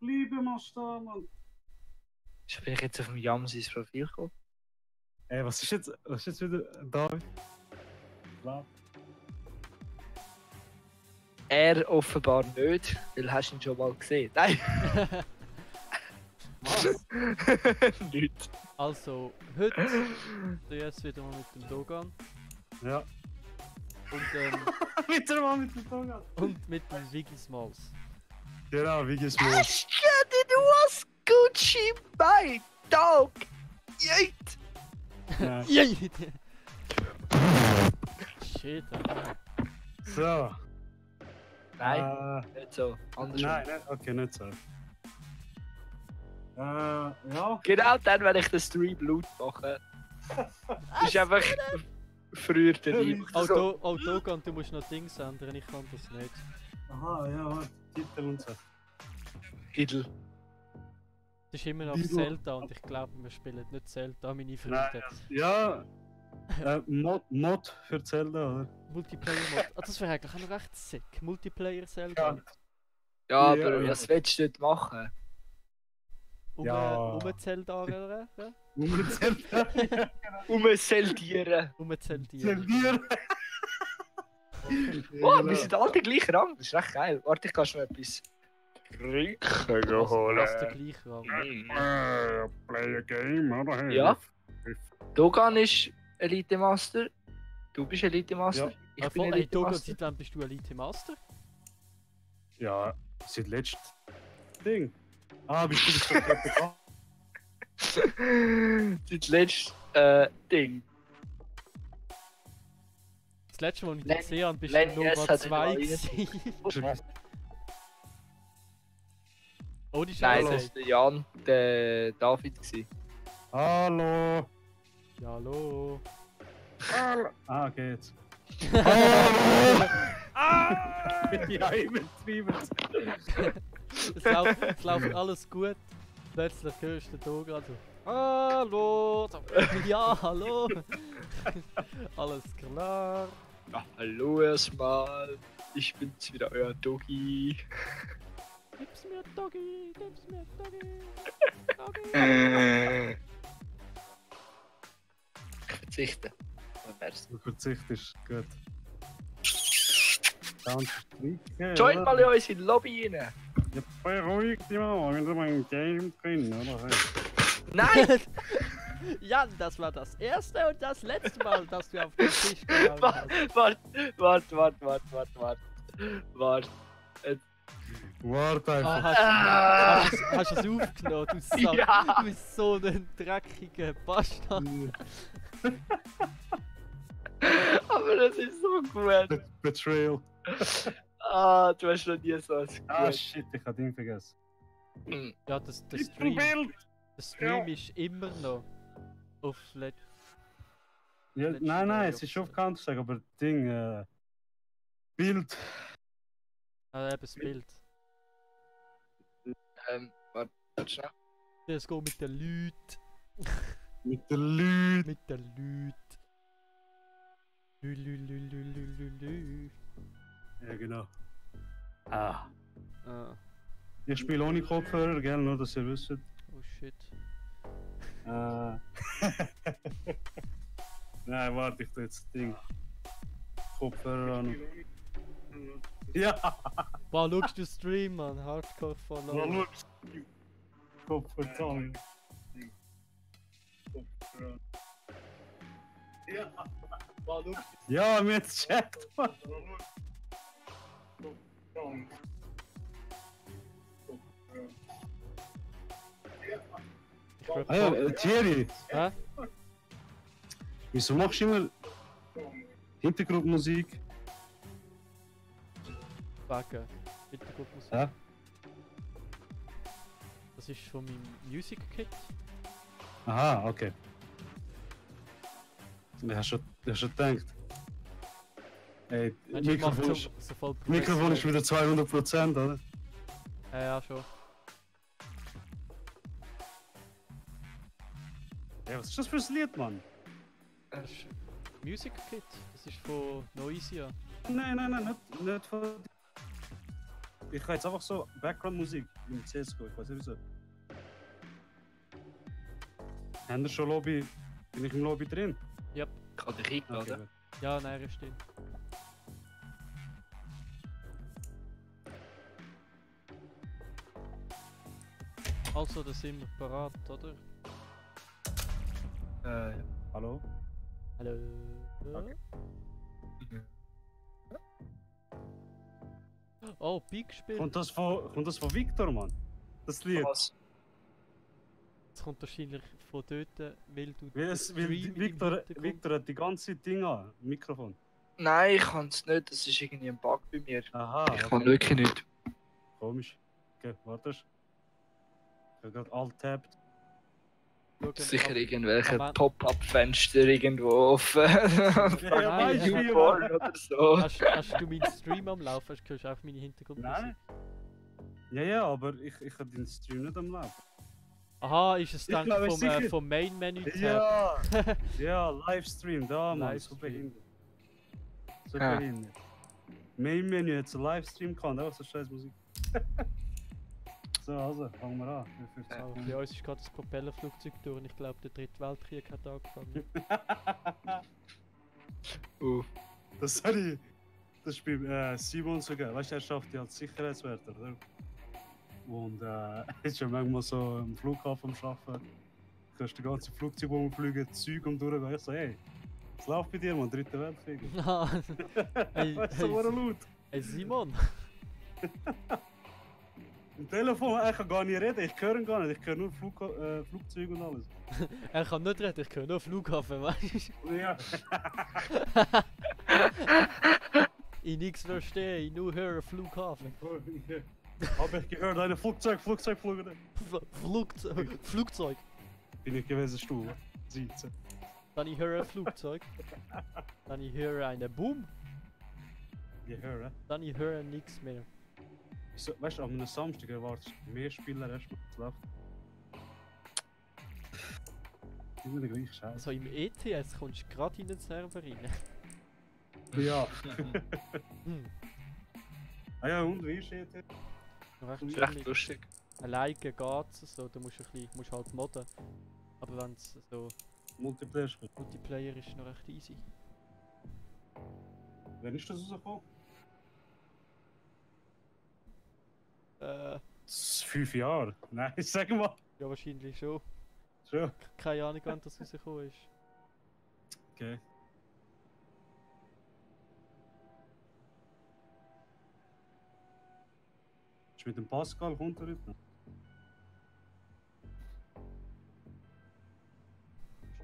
Bleiben wir stehen, Mann. Bin ich jetzt auf dem Jamsis Profil gekommen? Ey, was ist jetzt wieder David? Klar. Er offenbar nicht, weil hast du ihn schon mal gesehen. Nein! Was? Nicht. Also, heute jetzt wieder mal mit dem Dogan Ja. und, Wieder mal mit dem Tonga. und mit dem Wiggismals. Genau, wie geht's mir? Ashton, it was Gucci, my dog! Yeet! Nein. Yay! Shit, Alter. So. Nein, nicht so. Andersrum. Nein, okay, nicht so. Ja. Genau dann, wenn ich den Stream laut mache. ist einfach früher der Lieb. Oh, Dogan, du musst noch Dings ändern, ich kann das nicht. Aha, ja, warte, Titel und so. Idel. Das ist immer noch auf Wieso? Zelda und ich glaube, wir spielen nicht Zelda, meine Freunde. Ja. Mod für Zelda, oder? Multiplayer-Mod. Ah, das wäre eigentlich auch noch recht sick. Multiplayer-Zelda. Ja, Ja, aber ja. was willst du dort machen? Ja. Zelda, ja? Zelda. Umseldieren. Zeldieren. Zelda. Oh, wir sind alle gleich Rang. Das ist recht geil. Warte, ich kann schon etwas trinken holen. Was der gleiche Rang. Play a game, oder? Ja. Dogan ist Elite Master. Du bist Elite Master. Ja. Ich Ah, bin voll, Elite Dogan, Master. seit wann bist du Elite Master? Ja, seit letztem Ding. Ah, bist du das schon bekannt? Das letzte Ding. Das letzte Mal, als ich Len- dich gesehen habe, bist Len- du yes, Nova hat 2 er gewesen. Ohne Nein, Scheiße. das war der Jan, der David. Gewesen. Hallo. Ja, hallo. Hallo. Ah, okay, jetzt. Ja, übertrieben. Es läuft alles gut. Plötzlich hörst du den Dogan so. Hallo. So, ja, hallo. Alles klar. Ja, hallo erstmal. Ich bin's wieder, euer Doggy. Gib's mir Doggy, gib's mir Doggy. Doggy. Ich verzichte. Merci. Du verzichtest, gut. Ganz trinken. Join mal in unsere Lobby rein. Ja, beruhig dich mal, wenn du mal ein Game drin, oder? Nein! Jan, das war das erste und das letzte Mal, dass du auf den Tisch gehauen hast. Warte. Warte Ah, einfach. hast du es aufgenommen? Du, Sack, Ja. du bist so ein dreckiger Bastard. Aber das ist so gut. Betrayal. Ah, du hast noch nie so was Ah, gut. shit, ich hab ihn vergessen. Ja, der Stream ist immer noch auf Ja, Letzte nein, Mal es ist schon auf Counter-Strike, aber Ding, Bild. eben das Bild. Warte schnell. Es geht mit den Leuten. Mit den Leuten. Mit den Leuten. Lü. Ja, genau. Ah. Ah, Ich spiele ohne Kopfhörer, gell, nur dass ihr wisst. oh shit. Nein, warte, ich tu jetzt das Ding. Kopfhörer an. Ja! Boah, schaust du Stream, Mann? Hardcore voll. Schau. Kopfhörer an. Ja! Ja, mir jetzt checkt, Mann! Ich glaub, Ah ja, Thierry, Hä? wieso machst du immer Hintergrundmusik? Wegen. Hintergrundmusik. Hä? Das ist von meinem Music Kit. Aha, okay. Ich hab schon gedacht. Ey, Mensch, ich mach Mikrofon, so voll Mikrofon ist professionell. wieder 200%, oder? Ja, schon. Ja, was ist das für ein Lied, Mann? Das ist Music Kit. Das ist von Noisia. Nein, nicht von... ich habe jetzt einfach so Background-Musik im CSGO, ich weiß nicht wieso. Haben wir schon Lobby? Bin ich im Lobby drin? Ich kann dich einladen. Okay. Ja, nein, er steht. Also, da sind wir parat, oder? Ja. Hallo? Hallo? Okay. Oh, Big gespielt. Kommt das von Victor, Mann? Das Lied? Was? Es kommt wahrscheinlich von dort, weil du Weil Stream im Victor Hintergrund- hat die ganze Ding an, Mikrofon. Nein, ich kann es nicht. Das ist irgendwie ein Bug bei mir. Aha, Ich kann wirklich nicht. Komisch. Okay, warte. Ich habe gerade alt-tabbed. schauen, Sicher ob- irgendwelche aber- Pop-up-Fenster irgendwo offen. Ja, weißt du, wie, YouPorn oder so. Hast du meinen Stream am Laufen? Hörst du auch meine Hintergrundmusik? Nein. Ja, aber ich habe den Stream nicht am Laufen. Aha, ist es Ich dann glaube, sicher. vom Main-Menü Ja! Ja, Livestream, da, Mann, so Livestream. behindert. So Ja. behindert. Main-Menü hat so Livestream gehabt, auch so scheiß Musik. So, also, fangen wir an. Für 50 Bei Sekunden. uns ist gerade das Propellerflugzeug durch und ich glaube, der dritte Weltkrieg hat angefangen. Das habe ich. Das ist bei Simon so geil. Weißt du, er schafft ja als Sicherheitswärter, oder? Und ist ja manchmal so am Flughafen am Arbeiten. Du kannst die ganze Flugzeug umfliegen, Zeug um durchgehen. Ich so, hey, was läuft bei dir, Mann? Dritter Weltkrieg. Hey, Weißt du, so hey, laut. hey Simon! Am Telefon, ich kann gar nicht reden, ich höre ihn gar nicht, ich höre nur Flugzeuge und alles. Er kann nicht reden, ich höre nur Flughafen, weißt du? Ja. Ich nichts verstehe, ich nur höre Flughafen. Habe ich gehört, eine Flugzeug. Flugzeug! Bin ich gewesen, Stuhl. Sitzen. Dann ich höre Flugzeug. Dann ich höre eine Boom. Gehört. Dann ich höre nichts mehr. So, weißt du, an einem Samstag erwartest du mehr Spieler erstmal. Es läuft. Immer der gleiche Scheiß. Also im ETS kommst du gerade in den Server rein. Ja. Hm. Ah ja, und wie ist es? Noch recht Das ist chillig. echt lustig. Alleine geht's so, da musst du musst halt modden. Aber wenn es so Multiplayer spielt. Multiplayer ist, noch recht easy. Wann ist das rausgekommen? 5 Jahre. Nein, sag mal. Ja, wahrscheinlich schon. Schon. Keine Ahnung, wann das rausgekommen ist. Okay. Ist mit dem Pascal kommt er heute?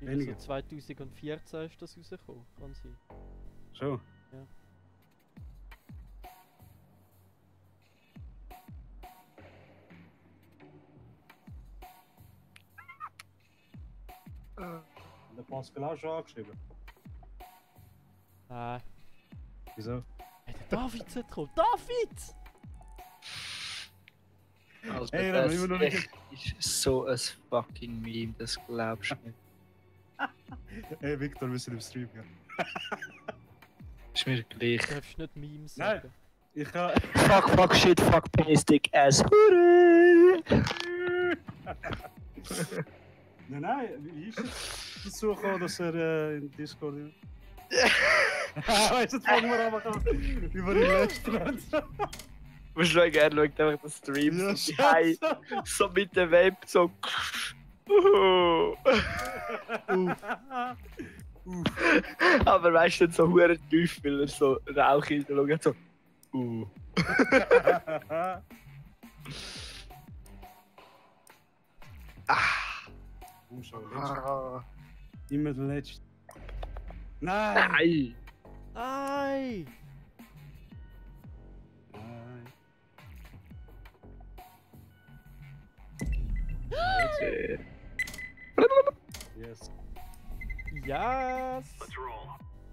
Wahrscheinlich Weniger. so 2014 ist das rausgekommen, kann sein. Schon. Ja. Der Pascal auch schon angeschrieben. Nein. Wieso? Hey, der David sollte kommen! David! Also Hey, das immer noch nicht- ist so ein fucking Meme, das glaubst du nicht. Hey Victor, wir sind im Stream, gell? Ist mir gleich. Du darfst nicht Memes Nein. sagen. Ich kann. Fuck, shit, fuck, penis, dick, ass, Hure! Nein, wie ist es dazu gekommen, dass er in Discord ist? Weißt du, jetzt fangen wir aber an. Über die letzten. Musst du gerne schauen, einfach den Stream Ja, so behind, so mit dem Vape, so. Aber weißt du, nicht so hure tief, weil er so Rauch hinter so. Schon, Ah. immer der letzte. Nein! Nein! Nein! Nein. Yes. Yes!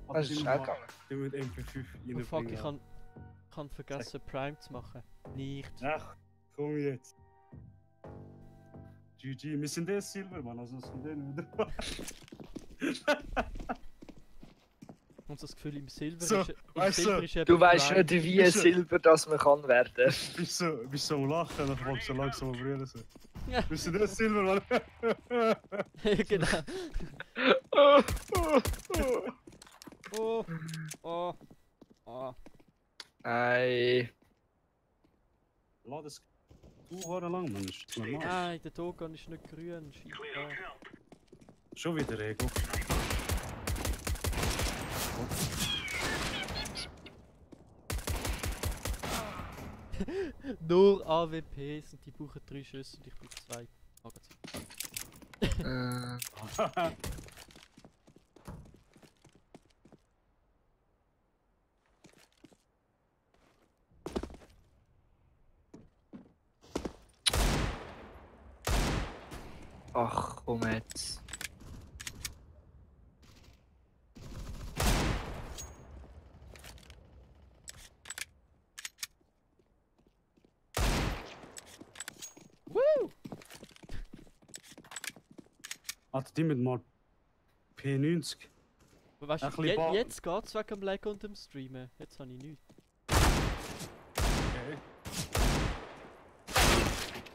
Was ist schnell gegangen? Ich mit MP5 Oh fuck, ich reinbringen. kann vergessen Prime zu machen. Nicht. Ach, komm jetzt. GG, wir sind der Silber, Mann, also es kommt denen wieder. Und so das Gefühl, im Silber So, ist, im weißt du, Silber ist eben Du weißt Prime. nicht, wie Bist du- Silber das man kann werden. bist so am Lachen, dann kommst du so langsam am Brüllen. So. Ja. Bist du das Silber, Mann? Genau. Oh, oh, oh. Oh, oh, oh. Nein. Lass das lang, Mann. Das ist normal. Nein, der Togan ist nicht grün. Scheiße. Schon wieder Ego. Nur AWPs und die brauchen 3 Schüsse und ich brauche 2. Äh, Ach, komm jetzt. Woo! Alter, die mit mal P90. Weißt Ein du, bisschen Ball. jetzt geht's wegen dem Lag und dem Streamen. Jetzt habe ich nichts. Okay.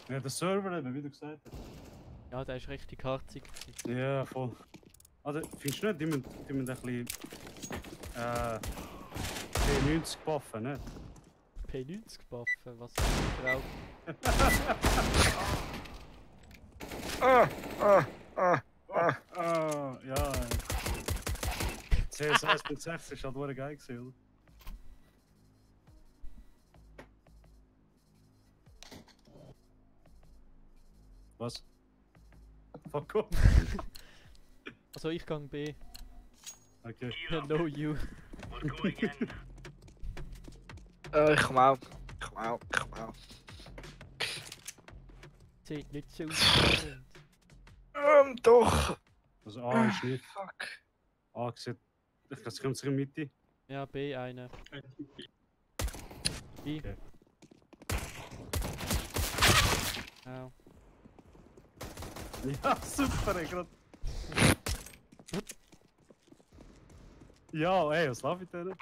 Ja, der Server eben, wie du gesagt hast. Ja, der ist richtig harzig. Ja, voll. Also, findest du nicht, die müssen ein bisschen P90 buffen, ne? P90 buffen, was ist das? Ja. CS 1.6 ist halt wirklich geil gewesen, oder? Was? Fuck off. Also ich gang B. Okay. No you. Ich komm auch. Ich komm auch. Sieht nicht so aus. Doch. Also A ist nicht. Fuck. A sieht. Ich kann es in der Mitte. Ja, B eine. B. Okay. Ja. Ja, super, ey, grad. Ja, ey, was läuft mit denen?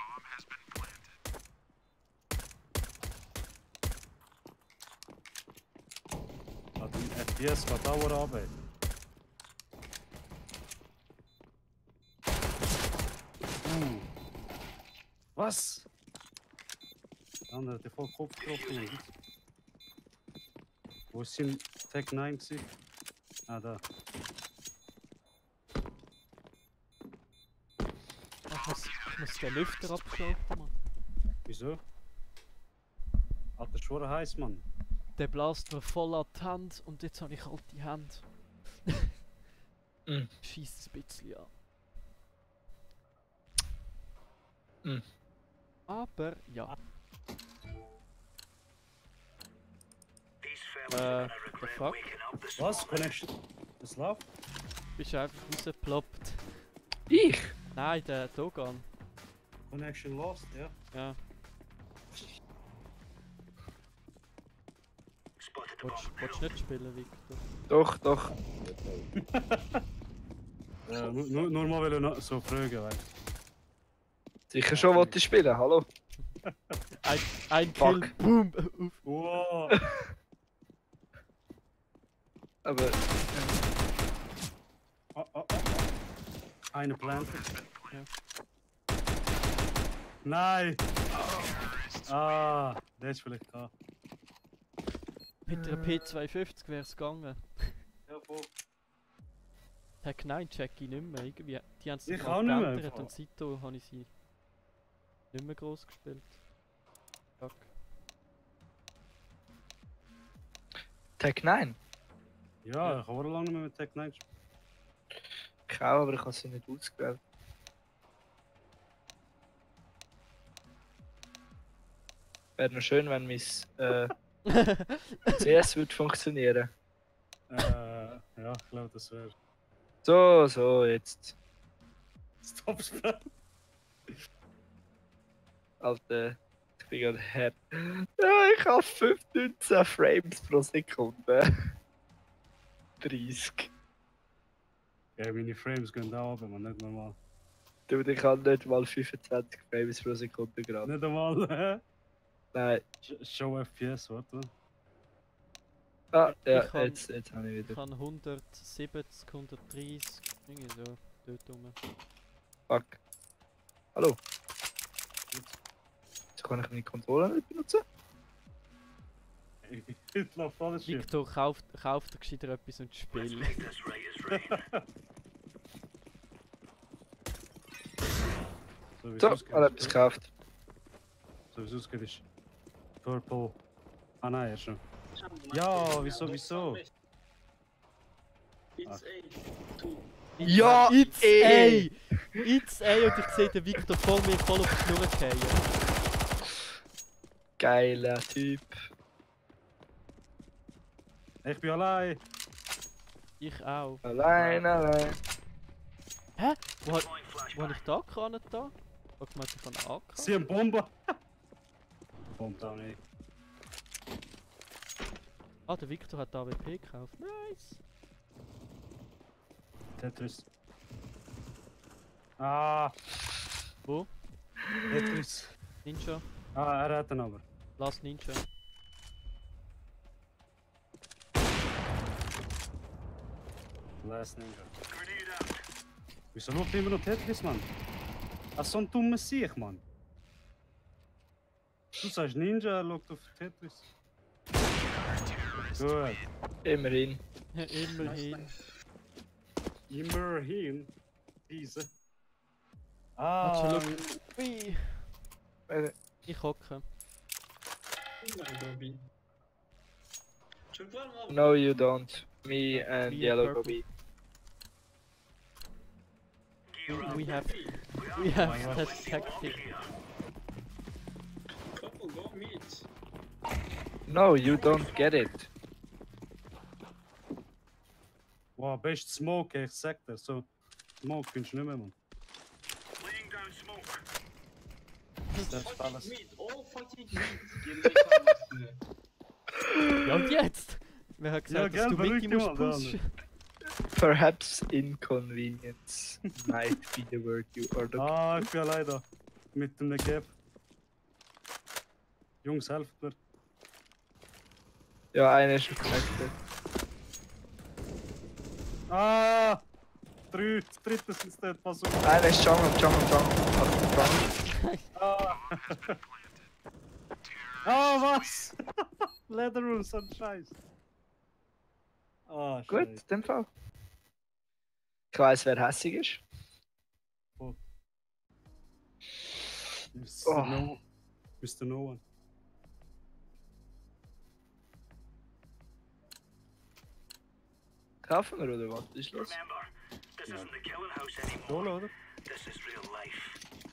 Ah, die FPS geht auch runter. Was? Der andere hat den voll Kopf getroffen. Mann. Wo ist sein Tech 9 gewesen? Ah, da. Ich muss den Lüfter abschalten, Mann. Wieso? Alter, schon heiß, Mann. Der blast mir voll an die Hand und jetzt habe ich kalte Hände. Mm. Schießt ein bisschen an. Mm. Aber ja. The fuck? Was? Connection? Was läuft? Bist einfach rausgeploppt. Ich? Nein, der Togan. Connection lost, ja. Ja. Willst du nicht spielen, Victor? Doch, doch. Nur mal will ich so fragen, weißt Sicher schon wollte ich spielen, hallo? Ein Fuck. Kill, boom! du? Wow! Aber Eine Planter. Ja. Nein! Ah, der ist vielleicht da. Mit der P250 wäre es gegangen. Ja, voll. Tag 9 check ich nicht mehr. Irgendwie, die haben es Ich mal auch nicht mehr, geändert einfach. und seitdem habe ich sie nicht mehr groß gespielt. Fuck. Tag 9? Ja, ich habe lange nicht mehr mit Tech 9 gespielt. Ich auch, aber ich habe sie nicht ausgewählt. Wäre noch schön, wenn mein CS würde funktionieren. Ja, ich glaube, das wäre So, jetzt. Stop-Spell. Alter, ich bin gerade hart. Ja, ich habe 15 Frames pro Sekunde. 30. Ja, meine Frames gehen da oben, man, nicht normal. Du, ich kann nicht mal 25 Frames pro Sekunde gerade. Nicht einmal, hä? Nein. Show FPS, warte. Ah, ja, Ich kann- jetzt habe ich Ich wieder. habe 170, 130, irgendwie so, dort rum. Fuck. Hallo. Jetzt kann ich meine Controller nicht benutzen? Ich lauf alles schief. Victor, kauft dir gescheiter etwas und spiel. So, wie So, es ausgeht, habe ist etwas gekauft. So wie es ausgeht, ist Purple. Ah nein, er schon. Ja, wieso? It's A. Two. Ja, It's ey. A! It's A und ich sehe den Victor vor mir voll auf die Schnur fallen. Geiler Typ. Ich bin allein. Ich auch. Allein. Hä? Wo habe ich da gerannt da? Oh, ich meinte von AK. Sie haben Bombe. Bombe auch nicht. Ah, der Victor hat AWP gekauft. Nice! Tetris. Ah, Wo? Tetris. Ninja? Ah, er hat ihn aber. Last Ninja. Last Ninja. Wieso schaut immer noch Tetris, Mann? Ach, so ein dummer Sieg, Mann. Du sagst Ninja, er schaut auf Tetris. Gut. Immerhin. Ja, immerhin. Immerhin. Diese. Warte, Ah, schau. Ui. Ich hocke. Nein, Bobby. Je vois moi. No, you don't. Me and Me and Yellow purple. Bobby. We have that tactic. Purple, go meet. No, you don't get it. wow, best Smoke, ich sag dir. So, Smoke findest du nicht mehr, Mann. Das ist alles. Meet. All fucking meet. Geh nicht an. Ja und jetzt? Wer hat Ja, gesagt, dass du gell, Mickey verrückt, musst Mann, pushen? Perhaps inconvenience might be the word you are looking Ah, ich bin allein da. Mit dem Gap. Jungs, helft mir. Ja, einer ist schon connected. Ah! Dritte sind dort, pass auf. Einer ist Jungle. Jungle. Ah! Ah, was? Leatherroom, so ein Scheiß. Ah, Gut, in dem Fall. Ich weiss, wer hässig ist. Mr. Oh. No. Mr. No One. Kaufen wir oder was? Ist los? Cool, oder?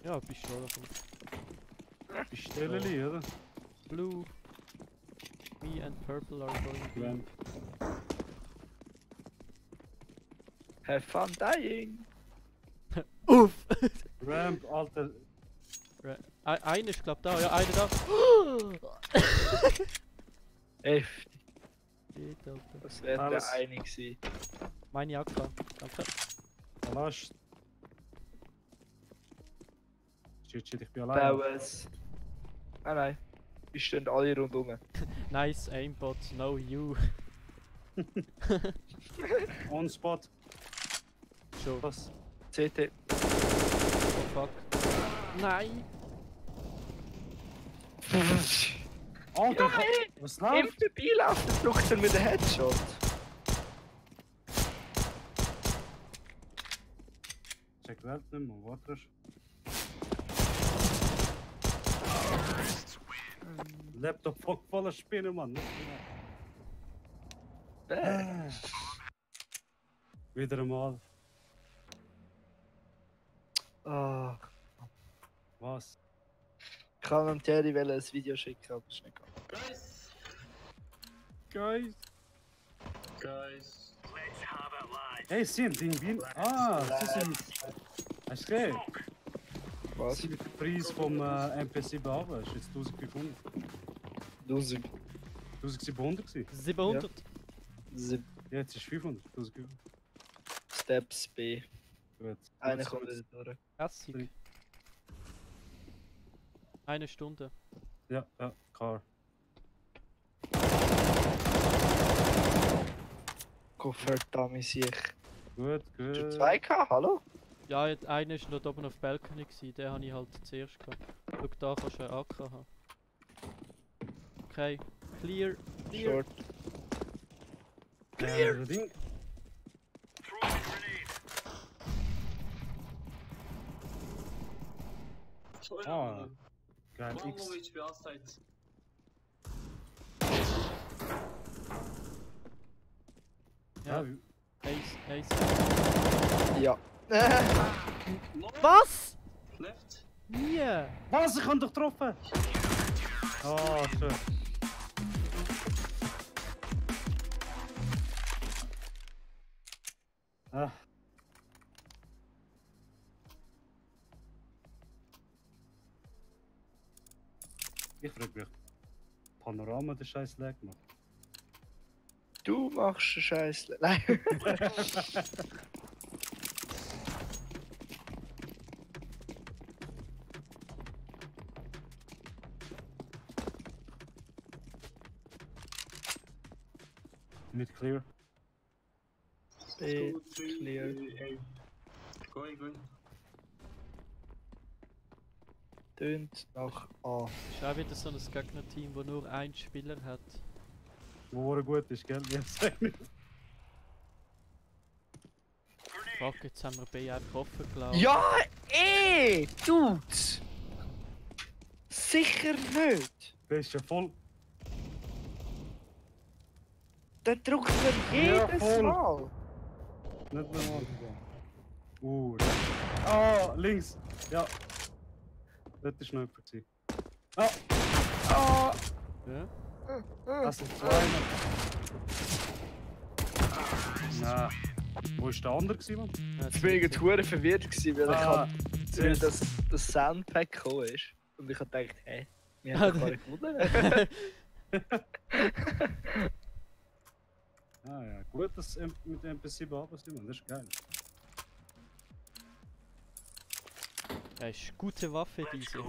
Ja, Pistole kommt. Pistelleli, oder? Blue. Me and purple are going B. Lamp. Have fun dying. Uff! Ramp, Alter. Einer ist glaub da, ja, einer da. Heftig. Shit, Alter. Das wäre Alles. der eine gewesen. Meine AK, danke. Last. Shit, ich bin allein. Bauers. Nein. Wir stehen alle rundum. Nice aimbot, no you. On spot. Schon. Was? CT. Oh fuck. Nein! Alter, Ja, ey. was Im läuft? Vorbeilaufen drückt er mit dem Headshot. Check die Welt nicht mehr, warte. Laptop voller Spinnen, Mann. Wieder einmal. Ah. Was? Ich kann dem Terry ein Video schicken, aber das ist nicht gegangen. Guys. Guys. Guys. Hey, sie haben Ding wie... Ah, sie sind... Hast du gesehen? Was? Sie sind der Preis vom MP7 runter. Das ist jetzt 1500. 1000. 1700 gewesen. 700. Jetzt ist 500. 1500. Steps B. Gut. Einer Jetzt kommt kommt's. wieder durch. Hässig. 1 Stunde. Ja, klar. Gott verdammt sich. Gut, Hast du gut. 2 gehabt, hallo? Ja, einer war noch oben auf dem Balkon, den habe ich halt zuerst gehabt. Schau, da kannst du einen AK haben. Okay, clear. Short. Ding. Ah, geil. One X. more HP outside. Ja, wie- Ace. Ja. No. Was? Left. Nie! Was? Ich hab doch getroffen! Ah, schön. Ah. Ich frag mich. Panorama der scheiß Lag macht. Du machst einen Scheiß. Nein. Mit clear. B. 2, 3, clear. Going. Tönt nach A. Ist auch wieder so ein Gegnerteam, das nur einen Spieler hat. Wo er gut ist, gell? Jetzt sag ich. Fuck, jetzt haben wir B einfach offen gelassen. Ja, Dude! Sicher nicht! Der ist ja voll. Der drückt mir Ja, jedes voll. Mal! Nicht normal. Ah, links. Ja. Das ist noch jemand. Ah! Ja? Das sind zwei. Na. Wo ist der andere gewesen, Mann? Ja, Ich bin irgendwie hure verwirrt gewesen, weil, Ah, weil das Soundpack gekommen ist. Und ich hab gedacht, hä? Wir haben doch gar nicht gewonnen. Ah ja, gut, dass mit dem MP7 arbeiten, Mann. Das ist geil. Das ist eine gute Waffe, diese.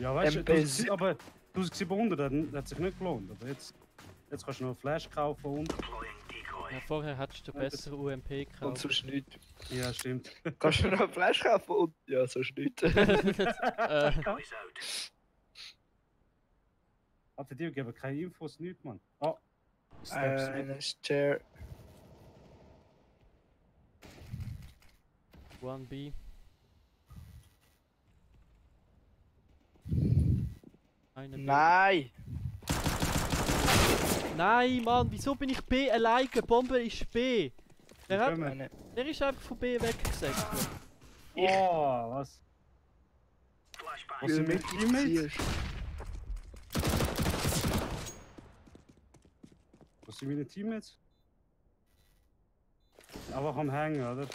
Ja, weißt du, MP7 aber 1700 hat sich nicht gelohnt. Aber jetzt kannst du noch eine Flash kaufen und. Ja, vorher hattest du besser UMP Und gekauft. sonst nichts. Ja, stimmt. Kannst du noch ein Flash kaufen? Und ja, sonst nichts. Aber die geben keine Infos, nichts, Mann. Ah! Steps mit. Eine Chair. 1B. Eine B. Nein! Nein, Mann, wieso bin ich B alleine? Bombe ist B. Der, hat, Können wir- Eine. der ist einfach von B weggesetzt. Oh, was? Was sind mit Teammates? Was sind meine Teammates? Einfach am Hängen, oder?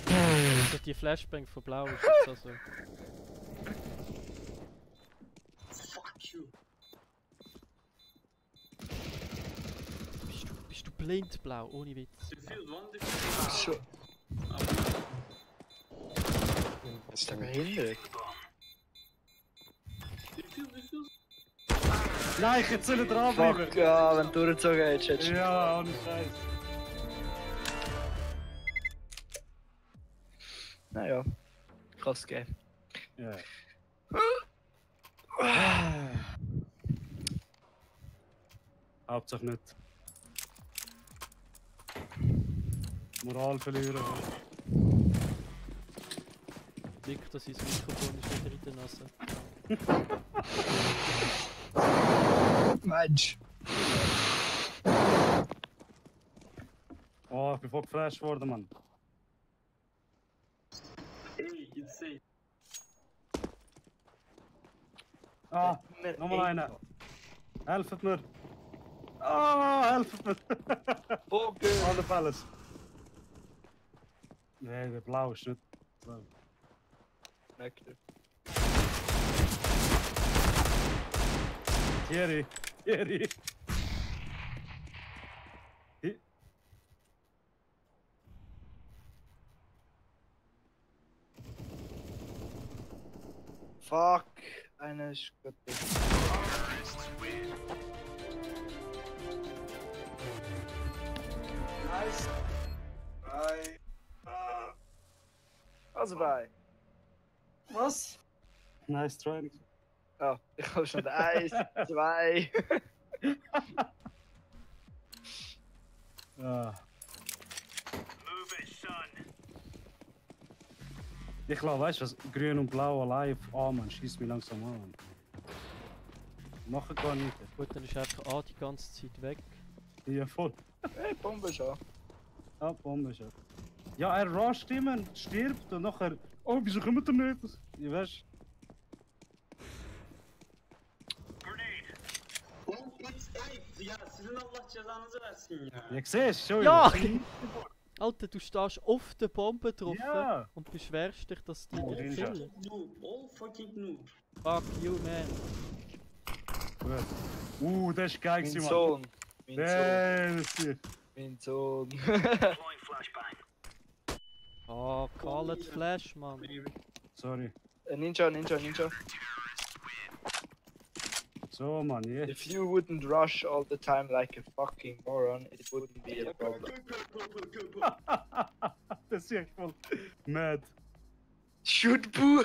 Also die Flashbang von Blau ist jetzt also. Fuck you. Bist du blind blau, ohne Witz. Defuse one, defuse. Schon. Was ist denn behindert? Defuse. Nein, ich hätte nicht dranbleiben! Fuck, ja, wenn du durchgezogen hättest, hättest du. Ja, ohne Scheiß. Naja, kann es geben. Ja. Hauptsache nicht. Moral verlieren. Glück, dass sein Mikrofon ist wieder in der Nase. Mensch! Oh, ich bin voll geflasht worden, Mann. Hey, insane. Ah, nochmal einer. Helft mir. Ah, helft mir. Bogen! Alle Palace. Nee, der Blau ist nicht. Blau. Thierry. Thierry. Fuck. Einer ist gut. Nice. Bye. Also bei. Was? Nice try. Oh, ich habe schon 1, 2. Ah. Ich glaube, weißt du was? Grün und Blau allein auf A, man, schießt mich langsam an. Machen gar nicht. Gut, dann ist einfach A die ganze Zeit weg. Ja, voll. Hey, Bombe schon. Ah, Bombe schon. Ja, er rusht immer, stirbt und nachher. Oh, wieso kommt er nicht? Ich weiß. Oğlum it's dive. Ya sizin Allah cezanızı versin ya. Ja, siehst du schon? Ja! wieder. Alter, du stehst auf der Bombe drauf Ja! und beschwerst dich, dass die Oh, dich Ninja. killen. Noob. All fucking noob. Fuck you, man. Gut. Das ist geil, Mein gewesen, Mann. Sohn. Mein Sohn. Das ist Mein Sohn. Ah, Call Flash, Mann. Sorry. Ninja. So, Mann, yeah. If you wouldn't rush all the time like a fucking moron, it wouldn't be a problem. Das ist echt voll mad. Shoot, boo!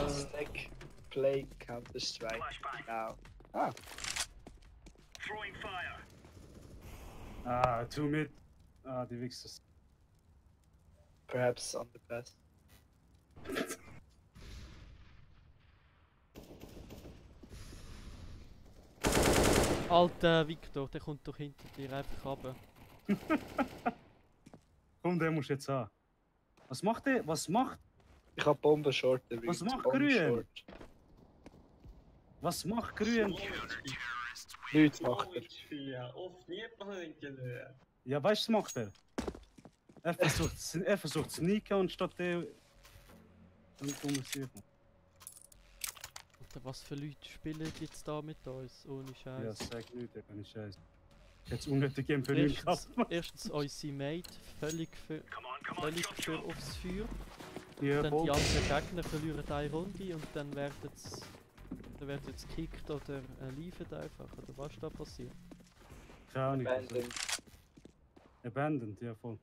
Snack playing Counter-Strike now. Ah, Ah, 2 mid. Ah, die Wichsers. perhaps on the best. Alter Victor, der kommt doch hinter dir einfach runter. Komm, der muss jetzt haben. Was macht der? Was macht? Ich hab Bombe short Was macht Bombe Grün? short. Was macht Grün? Nichts macht er. Ja, of niye bana denk geliyor ya? Ja, weißt du, was macht er? Er versucht sneaken und statt der. Und du musst hier. Alter, was für Leute spielen jetzt da mit uns? Ohne Ja, Scheiß. sag nicht, keine Scheiße. Jetzt unnötig im Verlust Erstens, gehabt. erstens unsere Mate völlig für aufs Feuer. Ja, Dann voll. die anderen Gegner verlieren eine Runde und dann werden sie gekickt oder liefern einfach. Oder was ist da passiert? Keine Ahnung. Abandoned. Abandoned, ja voll.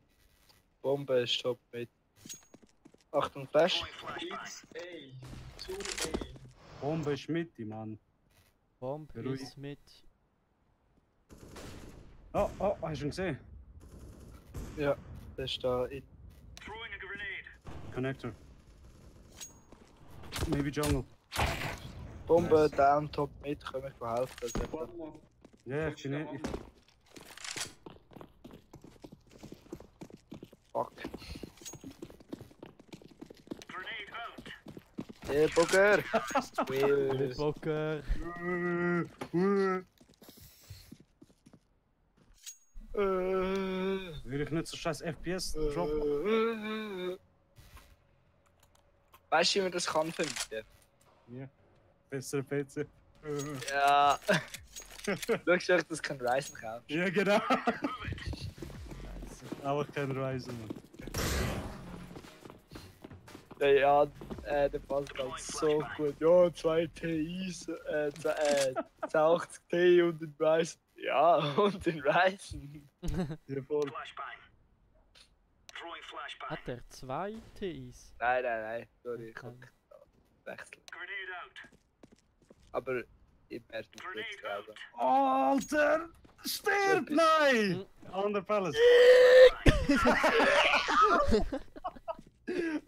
Bombe stopp mit. Achtung, Flash. It's A. 2A. Bombe ist Mitte, Mann. Bomb Beruhig. ist mit. Oh, hast du ihn gesehen? Ja, der ist da in. Connector. Maybe Jungle. Bombe Nice. down, top mit, können wir helfen. One more. Ja, ich bin nicht. Fuck. Hey, Booker! Will. Bocker! Will ich nicht so scheiß FPS droppen? Weißt du, wie man das kann vermeiden? Ja. Besser PC. Ja. Schau, dass du kein Ryzen kaufst. Ja, genau. Aber kein Reisen, Mann. Ja, der passt halt so gut. Ja, 2 TIs, 1080 Ti und den Ryzen. Ja, und den Ryzen. Ja, voll. Hat er 2 TIs? Nein. Sorry, ich hab wechseln. Aber im ersten Schritt selber. Alter! Stirb! Nein! Andere Palace.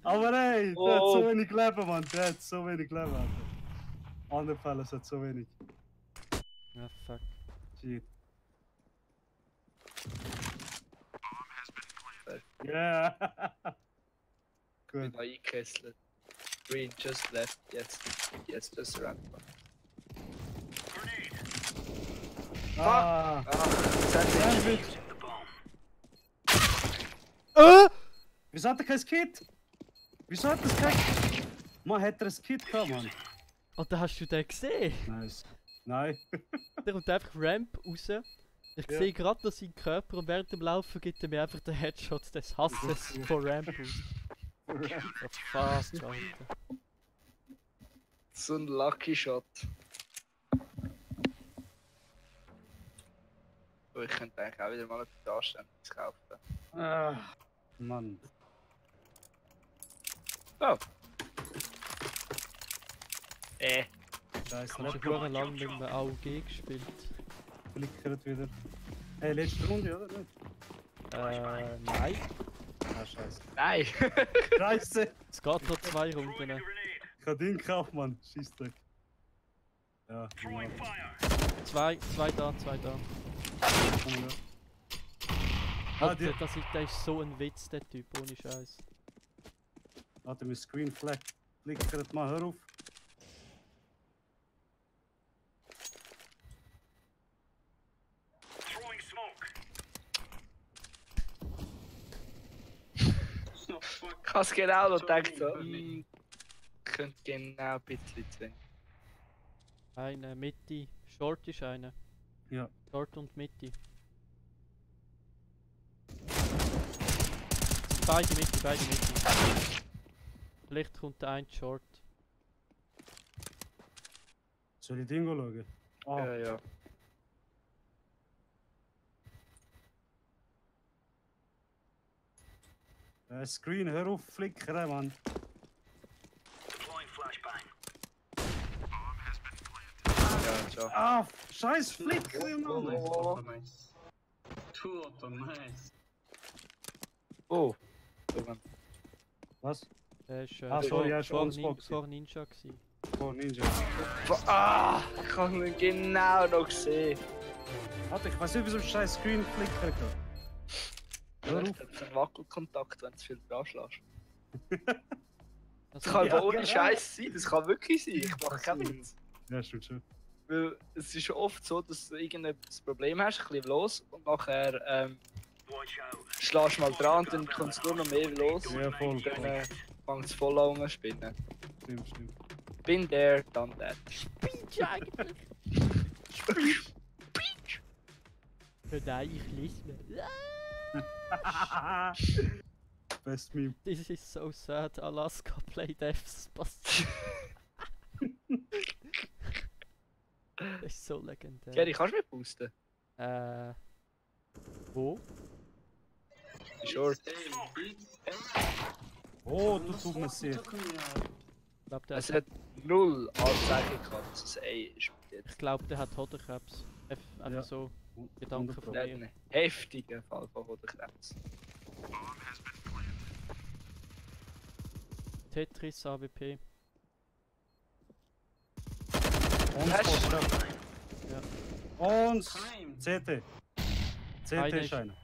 Aber ey, der hat so wenig Leben, Mann. Der hat so wenig Leben, Alter. Andere Palace hat so wenig. Ah, fuck. Shit. Ja. Ich bin Gut. noch eingekesselt. Green just left, jetzt just run. Ah! Sandwich. Wieso hat er kein Kit? Wieso hat er kein... Man hat er ein Kit gehabt, Mann. Und dann hast du den gesehen? Nice. Nein. Der kommt einfach Ramp raus. Ich Ja. sehe gerade noch seinen Körper und während dem Laufen gibt er mir einfach den Headshot des Hasses von Ramp aus. Oh, fast, Alter. So ein Lucky Shot. Oh, ich könnte eigentlich auch wieder mal etwas Anständiges kaufen. Ah, Mann. Oh. Scheiße, Ich habe Laptop schon lange mit dem AUG gespielt. flickert wieder. Hey, letzte Runde, oder nicht? Nein. Ah, scheiße. Nein! Scheiße! Es geht noch 2 Runden. Ich hab den gekauft, Mann. Scheißdreck. Ja, genau. 2 da, 2 da. Komm, ja. Ah, Alter, der ist so ein Witz, der Typ, ohne Scheiß. Warte, mein Screen flickert mal, hör auf. Oh, fuck. Ich hab's genau noch Sorry, gedacht, so, sorry. könnte genau ein bisschen zu wenig. Eine Mitte. Short ist eine. Ja. Short und Mitte. Beide Mitte, beide Mitte. Vielleicht kommt der eine Short. Soll ich Dingo schauen? Ah, Ja, ja. Screen, hör auf, flickern, Mann. Ja, ciao. Ah, scheiß Flicker, Oh, Mann. nice. Oh, nice. Two of them, nice. Oh. So, Mann. Was? Der ist Ah, sorry, er ist vor, on spot gewesen. vor Ninja gewesen. Oh, Ninja. Ich hab ihn genau noch gesehen. Warte, ich weiß nicht, wieso scheiß Screen flickern kann. Hör Vielleicht auf. hat es einen Wackelkontakt, wenn du zu viel dran schlägst. Also, Das kann Ja, aber ohne genau. Scheiß sein, das kann wirklich sein. Ich mache keinen Witz. Ja, stimmt schon. Weil es ist oft so, dass du irgendein Problem hast, ein bisschen los und nachher schlägst du mal dran und dann kommt es nur noch mehr los. Ja, voll. Und dann voll. fängt es voll an zu spinnen. Stimmt, stimmt. Bin there, done that. Nein, ich lese mir. Best Meme. This is so sad. Alaska played F's Spaß. Das ist so legendär. Gary, kannst du mich boosten? Wo? Die Short. Oh, du tust mir sehr. Ich glaube, der, Es hat null Anzeichen gehabt, dass es A ist. ich glaub, der hat Hodenkrebs. Einfach Ja. so Gedanken von Der hat mir. einen heftigen Fall von Hodenkrebs. Tetris, AWP. Und Hast Spot, Ja. ja. Und Time. CT. CT Einer ist ist- einer.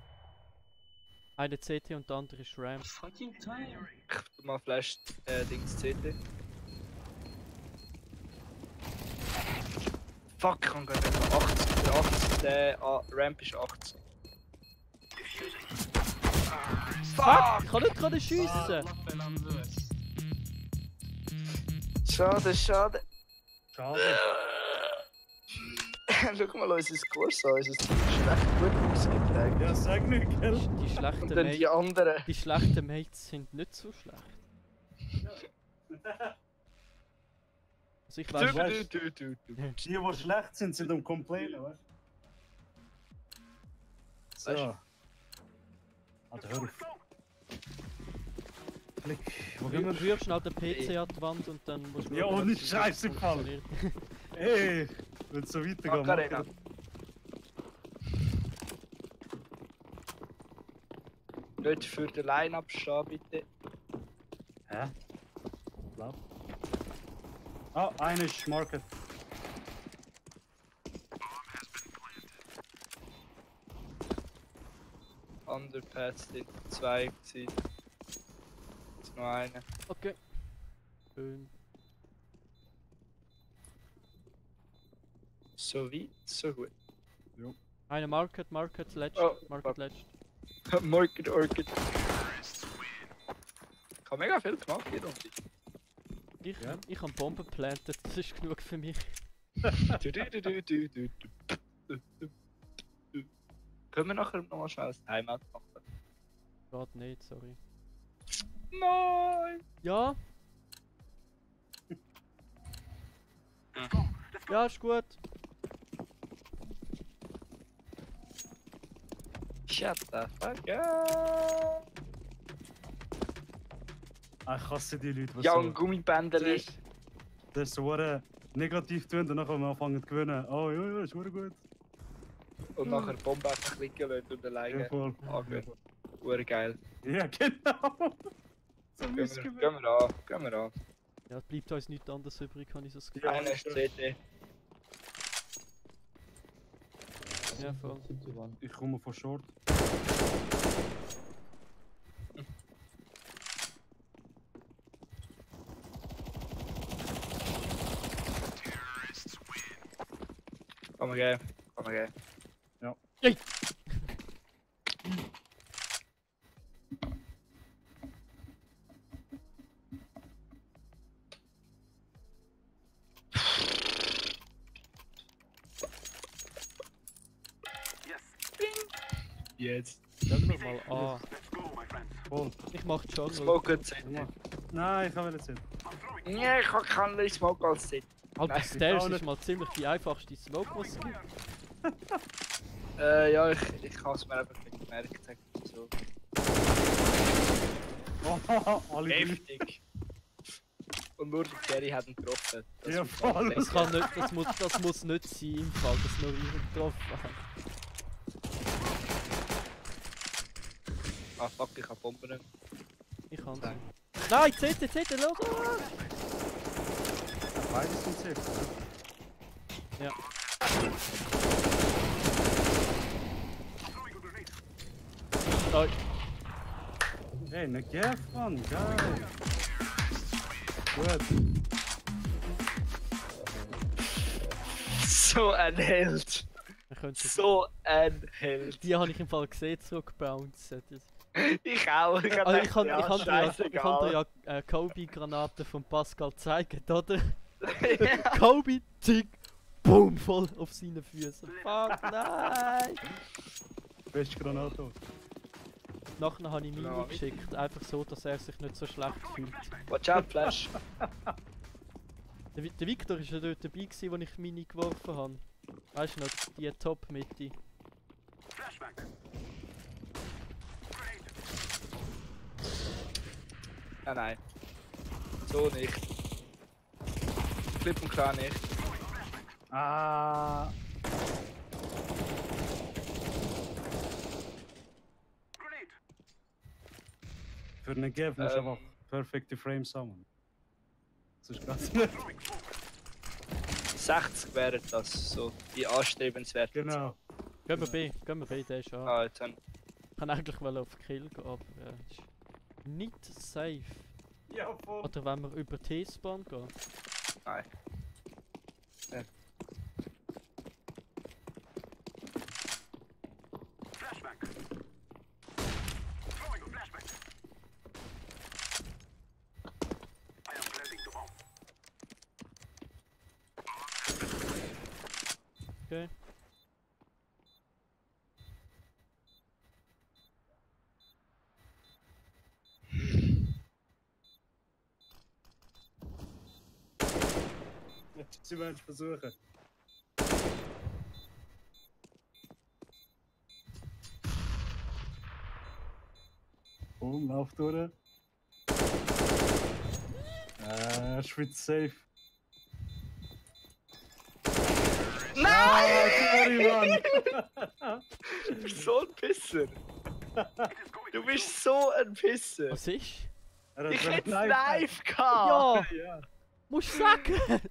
Eine CT und der andere ist Ramp. Fucking time. Ich tu mal Flash Dings CT. Fuck, ich kann gar nicht. 80, der 80, der Ramp ist 80. Fuck! Ich kann nicht gerade schiessen! Lappen am Lewis. Schade, schade. Schade. Schau mal unser Kurs an, unser Team ist recht gut ausgeprägt. Ja, sag nicht, gell? Die schlechten, Und dann die anderen. die schlechten Mates sind nicht so schlecht. Also ich weiß, weißt- Du. Die, die schlecht sind, sind am Complainen, weißt du? So. Weißt Alter, hör auf. Klick. Wo gehen du wir? rührst schnell den PC an die Wand und dann musst du Ja, schauen, ohne ob es Scheiß im Fall. funktioniert. Ey, wenn es so weitergeht. Macarena. Nicht für den Line-Up stehen, bitte. Hä? Blau. Ah, eine ist Market. Underpads sind 2 gewesen. Jetzt noch eine. Okay. Schön. So weit, so gut. Eine Market, letzt, Oh, Market fuck. letzt. Market Orchid. Ich habe mega viel gemacht hier Runde. Ja. Ich habe Bomben geplantet, das ist genug für mich. Können wir nachher nochmal schnell das Timeout machen? Gerade nicht, sorry. Nein! Ja? Ja, ist gut. Shut the fuck up! Ich hasse die Leute, die Ja, so, ein Gummibänder ist. das so negativ tun und nachher anfangen zu gewinnen. Oh ja, ist gut gut. Und nachher die Bombe einfach klicken lassen und Ja, alleine voll. angehen. Urgeil. Ja, genau. So Gehen müssen wir an, gehen wir an. Ja, bleibt uns nichts anderes übrig, habe ich so das Gefühl. Ja. Einer ist CT. Ja, voll. Ich komme von Short. Kann man gehen, kann man gehen. Yay! Jetzt. Gehen wir mal an. Voll. Ich mach Jungle. Smoke CT. Nein, ich kann nicht sehen. Nee, ich habe keinen Smoke als CT. Alter, Nein, Stairs auch ist nicht. mal ziemlich die einfachste Smoke, was es gibt. Ja, ich habe es mir einfach nicht gemerkt. So. Oh, alle drei. Heftig. Und nur der Jerry hat ihn getroffen. Das Ja, ist voll. Das kann nicht, das muss nicht sein im Fall, dass nur ich getroffen habe. Ah fuck, ich hab Bomben nicht. Ich kann Nein. Nein, CT, los! Beides sind safe. Ja. Nein. Hey, ne Gef, Mann, geil. Gut. So ein Held. Wir können schon- So ein Held. Die habe ich im Fall gesehen, zurückgebounced. Ich auch. Ich Also ich kann ja, dir ja Kobe-Granaten von Pascal zeigen, oder? Kobe, zick, boom, voll auf seinen Füßen. Fuck, nein! Beste Granate. Nachher habe ich Mini Ja. geschickt, einfach so, dass er sich nicht so schlecht fühlt. Watch out, Flash. Der Victor war ja dort dabei, als ich Mini geworfen habe. Weißt du noch, die Top-Mitte. Nein. So nicht. Klipp und klar nicht. Ah. Für einen Gef musst du einfach perfekte Frames haben. Das ist ganz nicht. 60 wären das, so die anstrebenswerten. Genau. Gehen wir B, der ist an. Ah, jetzt haben Ich kann eigentlich auf Kill gehen, aber ist nicht safe. Ja, voll. Oder wenn wir über T-Spawn gehen. Nein. Ja. Okay. Sie werden es versuchen. Lauf durch. Schwitz safe. Nein! Sorry, Mann! Du bist so ein Pisser. Du bist so ein Pisser. Was ist? Ich hätte live gehabt. Ja! Ja. Musst du sagen!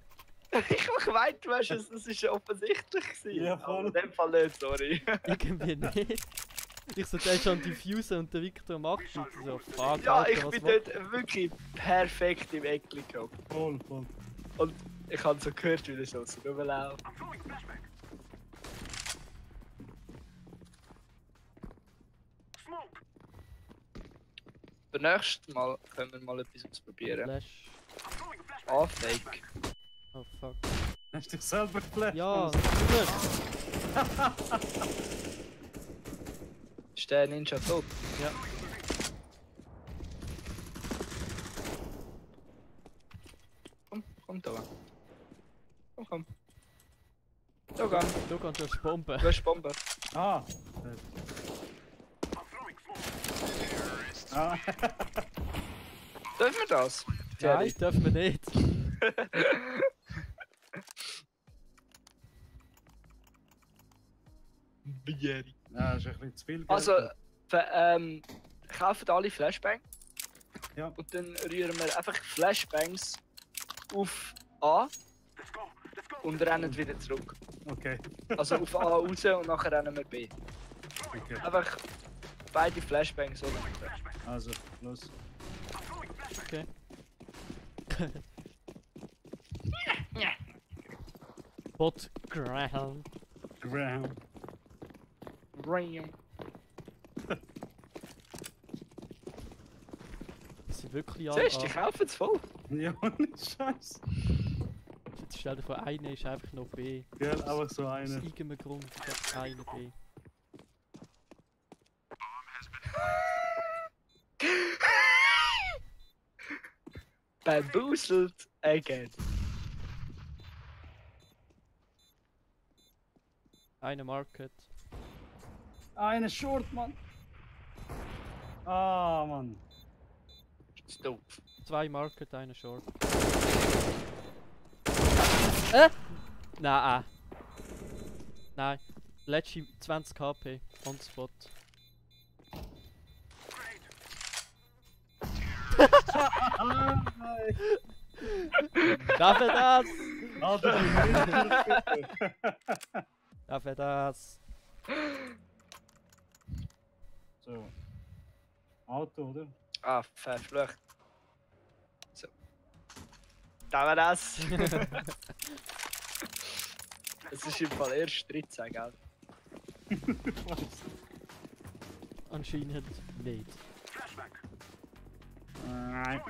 Ich hab gemeint, du weißt, es ist ja offensichtlich gewesen. Ja, voll. Aber in dem Fall nicht, sorry. Irgendwie nicht. Ich so, der ist an Diffuser und der Victor macht es. So, fuck, Ja, Alter, ich was bin macht- dort wirklich perfekt im Eckli gehabt. Voll, voll. Und ich habe so gehört, wie der Schuss rumläuft. Beim nächsten Mal können wir mal etwas ausprobieren. Flash. A-Fake. Oh fuck. Hast du dich selber geflasht? Ja, natürlich. Ist der Ninja tot? Ja. Komm da. Komm. Da gehen. Du kannst durch Bombe. Du hast Bombe. Ah! Ah! Dürfen wir das? Nein, dürfen wir nicht. Begierig. Ja, das ist ein bisschen zu viel Geld. Also, kaufen alle Flashbang. Ja. Und dann rühren wir einfach Flashbangs auf A und rennen wieder zurück. Okay. Also auf A raus und nachher rennen wir B. Okay. Einfach beide Flashbangs oder? Also, los. Okay. Bot Graham. Graham. Ram. Das sind wirklich Siehst du, alle. die kaufen es voll. Ja, nicht scheiße. Jetzt stell dir vor, einer ist einfach noch B. Gell, einfach so Aus eine. irgendeinem Grund ist einer B. Bamboozled again. Einer Market. Eine Short, Mann. Ah, Mann. Das ist doof. 2 Market, einer Short. Nein. Nein. Letzte 20 KP. On spot. Ah, nein. Darf er das? Alter, die Darf er das? So. Auto, oder? Ah, verflucht. So. Da war das. Es ist im Fall erst 13, gell? Anscheinend nicht. Nein.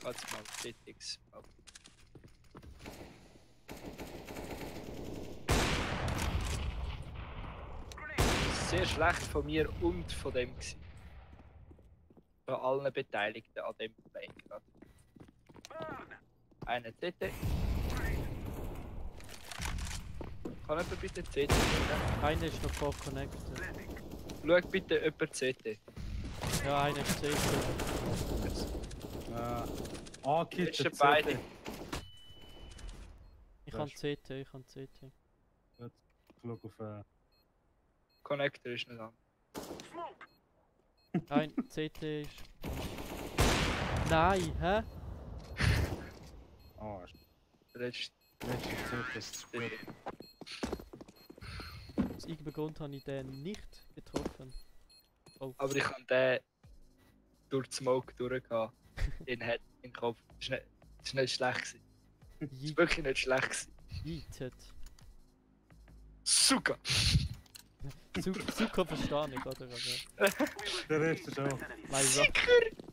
Warte mal, TX. Sehr schlecht von mir und von dem gewesen. Von allen Beteiligten an dem Play gerade. Eine CT. Kann jemand bitte CT nehmen? Einer ist noch voll connected. Schau bitte jemand CT. Ja, einer ist safe. Kit, Letzte beide. Ich kann CT, ich kann CT. Ich schau auf. Connector ist nicht an. Nein, CT ist. Nein, hä? Ah, Letzte letzte CT. CT. Aus irgendeinem Grund habe ich den nicht getroffen. Oh, Aber ich habe den durch die Smoke durchgehauen. In den Kopf. Das ist nicht schlecht gewesen. Das ist wirklich nicht schlecht gewesen. yeeted. Super! Zucker verstehe ich, oder? Aber Der Rest ist auch.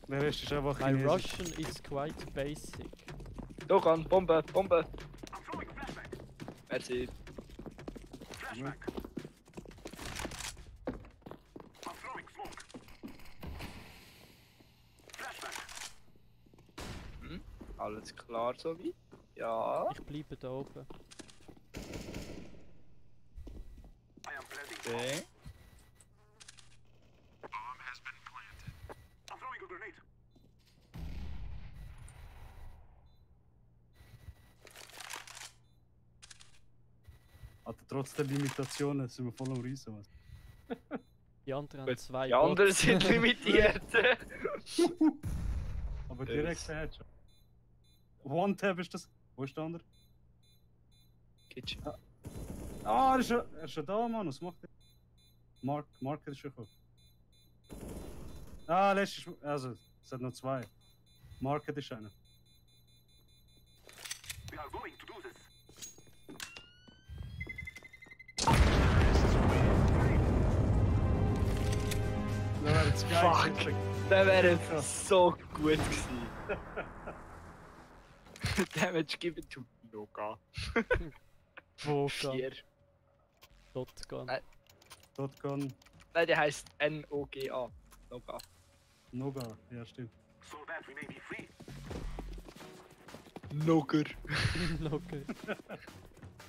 Der Rest ist einfach my Chinesisch. Russian is quite basic. Da kann Bombe, Bombe! Merci. Alles klar so wie? Ja. Ich bleibe da oben. Okay. Alter, trotz der Limitationen sind wir voll am Riesen. Was? Die anderen haben Gut, 2 die anderen sind limitiert. Aber direkt der Headshot. One-Tap ist das. Wo ist der andere? Kitchen. Ah, er ist schon da, Mann. Was macht er? Market ist schon gekommen. Ah, letztes. Also, es hat noch 2. Market ist einer. wäre das geil. Fuck. Der wäre so gut gewesen. Damage given to Noga. Voga. 4. Shotgun. Shotgun, Nein, der heißt N-O-G-A. Noga. Noga, ja stimmt. Nogger. Locker.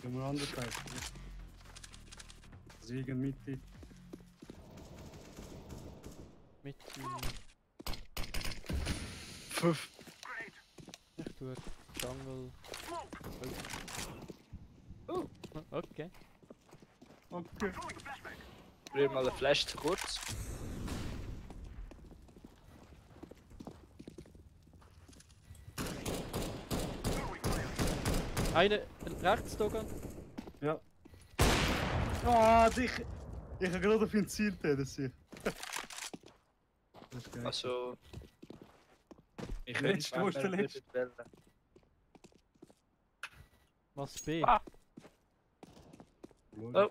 Gehen wir anders heißen. Siegen Mitte. Mit Pfiff. ich tue Jungle. Oh. Okay. Okay. Rühr mal eine Flash zu kurz. Eine rechts Dogan. Ja. Ah, dich. Ich habe gerade auf ihn gezielt, das hier. Das ist geil. Also. Ich Letzte, wo ist der letzte? Was B? Ah. Oh.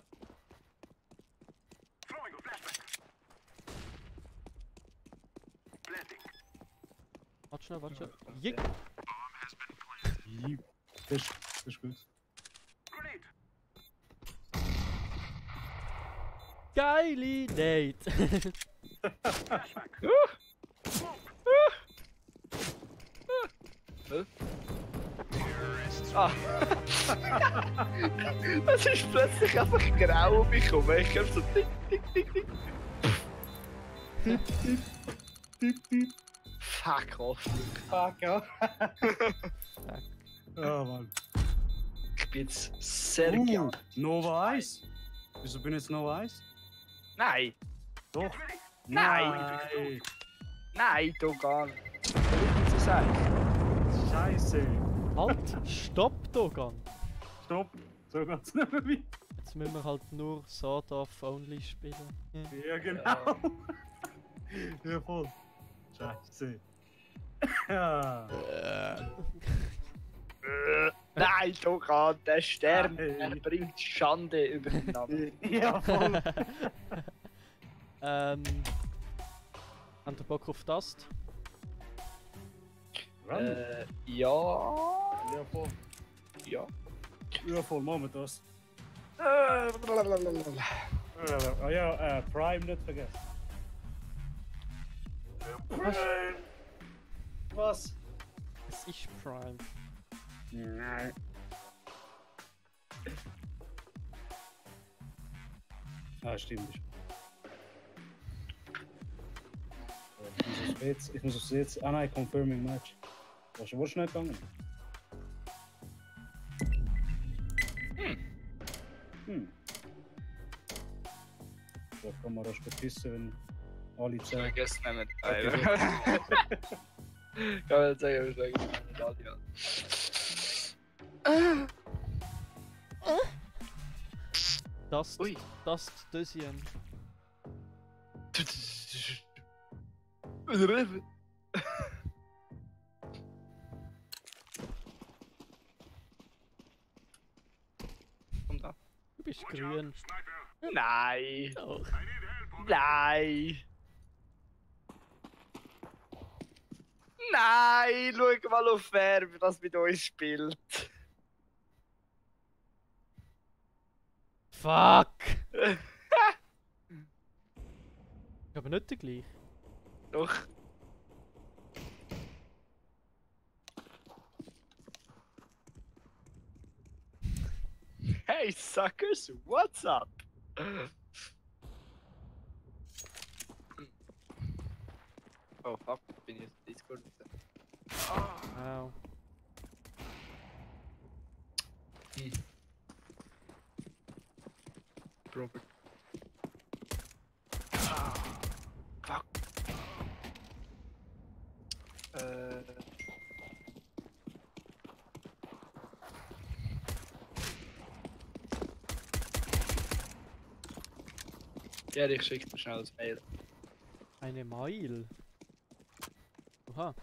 Warte schnell, warte schnell. Jick! Jiep. Das ist gut. Geile Date! Ah! Es ist plötzlich einfach grau bekommen. Ich hab so tick, tick, tick, tick. Tipp, tipp. Tipp, tipp. Fuck off. Fuck off. Ah, Mann. Ich bin jetzt sehr gern. Nova Eis. Wieso bin ich jetzt Nova Eis? Nein! Doch. Nein. Nein. Nein, du gar nicht. Was soll ich sagen? Scheiße. Halt! Stopp Dogan! Stopp. So geht's nicht mehr weiter. Jetzt müssen wir halt nur Sword of Only spielen. Ja, genau. Ja, voll. Scheiße. Ja. Nein, du gar nicht. Der Stern, Nein. er bringt Schande über den Namen. Ja, voll. Habt ihr Bock auf das? Run. Ja. Ja, voll. Ja. Ja, voll. Machen wir das. Blablabla. Ah ja, Prime nicht vergessen. Prime. Was? Es ist Prime. Nein. Ah, stimmt. Ich muss aufs jetzt. Ah nein, Confirming Match. Was ist schnell gegangen? Da kann man rasch pissen, wenn alle Ich 10. vergesse nicht. Okay, Kann man sagen, ich vergesse nicht alle. Das, Ui. das Döschen. Komm da. Du bist grün. Nein. Doch. Nein. Nein, schau mal auf wer das mit uns spielt. Fuck! Aber nicht der gleiche. Doch. Hey suckers, what's up? Oh fuck, bin jetzt Discord. Wow. Robert. Fuck. Ja, ich schick dir schnell das Mail. Eine Mail. Oha.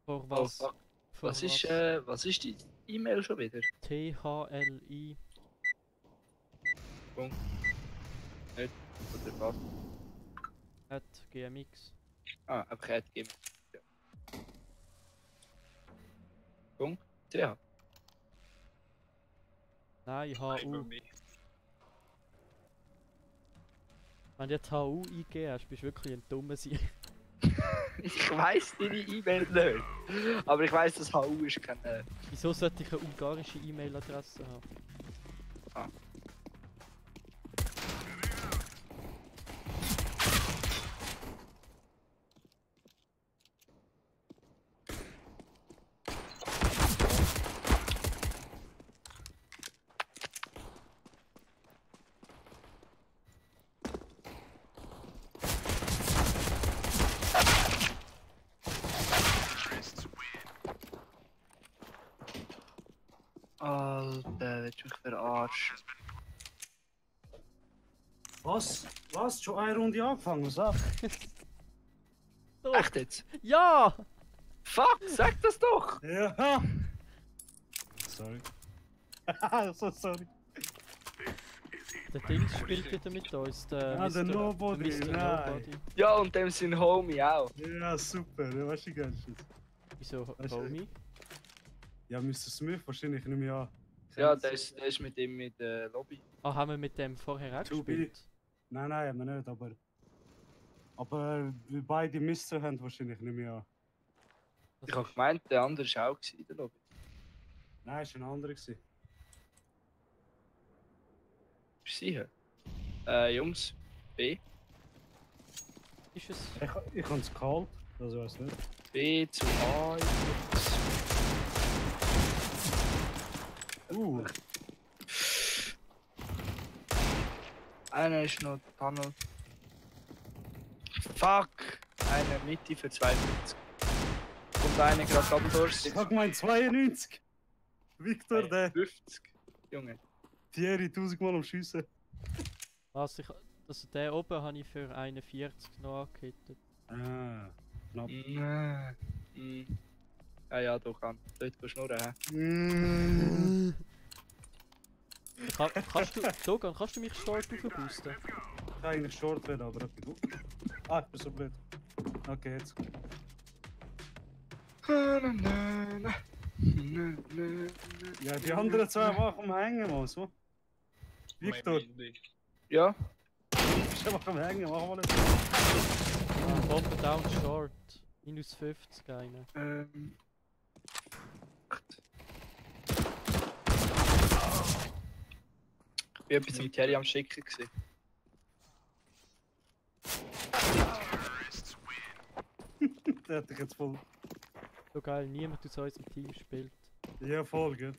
Vor was? fuck. Vor Was ist, was ist die E-Mail schon wieder? THLI. Nicht? Oder was? At GMX. Ah, einfach Ad geben. Ja. Punkt. Ja. Nein, HU. Wenn du jetzt HU eingegeben hast, bist du wirklich ein dummer Sieg. Ich weiss deine E-Mail nicht. Aber ich weiss, dass HU ist keine. Wieso sollte ich eine ungarische E-Mail-Adresse haben? Alter, willst du mich verarschen? Was? Was? Schon eine Runde angefangen? Was ab? Doch. Echt jetzt? Ja! Fuck, sag das doch! Ja! Sorry. So sorry. Der Dings spielt wieder mit uns. Der Der Nobody, Mr. nein. Nobody. Ja, und dem sind Homie auch. Ja, super. Ja, weißt du, geil ist. Wieso Weißt du- Homie? Ja, Mr. Smith wahrscheinlich nicht mehr an. Ja, der ist mit ihm in der Lobby. Ah, haben wir mit dem vorher auch 2B. gespielt? Nein, haben wir nicht, aber. Aber wir beide Mr. haben wahrscheinlich nicht mehr an. Das Ich hab ist- gemeint, der andere war auch in der Lobby. Nein, es war ein anderer. gewesen. Bist du sicher? Jungs, B. Ist es? Ich habe es geholt, also weiß nicht. B zu A. Jungs. Einer ist noch Tunnel. Fuck! Einer Mitte für 52. Und einer gerade Doppeldoors. Ich hab gemeint 92! Victor, der 50. Junge. Thierry 1000 Mal am Schiessen. Was ich. Also den oben habe ich für 41 noch angehittet. Ah, knapp. Nein. Ja, du kannst. Dort kannst du nur Mm. Kannst du. Dogan, kannst du mich stark aufboosten? Ich kann eigentlich short werden, aber etwas gut. Ah, ich bin so blöd. Okay, jetzt. Ja, die anderen zwei machen am Hängen, Mann. So. Victor, Ja, bist einfach am Hängen, mach mal nicht. Ah, Bombe down short. Minus 50 einer. Ich bin etwas mit Thierry am Schicken gewesen. Der hat dich jetzt voll. So geil, niemand aus unserem Team spielt. Ja, voll, gell?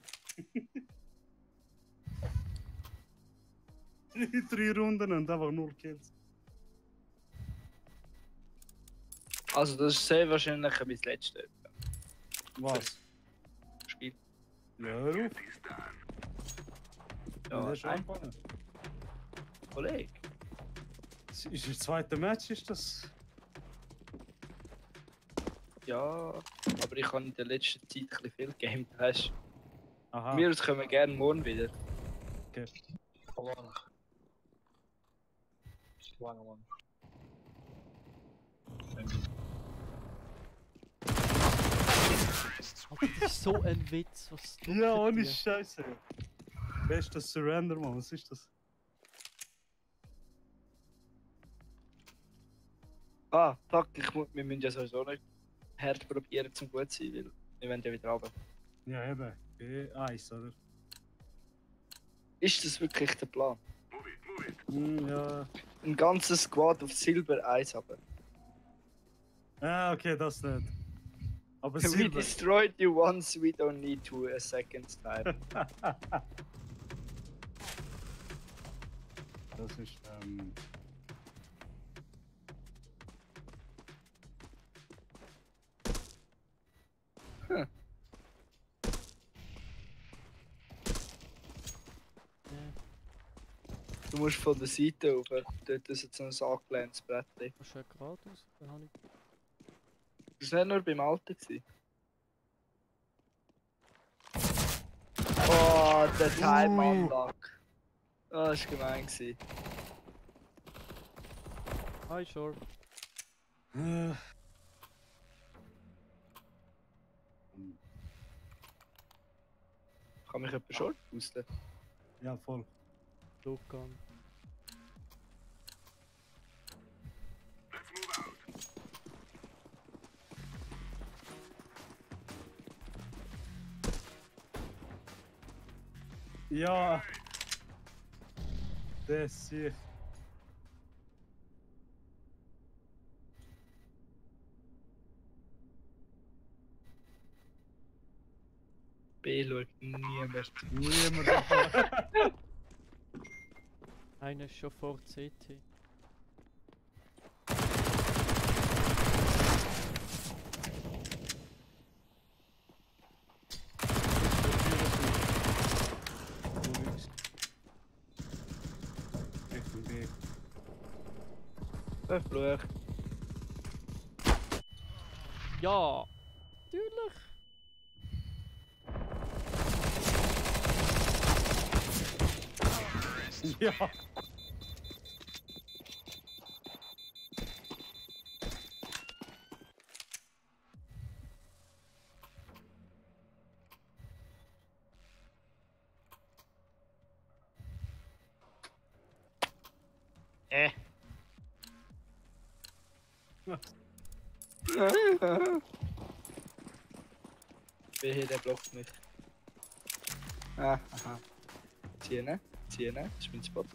3 Runden und einfach 0 Kills. Also das ist sehr wahrscheinlich mein letztes Was? Spiel. Ja, hör auf. Ja, das ist ein anfangen. Kollege. Das ist das zweite Match, ist das? Ja, aber ich habe in der letzten Zeit ein bisschen viel gegamed, weißt du. Aha. Wir kommen gerne morgen wieder. Alter, das ist so ein Witz. Was Ja, tut ohne ihr? Scheiße. Bestes Surrender, Mann, was ist das? Ah, fuck, wir müssen ja sowieso nicht hart probieren zum gut sein, weil wir wollen ja wieder runter. Ja, eben. B1, oder? Ist das wirklich der Plan? Ja. Ein ganzes Squad auf Silber 1 haben. Ah, okay, das nicht. Aber We Silber. destroyed you once, we don't need to a second time. Das ist, Du musst von der Seite rauf, dort ist jetzt ein angelehntes Brett. Das Kannst du ja geradeaus? Dann habe ich. war nicht nur beim Alten. Gewesen. Oh, der Time-Unlock. Oh, das war gemein. Hi, Short. Kann mich jemand Short boosten? Ja, voll. Lukan. Ja. Das sehe ich. B schaut niemand. Niemand davon. Einer ist schon vor CT. Richtung B. Fluch. Ja! Natürlich! Ja. B hier, der blockt mich. Ah, aha. Ziehen, das ist mein Spot.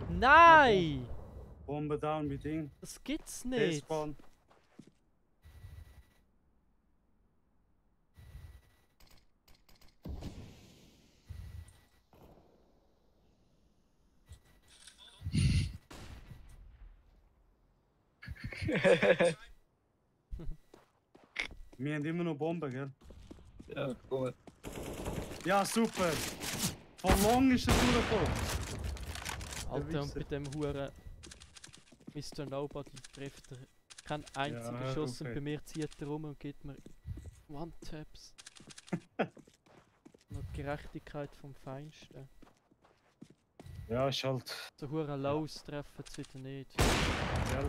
Nein! Bombe down mit Ding. Das gibt's nicht! T-Spawn. Wir haben immer noch Bomben, gell? Ja, komm. Ja, super! Von lang ist er durchgekommen. Alter, und Wichser. bei dem Huren Mr. Nobody trifft er keinen einzigen Ja, Schuss und okay. bei mir zieht er rum und gibt mir One-Taps. Noch die Gerechtigkeit vom Feinsten. Ja, ist halt. So Huren Lows treffen sie wieder nicht. Gell?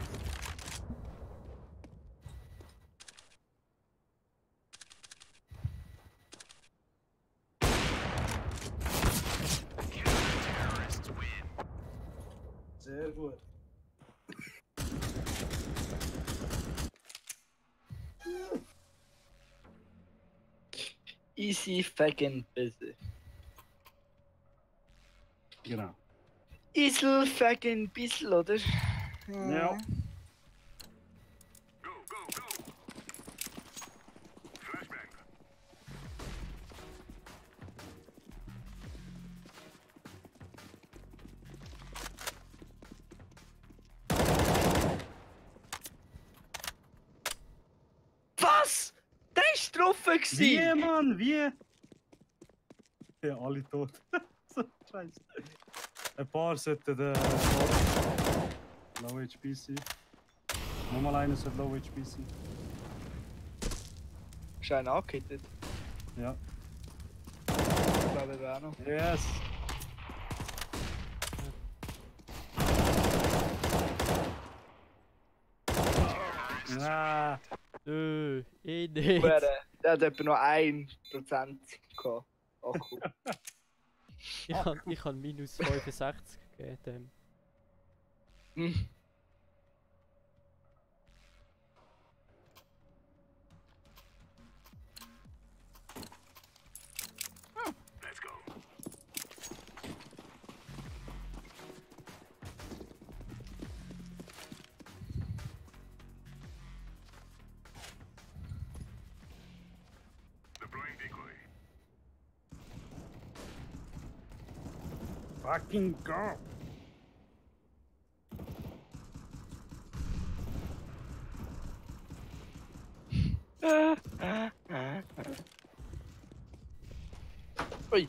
Sehr gut. Easy fucking busy. Genau. Isel fucking bissel, oder? Ja. Was? Der ist getroffen Wie, gewesen! Mann? Wie? Ja, alle tot. So scheiße. Ein paar sollten Low HP sein. Nochmal einer sollte Low HP sein. Ist einer angehittet? Ja. Ich glaube, er auch noch. Yes! Ah, Eh nicht! Hure, der hat etwa noch 1% gehabt. Akku. Ich hab minus 65 gegeben dem. Hm. fucking go! Ui.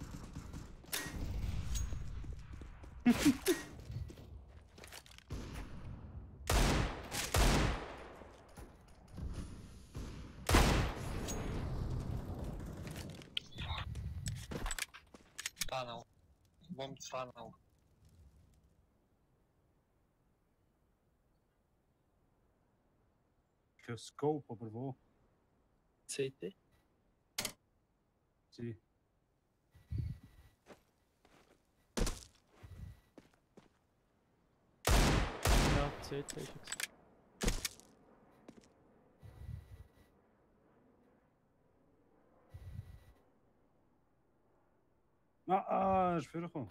Funnel. Bombed funnel. Kein Scope, aber wo? CT. Sie. Ja, CT ist jetzt. Ist vorgekommen.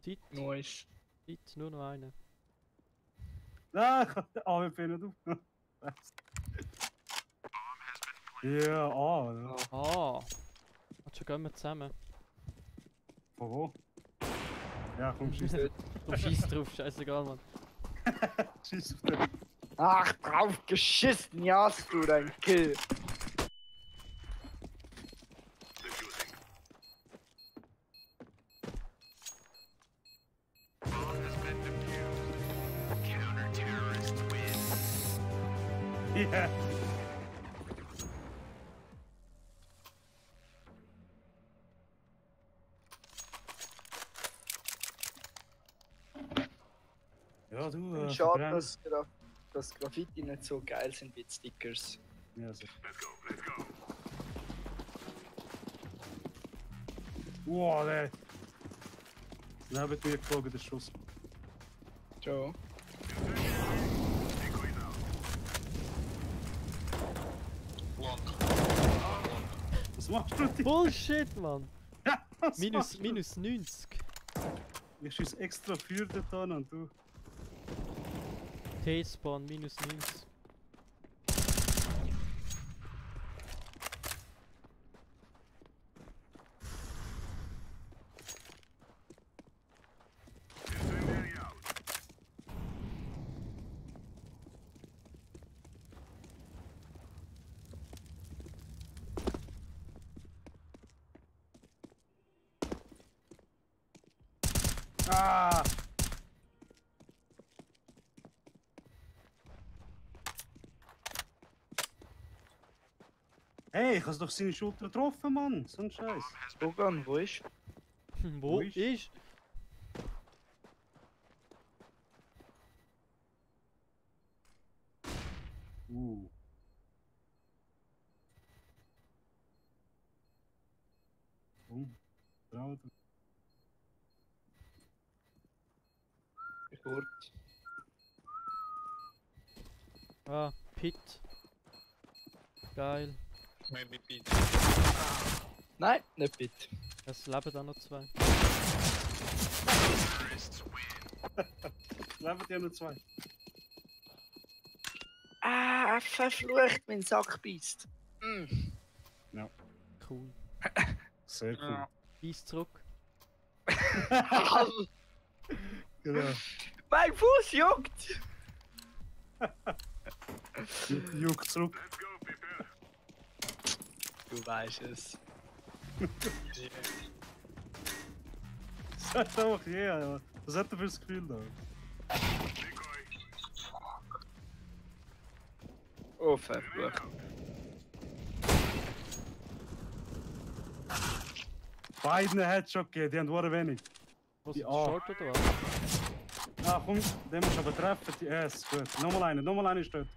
Zeit, Nice. Zeit, nur noch eine. Ah, ich hab den AWP nicht auf. Ja, ja. Ah! Also gehen wir zusammen. Von wo? Ja, komm, schieß. Komm, scheiß drauf, scheißegal, Mann. Schieß auf den. Ach, drauf geschissen, ja, hast du dein Kill. Ja. Ja, du, Schade, verbrennst. dass Graffiti nicht so geil sind wie die Stickers. Ja, so. Wow, der. Neben mir geflogen, der Schuss. Ciao. Long. Was machst du denn? Bullshit, Mann! Ja, was machst du? Minus 90. Ich schieß extra für dort an und du. T-Spawn, minus 90. Ah! Hey, ich hab's doch seine Schulter getroffen, Mann. So ein Scheiß. Bogan, wo ist? Wo Wo ist? ist? Traut. Gut. Ah, Pit. Geil. Maybe Pete. Nein, nicht bitte. Es leben da noch zwei. Leben die noch zwei? Ah, verflucht, mein Sack beißt. Cool. Sehr cool. Ja. Eis zurück. Genau. Mein Fuß juckt! Juckt zurück. Du weißt es. Sagt einfach ja. Was hat er für das Gefühl da? Oh, verflucht. Beiden Headshot gegeben, die haben nur wenig. Was Die ist A. Short oder was? Ah komm, den musst du aber treffen. Die S, gut. Nochmal eine ist dort.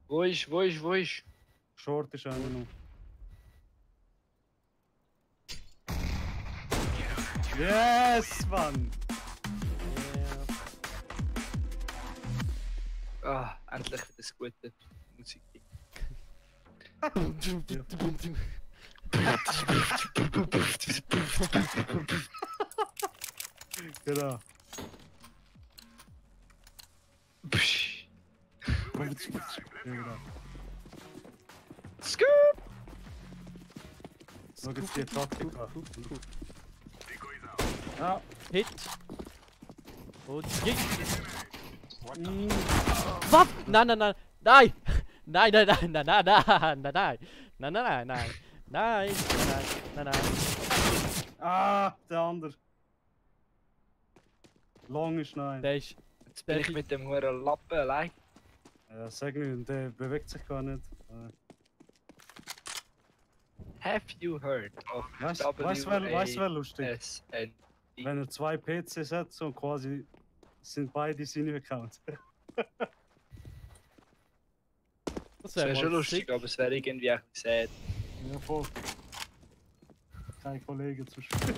Wo ist? Short ist einer noch. Yes, Mann! Yeah. Ah, endlich wieder das gute Musik. Genau. Genau. Scoop! Schau jetzt die Taktik an. Ja. Hit. Und Jick. Was? Nein, nein, nein. Nein! Nein, nein, nein, nein, nein, nein, nein, nein, nein, nein, nein, nein, nein, nein, nein. Ah, der andere. Long ist nein. Der ist Jetzt bin ich mit dem huren Lappen allein. Ja, sag nicht, der bewegt sich gar nicht. Have you heard of Weißt du, wer lustig? WASN? Wenn er 2 PCs hat, so quasi sind beide seine Accounts. Das wäre schon lustig, aber es wäre irgendwie auch sad. Ja, voll. Kein Kollege zu spielen.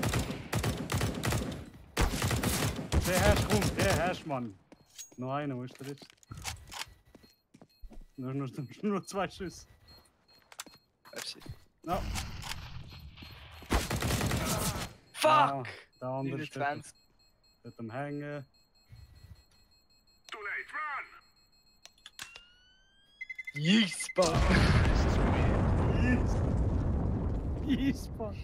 Der herrscht, Mann. Noch einer, wo ist der jetzt? Nur 2 Schüsse. Merci. Ja. Fuck! Der andere steht 29. am Hängen. Jeesbach! Jeesbach!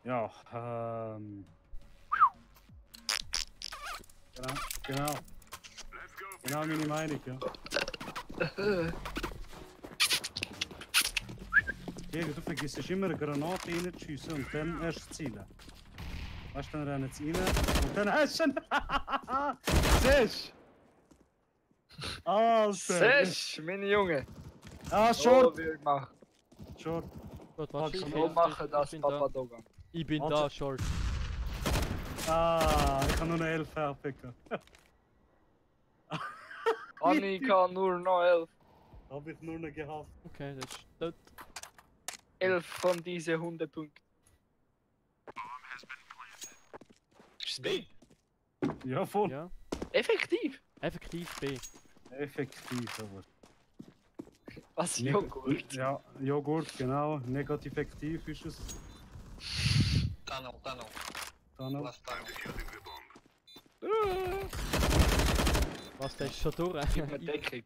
Ja, genau. Genau meine Meinung, ja. Diego, du vergisst immer eine Granate reinzuschiessen und dann erst zielen. Weißt du, dann rennen sie rein und dann hast du ihn. Siehst du? Alter! Sesh, meine Junge! Ah, So Short! will ich machen. Short. Gut, warte, So machen das bin da. Papa Dogan. Ich bin Also- da, Short. Ah, ich habe nur eine 11 HP gehabt. Annika nur noch 11. Hab ich nur noch gehabt. Okay, das ist dort. 11 von diesen Hundepunkten. Ist B? Ja, voll. Ja, Effektiv? effektiv B. Effektiv, aber. Was Ne- Joghurt? Ja, Joghurt, genau. Negativ effektiv ist es. Tunnel. Dann noch. Last tunnel. Was, der ist schon durch? Gib mir Deckung.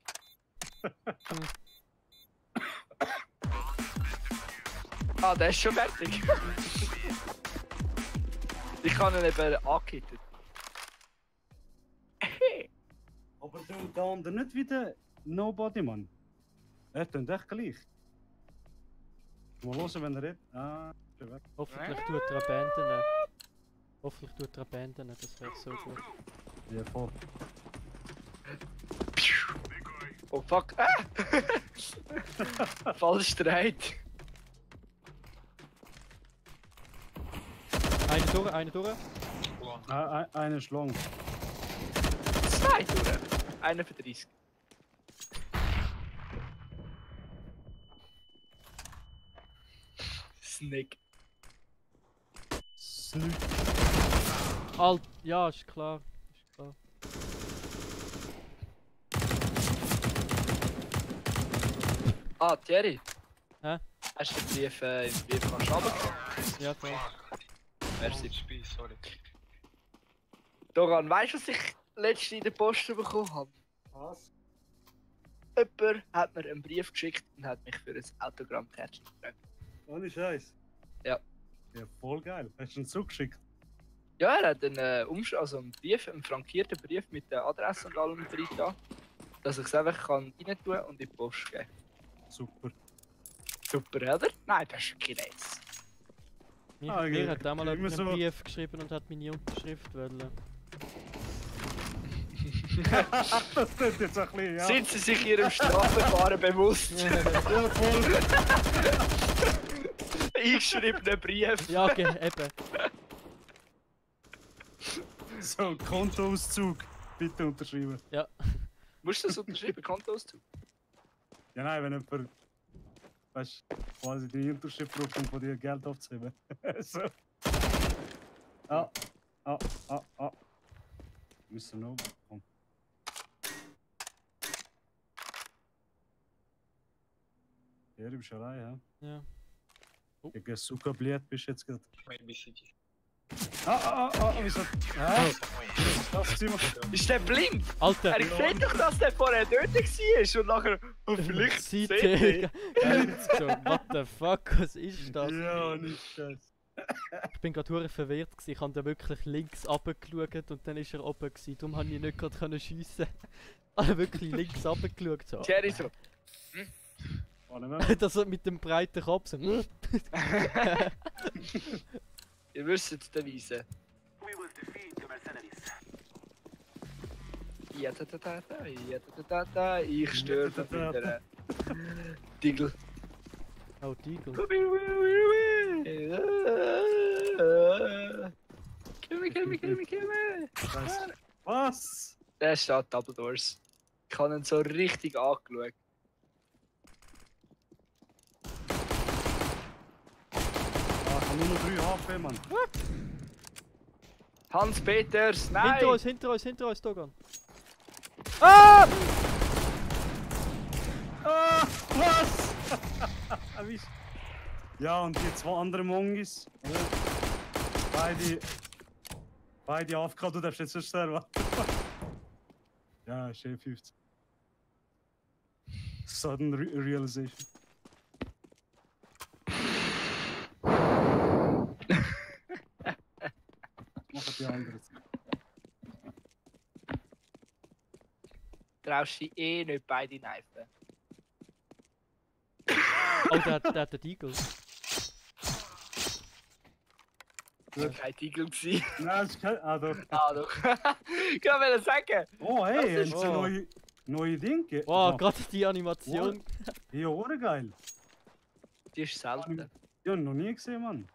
Ah, der ist schon fertig. Ich habe ihn eben angekittet. Aber der andere nicht wieder Nobody, Mann. Er tut echt gleich. Mal hören, wenn er redet. Ah, ist er weg. Hoffentlich tut er abandonn. Hoffentlich tut er abandonn, das wäre so gut. Ja, voll. Oh fuck. Ah! Falsch dreht. Eine durch. One. Einer ist long. 2 durch. 31. Snick. Snip. Alt, ja, ist klar. Ist klar. Ah, Thierry. Hä? Hast du den Brief im Briefkasten runtergekommen? Ja, voll. Merci. HP, sorry. Dogan, weißt du, was ich letztens in der Post bekommen habe? Was? Jemand hat mir einen Brief geschickt und hat mich für ein Autogrammkärtchen gefragt. Ohne Scheiß. Ja. Ja, voll geil. Hast du ihn zugeschickt? Ja, er hat also einen Brief, einen frankierten Brief mit der Adresse und allem drin, da, dass ich es einfach rein tun und in die Post geben. Super. Super, oder? Nein, das ist Chines. Mir, Ah, mir okay. hat einmal Immer einen so- Brief geschrieben und hat meine Unterschrift wollen. Das tut jetzt ein bisschen, ja. Sind Sie sich Ihrem Strafverfahren bewusst? Ja, voll. Eingeschriebener Brief. Ja, okay, eben. So, Kontoauszug. Bitte unterschreiben. Musst du das unterschreiben? Kontoauszug? Ja, nein, wenn jemand. Weißt du, quasi die Unterschrift braucht, um von dir Geld aufzuheben. So. Ah. Müssen wir noch. Komm. Ja, du bist allein, ja? Ja. Gegen Zuckerbliet bist du jetzt gerade. Maybe city. Wieso? Hä? Das sind wir. Ist der blind? Alter! Er sieht doch, dass der vorher dort war und nachher. Oh, vielleicht sieht Seite. er. So, what the fuck, was ist das? Ja, nicht scheiße. Ich bin gerade hure verwirrt gewesen. Ich habe da wirklich links runtergeschaut und dann ist er oben gewesen. Darum konnte ich nicht gerade schiessen. Also wirklich links runtergeschaut so. Jerry so. Oh, nicht mehr. Das mit dem breiten Kopf so. Ihr wisst die Devise. Ja, ja, ich störe da wieder. Diggle. Oh, Deagle. Kill me. Was? Der steht Double Doors. Ich habe ihn so richtig angeschaut. Ah, ich habe nur noch 3 HP, Mann. Hans Peters, nein! Hinter uns, Dogan. Ah! Ah, was? Erwischt. Ja, und die 2 anderen Mongis. Beide AFK, du darfst jetzt nicht sterben. Ja, Shea 50. Sudden Realization. Machen die anderen. Traust dich eh nicht beide kneifen. Oh, der hat den Deagle. Das war kein Titel gewesen. Nein, das ist kein. Ah, doch. Ah, doch. Ich kann mir das sagen. Oh, hey, Das ist haben sie so. neue Dinge? Wow, gerade die Animation. Ja, oder geil. Die ist selten. Ja, noch nie gesehen, Mann.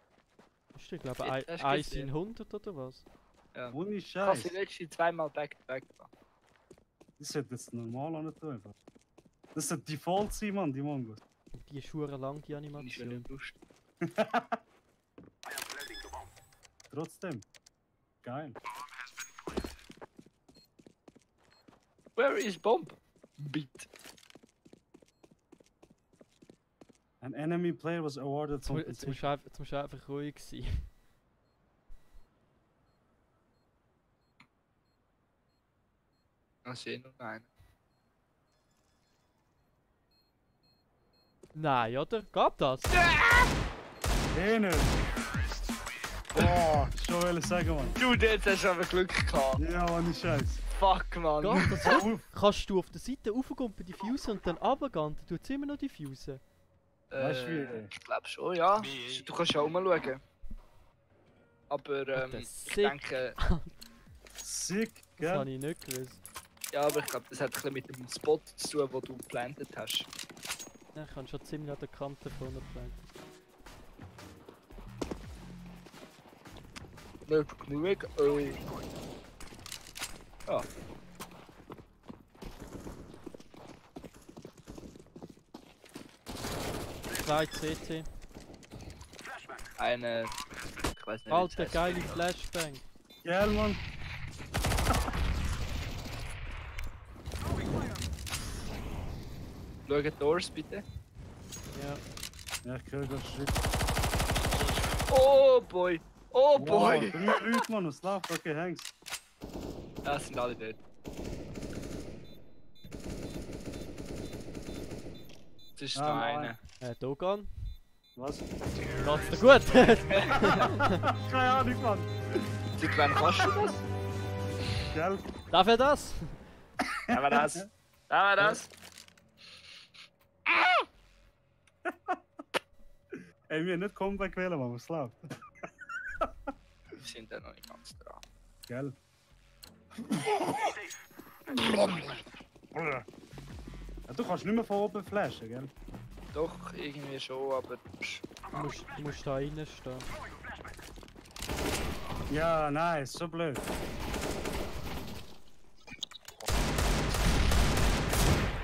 Ist der, glaube Hast ich, du 1 gesehen? in 100 oder was? Ja. Ohne Ich habe Scheiß. sie letzte zweimal back-to-back gemacht. Das sollte jetzt normal an tun. Einfach. Das sollte Default sein, Mann, die Mongos. Und die ist schon lang, die Finde ich schon Animation. nicht lustig. Trotzdem. Geil. Where is Bomb? Beat. An enemy player was awarded Jetzt musst du einfach ruhig sein. Ich sehe nur einen. Nein, oder? Gab das? Einer. Boah, schon wollte sagen, Mann. Du, jetzt hast du aber Glück gehabt. Ja, ohne Scheiß. Fuck, Mann. Gab das? Kannst du auf der Seite raufgehen bei diffusen und dann runtergehen, dann tut es immer noch diffusen. Weißt du wie? Ich glaube schon, ja. Du kannst ja auch mal schauen. Aber Alter, ich sick. denke, Sick, Das habe gell? ich nicht gewusst. ja, aber ich glaube, das hat ein bisschen mit dem Spot zu tun, den du geplantet hast. Ja, ich habe schon ziemlich an der Kante vorne geplant. Nicht genug. Ja. Zwei CT. Eine. Ich weiß nicht. wie Alter, das geile heißt. Flashbang. Geil, Mann. Schau die Doors bitte. Ja. Ja, ich höre das Schritt. Oh boy! Oh Wow, boy! 3 Leute, Mann, was läuft? Okay, hängs. Ja, sind alle dort. Das ist Ah, noch nein. einer. Dogan. Was? Geht's dir gut? Keine Ahnung, Mann. Seit wann kannst du das? Gell? Darf er das? Aber das. Aber das. Ey, wir haben nicht Comeback wählen, Mann, was läuft? Wir sind da noch nicht ganz dran. Gell? Ja, du kannst nicht mehr von oben flashen, gell? Doch, irgendwie schon, aber. Du musst da reinstehen. Ja, nice, so blöd.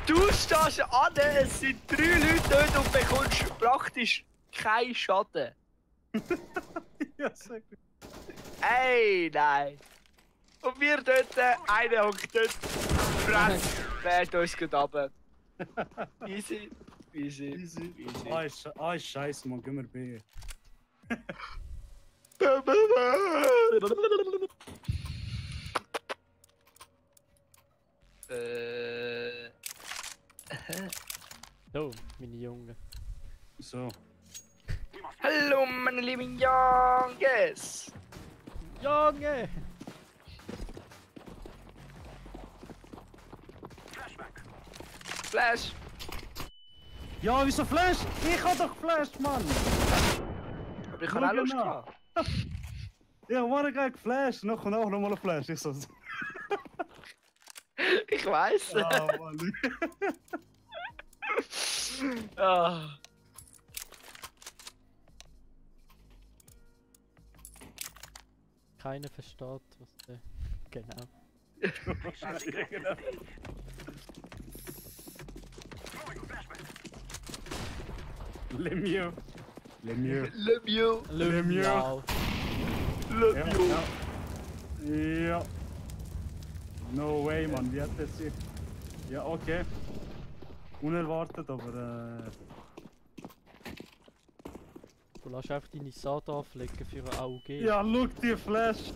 Du stehst an, es sind 3 Leute dort und bekommst praktisch keinen Schaden. Ja, sehr gut. Ey, nein. Und wir dort, einer hockt dort, Fress, fährt uns gerade runter. Easy, easy, Easy. easy. Ist scheiße, Mann, gehen wir B. So, meine Jungen. So. Hallo, meine lieben Jungs! Junge! Flash! Ja, wieso Flash? Ich hab doch geflasht, Mann! Aber ich habe auch Lust Genau. gehabt. Ja, morgen gleich geflasht. Noch und auch nochmal ein Flash. Ich so. Ich weiß. Ah, Mann. Ah. Keiner versteht, was der. Genau. Ja, genau. Lemieux. Lemieux. Lemieux. Lemieux. Wow. Ja, Lemieux. ja. Ja. No way, Mann. Wie hat das sich? Ja, okay. Unerwartet, aber Du lässt einfach deine Saat anflicken für ein AUG. Ja, look, die Flash.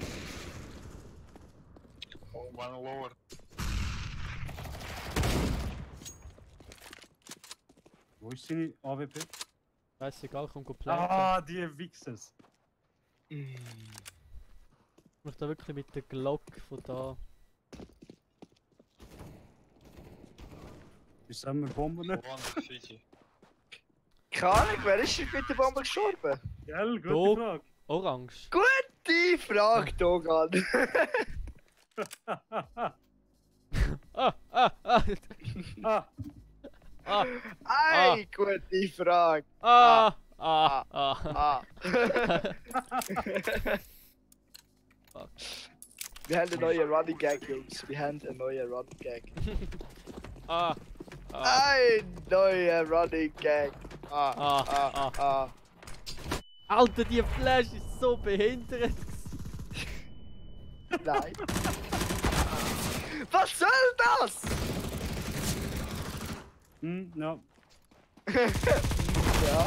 Oh, one lower. Wo ist seine AWP? Scheißegal, komm go planten. Ah, die Wichsers. Ich möchte da wirklich mit der Glock von da. Ist haben wir Bomben? One city. Keine Ahnung, wer ist mit der Bombe gestorben? Gell, gute Do. Frage. Orange. Die Frage, Dogan. Ah, ah, ah, Ah, ah, Ei, gute Frage. ah, ah, ah. Ah. Wir haben einen neuen Running Gag, Jungs. Wir haben einen neuen Running Gag. Ah, ah, Ein neuer Running Gag. Ah. Alter, die Flash ist so behindert. Nein. Was soll das? ja. Ja.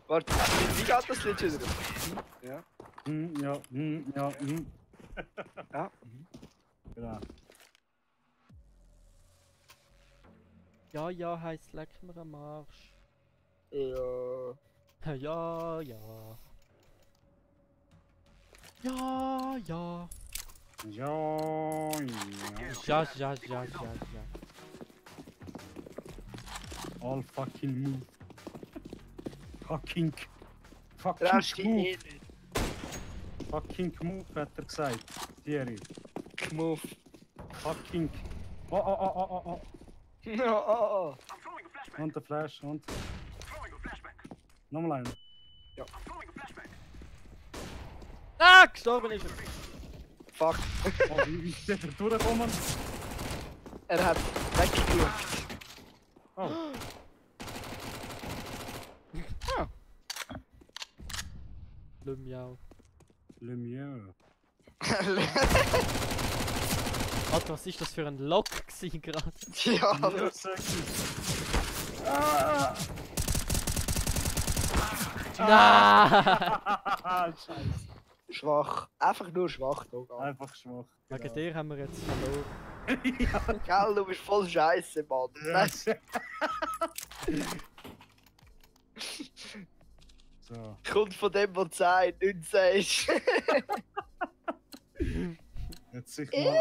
Warte, wie geht das Lied wieder? Ja. Ja, ja, Ja. Genau. Ja, ja, heisst leck mir am Arsch. Ja. Ja, ja. Ja, ja. Ja, ja. Ja. All fucking move. Fucking Traust dich move. eh nicht. Fucking move, hat er gesagt. Thierry. Move. Fucking. Oh. Oh. Und der Flash und. Nochmal einer. Ah, gestorben ist er. Fuck. Oh, wie ist der durchgekommen? Er hat weggeschaut. Oh. Le Miau. Le mieux. Alter, was ist das für ein Lock gewesen gerade? Ja. Ja, sag ich. Ah! Nein! Scheiße. Schwach. Einfach nur schwach, Dogan. Einfach schwach. Wegen dir haben wir jetzt verloren. Gell, du bist voll scheiße, Mann. Ja. So. Kommt von dem, was du sagst, nichts sagst. Jetzt sich mal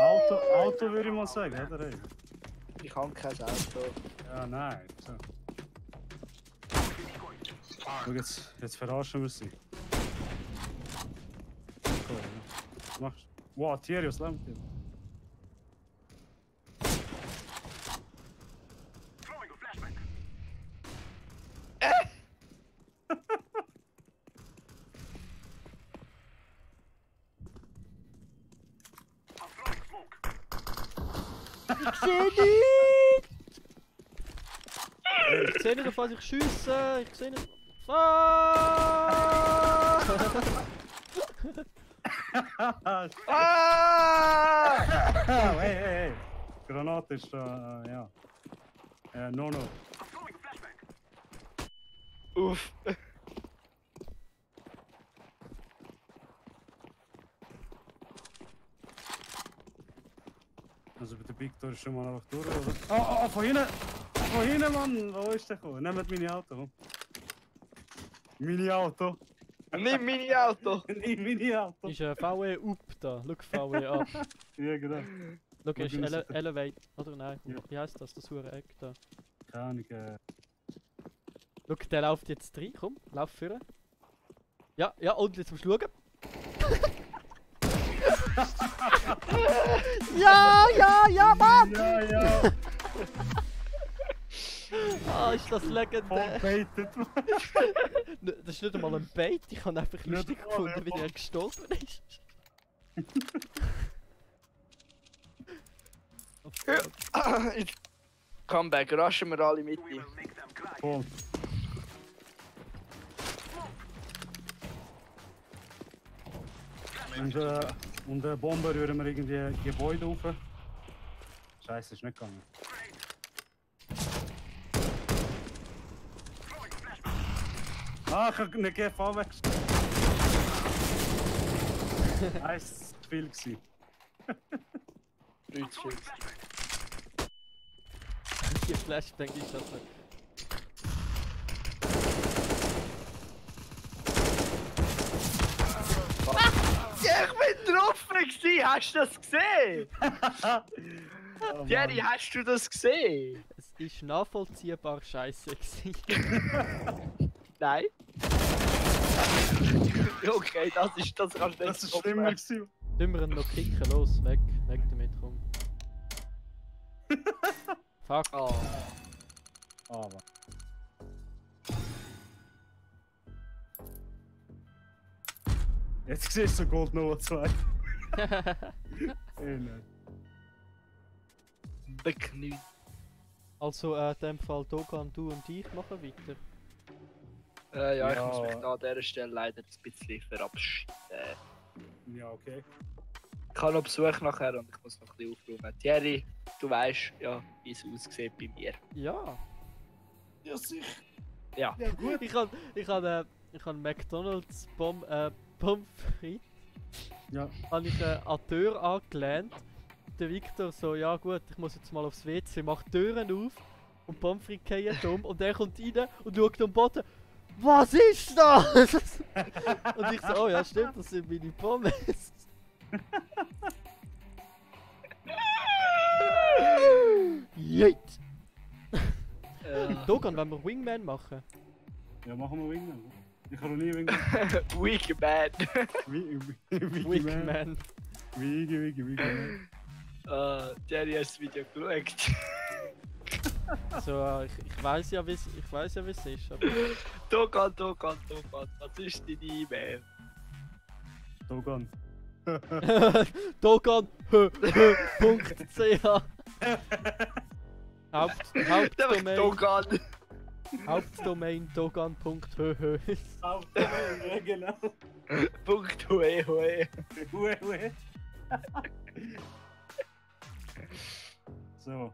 Auto würde ich mal sagen, oder? Ey? Ich habe kein Auto. Ja, nein. So. Schau, jetzt verarschen wir sie. Cool, ja. Was machst du? Wow, Thierry, was lernt ihr? Ich sehe nicht! Ich sehe nicht, auf was ich schiesse! Ich sehe nicht. Fuck! Ah! Hey. Granate ist da, ja. No. Uff. Also bei der Big Door ist schon mal einfach durch, oder? Oh, von hinten! Von hinten, Mann! Wo ist der gekommen? Nehmt meine Auto, komm. Meine Auto! Nimm mein Auto. Nimm meine Auto! Ist ein VW up da. Schau VW ab. Ja, genau. Schau, ist wir müssen- Elevate. Oder nein, Ja. wie heisst das? Das hure Eck da. Keine Ahnung. Schau, der läuft jetzt rein. Komm, lauf führen. Ja, ja, und jetzt musst du schauen. Ja, ja, ja, Mann! Ja, ja. Ah, ist das Voll legendär. baited. Das ist nicht einmal ein Bait, ich habe einfach lustig einmal, gefunden, ja. wie er gestolpert ist. Comeback, rushen wir alle mit. Voll. Und Bomber rühren wir irgendwie Gebäude auf. Scheiße, ist nicht gegangen. Ah, ich hab nicht GV weg. Eins zu viel gewesen. 3 zu 5. Die Flashbang ist das nicht. Ja, ich bin getroffen gewesen, hast du das gesehen? Oh, Jerry, Mann. hast du das gesehen? Es ist nachvollziehbar scheiße gewesen. Nein. Okay, das kannst du nicht Das ist stoppen. schlimmer gewesen. Tun wir ihn noch kicken, los, weg damit, komm. Fuck. Oh. Aber. Jetzt siehst du Gold Nova 2. Nein. Beknüht. Also, in dem Fall Dogan, du und ich machen weiter. Ja, ich Ja. muss mich da an dieser Stelle leider ein bisschen verabschieden. Ja, okay. Ich habe noch Besuch nachher und ich muss noch ein bisschen aufräumen. Thierry, du weißt ja, wie es aussieht bei mir. Ja. Ja, sicher. Ja. Ja, gut. Ich habe McDonalds Pommes frites. Ja. Habe ich an die Tür angelehnt. Der Victor so, ja gut, ich muss jetzt mal aufs WC, macht die Türen auf und Pommes frites fallen um und er kommt rein und schaut am Boden. Was ist das? Und ich so, oh ja stimmt, das sind meine Pommes. Jeit! Dogan, wenn wir Wingman machen? Ja, machen wir Wingman. Ich habe noch nie Wingman. Weak bad. Wingman. Wingman. Thierry, hast das Video geschaut? So, ich weiß ja, wie es ist. Aber Dogan, was ist deine E-Mail? Dogan. Dogan.ch Hauptdomain Dogan. Hauptdomain dogan.hh Ja, genau. Punkt Hue. Hue. So.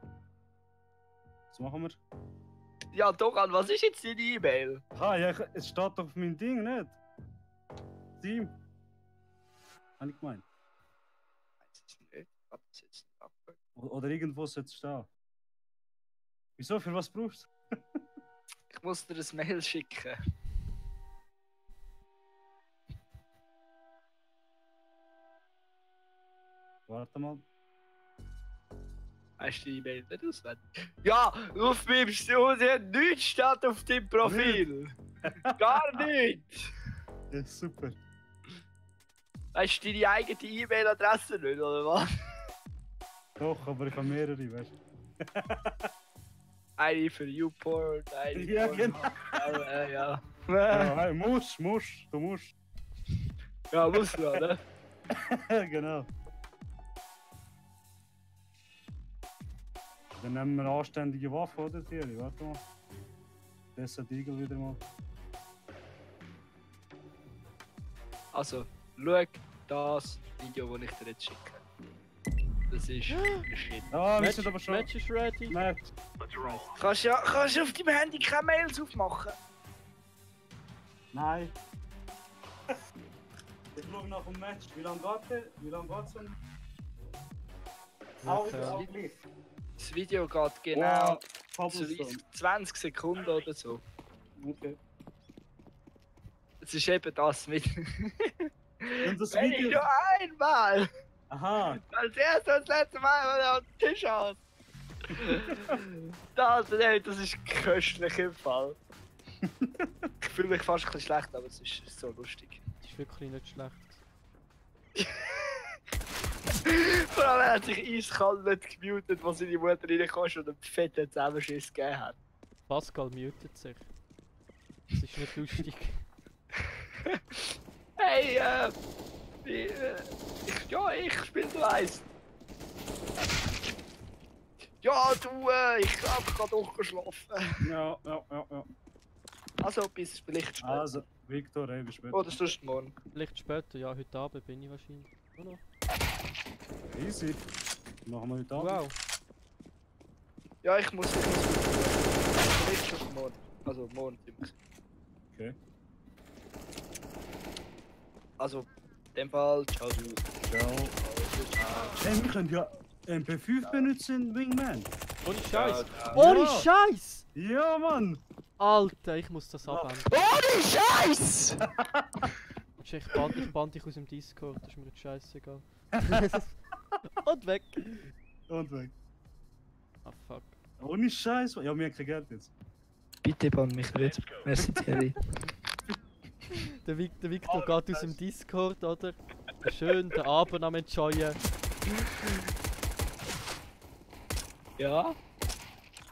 Was machen wir? Ja, Dogan, was ist jetzt deine E-Mail? Ja, es steht doch auf meinem Ding, nicht? Team. Habe ich gemeint. Oder irgendwo sollte es stehen. Wieso? Für was brauchst du? Ich muss dir ein Mail schicken. Warte mal. Hast du die E-Mail nicht auswendig? Ja, auf meinem Studio nichts steht auf deinem Profil. Gar nichts. Ja, super. Hast du deine eigene E-Mail-Adresse nicht, oder was? Doch, aber ich habe mehrere, weißt du. Eine für YouPorn, eine Ja, für... genau. Ja. Ja, hey, du musst. Ja, muss ja, ne? Genau. Dann nehmen wir eine anständige Waffe, oder Thierry? Warte mal. Desert Eagle wieder mal. Also, schau das Video, das ich dir jetzt schicke. Das ist Shit. Ah, wir sind aber schon. Match is ready. Match. Kannst du auf deinem Handy keine Mails aufmachen? Nein. Ich schaue nach dem Match. Wie lange geht der? Wie lange geht es um? Ja. Das Video geht genau Cobblestone. 20 Sekunden oder so. Okay. Es ist eben das mit. Und das Wenn ich Video, nur einmal! Aha! Als erstes und das letzte Mal, wenn er auf den Tisch aus. Das ist köstlich im Fall. Ich fühle mich fast ein bisschen schlecht, aber es ist so lustig. Das ist wirklich nicht schlecht. Vor allem er hat sich eiskalt nicht gemutet, als seine Mutter reinkam und einen fetten Zusammenschiss gegeben hat. Pascal mutet sich. Das ist nicht lustig. Hey, ich spiele so eins. Ja, du, ich hab gerade durchgeschlafen. Ja. Also, bis vielleicht später. Also, Victor, ey, bis später. Oder sonst morgen. Vielleicht später, ja, heute Abend bin ich wahrscheinlich. Oh no. Easy. Machen wir heute Abend. Wow. Ja, ich muss vielleicht schon morgen. Also, morgen ziemlich. Okay. Also, in dem Fall, ciao, du. Ciao. Ey, wir können ja MP5 benutzen, Wingman. Ohne Scheiß. Ja. Ohne Ja. Scheiß! Ja, Mann! Alter, ich muss das abändern. Ohne Scheiß! Ich band dich aus dem Discord, das ist mir jetzt scheißegal. Und weg. Und weg. Ah fuck. Ohne Scheiß. Ja, wir haben kein Geld jetzt. Bitte bann mich nicht. Merci, Thierry. Der Victor geht aus dem Discord, oder? Schön den Abend am enjoyen. Ja?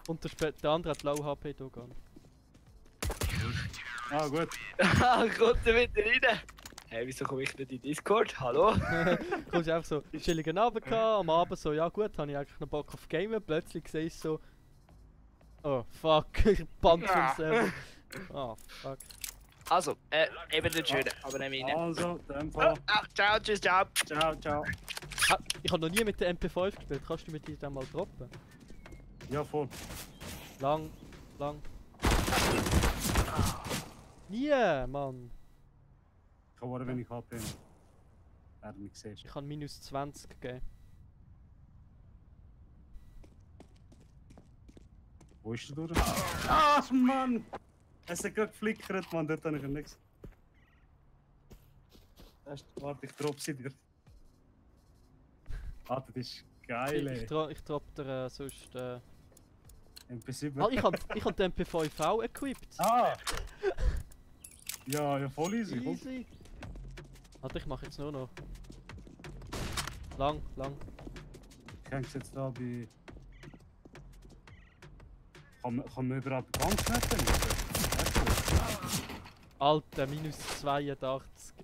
Und der andere hat low HP Dogan. Ah, gut. Kommt er wieder rein? Hey, wieso komme ich nicht in Discord? Hallo? Kommst einfach so chilligen Abend gehabt, am Abend so, ja gut, habe ich eigentlich noch Bock auf Gamen, plötzlich sehe ich so. Oh fuck, ich band vom Server. Oh fuck. Also, eben den schönen, aber nehmen wir rein. Also, in dem Fall. Ach, ciao, tschüss, ciao. Ciao, ciao. Ah, ich habe noch nie mit der MP5 gespielt, kannst du mit dir dann mal droppen? Ja, voll. Lang. Nie, Mann. Ich habe wenig HP. Er hat mich gesehen. Ich habe minus 20 gegeben. Wo ist der durch? Ach, Mann! Es hat gerade geflickert, Mann, dort habe ich nichts. Warte, ich drop sie dir. Ah, das ist geil, ey. Ich droppe dir sonst. MP7. Ah, ich hab den MP5 auch equipped. Ah! Ja, voll easy. Komm. Easy. Warte, ich mache jetzt nur noch. Lang. Ich häng's jetzt da bei. Kann man überhaupt ganz nicht benutzen? Alter, minus 82.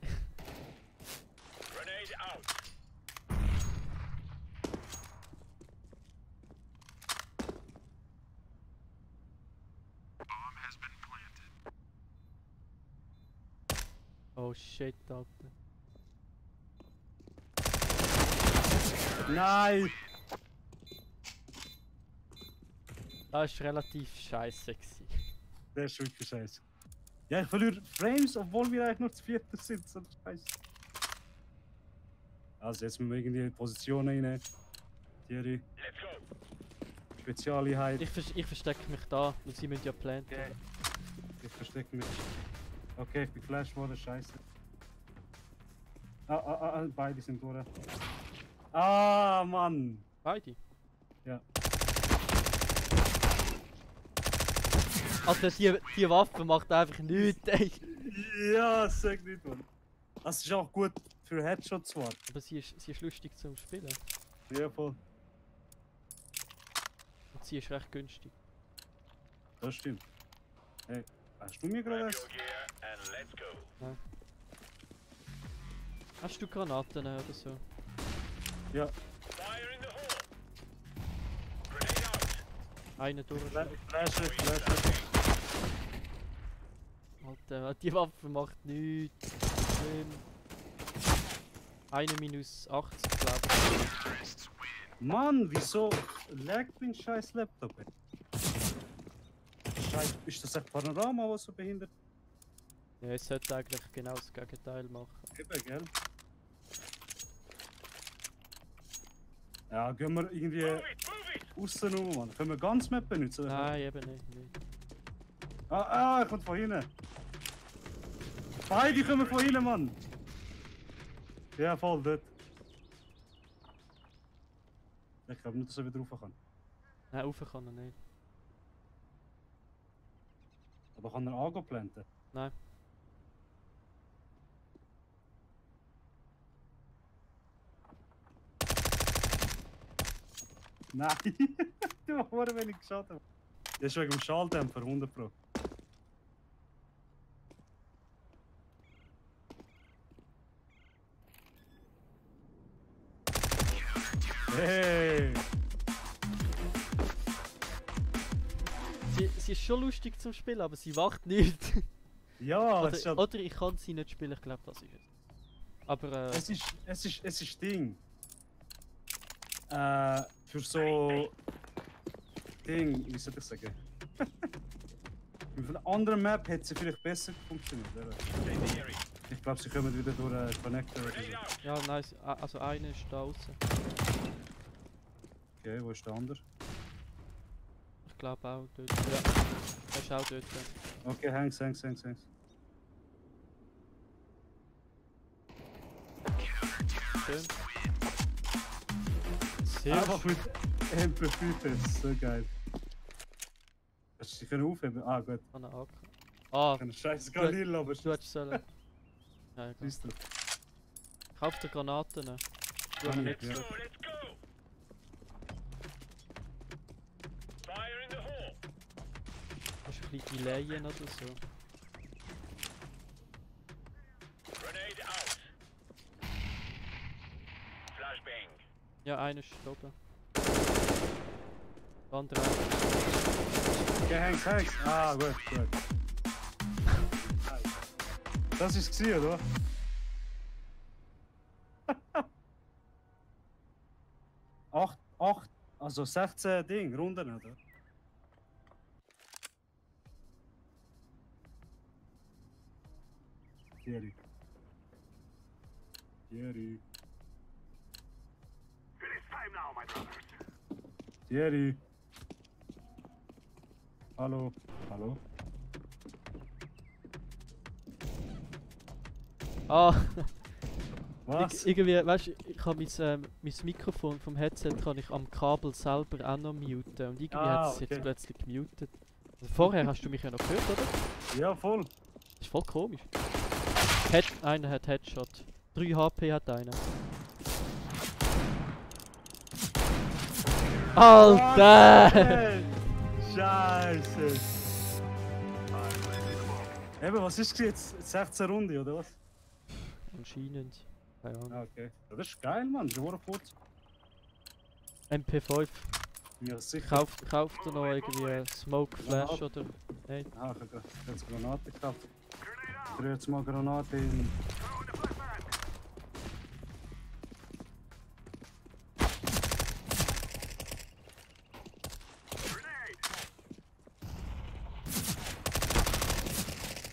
Oh shit, Alter. Nein! Das war relativ scheiße. Gewesen. Der ist wirklich scheiße. Ja, ich verliere Frames, obwohl wir eigentlich nur zu vierter sind. So scheiße. Also, jetzt müssen wir irgendwie in die Position rein. Thierry. Spezialeinheit. Ich verstecke mich da, weil sie müssen ja planten. Okay. Ich verstecke mich. Okay, ich bin geflasht worden, scheiße. Beide sind durch. Ah, Mann! Beide? Ja. Alter, die Waffe macht einfach nichts, ey. Ja, sag nicht, Mann. Das ist auch gut für Headshots zwar. Aber sie ist lustig zum Spielen. Ja, voll. Und sie ist recht günstig. Das stimmt. Hey, hast du mir gerade was? Hast du Granaten oder so? Ja. Eine durch. Flashe. Alter, die Waffe macht nichts. Schlimm. Eine minus 80, glaube ich. Mann, wieso laggt mein scheiß Laptop? Ey? Scheiße, ist das echt Panorama, was so behindert? Ja, es sollte eigentlich genau das Gegenteil machen. Eben, gell? Ja, gehen wir irgendwie aussen rum, Mann. Können wir ganz Map benutzen? Nein, eben nicht. Ah, ich komme von hinten. Beide kommen von hinten, Mann. Ja, voll dort. Ich glaube nicht, dass er wieder rauf kann. Nein, rauf kann er nicht. Aber kann er Ago planten? Nein. Nein! Du hast vorher wenig geschadet. Das ist wegen dem Schalldämpfer, 100 Pro. Hey! Sie ist schon lustig zum Spielen, aber sie wacht nicht. Ja, es ist, oder, oder ich kann sie nicht spielen, ich glaube, das ist es. Aber es ist Ding. Für so Ding, wie soll ich sagen? Auf einer anderen Map hätte sie vielleicht besser funktioniert. Oder? Ich glaube, sie kommen wieder durch Connector oder so. ja, nice. Also eine ist da außen. Okay, wo ist der andere? Ich glaube auch dort. Ja, er ist auch dort. Okay, hängs. Schön. Sehr Einfach mit MP5 ist so geil. Hast du sie können aufheben? Ah, gut. an der AK. Ah, Keine Scheiße, gar nicht, aber du hättest sollen. Ja, egal. siehst du. Kauf dir Granaten. Du hast Kann nichts. ich, ja. Hast du ein bisschen Delayen oder so? Ja, einer ist oben. Der andere auch. Okay, hängs. Ah, gut. Das ist es, oder? Acht, also 16 Ding, Runden, oder? Thierry. Thierry. Hallo. Ah, Was? irgendwie, weißt du, ich habe mein Mikrofon vom Headset kann ich am Kabel selber auch noch muten und irgendwie hat es okay. jetzt plötzlich gemutet. Also vorher hast du mich ja noch gehört, oder? Ja, voll. Das ist voll komisch. Einer hat Headshot. 3 HP hat einer. Alter! Hey, Scheiße. Eben, was ist jetzt? 16 Runde, oder was? Anscheinend. Keine Ahnung. Ah, okay. Ja, das ist geil, Mann. Das ist nur kurz. MP5. Ja, sicher. Kauft ihr noch irgendwie Smoke Flash Ja. oder? Nein. Ah, ich habe jetzt Granate gekauft. Ich drehe jetzt mal Granate in.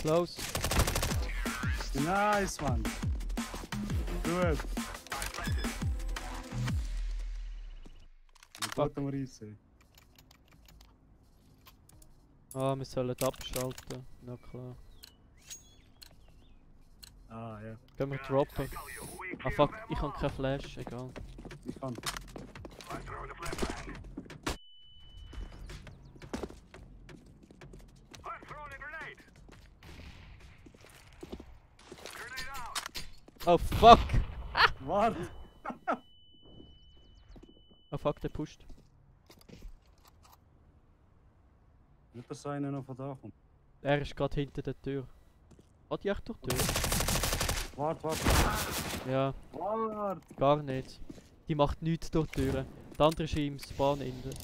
Close. Nice, Mann. Gut. Fuck. Gut am Reisen. Ah, wir sollen abschalten. Na klar. Ah, ja. Gehen wir droppen. Ah fuck, ich habe kein Flash, egal. Ich kann. Oh fuck! Warte! Oh fuck, der pusht. Nicht, dass einer noch von da kommt. Er ist gerade hinter der Tür. Hat die echt durch die Tür? Warte. Ja, Warte! gar nicht. Die macht nichts durch die Türen. Der andere ist im Spawn innen.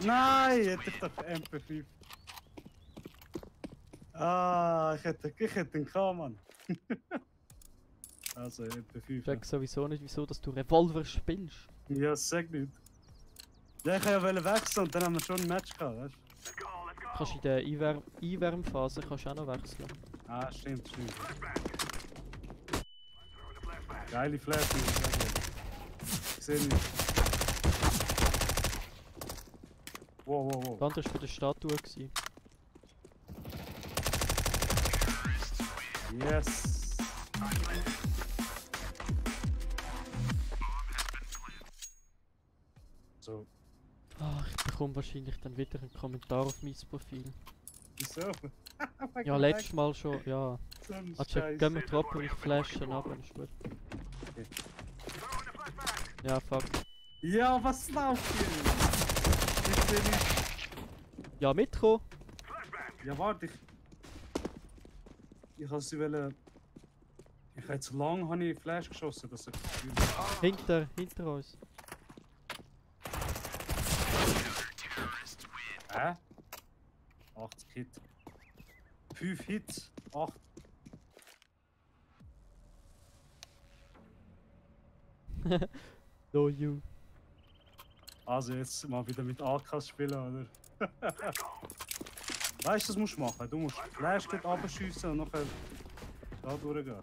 Nein! Hätte ich doch MP5. Ah, ich hätte ihn gehabt, Mann. Also, MP5. Ich sag sowieso nicht, wieso dass du Revolver spielst. Ja, sag nicht. Ja, ich wollte ja wechseln und dann haben wir schon ein Match gehabt, weißt du? Kannst in der Einwärmphase kannst du auch noch wechseln. Ah, stimmt. Geile Flash, muss ich sagen. Ich seh nicht. Wow. Der andere war bei der Statue. Gewesen. Yes! So, Ich bekomme wahrscheinlich dann wieder einen Kommentar auf mein Profil. wieso? Ja, letztes Mal schon, ja. So ein Also Scheiß. gehen wir droppen, ich flashen ab, ist gut. Okay. Ja, fuck. Ja, was läuft hier? Ich bin nicht. Ja, mitkommen! Ja, warte, ich habe sie wollen. Ich habe zu lange habe ich Flash geschossen, dass ich Hinter uns. Hä? 80 Hits. 5 Hits, 8. No you. Also jetzt mal wieder mit AKs spielen, oder? Weißt du, das musst du machen. Du musst Flash abschiessen und nachher da durchgehen.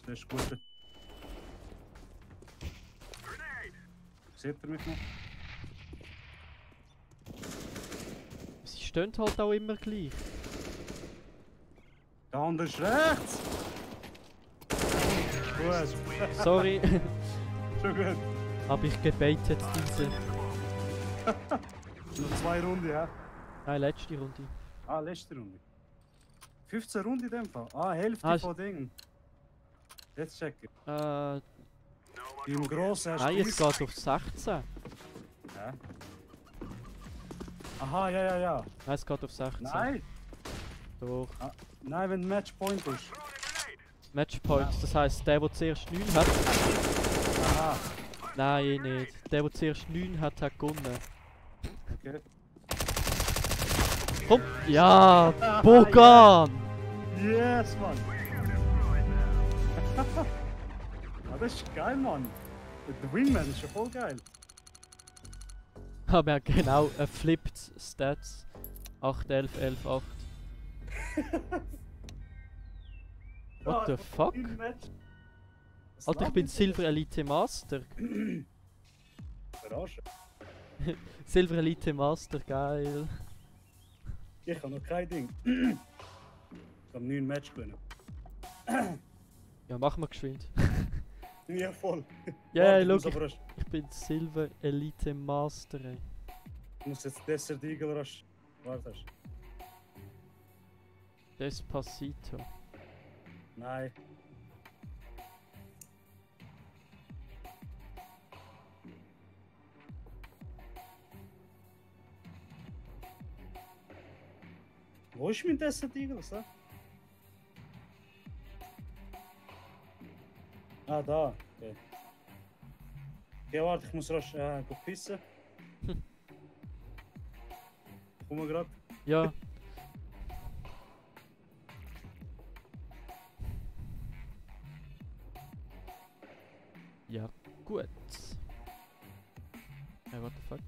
Das ist gut. Seht ihr mich noch? Sie stehen halt auch immer gleich. Der andere ist rechts! Gut, Sorry, schon gut. habe ich gebaitet diese. Noch 2 Runden, ja? Nein, letzte Runde. Ah, letzte Runde. 15 Runden in dem Fall. Ah, Hälfte Ah, von Dingen. Jetzt check ich. Nein, Im Grossen hast du es geht auf 16. Hä? Aha, ja. Nein, es geht auf 16. Nein! Doch. Nein, wenn Matchpoint ist. Matchpoint, das heisst, der zuerst 9 hat. Aha, Nein, eh nicht. Der zuerst 9 hat, hat gewonnen. okay. Komm! Ja! Bogan! Yes, Mann! Ah, das ist geil, Mann! Der Wingman ist ja voll geil. Haben wir genau flipped Stats. 8, 11, 11, 8. What the fuck? Alter, ich bin Silver Elite Master. Verarschen. Silver Elite Master, geil. Ich habe noch kein Ding. Ich habe 9 Match gewonnen. Ja, machen wir geschwind. Ja, voll. Ja, Warte, ja, muss schau, aber erst- ich bin Silver Elite Master. Ey. Ich muss jetzt Desert Eagle rasch. Warte. Despacito. Nein. Wo ist mein Desert Eagle? So? Ah, da. Okay. Okay, warte, ich muss rasch go pissen. Komm mal grad. Ja. Ja, gut. Ja, what the fuck?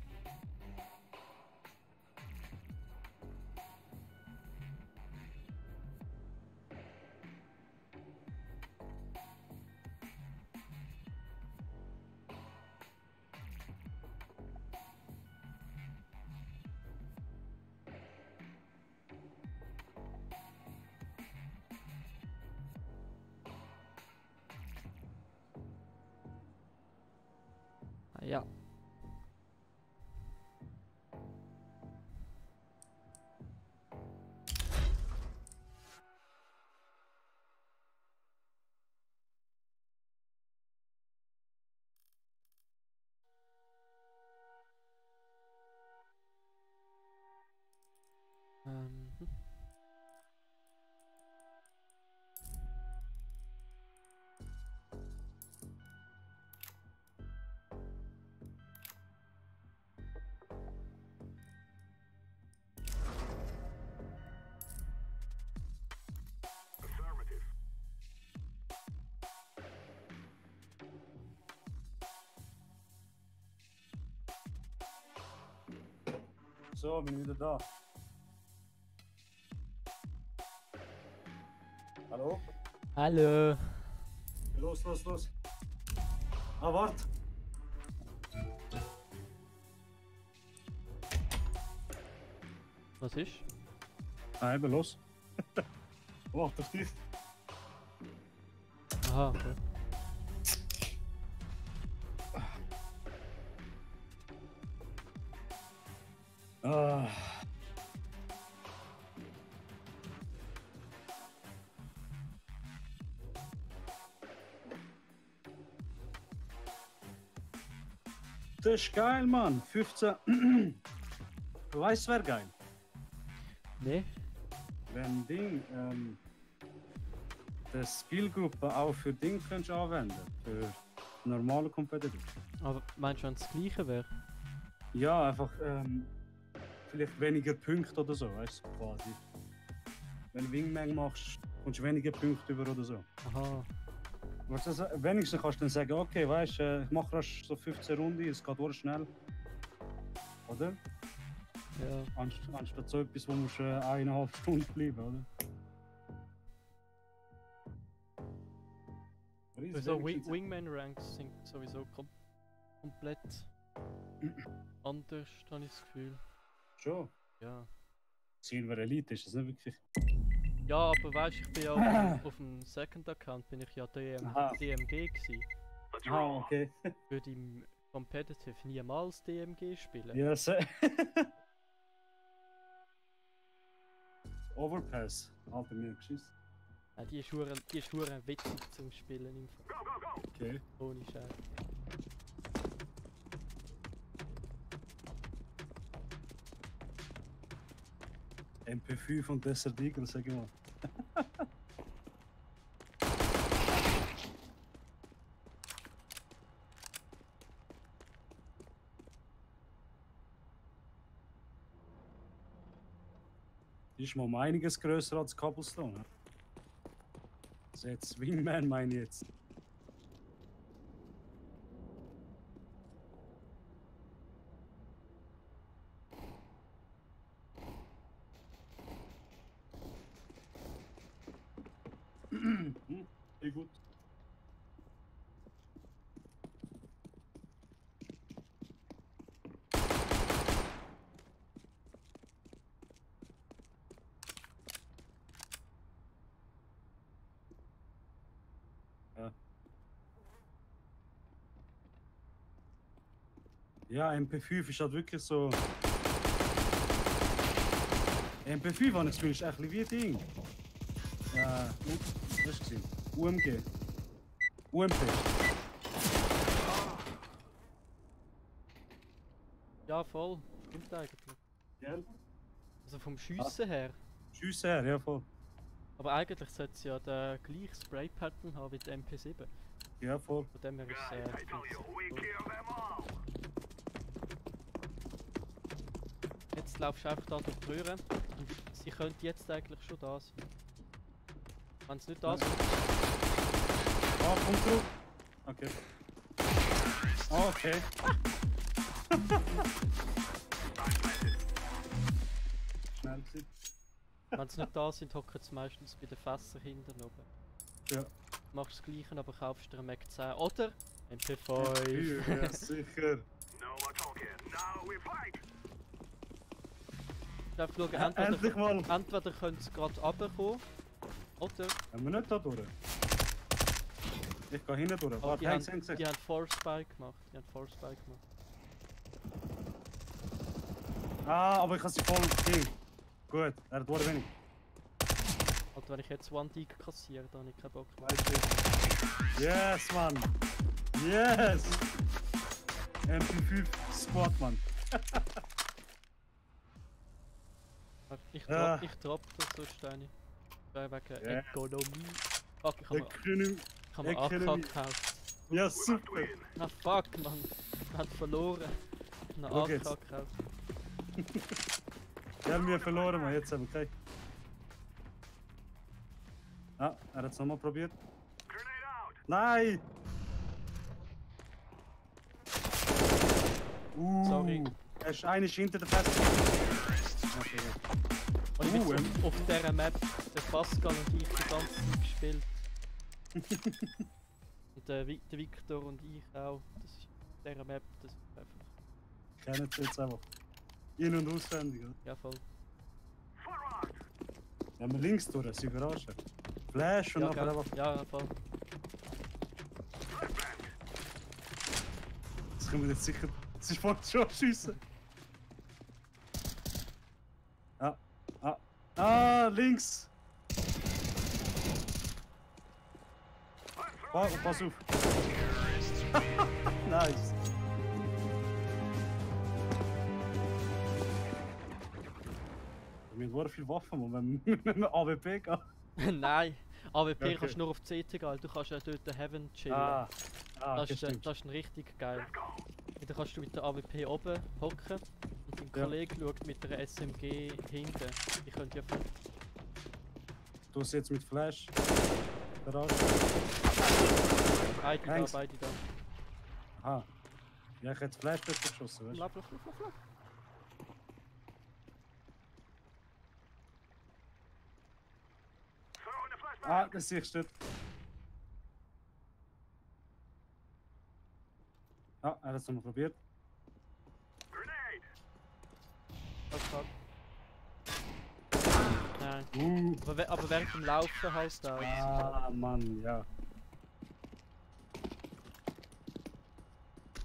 Ah, ja. Hm. So, bin wieder da. Hallo? Hallo. Los. Ah, warte. Was ist? Ah, eben los. Wacht, das ist. Aha, okay. Ah. Das ist geil, Mann. 15. Du weißt, wer geil? Ne? Wenn Ding, die Skillgruppe auch für Ding könntest du anwenden. Für normale Competitive. Aber meinst du, wenn es das gleiche wäre? Ja, einfach vielleicht weniger Punkte oder so, weißt du, quasi. Wenn du Wingman machst, kommst du weniger Punkte über oder so. Aha. Weißt du, wenigstens kannst du dann sagen, okay, weißt du, ich mache rasch so 15 Runden, es geht durch schnell. Oder? Ja. Anstatt so etwas, wo musst 1,5 Stunden bleiben, oder? Also Wingman Ranks sind sowieso komplett anders, habe ich das Gefühl. Schon. Ja. Silver Elite ist das nicht wirklich. Ja, aber weißt du, ich bin ja auf dem Second Account bin ich ja Aha. DMG gewesen. Ah, okay. Würde im Competitive niemals DMG spielen. Ja, so. Overpass. Alter, mir geschissen. Nein, die ist verdammt witzig zum Spielen im Fall. Okay. Ohne Scheiß. MP5 und Desert Eagle, sag ich mal. Die ist mal um einiges größer als Cobblestone. Also jetzt Wingman meine ich jetzt. Sehr gut. Ja. Ja, MP5 ist halt wirklich so. MP5 habe ich das Gefühl, ist ein bisschen wie ein Ding. Ja, was ist das? UMG. UMP. Ja, voll. Stimmt eigentlich. Gell? Also vom Schiessen her. Schiessen her, ja voll. Aber eigentlich sollte es ja den gleichen Spray-Pattern haben wie die MP7. Ja voll. Von dem her ist es Jetzt laufst du einfach da durch die Röhre und sie könnte jetzt eigentlich schon da sein. Wenn es nicht da sind, Ah, komm zurück. Okay. Ah, okay. Schnell gewesen. wenn sie nicht da sind, hocken sie meistens bei den Fässern hinten oben. Ja. Machst das gleiche, aber kaufst dir einen Mac 10 oder MP5. Ja, sicher. Ich darf schauen, Endlich mal. entweder können sie gerade runterkommen, oder Haben wir nicht da durch? Ich gehe hinten durch. aber Warte, häng's. die haben Force Spike gemacht. Ah, aber ich habe sie voll Ding. Gut, er hat wenig. Also wenn ich jetzt One Dig kassiere, dann habe ich keinen Bock mehr. Weißt du? Yes, Mann. Yes. MP5 Squad, Mann. Ich Ah. drop das so Steine. Wegen Ja. Ökonomie. Fuck, ich habe mir AK Ökonomie. gekauft. Ja, super. Na fuck, man. Ich hab verloren. Eine Wo AK geht's? gekauft. Wir haben wir verloren, Mann. Jetzt haben wir keinen. Ah, er hat es nochmal probiert. Nein! Sorry. Er ist eine hinter der Fest. Okay, Und ich bin auf dieser Map, der Pascal und ich die ganze Zeit gespielt. Und der Victor und ich auch. Das ist auf dieser Map, das ist einfach. kennen es jetzt einfach. In- und auswendig, oder? Ja, voll. Ja, wir links durch, sie überraschen. Flash und Ja, nachher gell? einfach. Ja, voll. Das können wir jetzt sicher. Das ist voll schon schiessen. Ah, links! Oh, pass auf! Nice! Wir haben sehr viele Waffen, wenn wir AWP gehen. Nein, AWP Okay. kannst du nur auf CT gehen, du kannst ja dort den Heaven chillen. Ah, das, ist, stimmt. das ist richtig geil. Und dann kannst du mit der AWP oben hocken und dein Ja. Kollege schaut mit der SMG hinten. Die könnt ja Du hast jetzt mit Flash. Garage. beide da, Thanks. beide da. Aha. Ja, ich hätte Flash dort geschossen, weißt du? Lauf. Ah, das siehst du dort. Ah, er hat es nochmal probiert. Das kann. Nein. Aber während dem Laufen halt da. Ah, Mann, ja.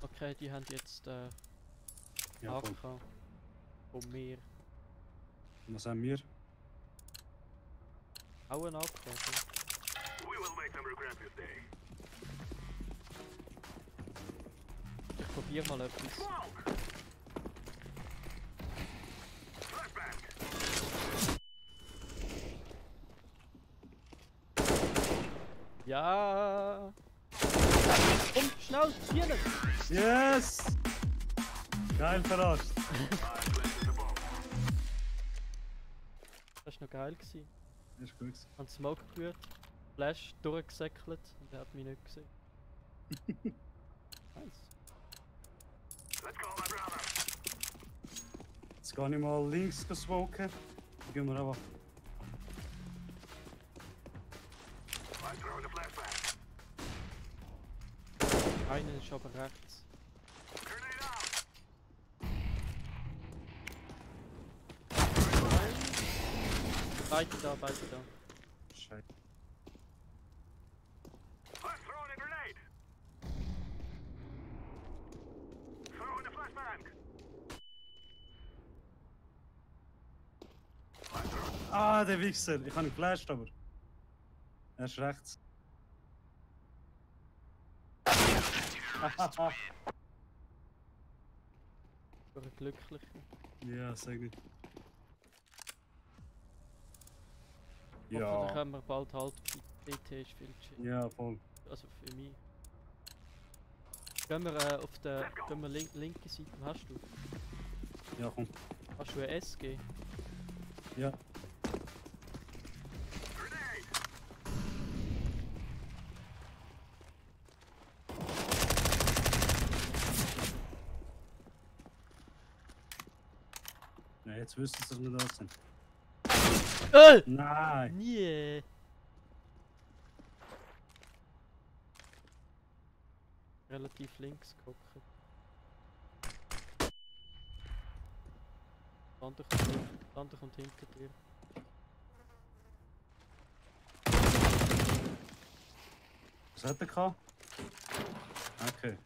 Okay, die haben jetzt Ja, voll. AK von mir. Und was haben wir? Auch ein AK, oder? Ich probier mal etwas. Ja. Komm, schnell, zielen! Yes! Geil verarscht. Das war noch geil. Gewesen. Das ist gut gewesen. Ich habe Smoke gerührt, Flash durchgesäckelt und er hat mich nicht gesehen. Nice. Jetzt gehe ich mal links smoken. Dann gehen wir einfach. Einer ist aber rechts. Beide da. Scheiße. Ah, der Wichser. Ich habe ihn geflasht, aber. Er ist rechts. Für einen Glücklichen. Ja, sag nicht. Hoffentlich Ja, können wir bald halt bei DT ist viel chill. ja, voll. Also für mich. Gehen wir auf der linke Seite, hast du? Ja, komm. Hast du eine SG? Ja. Ja, jetzt wüssten sie, dass wir da sind. Nein! Nie! Relativ links gucken. Der andere kommt hinter dir. Was hat er gehabt? Okay.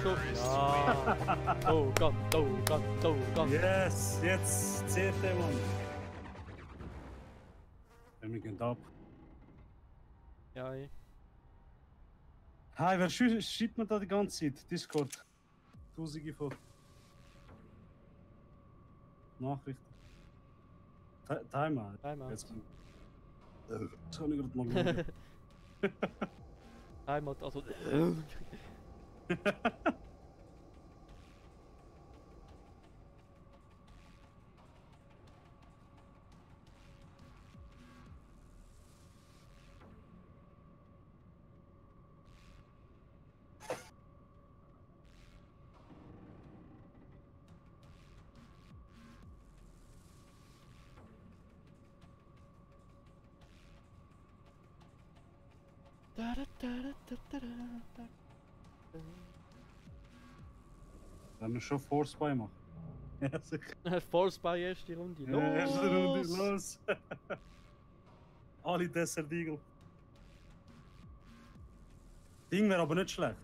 Schon. Ja! Oh Gott! Yes! Jetzt zählt der Mann! Wir gehen ab. Ja, ey. Hi, wer schreibt mir da die ganze Zeit? Discord. Tausende von Nachrichten. Timer. Timeout. Jetzt kann ich gerade mal schauen. Einmal, also. Wenn wir schon Force bei machen. Ja, sicher. Force bei erste Runde. Ja, erste Runde, los! Alle Desert Eagle. Ding wäre aber nicht schlecht.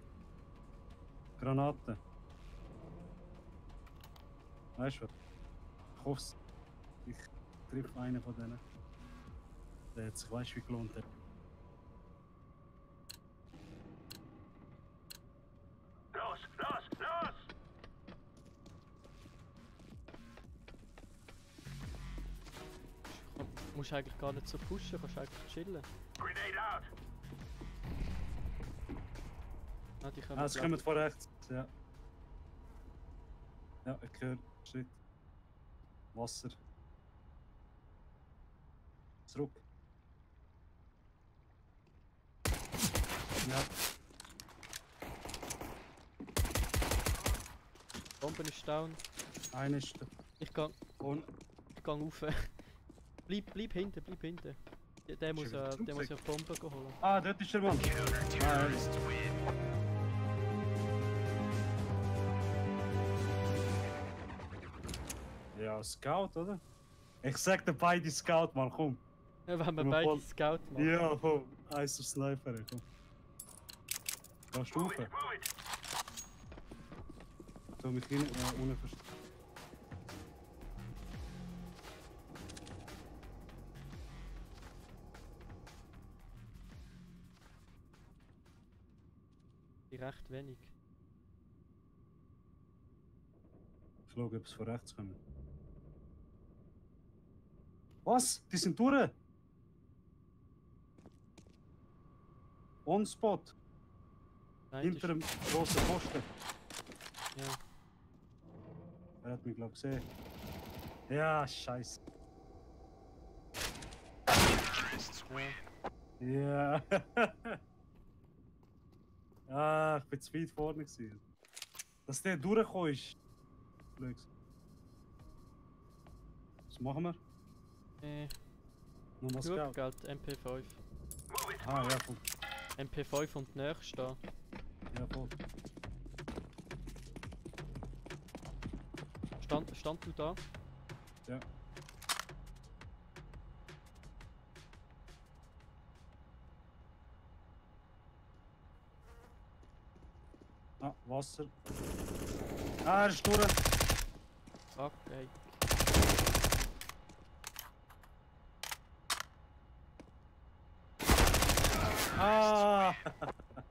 Granaten. Weißt du was? Ich hoffe, ich treffe einen von denen. Der hat sich, weißt du, wie gelohnt hat. Du musst eigentlich gar nicht so pushen, kannst eigentlich chillen. Ah, die kommen Ah, sie kommen von rechts. Ja. Ja, ich höre Schritt. Wasser. Zurück. Ja, Bomben ist down. einer ist da. Ich gang Und rauf. bleib hinten, bleib hinten. Der muss wieder ja Bomben holen. ah, dort ist der Mann. Nice. Ja, Scout, oder? Ich sag dir beide Scout, mal komm. Ja, wenn wir Nur beide voll- Scout machen. Ja, komm. Eins auf Sniper, komm. Gehst du rauf? So, mich hin, ohne Verstand. Die recht wenig. Ich schaue, ob es von rechts kommt. Was? Die sind durch? On spot. Nein, Hinter dem grossen Posten. Ja. Er hat mich, glaube ich, gesehen. Ja, scheiße. Ja. Ja. Ah, ich bin zu weit vorne gewesen. Dass der durchgekommen ist. Blöd. Was machen wir? Nochmal Genug Scout. Geld, MP5. Ah, ja, voll. MP5 und nächst da. Ja, voll. Stand du da? Ja. Ah, Wasser. Ah, er ist durch. Okay. Ah!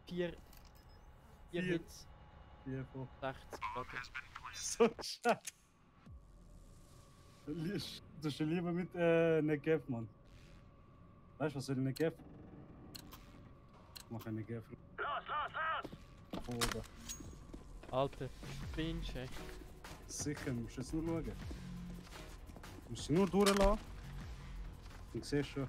4 Vier. Hits, Ja, voll. 60 Grad. So scheiße. Du hast ja lieber mit Negev, Mann. Weißt du, was soll ich Negev? Mach eine Negev. Oder? Alter, Finch, ey. Sicher, musst du jetzt nur schauen. Du musst sie nur durchlassen. Und siehst schon.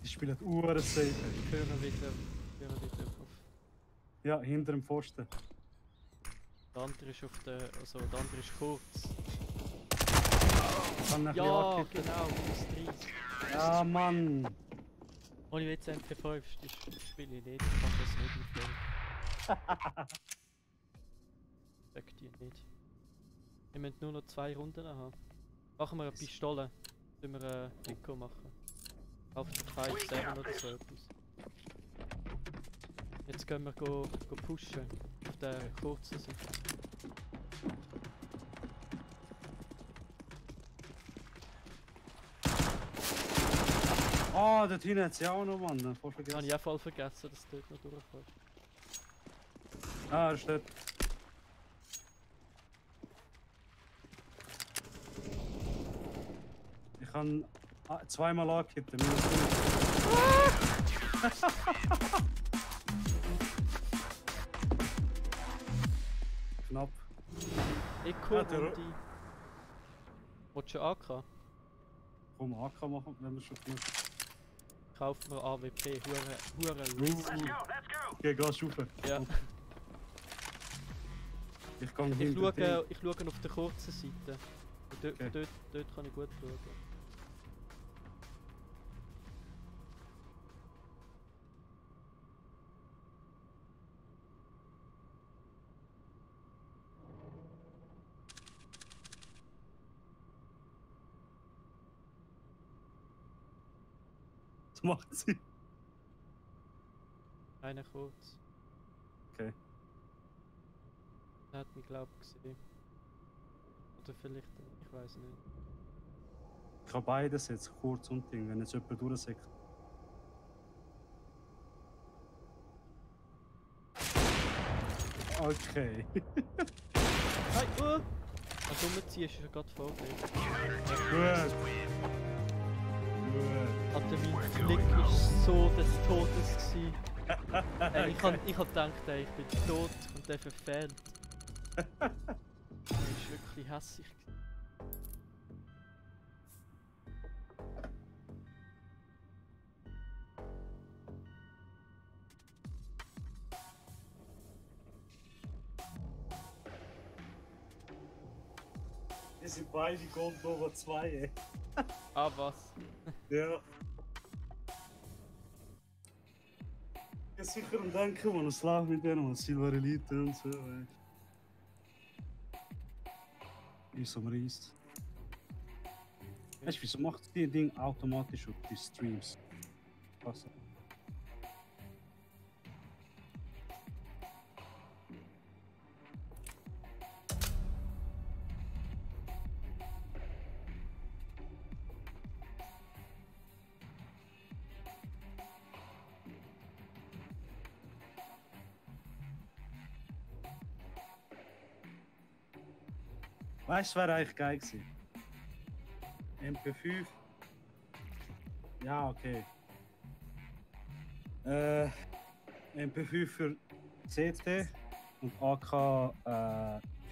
Die spielen Uhren safe. Hören wieder auf. Ja, hinter dem Pfosten. Der andere ist auf der. Also der andere ist kurz. Kann ein bisschen Ja, angekippt. genau, plus 30. Ja, Mann. Wenn ich jetzt MP5 das spiele ich nicht, ich kann das nicht empfehlen. Sag dir nicht. Wir müssen nur noch 2 Runden haben. Machen wir eine Pistole. Sollen wir ein Eco machen? Auf der 5-7 oder so etwas. Jetzt gehen wir go pushen. Auf der kurzen Seite. Ah, dort hinten hat sie auch noch, Mann. Voll Habe vergessen. ich auch voll vergessen, dass dort noch durchfährt. Ah, er steht. Ich kann zweimal angekippt. Knapp. Eco Ah, der- Runde. Willst du AK? Komm, AK machen, wenn wir schon genug. Kaufen wir AWP, hure risky. Geh Gas rauf. Ja. Ich kann Ich hinter dir. schaue auf der kurzen Seite. Und dort, Okay. dort kann ich gut schauen. Was macht sie? Einer kurz. Okay. Der hat mich glaub gesehen. Oder vielleicht, ich weiß nicht. Ich habe beides jetzt, kurz und Ding, wenn jetzt jemand durchseckt. Okay. Hey, also umziehen ist ja gerade vorgelegt. Gut. Gut. Alter, mein Flick ist so des Todes gewesen. Ich hab gedacht, ey, ich bin tot und der verfehlt. Der ist wirklich hässlich gewesen. Wir sind beide Gold Nova 2, ey. Ah, was? Ja. Ich sicher am Denken, man, es läuft mit denen, man, Silver Elite und so, ey. Ist am Reis. Weißt du, wieso macht die Ding automatisch auf die Streams? Was? Weißt du, wäre eigentlich geil gewesen? MP5. Ja, okay. MP5 für CT und AK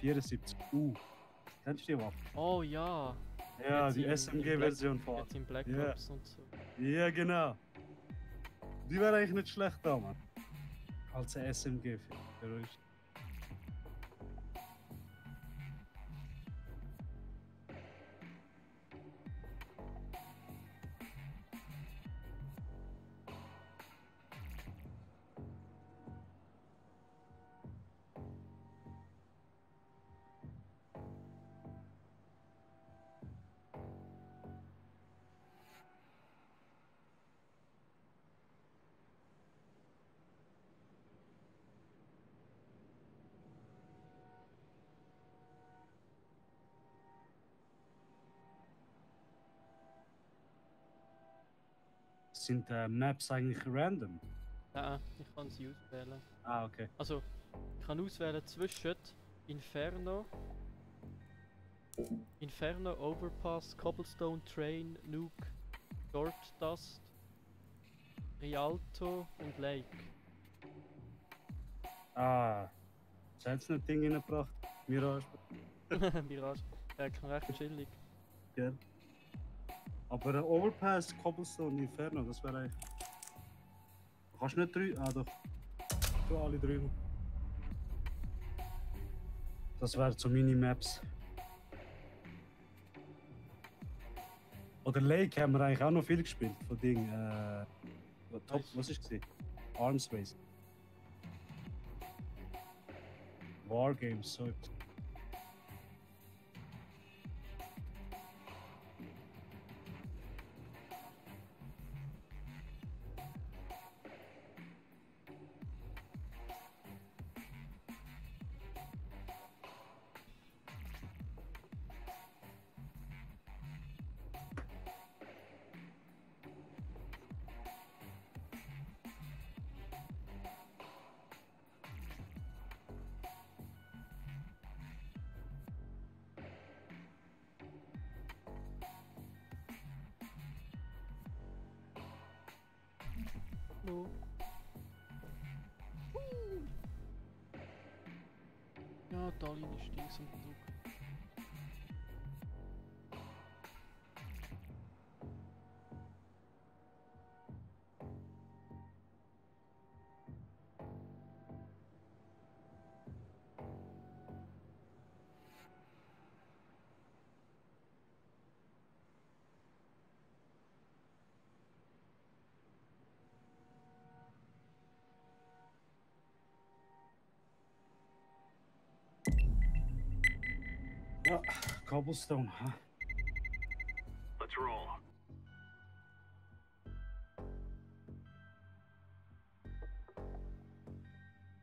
74U. Kennst du die Waffe? Oh ja. Ja, Jetzt die in SMG-Version von. Jetzt in Black Ja. Ops und so. Ja, genau. Die wäre eigentlich nicht schlecht da, Mann. Als eine SMG für Terroristen. Sind Maps eigentlich random? Nein, ich kann sie auswählen. Ah, okay. Also, ich kann auswählen zwischen Inferno, Overpass, Cobblestone, Train, Nuke, Short Dust, Rialto und Lake. Ah, hast du jetzt nicht Ding reingebracht? Mirage, Mirage. Klingt recht chillig. gell? Aber ein Overpass, Cobblestone, Inferno, das wäre eigentlich. Kannst du nicht drei? Ah, doch. Du alle drei. Das wären so Minimaps. Oder Lake haben wir eigentlich auch noch viel gespielt. Von Ding. Top, was ist es? Arms Race. Wargames, so etwas. No. Ja, Darlene ist links am Zug. Ja, Cobblestone, ha? Let's roll.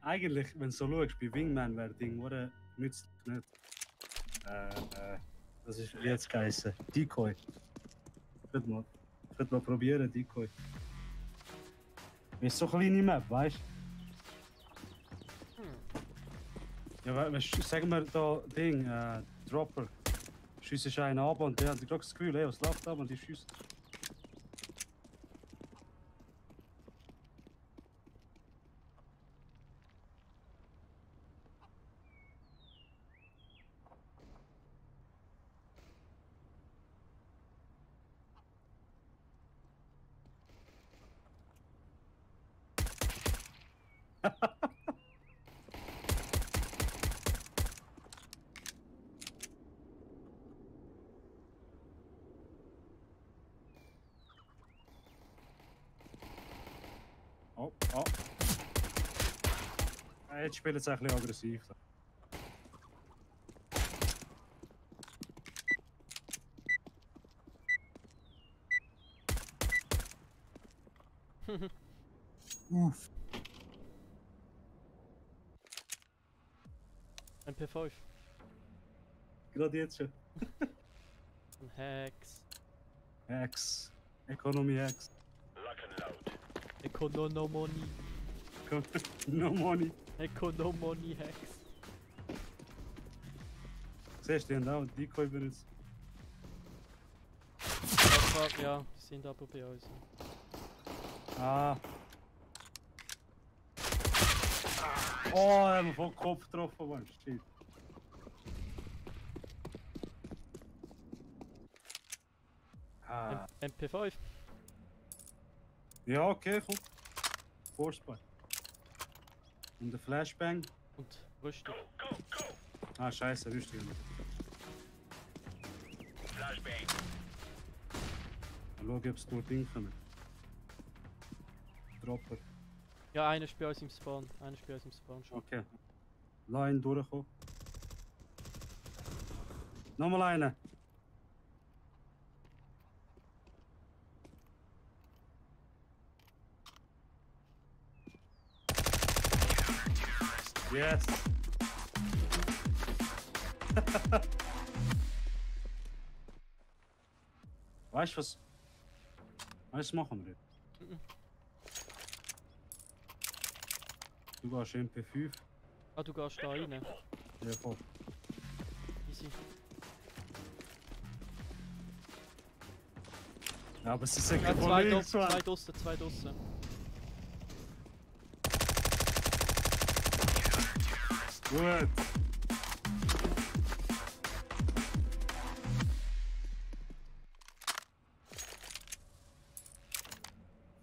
Eigentlich, wenn du so schaust, bei Wingman wäre Ding, oder? Nützlich nicht. Das ist wie jetzt geheißen. Decoy. Ich könnte mal probieren, Decoy. Ist so eine kleine Map, weißt du? Ja, weißt du, sagen wir da Ding, Dropper. Schießt einen ab und der hat gerade das Gefühl, ey, was läuft ab und die schießt. Oh, oh. Jetzt spielt es ein bisschen aggressiv. Uff. MP5. Gerade jetzt schon. Ein Hex. Hacks. Economy Hacks. Lock and load. Economony. No money. Economony Hex. Siehst du, die haben auch Decoy benutzt. Ja, die sind aber bei uns. Ah. Oh, er hat mir voll den Kopf getroffen, Mann. Shit. Ah. MP5. Ja, okay, komm. Forcebar. Und der Flashbang. Und Rüstung. Ah, scheiße, Rüstung. Flashbang. Schau, ob es dort hinkommt. Dropper. Ja, einer ist bei uns im Spawn. Einer ist bei uns im Spawn schon. Okay. Line durchkommen. Nochmal eine. Yes. Weißt du was? Was machen wir? Du gehst MP5. Ah, du gehst da rein. Ja, voll. Easy. Ja, aber sie sind Ja, kein zwei links, Mann. draussen, zwei draussen. Gut.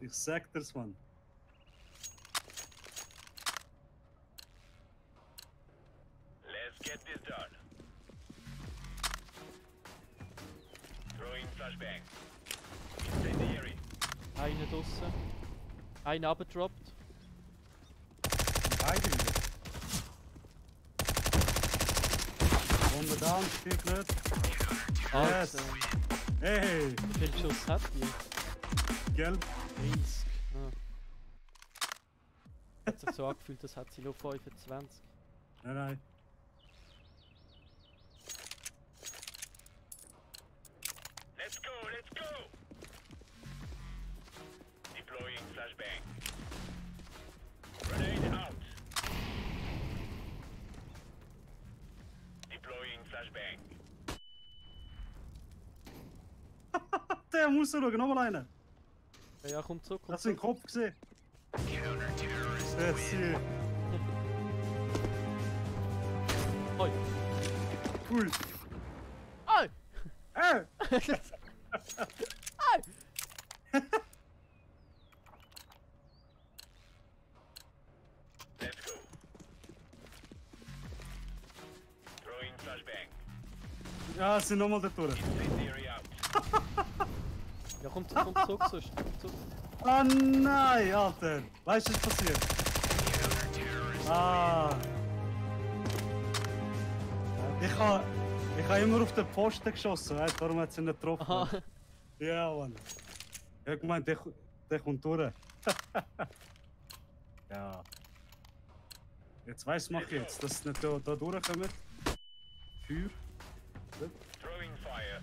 Ich sag dir's, Mann. Let's get this done. Throwing flashbang. Incendiary. Einer draussen. Einer abgedroppt. Beide wieder. Bombe down, stirbt nicht. Yes. Alter. Hey, Wie viel Schuss hat die? gell? 30. Ah. Hat sich so angefühlt, als hat sie nur 25. Nein, nein. Let's go, let's go. Deploying flashbang. Grenade out. Deploying flashbang. Der muss schauen, nochmal einer. Ja, ja, kommt zurück, kommt Hast du den zurück. Kopf gesehen? That's it. Oi! Cool. Oi! Hey! Oi! Let's go. Throwing flashbang. Ja, es sind nochmal da durch. Incendiary out. Ja, kommt zurück sonst. Kommt zurück. Ah nein, Alter! Weißt du, was passiert? Ah! Ich habe immer auf den Posten geschossen, weißt, darum hat sie nicht getroffen. Aha. Ja, Mann. Ich hab gemeint, der kommt durch. Ja. Jetzt weiss mach ich jetzt, dass es nicht da durchkommt. Feuer. Throwing fire.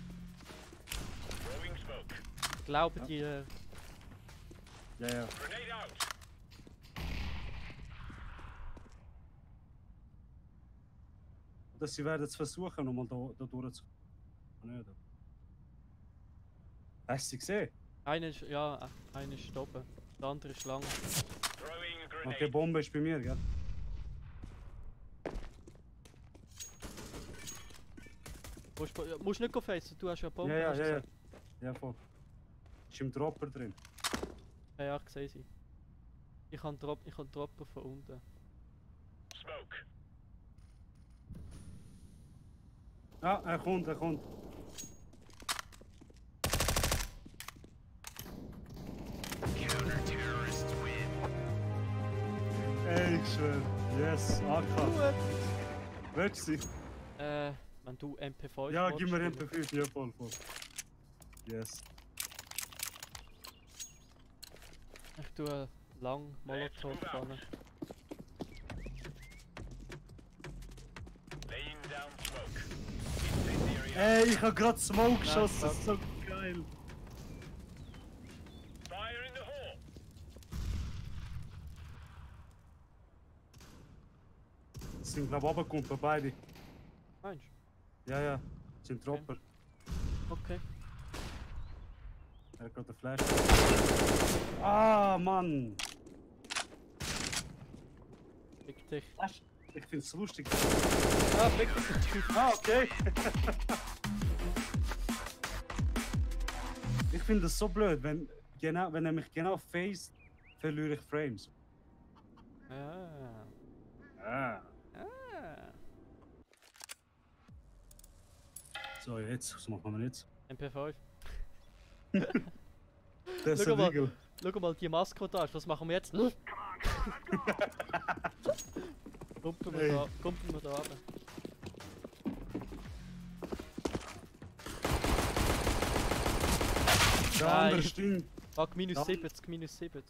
Throwing smoke. Ich glaube, die. Ja, ja. Grenade out. Dass sie werden es versuchen, nochmal da durchzukommen. Nicht. Hast du sie gesehen? Einer ist. Ja, einer ist oben. Der andere ist lang. Throwing a Okay, grenade. Bombe ist bei mir, gell? Musst nicht facen, du hast ja Bomben. Ja, hast du ja, ja. gesagt. Ja, voll. Ist im Dropper drin. Ja, ja, ich sehe sie. Ich habe Dropper von unten. Smoke. Ah, er kommt. Ey, ich schwör. Yes, AK. Gut! Willst du sie? Wenn du MP5 Ja, willst, gib mir dann- MP5. Ja, voll. Yes. Ich tue lang Molotov dran. Laying down smoke. Incendiary out. Ey, ich hab grad Smoke Nein, geschossen. fuck. Das ist so geil. Fire in the hole. Das sind, glaub ich, runtergekommen, beide. Meinst Ja, ja. Das sind Dropper. du? Okay. Er hat gerade eine Flash. Ah, Mann! Fick dich. Ich find's lustig. Ah, fick dich. Ah, okay. Ich finde das so blöd, wenn er mich genau faced, verliere ich Frames. Ah. Ah. Ah. So, jetzt, was machen wir jetzt? MP5. Das ist Schau ein mal. Riegel. Schau mal die Maske, die da ist. Was machen wir jetzt? Kumpeln Hey. wir da runter. Der Nein. andere stinkt. Fuck, minus Ja. 70, minus 70.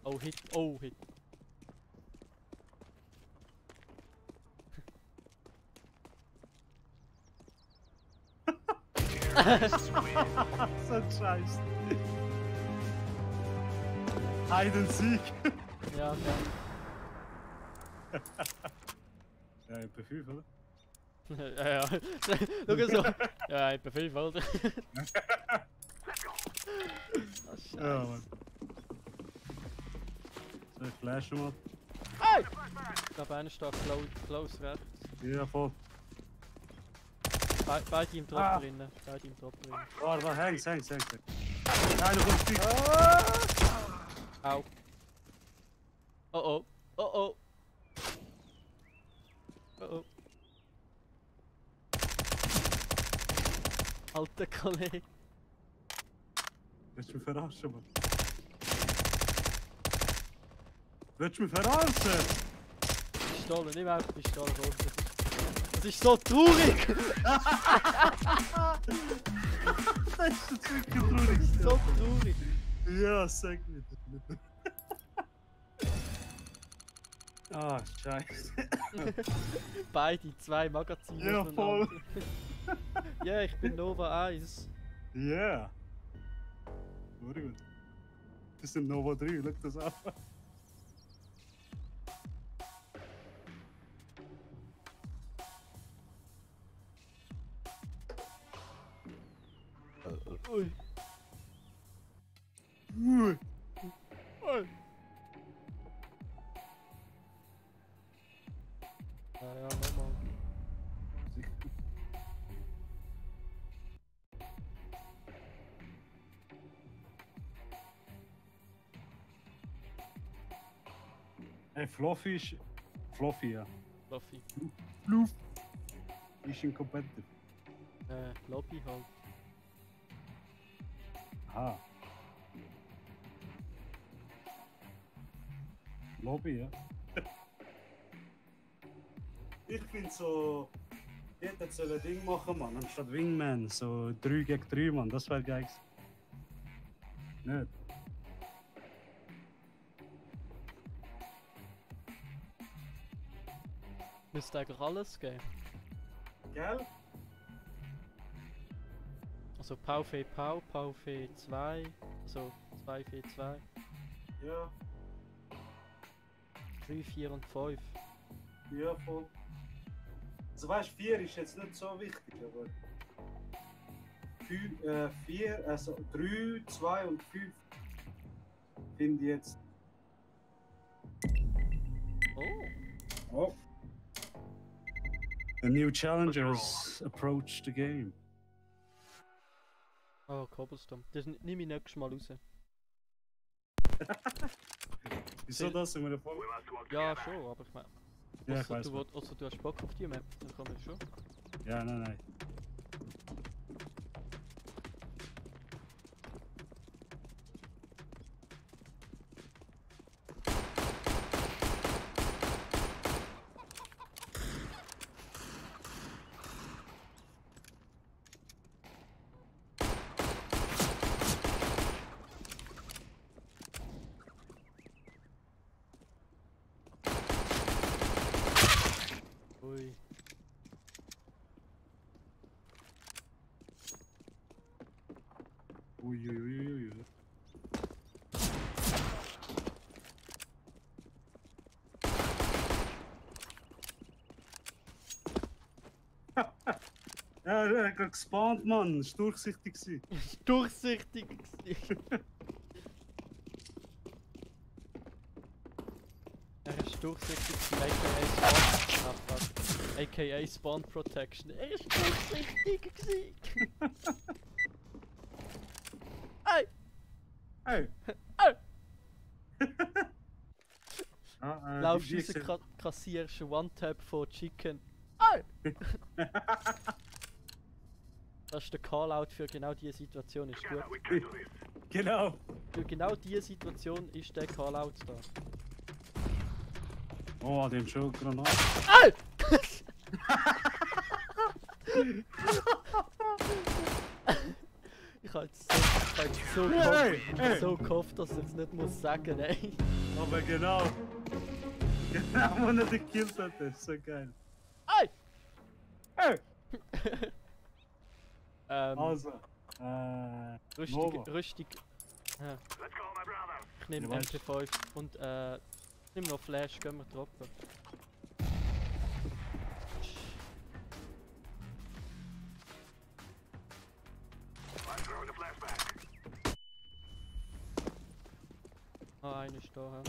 Oh, hit. Oh, hit. So ein Scheiß. Hide and Seek. Ja, ja. Ja, MP5, oder? Ja, ja. Schau so. Ja, MP5, oder? Oh, Scheiße. Ja, Mann. So, ich flashe mal. Ich glaube, einer steht close rechts. Ja, voll. Beide im Drop drinnen. Beide im Drop drinnen. Warte, hängt. Einer kommt fix. Au. Oh oh. Oh oh. Oh oh. Alter Kollege. Willst du mich verarschen, Mann? Willst du mich verarschen? Pistole, nicht mehr Pistole. Das ist so traurig! Das ist jetzt wirklich traurig. So traurig! Ja, sag mir das. Ah, scheiße. Beide, zwei Magazine. Ja, voll. Ja, ich bin Nova 1. Ja. Sehr gut. Das sind Nova 3, schau das an. Ui. Ui. Ui. Ja, ja, nochmal. Ey, Fluffy ist... Fluffy, ja. Fluffy. Fluff. Ist incompetitive. Lobby halt. Aha. Lobby, ja. Ich finde so. Jeder soll ein Ding machen, Mann, anstatt Wingman. So 3 gegen 3, Mann, das wäre geil. Nicht? Müsste eigentlich alles geben. Gell? Also Pau-Fee Pau, Pau-Fee 2, also 2-4-2, Ja, 3, 4 und 5. ja, voll. Also weißt du, 4 ist jetzt nicht so wichtig, aber. 4, also 3, 2 und 5 finde ich jetzt. Oh! Oh. The new challengers approach the game. Oh, Cobblestone. Das nehme ich nächstes Mal raus. Wieso das in meiner Folge? Ja, schon, aber ich meine. Ja, ich weiß. Also du hast Bock auf die Map, dann kann man schon. Ja, nein. Ui. Uiuiuiui. Ja, er hat gerade gespawnt, Mann. Das war durchsichtig gewesen. Durchsichtig gewesen. Er ist durchsichtig gewesen, aka Spawn Protection. Er ist durchsichtig gewesen. Ey! Hey! Hey! Laufst wie raus, kassierst einen One-Tap von Chicken. Ey! Das ist der Call-Out für genau diese Situation, ist gut. Genau! Für genau diese Situation ist der Call-Out da. Oh, dem schon Granate. Ey! Ich hab jetzt so gehofft, dass ich es nicht muss sagen, ey. Aber genau! Genau, wo er den gekillt hat, das ist so geil. Ey! Hey! Also, Also, Rüstung. Nova. Rüstung. Ja. Ich nehme Ja, weißt. MP5 und ich nehme noch Flash, gehen wir droppen. Ah, einer ist da, ja.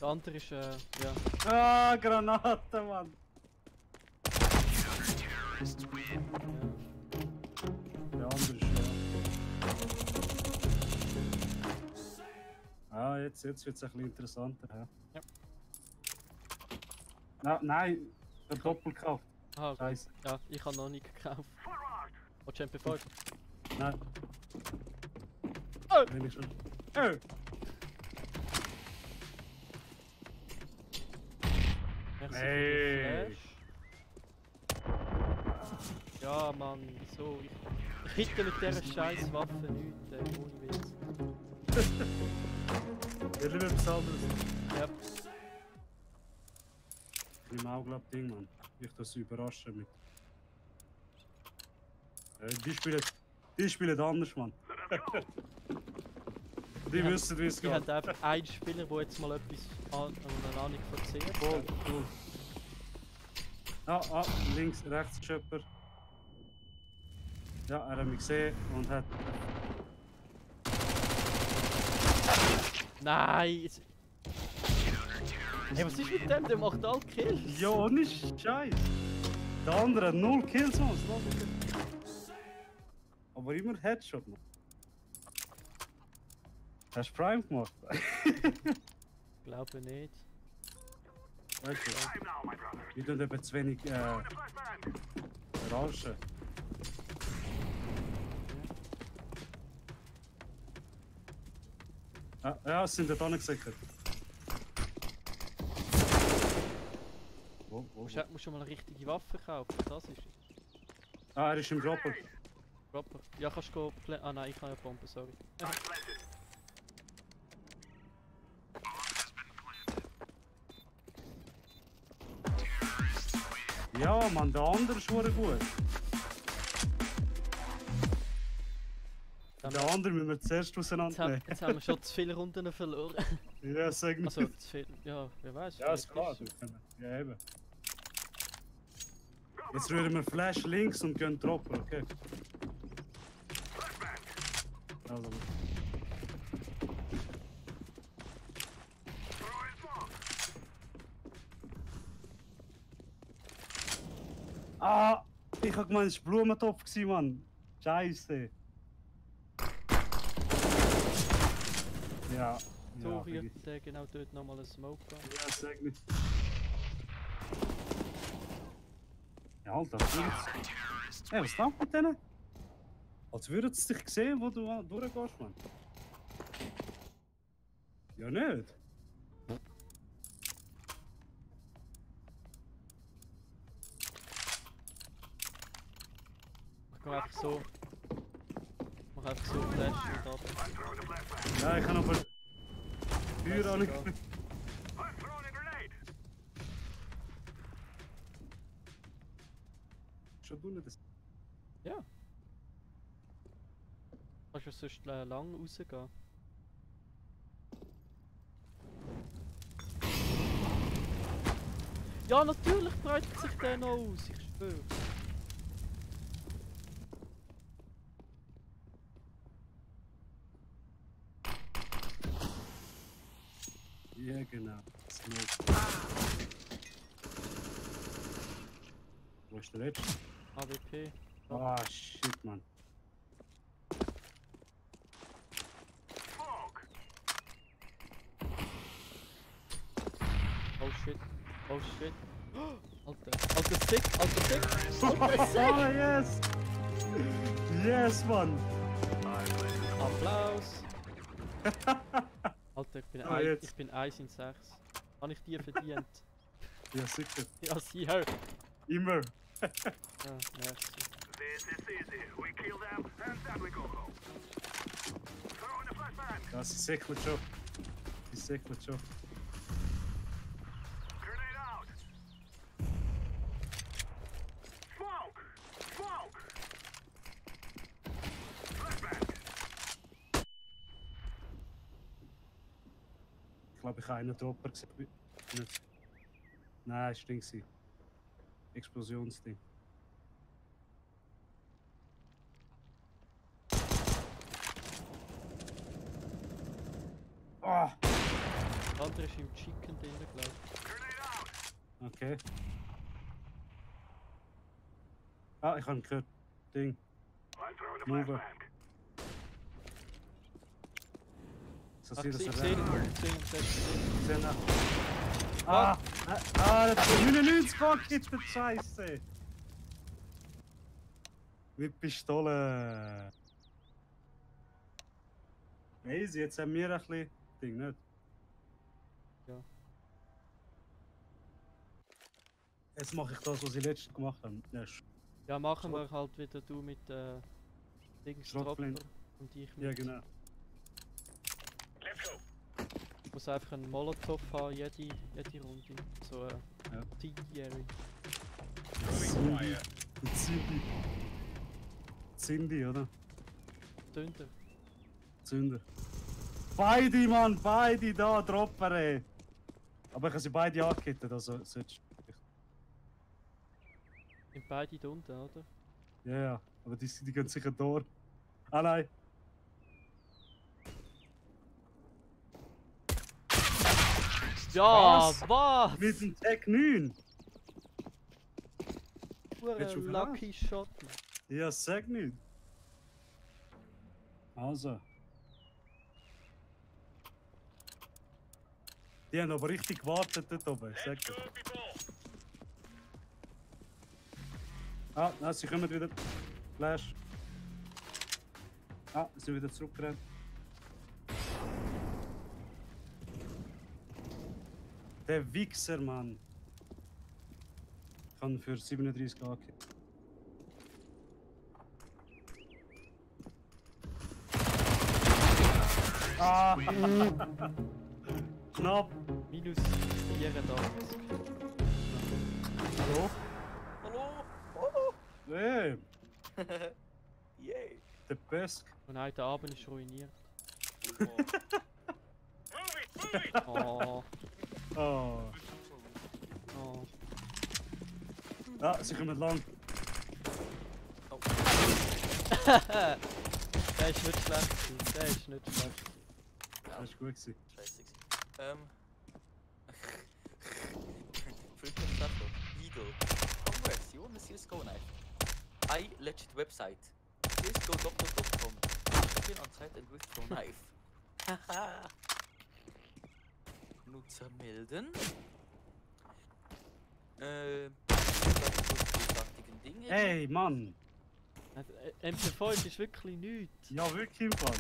Der andere ist, ja. Ah, Granate, Mann! Der andere ist ja. Ah, jetzt wird es ein bisschen interessanter. Ja. Ja. Nein, der doppelt gekauft. Ah, gut. Scheiße. Ja, ich habe noch nicht gekauft. Oh, MP5. Nein, Oh! will ich schon. Oh! Merci Hey. für den Flash. Ja, Mann, so. Ich hitte mit dieser scheiß Waffe nichts, ohne Witz. Ich will etwas anderes. Ja. Im Auglab-Ding, Mann. Ich das überraschen mit. Die spielen anders, Mann. Die wissen, wie es Wir geht. haben einfach einen Spieler, der jetzt mal etwas eine Ahnung von CS Voll, hat. voll. Ah, links, rechts Schöpper. Ja, er hat mich gesehen und hat. Nein! Hey, was ist mit dem? Der macht alle Kills! Ja, ohne Scheiß. Der andere hat 0 Kills, Mann. Aber immer Headshot, Mann. Hast du Prime gemacht? Glaube nicht. Weißt du? Wir tun eben zu wenig Rauschen. Ja, es sind da nicht gesichert. Musst du mal eine richtige Waffe kaufen, das ist es. Ah, er ist im Dropper. Proper. Ja, kannst du go. Ah nein, ich habe ja Bombe, sorry. Ja, Mann, der andere ist verdammt gut. Der andere müssen wir zuerst Jetzt auseinandernehmen. haben wir schon zu viele Runden verloren. Ja, sag nicht. Also zu viel. Ja, wer weiß. Ja, ist klar. Ja, eben. Jetzt rühren wir Flash links und gehen Dropper, okay? Also. Ah! Ich hab gemeint, es war Blumentopf, Mann. Scheiße. Ja. So, ja, hier, vergiss. der genau dort nochmal einen Smoke an. Ja, sag nicht. Ja, Alter, was würdest Hey, was ist mit denen? Als würden sie dich sehen, wo du durchgehst, Mann. Ja, nicht. Ich gehe einfach so. Mach einfach so Flash und ab. Ja, ich kann aber Feuer an. Scheißegal. Schon du nicht das. Ja. Kannst du sonst lang rausgehen. Ja, natürlich breitet sich der noch aus, ich schwöre. Ja, genau. Smoke. Wo ist der letzte? AWP. Ah, shit, Mann. Oh shit. Oh shit. Alter. Alter Stick, alter Stick. Ah, yes! Yes, Mann! Applaus. Alter, Ah, jetzt. ich bin 1 in 6. Habe ich dir verdient? Ja, sicher. Ja, sicher. Immer. Ja, merci. Ja, sie säckelt schon. Sie säckelt schon. Ich glaube, ich habe einen Dropper gesehen. Nicht. Nein, es stinkt sie. Explosionsding. Ah! Der andere ist im Chicken drin, glaube ich. Okay. Ah, ich habe gehört. Ding. Mover. So Ach, sieht ich das sehe er ihn, ich sehe ihn. Ah! Das ist 99 Bucket, der Scheiße! Mit Pistole! Easy, jetzt haben wir ein bisschen Ding, nicht? Ja. Jetzt mache ich das, was ich letztes gemacht habe. Ja, machen wir halt wieder du mit Dings Dropper Schrotflinte. und ich mit. Ja, genau. Let's go. Ich muss einfach einen Molotow haben, jede Runde. So Ja. T-Jerry. Cindy. Cindy. Cindy, oder? Zünder. Zünder. Beide, Mann! Beide da, Dropper, ey! Aber ich habe sie beide angekettet, also solltest Sind beide da unten, oder? ja, ja. Aber die gehen sicher durch. Ah, nein! Ja, Was? was? Mit dem Tag 9! Pure Willst du Lucky Shot. Ja, sag nicht. Also. Die haben aber richtig gewartet dort oben, ich sag Let's go, dir. people. Ah, nein, sie kommen wieder. Flash. Ah, sie sind wieder zurückgerannt. Der Wichser, Mann. Ich kann für 37 AK. Ah! Knapp! Minus 84. Hallo? Hallo? Hey! Yay! Der Pesk! Oh nein, der Abend ist ruiniert. Move it! Oh, Oh! oh. Ah, sie kommen lang! Der ist nicht schlecht gewesen. Der ist nicht schlecht. Das war gut gewesen. Scheiße. Frequent Trapper. Eagle. Congrats, you wanna see the Skull Knife? I legit website. Please go doctor.com. Open on site and withdraw knife. Haha. Nutzer melden. Großartigen Dinge. Hey, Mann! MP5 ist wirklich nichts. Ja, wirklich im Fall.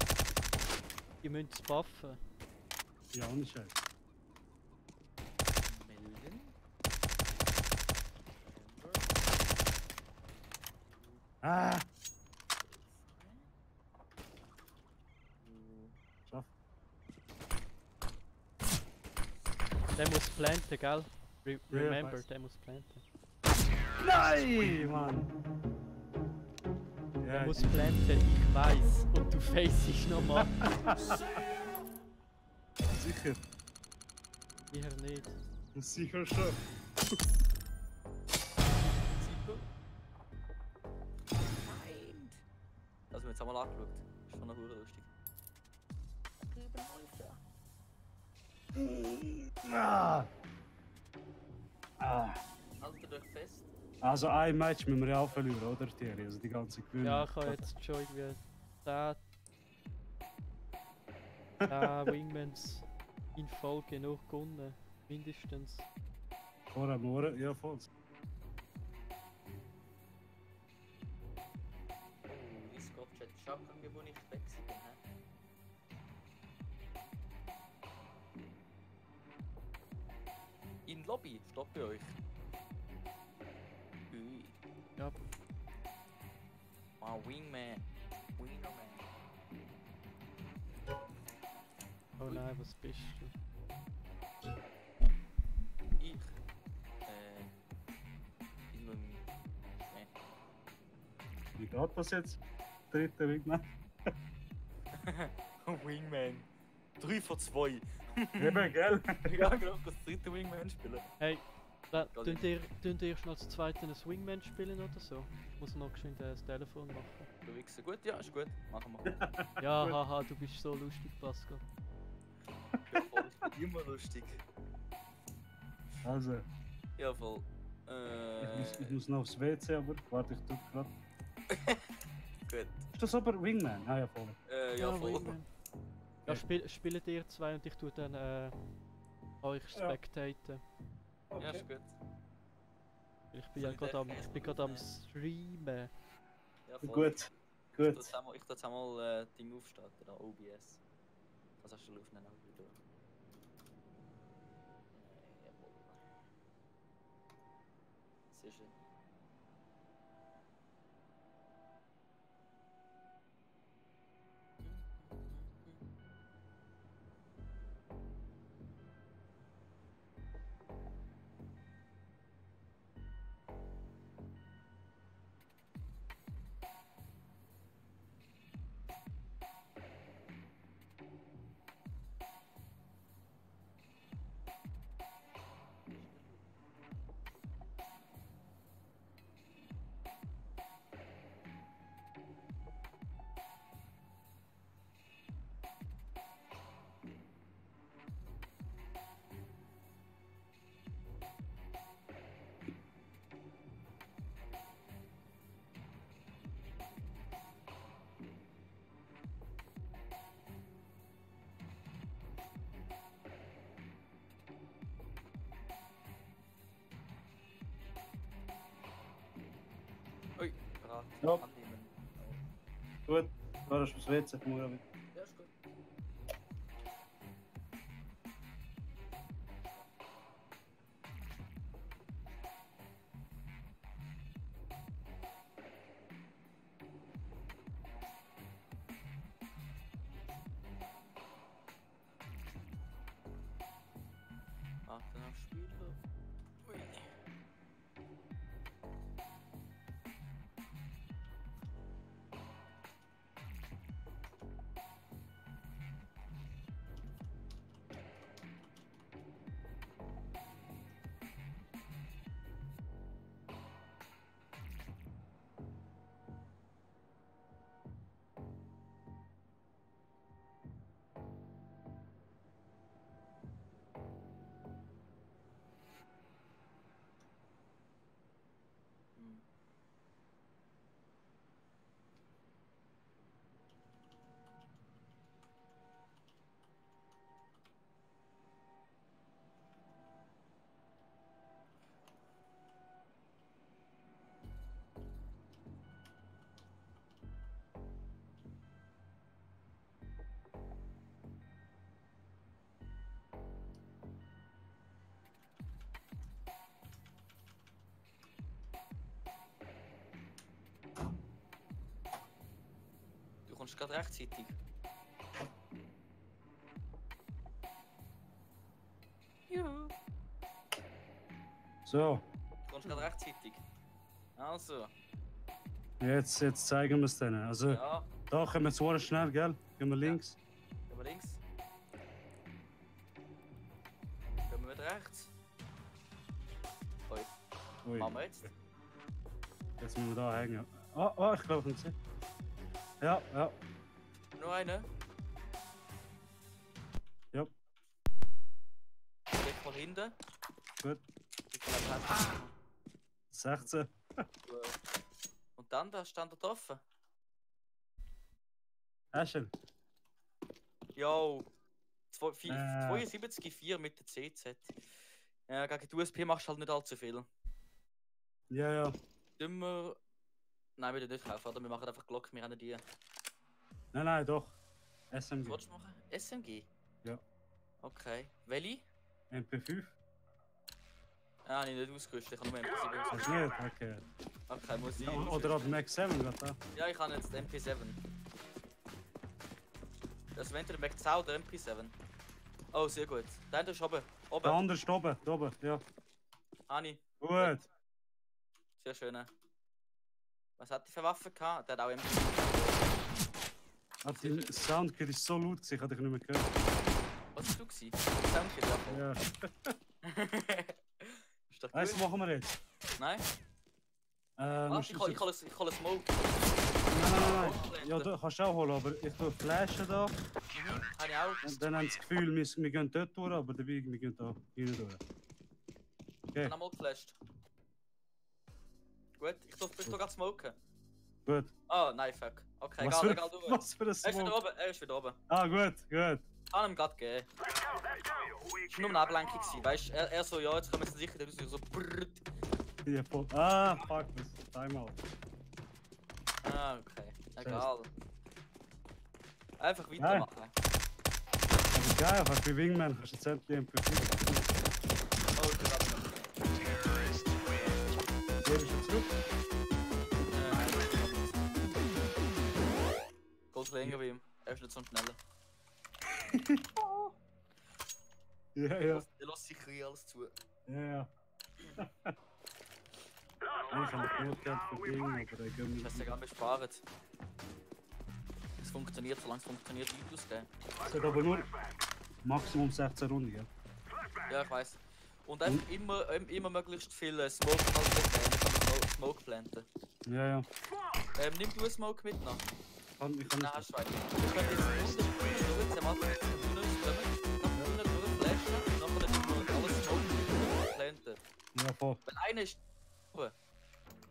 Ihr müsst es buffen. Ja, ohne Scheiß. Melden. Ah! Schaff. Der muss planten, gell? Ja, Remember, weiß. der muss planten. Nein, Mann! Der muss planten, ich weiß. Und du facest nochmal. sicher. Sicher nicht. Sicher schon. Das haben wir jetzt einmal angeschaut. Ist schon noch lustig. Ah. Ah. Haltet euch fest. Also ein Match müssen wir ja auch verlieren, oder Thierry? Also die ganze gewinnen. Ja, ich habe jetzt schon irgendwie 10 Wingmans in Folge noch gewonnen. Mindestens. Vor einem Monat, ja voll. Oh, Discord-Chat ist abgegangen, wo ich weg bin. In Lobby, stopp bei euch. Ui. Ja. Ah, Wingman. Wingerman. Oh nein, was bist du? Ich. In meinem. Wie geht das jetzt? Dritter Wingman? Wingman. 3 von 2. Eben, gell? Ja, genau, das dritte Wingman spielen. Hey, Geht tun ihr schon als zweiten ein Wingman spielen oder so? Ich muss noch geschwind das Telefon machen. Du wichsen. Gut, ja, ist gut. Machen wir. Ja, Gut. haha, du bist so lustig, Pascal. Ja, voll. Ich bin immer lustig. Also, Ja, voll. ich muss noch aufs WC, aber warte, ich drück grad. Gut. Ist das aber Wingman? Ah ja, voll. Ja, voll. Wingman. Ja, spielt ihr zwei und ich tue dann euch Ja. spectaten. Ja, ist gut. Ich bin ja gerade am Streamen. Ja, voll. Gut, Ich gut. tue jetzt einmal Ding aufstarten, da OBS. Was hast du aufnehmen? Jawohl. Sehr schön. Ui, parat. Ja. Annehmen. Gut, da ist aufs WC, komm mal wieder. Ja, ist gut. Spieler. Ui. Hm. Du kommst gerade rechtzeitig. Juhu. So, Du kommst gerade rechtzeitig. Also, jetzt zeigen wir es denen. Also, ja, da kommen wir zwar schnell, gell? Gehen wir links. gehen wir links. Gehen wir wieder rechts. Ui, Ui, machen wir jetzt? jetzt müssen wir da hängen. Oh, ich glaube, ich kann es. Ja. Nur eine. Ja. Direkt von hinten. Gut. Ich kann einfach 16. Und dann, da stand er offen. Aschen. Jo. 72,4 72,4 mit der CZ. Ja, gegen die USP machst du halt nicht allzu viel. Ja. Dümmer. Nein, wir nicht kaufen, oder? Wir machen einfach Glock, wir haben die. Nein, doch. Was SMG. willst du machen? SMG? Ja. Okay. Welche? MP5. Ah, ich nicht ausgerüstet, ich habe nur MP7 Hast ausgerüstet. du nicht? Okay. Okay, muss ich. Ja, oder ab Max 7 geht da. Ja, ich habe jetzt den MP7. Das ist entweder Mac 10 oder MP7. Oh, sehr gut. Da ist oben. Der Oben. andere ist oben, ja. Ani. Gut. Sehr schön. Was hat die für Waffen gehabt? Der hat auch MP7. Die Soundkit ist so laut, ich habe dich nicht mehr gehört. Was hast du gewesen? Soundkit, ja. Voll. Ja. Ist doch Was gut. machen wir jetzt? Nein? Musst Ich du- hole einen Smoke. Nein. Ja, du kannst auch holen, aber ich tue Flaschen da. Habe ich auch. Und dann haben sie das Gefühl, wir gehen dort durch, aber dabei wir gehen da hinein durch. Okay, Dann einmal geflasht. Gut, ich tue gerade smoken. gut. Oh, nein, fuck. Okay, Was egal für, durch. was für ein Er ist wieder Smoke. oben, er ist wieder oben. Ah, gut. Kann ihm gerade geben. Es war nur eine Ablenkung, weißt du? Er so, ja, jetzt kommen sie sicher, dann ist er so brrrt. Ja, voll. Ah, fuck, das Timeout. Ah, okay. Egal. Einfach weitermachen. Aber geil, was für Wingman hast du jetzt endlich MP5. Oh, ich bin gerade noch. Gebe ich jetzt zurück? Gold länger bei ihm. Er ist nicht so schneller. Ja. Er lässt sicher eh alles zu. Ja. Ich habe genug Geld verdient, aber ich gebe Ich mir weiß ja gar nicht sparen. Es funktioniert, solange es funktioniert, Leute ausgeben. Es hat aber nur Maximum 16 Runden, gell? Ja, ich weiß. Und einfach immer möglichst viel Smoke halt Smoke planten. Ja. Nimm du einen Smoke mit noch. Ich kann Nein, nicht. hast du einen. Wir können jetzt unten durch, am Anfang zum Tunnel kommen, nach unten durchflashen und nachher dann alles Smoke planten. Ja, voll. Weil einer ist oben.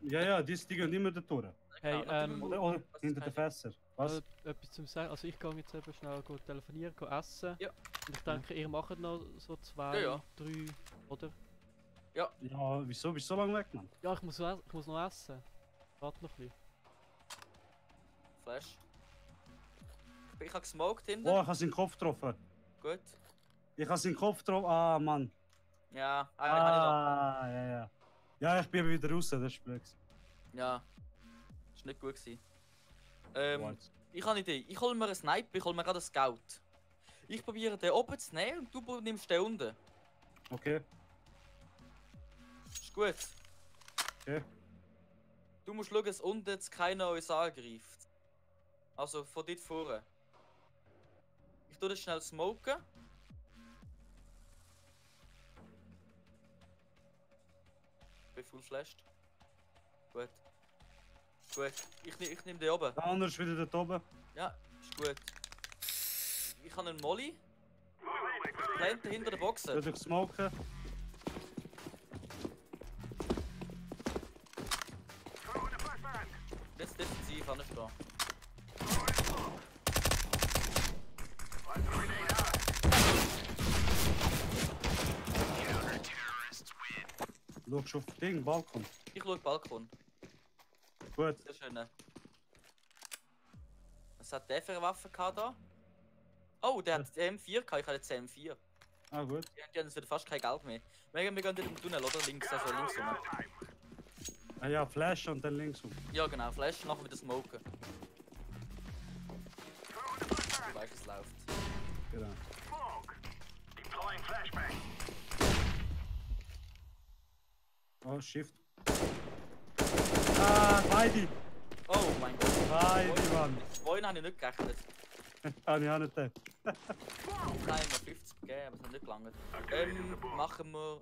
Ja, die gehen immer da durch. Hey, Oder hinter den Fässer. Was? Etwas zum Sagen. Also ich gehe jetzt eben schnell telefonieren, essen. Ja. Und ich denke, ihr macht noch so 2, Ja. 3, oder? Ja, wieso? Bist du so lange weg, Mann? Ja, ich muss noch essen. Warte noch ein bisschen. Flash. Ich habe gesmoked hinten. Oh, ich habe seinen Kopf getroffen. Gut. Ich habe seinen Kopf getroffen. Ah, Mann. Ja, Ja. Ja, ich bin wieder raus, das ist blöd. ja. Ist nicht gut gewesen. What? Ich habe eine Idee. Ich hole mir einen Sniper, ich hole mir gerade einen Scout. Ich probiere den oben zu nehmen und du nimmst den unten. Okay. Ist gut. Okay. Du musst schauen, dass unten jetzt keiner uns angreift. Also von dort vorne. Ich tue das schnell smoken. Ich bin full flashed. Gut. Gut. Ich nehme den oben. Der andere ist wieder dort oben. Ja, ist gut. Ich habe einen Molly. Plante hinter der Box. Soll ich smoken? Jetzt defensiv anstehen. Schaust du auf das Ding, Balkon? Ich schaue Balkon. Gut. Sehr schön. Was hat der für eine Waffe gehabt da? Oh, der hat M4 gehabt, ich habe jetzt M4. Ah, gut. Die haben jetzt wieder fast kein Geld mehr. Wir gehen in den Tunnel, oder? Links, also links rum. Ah ja, Flash und dann links rum. Ja genau, Flash, nachher wieder smoken. Du weißt, es läuft. Genau. Deploying flashbang. Oh, Shift. Ah, beide! Oh mein Gott. Beide, Mann! Vorhin habe ich nicht gerechnet. Habe ich auch nicht gedacht. Ich habe mir 50 gegeben, aber es hat nicht gelangt. Machen wir...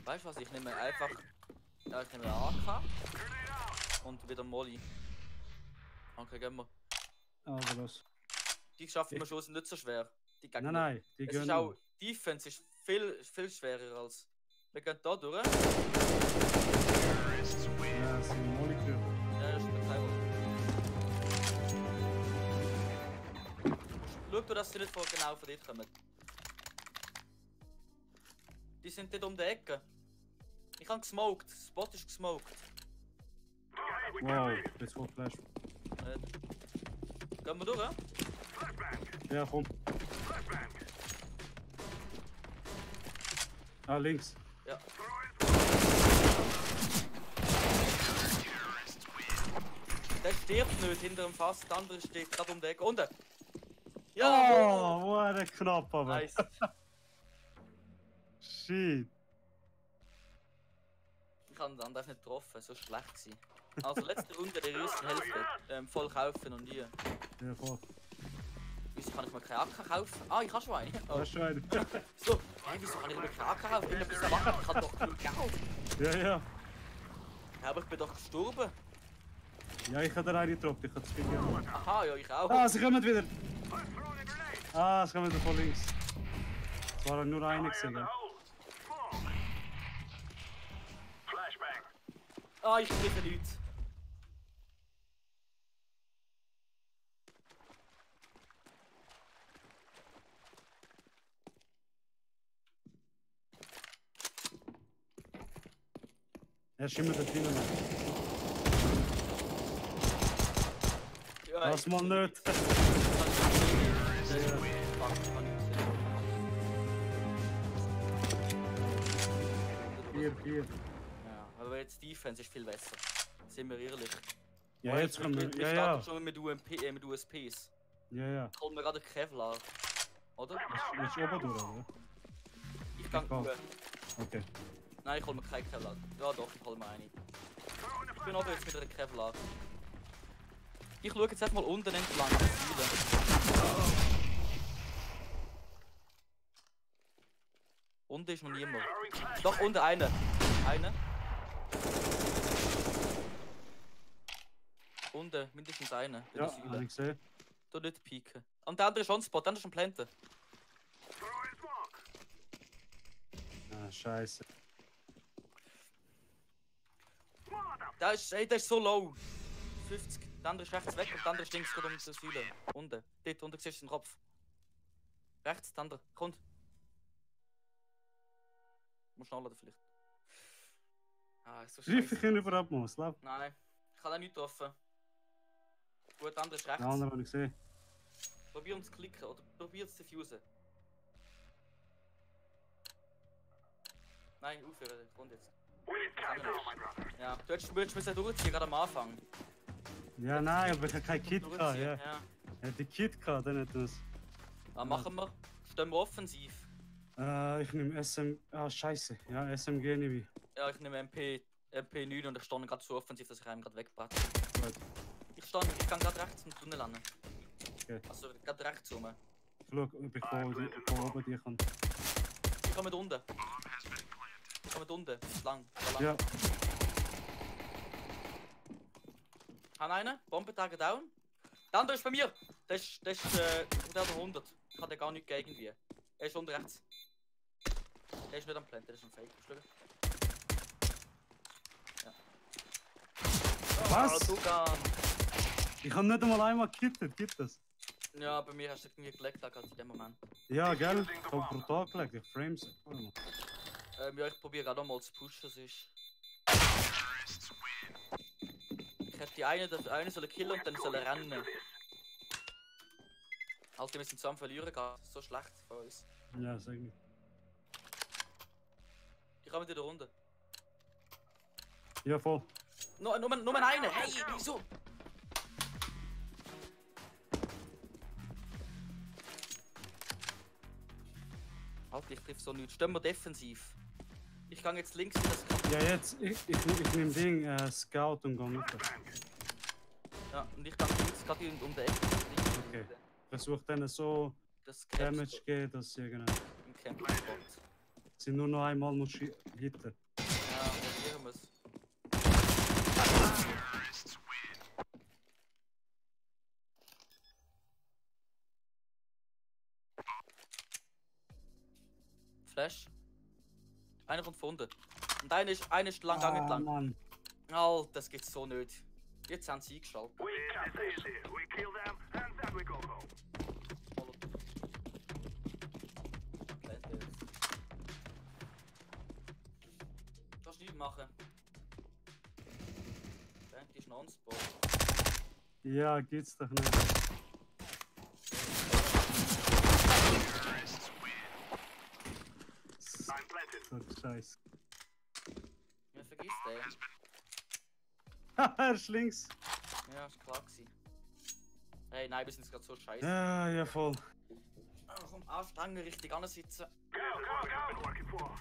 Weißt du was, ich nehme einfach... Ja, ich nehme eine AK. Und wieder Molly. Okay, gehen wir. Also los. Die schaffen wir schon, sind nicht so schwer. Die Gegner. Nein, die Es gehen ist auch... Defense ist viel schwerer als... Wir gehen da durch. Ja, das sind Moleküle. Ja, das ist der Teil. Schau du, dass sie nicht genau von dir kommen. Die sind dort um die Ecke. Ich habe gesmoked. Das Spot ist gesmoked. Wow, jetzt voll Flash. Gehen wir durch? Ja, komm. Ah, links. Ja. Der stirbt nicht hinter dem Fass, der andere steht gerade um die Ecke. Unten! Ja! Oh, wo er knapp, aber. Nice. Shit. Ich habe den anderen nicht getroffen, so schlecht gewesen. Also letzte Runde der ersten Hälfte. Voll kaufen und hier. Ja, voll. Wieso kann ich mir keine AK kaufen? Ah, ich habe schon eine. Oh. Hast du einen? So, hey, wieso kann ich mir keine AK kaufen? Ich bin etwas erwartet, ich habe doch genug Geld. Ja, ja. Ja, aber ich bin doch gestorben. Ja, ich habe dir eine getroffen, ich habe zu viel gemacht. Aha, ja, ich auch. Ah, sie kommen wieder. Ah, sie kommen wieder von links. Es war nur eine gesehen. Ja. Flashbang. Ah, ich treffe nichts. Er ist immer da drinnen. Ja, Das mal nicht. Hier. Ja, aber jetzt Defense ist viel besser. Sind wir ehrlich. Ja, jetzt kommen wir. Wir Ja, starten ja. schon mit USPs. Ja, ja. Holen wir gerade Kevlar. Oder? Jetzt oben durch, oder? Ich kann kann. gut. Okay. Nein, ich hol mir keinen Kevlar. Ja doch, ich hol mir eine. Ich bin aber jetzt mit einer Kevlar. Ich schaue jetzt einfach mal unten entlang. Unten ist noch niemand. Doch, unten eine. Eine. Unten, mindestens eine. Bei Ja, der Säule. habe ich gesehen. Du nicht pieken. Und der andere ist on Spot, der andere ist schon planten. Ah, scheiße. Der ist so low. 50. Der andere ist rechts weg und der andere ist links gerade um die Säule. Unten. Dort, unten siehst du den Kopf. Rechts, der andere. Kommt. Muss schneller vielleicht. Ah, ist so Griff ich scheiße. ihn überhaupt mal? Lauf. Nein, ich habe auch nicht getroffen. Gut, der andere ist rechts. Der andere habe ich gesehen. Probier uns zu klicken oder probier es zu fusen. Nein, aufhören, kommt jetzt. Ja, du hättest müssen durchziehen, gerade am Anfang. Ja, nein, aber ich habe kein Kit gehabt. Durchziehen, Ja. ja. Er hat die Kit gehabt, dann hat er es. Dann machen wir. Stehen wir offensiv. Ich nehme SM. Ah, scheiße. Ja, SMG nehme ich. Ja, ich nehme MP9 und ich stehe gerade so offensiv, dass ich einen gerade wegbratte. Gut. Ich kann gerade rechts im Tunnel landen. Okay. Also gerade rechts rum. Schau, ob ich von oben die kann. Ich komme unten. Ich komme unten. Lang. Da lang. Ja, Haben einen. Bombentage down. Der andere ist bei mir. Der ist der 100. Ich habe den gar nicht gegen irgendwie. Er ist unten rechts. Der ist nicht am Plant, der ist ein Fake. Schau. Ja. Was? Dugan. ich habe nicht einmal einmal gekittet, gibt es? Ja, bei mir hast du irgendwie gelegt gerade in dem Moment. Ja, gell? Ich habe brutal gelegt, die Frames. Ja, ich probiere gerade mal zu pushen, sonst. Ich hätte die eine soll killen und dann soll er rennen. Alter, wir sind zusammen verlieren, gerade. So schlecht für uns. Ja, sag nicht. Ich komme in der Runde. Ja, voll. Nur eine! Hey, wieso? Alter, ich triff so nichts. Stehen wir defensiv. Ich kann jetzt links in das Kampf. Ja, jetzt, ich nehme Ding, Scout und gehe runter. Ja, und ich kann links gerade um die Ecke. Okay. Versuch denen so Das Damage zu geben, dass sie genau. im Campingspot. Sie nur noch einmal muss hitten. Ja, probieren wir es. Flash. Einer kommt von unten. Und einer ist lang Ah, entlang. Mann. Alter, das geht's so nicht. Jetzt haben sie eingeschaltet. We got this. We kill them and then we go home. Kannst du nichts machen. Plant ist non-spot. Ja, geht's doch nicht. I'm planted. So Scheiße. Ja, vergiss den. Er ist links. Ja, ist klar gewesen. Hey, nein, wir sind jetzt gerade so scheiße. Ja, ja, voll. Ah, komm, anstrengen, richtig ansitzen. Go, go, go. Been working for.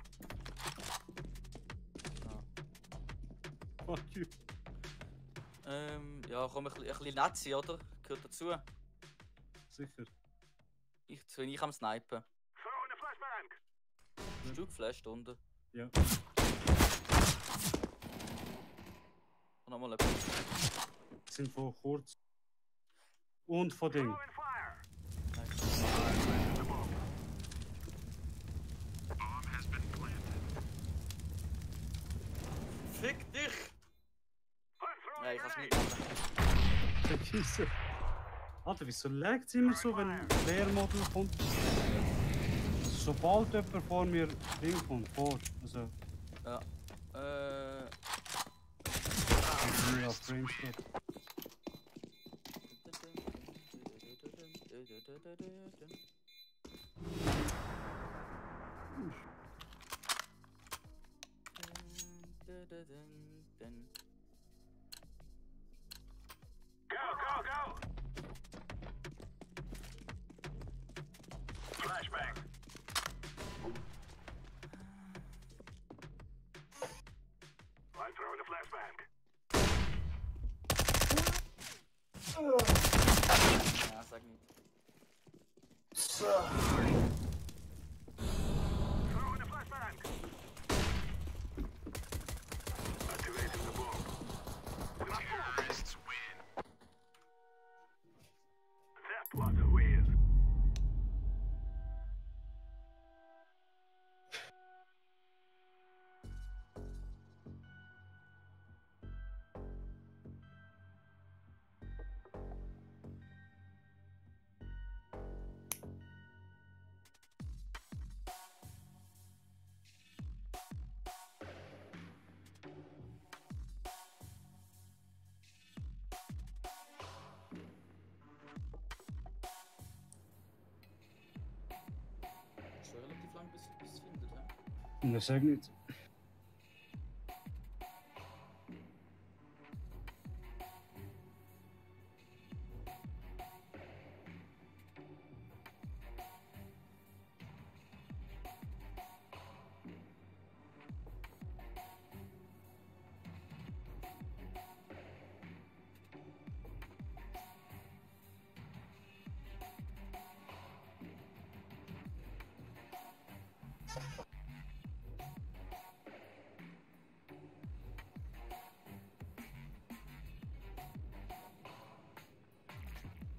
Fuck you. Ja, komm, ein bisschen nett sein, oder? Gehört dazu. Sicher. Ich am Snipen. Throw in a flashbang. Hast du geflasht unten? Ja. Und nochmal etwas. Sind von kurz. Und von Ding. Throw in fire. Fick dich! I'm throwing Ja, ich a kann's grenade. nicht machen. Vergiss es. Alter, wieso laggt es immer so, wenn ein Lehrmodul kommt? Sobald jemand vor mir Ding kommt, also Ja. mir auf Frames steht. Go, go, go. Flashbang. I'm throwing a flashbang. Ja, sag nicht. Throwing a flashbang. Activating the bomb. Terrorists win. That was a win. Schon relativ lang bis es findet, ja? Das sag nicht.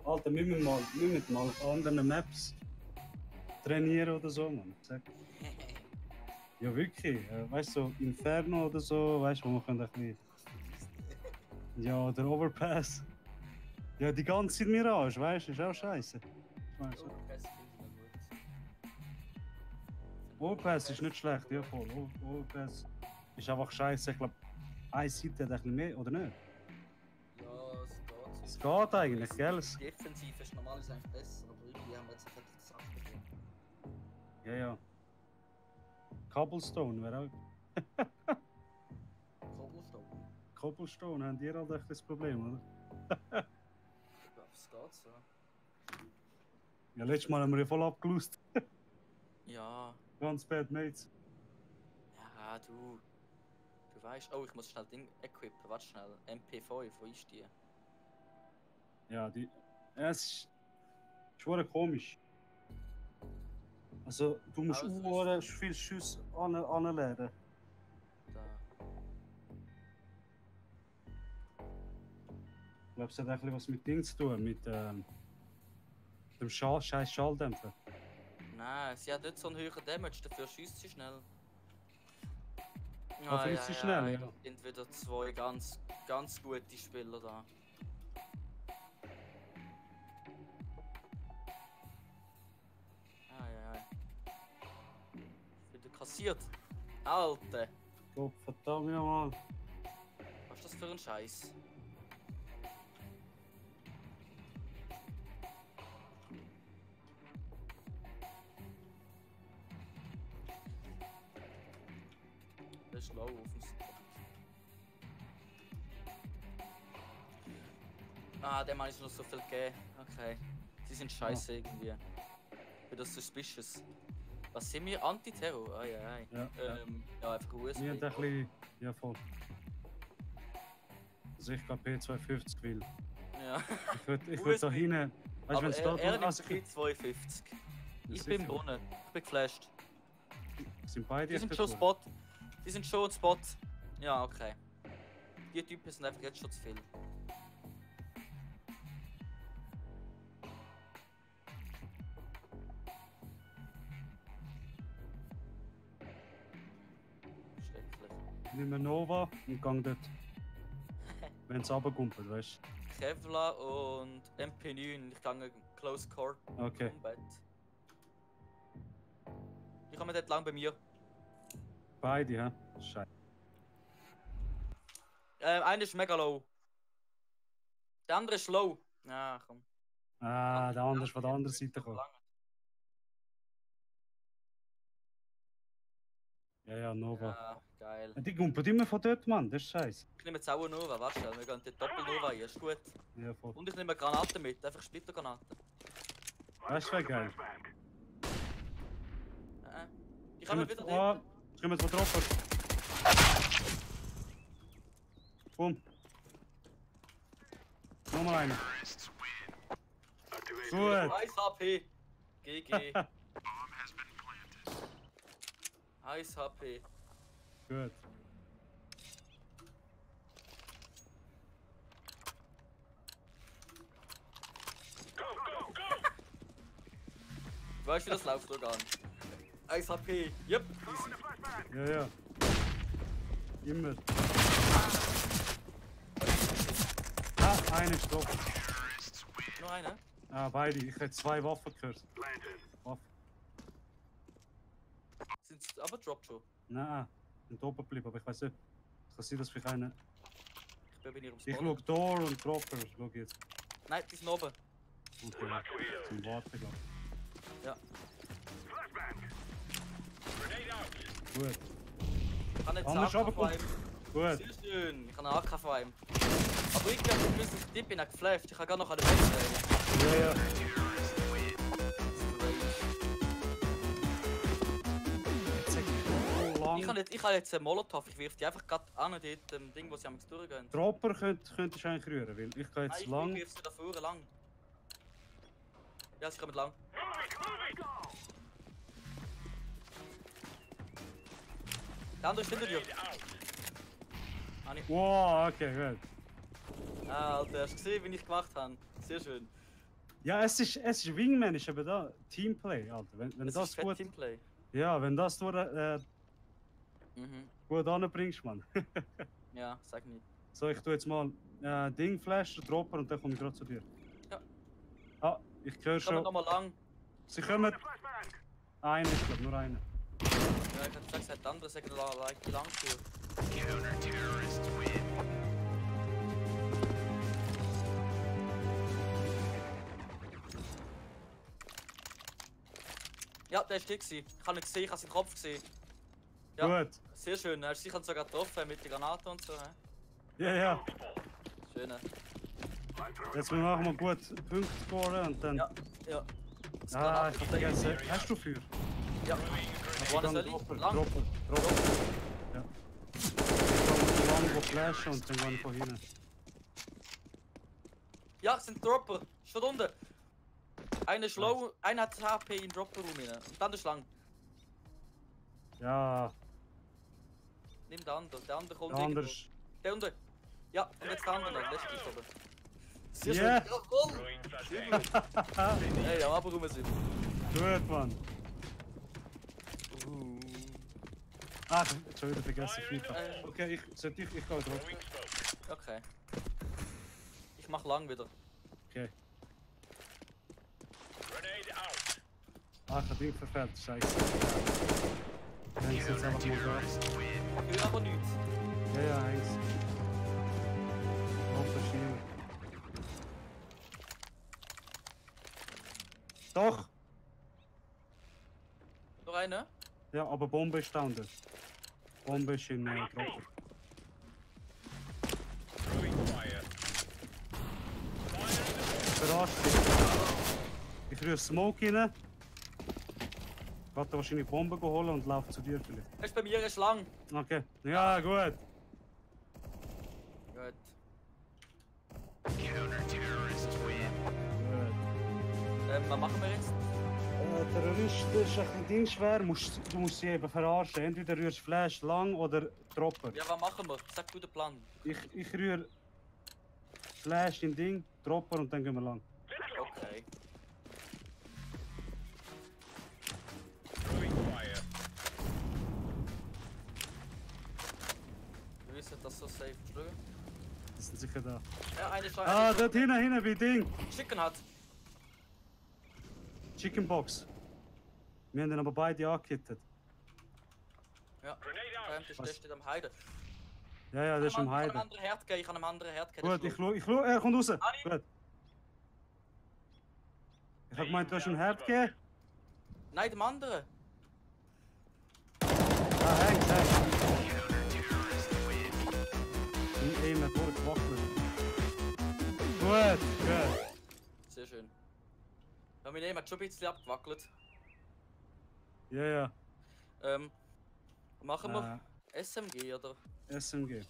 Alter, wir müssen mal auf anderen Maps trainieren oder so, Mann. Sag. Ja, wirklich. Weißt du, so Inferno oder so, weißt du, wo man kann ein bisschen. Ja, der Overpass. Ja, die ganze Zeit Mirage, weißt du, ist auch scheiße. Weißt du? Overpass ist nicht schlecht, ja voll. Overpass ist einfach scheiße. Ich glaube, eine Seite hat ein bisschen mehr, oder nicht? Ja, Es geht eigentlich, gell? Defensiv ist normalerweise eigentlich besser, aber irgendwie haben wir jetzt halt das Sache. Ja, ja. Cobblestone wäre auch. Cobblestone. Cobblestone haben die halt echt das Problem, oder? Ich glaube, es geht so. Ja, letztes Mal haben wir ja voll abgelust. Ja, Ganz bad mates. ja, du. Du weißt, oh, ich muss schnell Ding equippen, warte schnell. MP5, wo ist die? Ja, die. Ja, es ist schon komisch. Also, du musst Also auch viel Schuss anlernen. Da. Ich glaube, es hat ein bisschen was mit Ding zu tun, mit dem scheiß Schalldämpfer. Nein, sie hat nicht so einen höheren Damage, dafür schießt sie schnell. Dafür ist sie schnell, ja. Sind wieder zwei ganz gute Spieler da. Wieder kassiert. Alter, Gott, verdammt nochmal. was ist das für ein Scheiß? Der ist low auf dem Spot. Ah, dem habe ich noch so viel gegeben. Okay. Sie sind scheiße irgendwie. Wieder suspicious. Was sind wir? Antiterror? Ah ja, Ja, ja, einfach USB. wir haben ein bisschen. Ja, voll. Also, ich glaube P250 will. Ja. Ich würde da hinten. Weißt du, Aber wenn es da er nimmt also, P250. Ich bin im Brunnen. Ich bin geflasht. sind beide Die sind echt schon cool. Spot. Die sind schon Spot. Ja, okay. Die Typen sind einfach jetzt schon zu viel. Schrecklich. Ich nehme Nova und gang dort. Wenn es runterkumpelt, weißt Kevlar und MP9. Ich gehe Close Core du? Okay. Combat. Die kommen dort lang bei mir. Beide, hä? Scheiße. Einer ist mega low. Der andere ist low. Ja, komm. Ah, der andere ist von der anderen Seite gekommen. Ja, ja, Nova. Ja, geil. Die kumpelt immer von dort, Mann. Das ist scheiße. Ich nehme jetzt auch eine Nova, warte, wir gehen die Doppel-Nova ein, ist gut. Ja, voll. Und ich nehme Granaten mit, einfach Splittergranaten. Das wäre geil. Ich kann mir wieder Ah, ich komme jetzt von Dropper. Boom. Nochmal einen. Gut. 1 HP. GG. 1 HP. Gut. Du weißt, wie das läuft, Logan. 1 HP. Yep, easy. Ja, ja. Immer. Ah, einer ist drauf. Noch einer? Ah, beide. Ich hätte 2 Waffen gehört. Waffen. Sind sie aber droppt schon? Nein, sind oben geblieben, aber ich weiß nicht. Es kann sein, dass vielleicht einer. Ich bin bei ihrem Ich Spawn. schaue Door und Dropper. Schau jetzt. Nein, die sind oben. Okay. Zum Warten, glaube Ja. ich. Gut. Ich kann nicht Anders sagen aber von gut. einem. Gut. Sehr schön. Ich kann einen AK von einem. Aber ich glaube, ich bin nicht geflasht. Ich kann gar noch an den Welt Ja, ja. Ich habe jetzt einen Molotov. Ich wirf die einfach gerade an dort dem Ding, wo sie am durchgehen. Dropper könntest du eigentlich rühren, weil ich gehe Nein, jetzt ich lang. wirf sie da vorne lang. Ja, sie kommen lang. Der andere ist hinter dir. Wow, okay, gut. Alter, hast du gesehen, wie ich gemacht habe? Sehr schön. Ja, es ist Wingman, ist eben da. Teamplay, Alter. Wenn Das das ist fett gut. Teamplay. Ja, wenn das du Mhm. gut anbringst, Mann. Ja, sag nicht. So, ich tu jetzt mal Ding flashen, droppen und dann komme ich gerade zu dir. Ja. Ah, ich höre Kommen schon. nochmal lang. Sie kommen. Flashbang. Einer, ich glaube, nur einer. Ja, ich hätte gesagt, der andere sagt lang für. Ja, der ist gewesen. Ich habe ihn gesehen, ich habe seinen Kopf gesehen. Ja. Gut. Sehr schön, er ist sicher sogar getroffen mit der Granate und so. He? Ja, ja. Schön. Jetzt machen wir gut Punkte scoren und dann. Ja, ja. Das Ah, Granate- ich hab vergessen. Hast du Feuer? Ja. Wohin soll ich? Lang. Droppen. Ja. Ich kann lang wo flashen und dann gehe ich von hinten. Ja, es sind Dropper. Steht unten. Einer ist low, einer hat HP in den Dropper-Room rein. Und dann ist lang. Ja, Nimm den anderen. Der andere kommt anders. irgendwo. Der unten. Ja, und jetzt der andere noch. Letztes oben. Sehr Yeah. schön. Jawohl. Sehr gut. Hey, am Abend rum sind. Gut, Mann. Ah, ich hab schon wieder vergessen. FIFA. Okay, ich gehe drauf. Okay. Ich mach lang wieder. Okay. Ah, ich hab Ding verfehlt. Scheiße. Häng's jetzt einfach mal Gas. Ich will aber nichts. Ja, häng's. Verschieben. Doch! Noch eine? Ja, aber Bombe ist da unten. Bombe ist in Dropper. Überrascht dich. Ich rühre Smoke rein. Geht da wahrscheinlich Bomben holen und laufe zu dir vielleicht. Er ist bei mir, er ist lang. Okay. Ja, gut. Gut. Gut. Was machen wir jetzt? Terrorist ist ein bisschen Ding schwer. Du musst sie eben verarschen. Entweder rührst Flash lang oder Dropper. Ja, was machen wir? Sag du den Plan. Ich rühre Flash in Ding, Dropper und dann gehen wir lang. Okay. Wir wissen, dass so safe ist. Schau. Die sind sicher da. Ja, eine ist Ah, dort hinten bei Ding. Chicken hat. Chicken Box. Wir haben den aber beide angekittet. Ja. Der steht am Heiden. Ja, ja, das ist am Ich kann Heiden. einem anderen Herd geben, ich kann einem anderen Herd geben. Gut, ich schau, er kommt raus. Ani? Gut. Ich hab gemeint, du hast einen Herd gegeben. Nein, dem anderen. Ah, hängt. Ich bin eben durchgewackelt. Gut, gut. Sehr schön. Ja, mein Name hat schon ein bisschen abgewackelt. Ja, ja. Machen wir SMG oder SMG.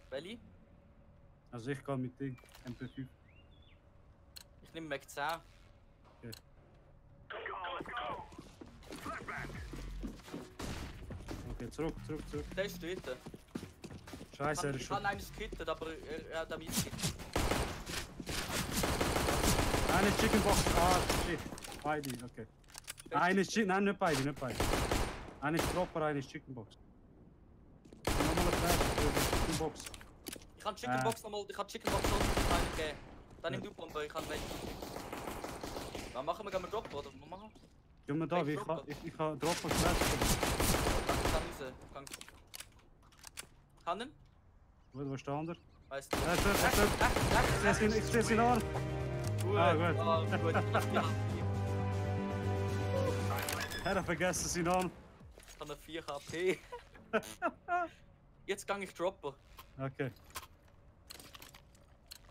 welche? Also ich gehe mit Ding. MP5. Ich nehme Mac 10. Okay, zurück. Der ist dort. Scheiße, er ist Ich schon. habe eines gekittet, aber er hat mich gekittet. Eine Chicken Box. Ah, shit. Beide, okay. Eine ist Chicken. Nein, nicht beide. Eine ist Dropper, eine ist Chicken Box. Nochmal ein Flash für die Chicken Box. Ich kann Chickenbox nochmal, ich kann Chickenbox noch nicht geben. Dann nimm du Bombe, ich kann welche. Was machen wir? Gehen wir droppen oder was machen wir? Gehen wir da, wie ich kann Dropper Flash. Dann raus. Kann ihn? Wo ist der andere? Weißt du? Ich sehe sie an. Gut. Ah, gut. Ah, gut. Ja, Er hat vergessen sie an. ich habe 4 HP. Jetzt gang ich Dropper. Okay.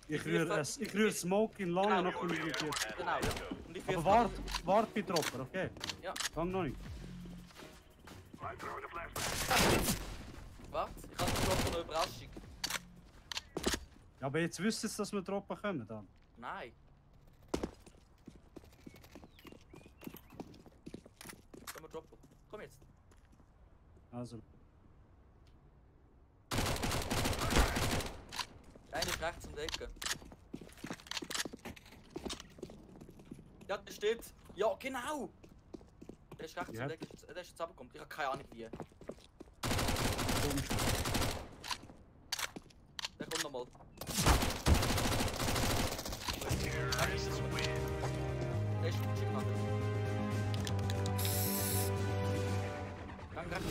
Ich rühre Smoke in lang und noch ein bisschen. Genau. Und ich Aber wart bei Dropper, okay? Ja. Gang noch nicht. Warte, ich habe den Dropper noch Überraschung. Ja, aber jetzt wüsst ihr, dass wir Dropper kommen dann. Nein. Gehen wir Dropper. Komm jetzt. Also. Einer ist rechts um die Ecke. Ja, der steht. Ja, genau! Der ist rechts Ja. weg, der ist jetzt abgekommen. Ich habe keine Ahnung wie. Der kommt nochmal. Der ist Chicken Gang rechts.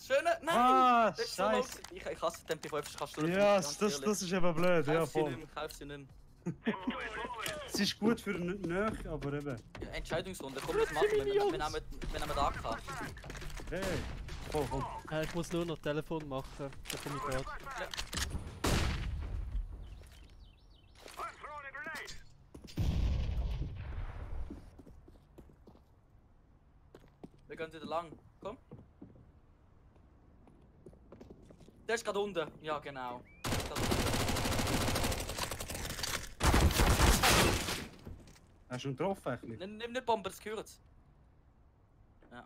Schöne. Nein! Ah, Das ist so low. scheiße. Ich hasse den MP5, kannst du Ja, das ist eben blöd, ja voll. Kauf sie nicht. Es ist gut für Nähe, aber eben. Ja, Entscheidungsrunde, komm, das machen wir. Wir nehmen da AK. Hey, voll. Ich muss nur noch Telefon machen. Da komme ich gerade. I'm throwing a grenade. Wir gehen wieder lang. Komm. Der ist gerade unten. Ja, genau. Der ist gerade unten. Hast du ihn getroffen eigentlich? Nimm nicht Bomber, das gehört. Ja.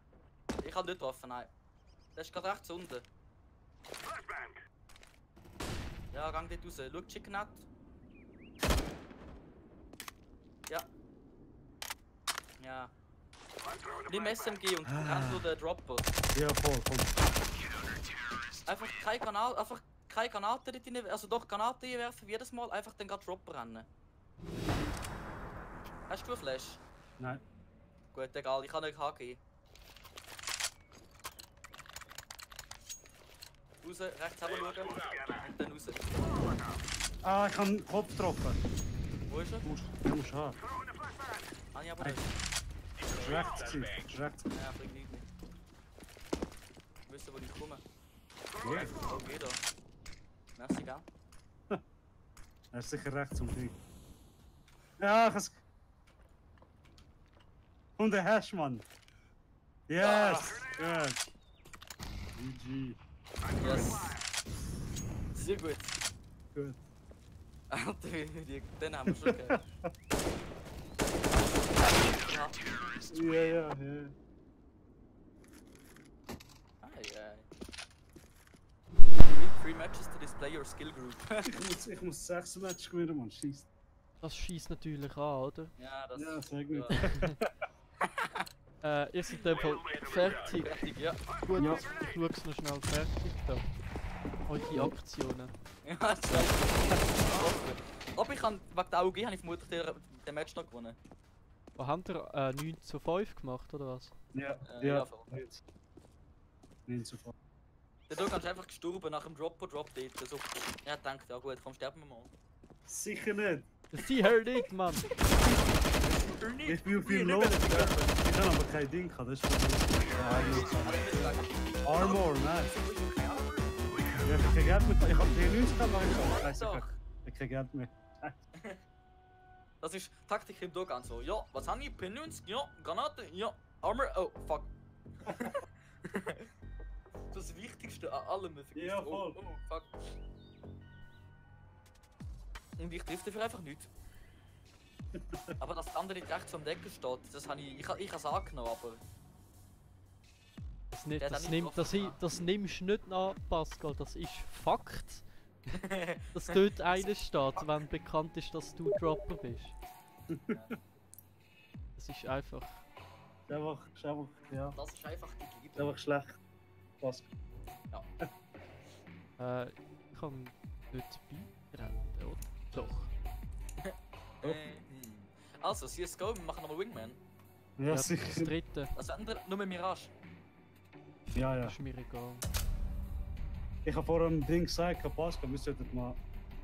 Ich habe nicht getroffen, nein. Der ist gerade rechts unten. Flashbang. Ja, gang dort raus. Schau, Chicken Nut. Ja. Ja. I'm throwing a Nimm flashbang. SMG und renn nur den Dropper. Ja, voll. Einfach keine Granaten dort rein, also doch Granaten werfen jedes Mal, einfach den gerade Dropper rennen. Hast du eine Flash? Nein. Gut, egal, ich kann euch HG. Raus, rechts schauen und dann raus. Ah, ich habe den Kopf getroffen. Wo ist er? Du musst haben. Habe ich aber nicht. Das ist rechts gewesen. Das ist rechts. Ja, bringt nichts mehr. Ich wüsste, wo ich komme. Ja. Oh, geht da. Merci, gell? Er ist sicher rechts um dich. Ja, ich has... Und der Hash, Mann. Yes! Good. GG. Yes. Sehr gut. Gut. Alter, den haben wir schon gehört. Ja. Win 3 matches to display your skill group. Ich muss 6 Matches gewinnen, Mann. Scheiße. Das schießt natürlich an, oder? Ja, das Ja, sehr gut. Ihr seid in dem Fall fertig. fertig, ja. Gut, Ja. ich schaue es noch schnell fertig da. Eure Aktionen. Ja, das ist scheiße. Aber ich kann, wegen der AUG habe ich vermutlich den Match noch gewonnen. Was habt ihr 9:5 gemacht, oder was? Ja, Ja, ja. voll. Nicht sofort. Der Dog ist einfach gestorben nach dem Drop dort. So, er hat gedacht, ja gut, komm, sterben wir mal. Sicher nicht. Sie hört nicht, Mann! Ich bin auf ihm los. Ich kann aber kein Ding haben, das ist Armor, nein. Ja, ich hab kein Geld mehr. Ich hab T90 gehabt, ich Doch. hab kein Geld mehr. Das ist Taktik im Dog an so. Ja, was haben die? P90? Ja, Granate? Ja, Armor? Oh, fuck. Das Wichtigste an allem. Ja, voll. Oh, fuck. Und ich treffe dafür einfach nichts. Aber dass der andere nicht rechts am Deckel steht, das habe ich habe es angenommen, aber... Das, nicht, Der hat das, nicht nimm, getroffen, das nimmst du nicht an, Pascal, das ist Fakt. Dass dort einer steht, wenn bekannt ist, dass du Dropper bist. Das ist einfach. Ist einfach, ja. Das ist einfach Ist gegeben. einfach schlecht. Was? Ich kann nicht beirennen, oder? Doch. Also, CSGO, wir machen nochmal Wingman. Ja, Das sicher. dritte. Das andere nur mit Mirage. Ja, ja. Ist mir egal. Ich habe vor einem Ding gesagt, Pascal, wir sollten mal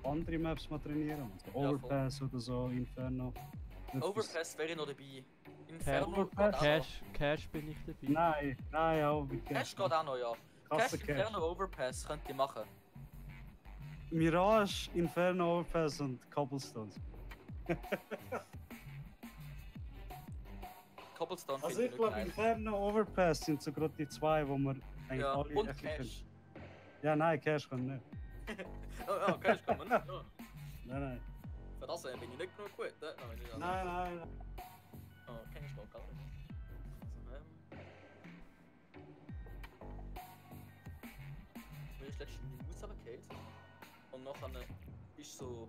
andere Maps mal trainieren. voll. Overpass oder so, Inferno. Etwas- Overpass wäre ich noch dabei. Inferno geht Overpass? auch noch. Cash bin ich dabei. Nein, auch Cash geht auch noch, ja. Cash, Kasse Inferno, Cash. Overpass könnt ihr machen. Mirage, Inferno, Overpass und Cobblestones. Cobblestone Also finde ich ich glaube, geil. Inferno, Overpass sind so gerade die zwei, wo wir eigentlich Ja, alle und echt Cash. können. Ja, nein, Cash kann nicht. Oh, ja, Cash kann man nicht. Ja. Nein. Für das bin ich nicht genug gut. Nein. Oh, kenn ich noch gar nicht. Mir ist letztens die Maus runtergefallen. Und nachher ist so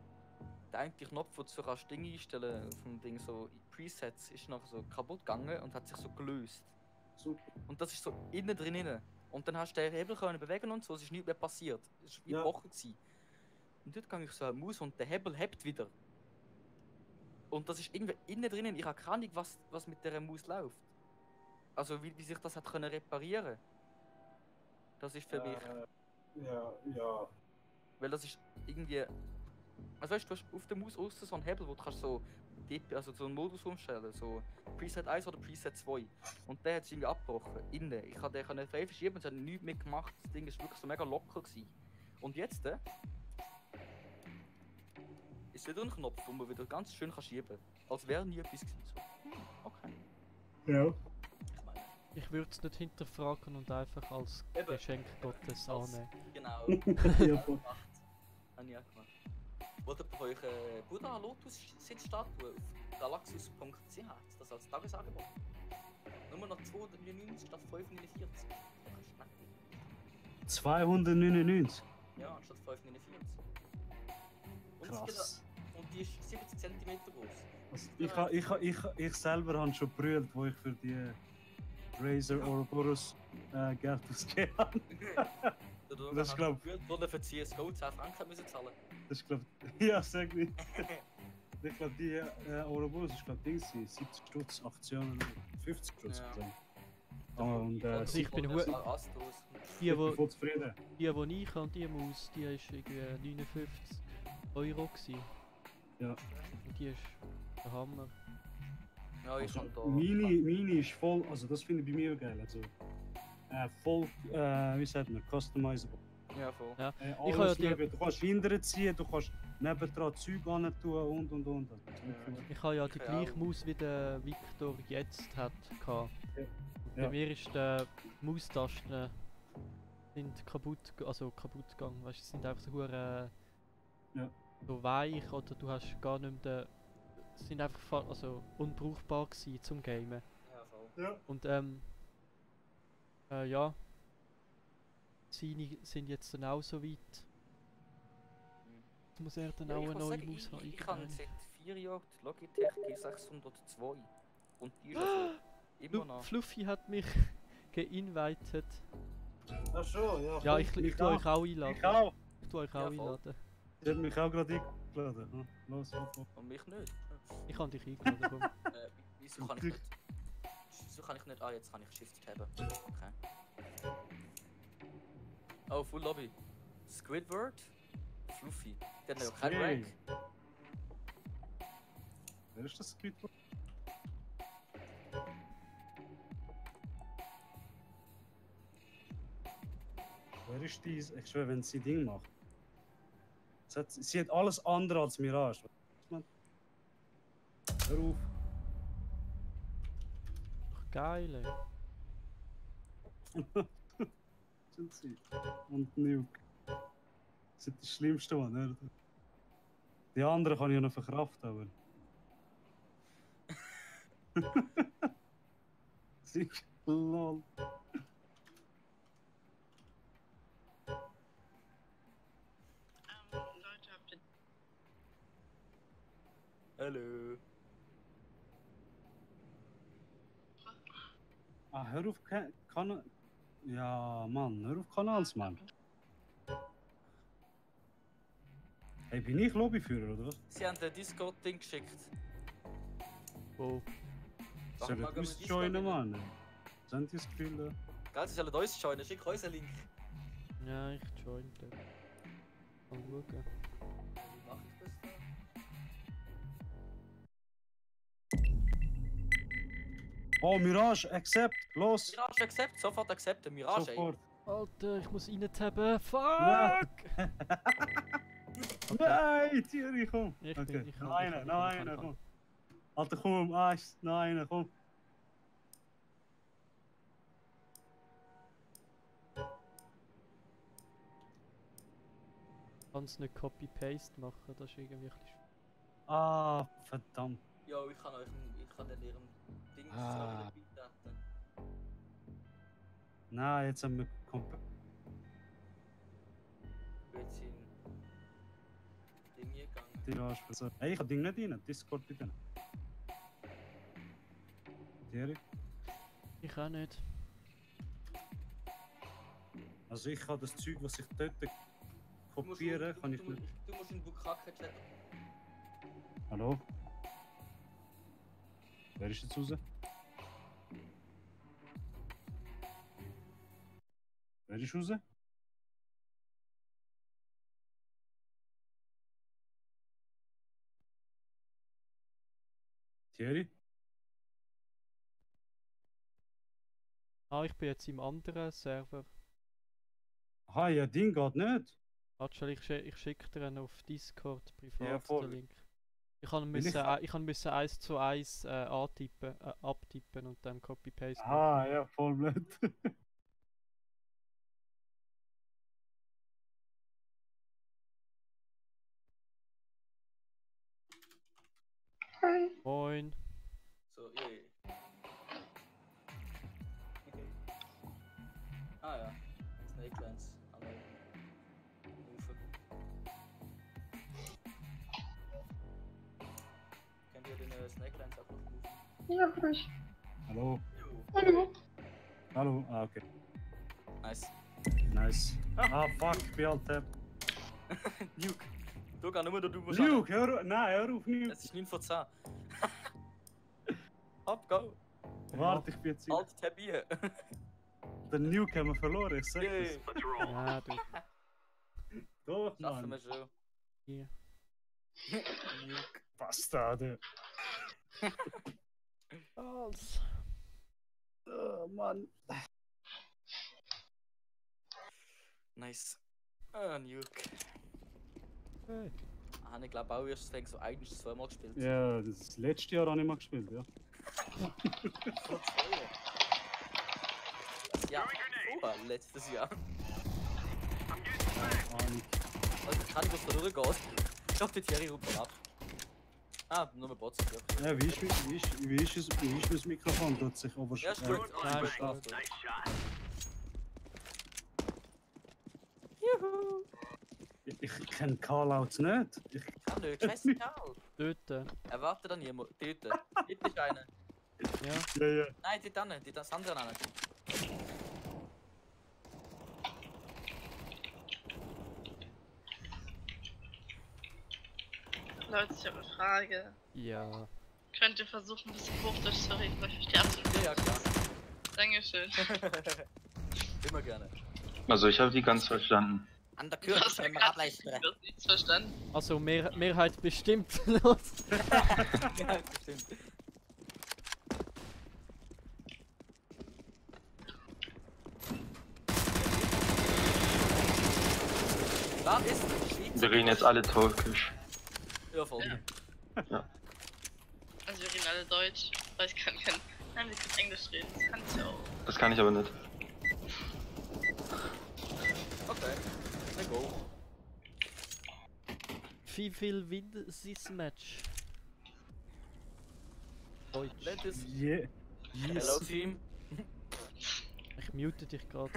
der eigentliche Knopf, wo du so kannst Dinge einstellen vom Ding, so Presets, ist nachher so kaputt gegangen und hat sich so gelöst. Super. Und das ist so innen drin. Und dann hast du den Hebel können bewegen und so, es ist nichts mehr passiert. Es war wie Ja. gebrochen gewesen. Und dort gehe ich so an die Maus und der Hebel hebt wieder. Und das ist irgendwie innen drinnen. Ich habe keine Ahnung, was mit dieser Maus läuft. Also wie sich das hat können reparieren. Das ist für mich. Ja. Weil das ist irgendwie. Also weißt du, du hast auf der Maus außen so einen Hebel, wo du kannst so also so einen Modus umstellen, so Preset 1 oder Preset 2. Und der hat es irgendwie abgebrochen, innen. Ich konnte den frei verschieben und es hat nichts mehr gemacht. Das Ding ist wirklich so mega locker gewesen. Und jetzt ist wieder ein Knopf, wo man wieder ganz schön schieben kann. Als wäre nie etwas gewesen. So. Okay. Ja. Ich meine, Ich würde es nicht hinterfragen und einfach als Eben. Geschenk Gottes annehmen. genau. Ja, voll. Gemacht. Habe ich auch gemacht. Wollt ihr bei euch Buddha Lotus Sitzstatue auf galaxus.ch das als Tagesangebot? Nur noch 299 statt 549. Das ist schlecht. 299. Ja, anstatt 549. Und, Krass. Und die ist 70 cm groß. Also ich selber habe schon brüllt, wo ich für die Razer Ouroboros Geld ausgegeben habe. Das ist, glaub- Wurde für CSGO 10 Franken müssen zahlen. Das ist, glaube ja, sag nicht. Ich glaube, die Ouroboros ist, glaube ich, 70 Stutz Aktionen, 50 Stutz. Ja. Und Also ich bin Astros. Die, ich bin voll zufrieden. die ich habe, die Maus, die ist irgendwie 59 Euro gewesen. Ja. Und die ist der Hammer. Ja, ich Also, kann da. meine ist voll, also das finde ich bei mir geil. Also, voll, wie sagt man, customizable. Ja, voll. Ja. Alles Ich habe ja die- mögliche. Du kannst hinterher ziehen, du kannst nebendran Zeug hin tun und. Also, Ich habe ja die Ja. gleiche Maus wie der Victor jetzt hat. Gehabt. Ja. Bei Ja. mir ist die Maustasten sind kaputt gegangen. Weißt du, sie sind einfach so hure Ja. so weich oder du hast gar nicht mehr sind einfach also unbrauchbar gewesen zum Gamen. Ja, voll. Ja. Und ja. Seine sind jetzt dann auch so weit. Jetzt muss er dann Ja, auch ich eine muss neue sagen, Maus haben. ich habe seit 4 Jahren die Logitech G602. Und die ist also immer noch. Fluffy hat mich geinvited. Ach so, ja. Ja, ich tue euch auch einladen. Ich auch. Ich tue euch Ja, auch voll. einladen. Sie hat mich auch gerade eingeladen. Hm, los, hopp. Und mich nicht. Ich habe dich eingeladen. Komm. Wieso kann ich nicht? Wieso kann ich nicht? Ah, jetzt kann ich Shift haben. Okay. Oh, Full Lobby. Squidward, Fluffy. Die haben ja keinen Hey. Rank. Wer ist das Skript? Wer ist dies? Ich schwöre, wenn sie Ding macht. Sie hat alles andere als Mirage. Hör auf. Doch geil, ey. Sind sie. Und Nuke. Das sind die schlimmsten, Mann. Hör auf. Die anderen kann ich ja noch verkraften, aber. Sicher. Lol. Leute, habt ihr Hallo. Ah, hör auf, kann. Ja, Mann, hör auf Kanals, Mann. Hey, bin ich Lobbyführer, oder was? Sie haben den Discord-Ding geschickt. Wo? Sollen wir gehen uns Discord joinen, rein? Mann? Sind die das Gefühl? Gell, sie sollen uns joinen. Schick uns einen Link. Ja, ich join den. Mal schauen. Wie mache ich das da? Oh, Mirage, accept, los! Mirage accept, sofort accepten. Mirage, ey. Sofort. Alter, ich muss reintappen. Fuck! Nein. Nein, Thierry, komm! Ich Okay, bin- ich kann, noch ich einer, kann, noch ich kann, einer, ich kann. komm. Alter, komm, Eis, noch einer, komm. Kannst nicht Copy-Paste machen, das ist irgendwie ein bisschen Ah, verdammt. Ja, ich kann in ihrem Ding Ah. so wieder beitreten. Nein, jetzt haben wir komplett. Ich bin jetzt in Ding hier gegangen. die ansprechen. Hey, ich hab Ding nicht rein, Discord bitte. Thierry? Ich auch nicht. Also ich habe das Zeug, was ich dort kopiere, kann ich nicht. Du musst in Bukake chatten. Hallo? Wer ist jetzt raus? Wer ist raus? Thierry? Ah, ich bin jetzt im anderen Server. Aha, ja, Ding geht nicht. Warte, ich schicke dir einen auf Discord privat Ja, voll. den Link. Ich kann Weil müssen 1 zu 1 abtippen und dann Copy-Paste machen. Ah, ja, voll blöd. Moin. So, je. Okay. Ah ja. Snake Lens. Alle. Rufen. Kennt ihr den Snake Lens auch noch rufen? Ja, ruhig. Hallo? Hallo. Hallo? Ah, okay. Nice. Nice. Ah, fuck, ich bin halt Nuke. Du kannst nur du musst. Nuke, hör auf, nein, hör auf, Nuke. Es ist 9 vor 10. Ab, go. Warte, ich bin jetzt Alt Tab hier. Den Nuke haben wir verloren, ich sag Yay. das. Ja, du. Doch, Schaffen wir Mann. schon. Hier. Nuke. Bastarde. Als. Oh, Mann. Nice. Ah, Nuke. Hey. Ah, ich glaube auch erst so eigentlich zweimal gespielt. Ja, das letzte Jahr habe ich mal gespielt, ja. Ja, letztes Jahr. Ahnung. Also ich kann nicht, was da durchgeht. Ich glaube, die Thierry ruft mal ab. Ah, nur mit Bots. Ja, Ja, wie ist das Mikrofon? Tut sich aber ja ist gut. Ja, Alles ist gut. gut. Nice shot. Juhu. Ich kenne Callouts nicht. Kann nicht, scheißegal. Dort. Erwarte dann niemand. Dort. Dort ist einer. Ja. Ja, ja. Nein, dort nicht. Dort das andere an. Leute, ich habe eine Frage. Ja. Könnt ihr versuchen, ein bisschen Hochdeutsch zu reden, weil ich verstehe absolut Ja, ja, klar. Dankeschön. Immer gerne. Also ich habe die ganz verstanden. An der Du Kürze hast ja können wir gerade ableisten. nichts verstanden. Also Mehrheit bestimmt. Los. Ja, stimmt. Da ist Schweiz. Wir reden jetzt alle Türkisch. Ja, voll. Also wir reden alle Deutsch, weil ich kann kein... Nein, wir können Englisch reden, das kann ich auch. Das kann ich aber nicht. Okay. Dann go. Wie viel Wind dieses Match? Deutsch. Let us. Yeah. Hello, Yes. Team. Ich mute dich gerade.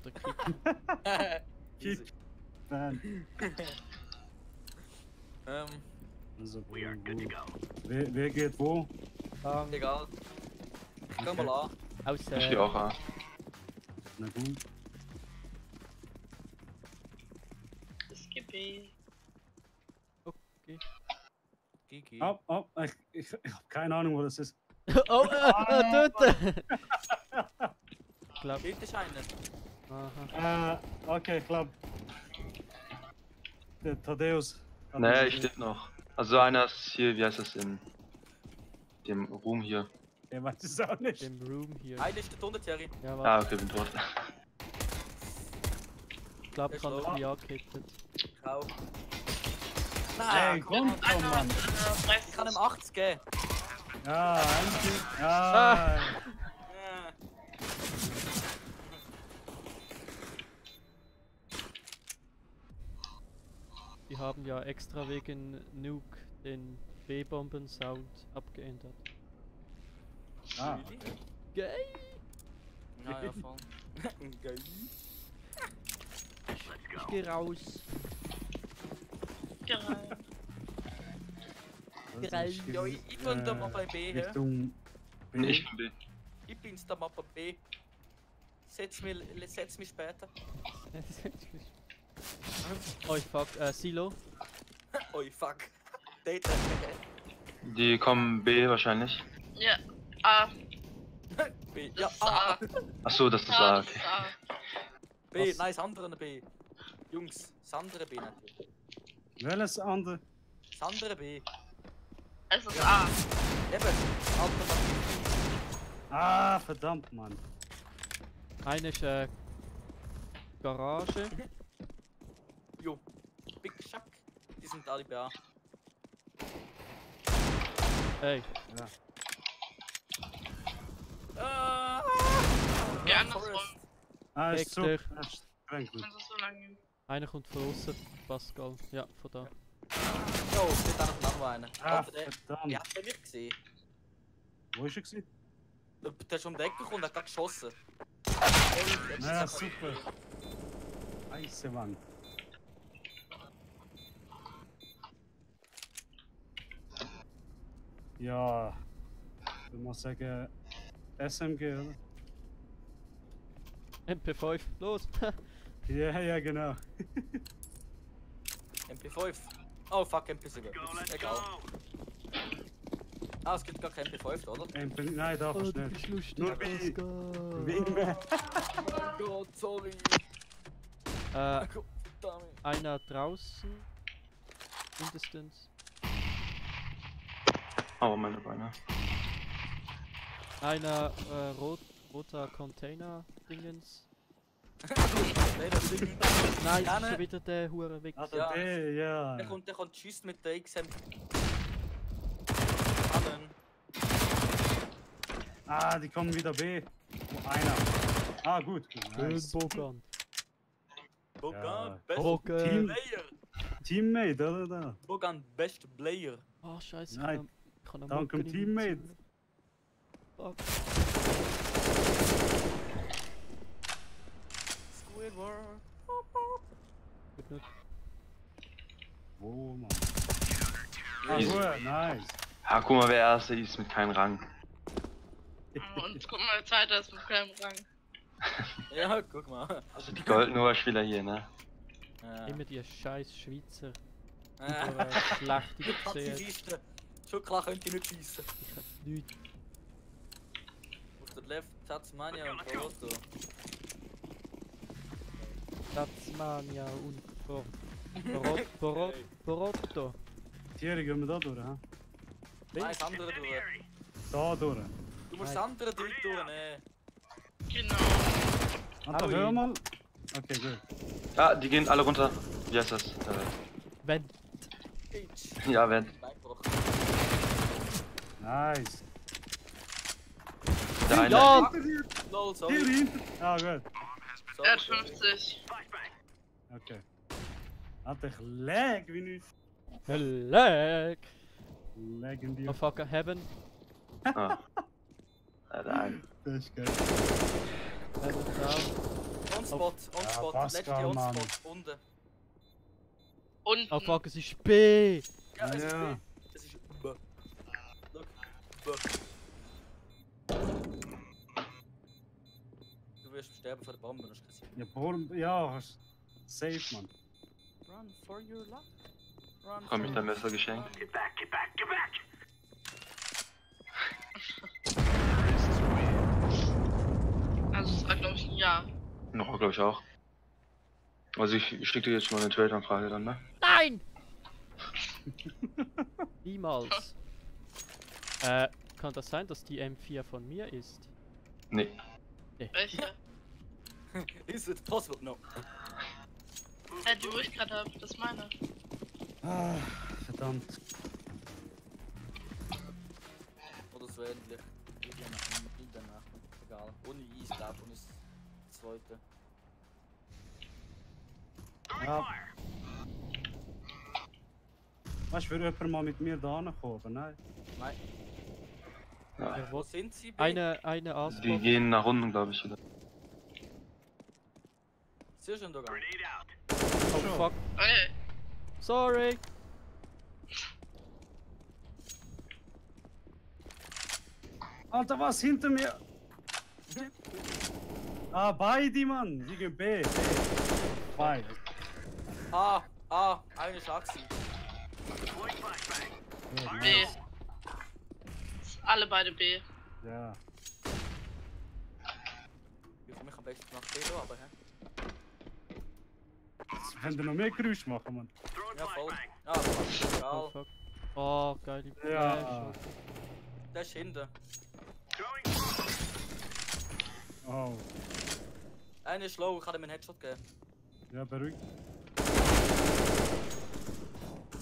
Der Kick. Easy. Man. Also, We are good to go. wer geht wo? Egal. Komm mal an. Aus Ich stehe auch an. Na gut. Skippy. Gigi. Ab, ich hab keine Ahnung, wo das ist. Oh, dort! Ich glaub. Dort ist einer. Aha. Okay, ich glaub. Der Thaddeus. hat Nee, mich ich stehe noch. Also einer ist hier, wie heißt das, in dem Room hier. Er weiß es auch nicht. Dem Room hier. Einer ist der Tonne, Thierry. Ja, Ah, warte. okay, bin tot. Ich glaube, ich habe schlau. mich angekittet. Kau. Hey, Nein, komm schon, Mann. ich kann ihm 80 geben. Ja, endlich. Ja. Ja. Die haben ja extra wegen Nuke den B-Bomben-Sound abgeändert. Ah, Geil! Ja, ja, voll. Geil. Ich geh raus. Geil. Das Geil. ist Ja, ich bin da mal bei B, hä? Richtung B. Nee, ich bin B. Ich bin's da mal bei B. Setz mich später. Oh fuck, Silo. Oi, fuck. Date. Die kommen B wahrscheinlich. Ja. A. B. Das Ja, ist A. Achso, das ist Ja, A, das okay. ist A. B. Was? Nein, das andere B. Jungs, das andere B natürlich. Welches andere? Das andere B. Es ist A. Eben. Alternativ. Ah, verdammt, Mann. Eine ist Garage. Jo. Big Shack. Die sind alle bei A. Ey, Geh andersrum. Ah, ist Fick so. dich. Das ist streng gut. Kannst du so lange gehen. einer kommt von außen. Pascal. Ja, von da. Jo, steht da noch einer. Ah, Alter, der verdammt. hat bei mir gesehen. Wo ist er gewesen? Der ist um die Ecke gekommen und hat gerade geschossen. Ja, super. Scheiße, Mann. Ja, ich würde mal sagen SMG, oder? MP5, los! Ja, ja, genau. MP5. Oh fuck, MP7. Egal. Ah, es gibt gar kein MP5, oder? Nein, darf ich du nicht. bist lustig, Nur bei Pascal. Wingman. Oh Gott, sorry. Goddammit. Einer draußen. Mindestens. Aber meine Beine. Einer roter Container-Dingens. Nein, das Ding. Nein, Ja, ist ne. schon wieder der Hure weg. Ah, Ja. der B, ja. Der kommt schießt mit der XM. Annen. Ah, die kommen wieder B. Oh, einer. Ah, gut. Nice. Bogan. Bogan, Ja. best Bogan. Player. Teammate, oder? Da. Bogan, best Player. Oh, scheiße. Nein. Kann er Dank dem Mucke nicht mehr Teammate. Fuck. Squidward. Gut nicht. Wo, Mann? Ah, gut, nice. Ja, guck mal, wer Erste ist mit keinem Rang. Und guck mal, zweiter ist mit keinem Rang. Ja, guck mal. Also die Golden-Spieler hier, ne? Immer die scheiß Schweizer. Äh, Schlechte gesehen. Pazifisten. Schon klar könnt ihr nicht schießen. Ich hab nichts. Auf der Left, Tasmania und Toronto. Tasmania und Porotto. Thierry, gehen wir da durch, hä? Nein, das andere durch. Da durch. Du musst das andere Ding durchnehmen. Genau. Warte, hör mal. Okay, gut. Ja, die gehen alle runter. Wie heißt das? Wenn. Ja, wenn. Nice. Der eine. Ja! Lol, sorry. Thierry hinten. Ah, gut. Er hat 50. Okay. Alter, ich lag wie nichts. Leg! Lag in dir. Oh fuck, Heaven. Ah. Ja, der eine. Das ist geil. Heaven down. On-Spot, on-Spot. Pascal, Letzte Mann. On-Spot. Unten. Unten. Oh fuck, es ist B! Ja, es ist Ja. B. Es ist B. Look. B. Du wirst sterben von der Bombe, das ist kein Ja, Porn, ja, hast safe, Mann. Run for your luck. Run Bekomme ich for dein Messer geschenkt? Get back, get back, get back! Also es war glaube ich ein Ja. Noch, glaube ich auch. Also ich schicke dir jetzt schon mal eine Trade-Anfrage dann, ne? Nein! Niemals. Kann das sein, dass die M4 von mir ist? Nee. Welche? Is it possible? No. Die wo ich gerade habe, das ist meine. Ah, verdammt. Oder so ähnlich. In der Nacht. Egal. Ohne Eis, da und ist das zweite. Ja. Weißt du, würde jemand mal mit mir da kommen, aber nein. Nein. Ja, Wo wo? sind sie? B? Eine Die A-Spot. gehen nach unten, glaube ich, wieder. Sehr schön, Dogan. Grenade out. Oh fuck. Okay. Sorry! Alter, was hinter mir? Ah, beide, Mann. Die gehen B. Zwei. Eine Schachsi. B. Alle beide B. Ja. Wie komme ich am besten nach B, aber hä? Wenn du noch mehr Geräusch machen, Mann. Ja, voll. Ja, Oh, egal. fuck. Oh, geile Ja. Flash. Der ist hinten. Oh. Einer ist low, ich kann ihm einen Headshot geben. Ja, beruhigt.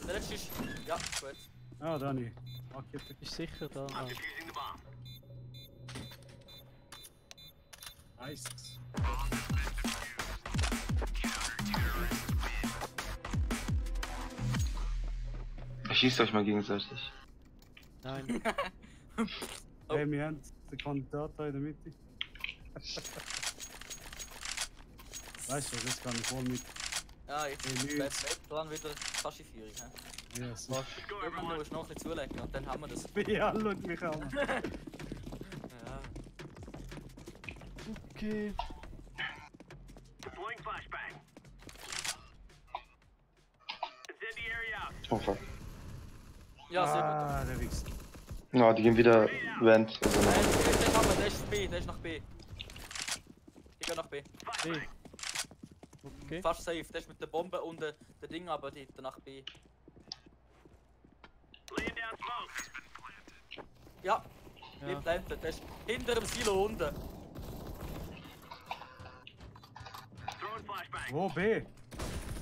Der letzte ist... Ja, gut. Ah, Dani. Rakete. Ist sicher da. Ah. Nice. Schießt euch mal gegenseitig. Nein. Hey, wir haben den Kandidat da in der Mitte. Weißt du, das kann ich voll mit. Ja, ich Hey, bin Nils. dann wieder Kaschiführung. Yes. Irgendwann musst du noch ein bisschen zulegen und dann haben wir das. Ja, schau mich an. Ja. Okay. Deploying flashbang. Incendiary out. Oh fuck. Ja, sehr gut. Ah, der Wichser. Na, die gehen wieder Vent. Also, Der ist B, der ist nach B. Die gehen nach B. B. Okay. Fast safe, der ist mit der Bombe und der Ding, aber die nach B. Laying down smoke. Ja, Ja. wir planten, der ist hinter dem Silo unten. Throwing flashbang. Wo, B?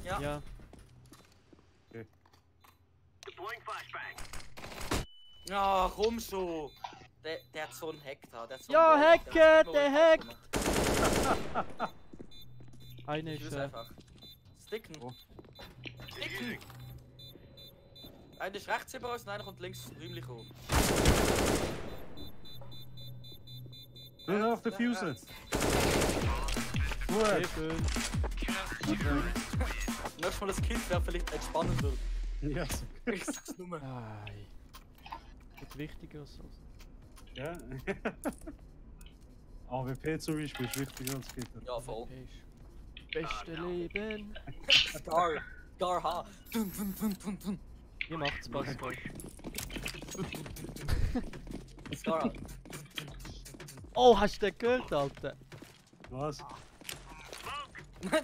Ja. Ja. Deploying flashbang. Ja, komm schon. Der hat so einen Hack da. Der hat so Ja, einen Wall, Hacker, hat immer der was hackt. Eine Ich ist. will einfach. Sticken. Oh. Sticken. Einer ist rechts über uns und einer kommt links räumlich hoch. Du nach der Fuse. Rechts. Sehr Gut. schön. Nächstes Mal das Kind wäre vielleicht entspannender. Ja, so. Ich sag's nur. Ei. Wird wichtiger als so. Ja. AWP zum Beispiel ist wichtiger als Gitter. Ja, voll. Beste Leben. Scar H. Dun, dun, dun, dun, dun. Ihr macht's, Pascal. Scar H. Oh, hast du den gehört, Alter? Was?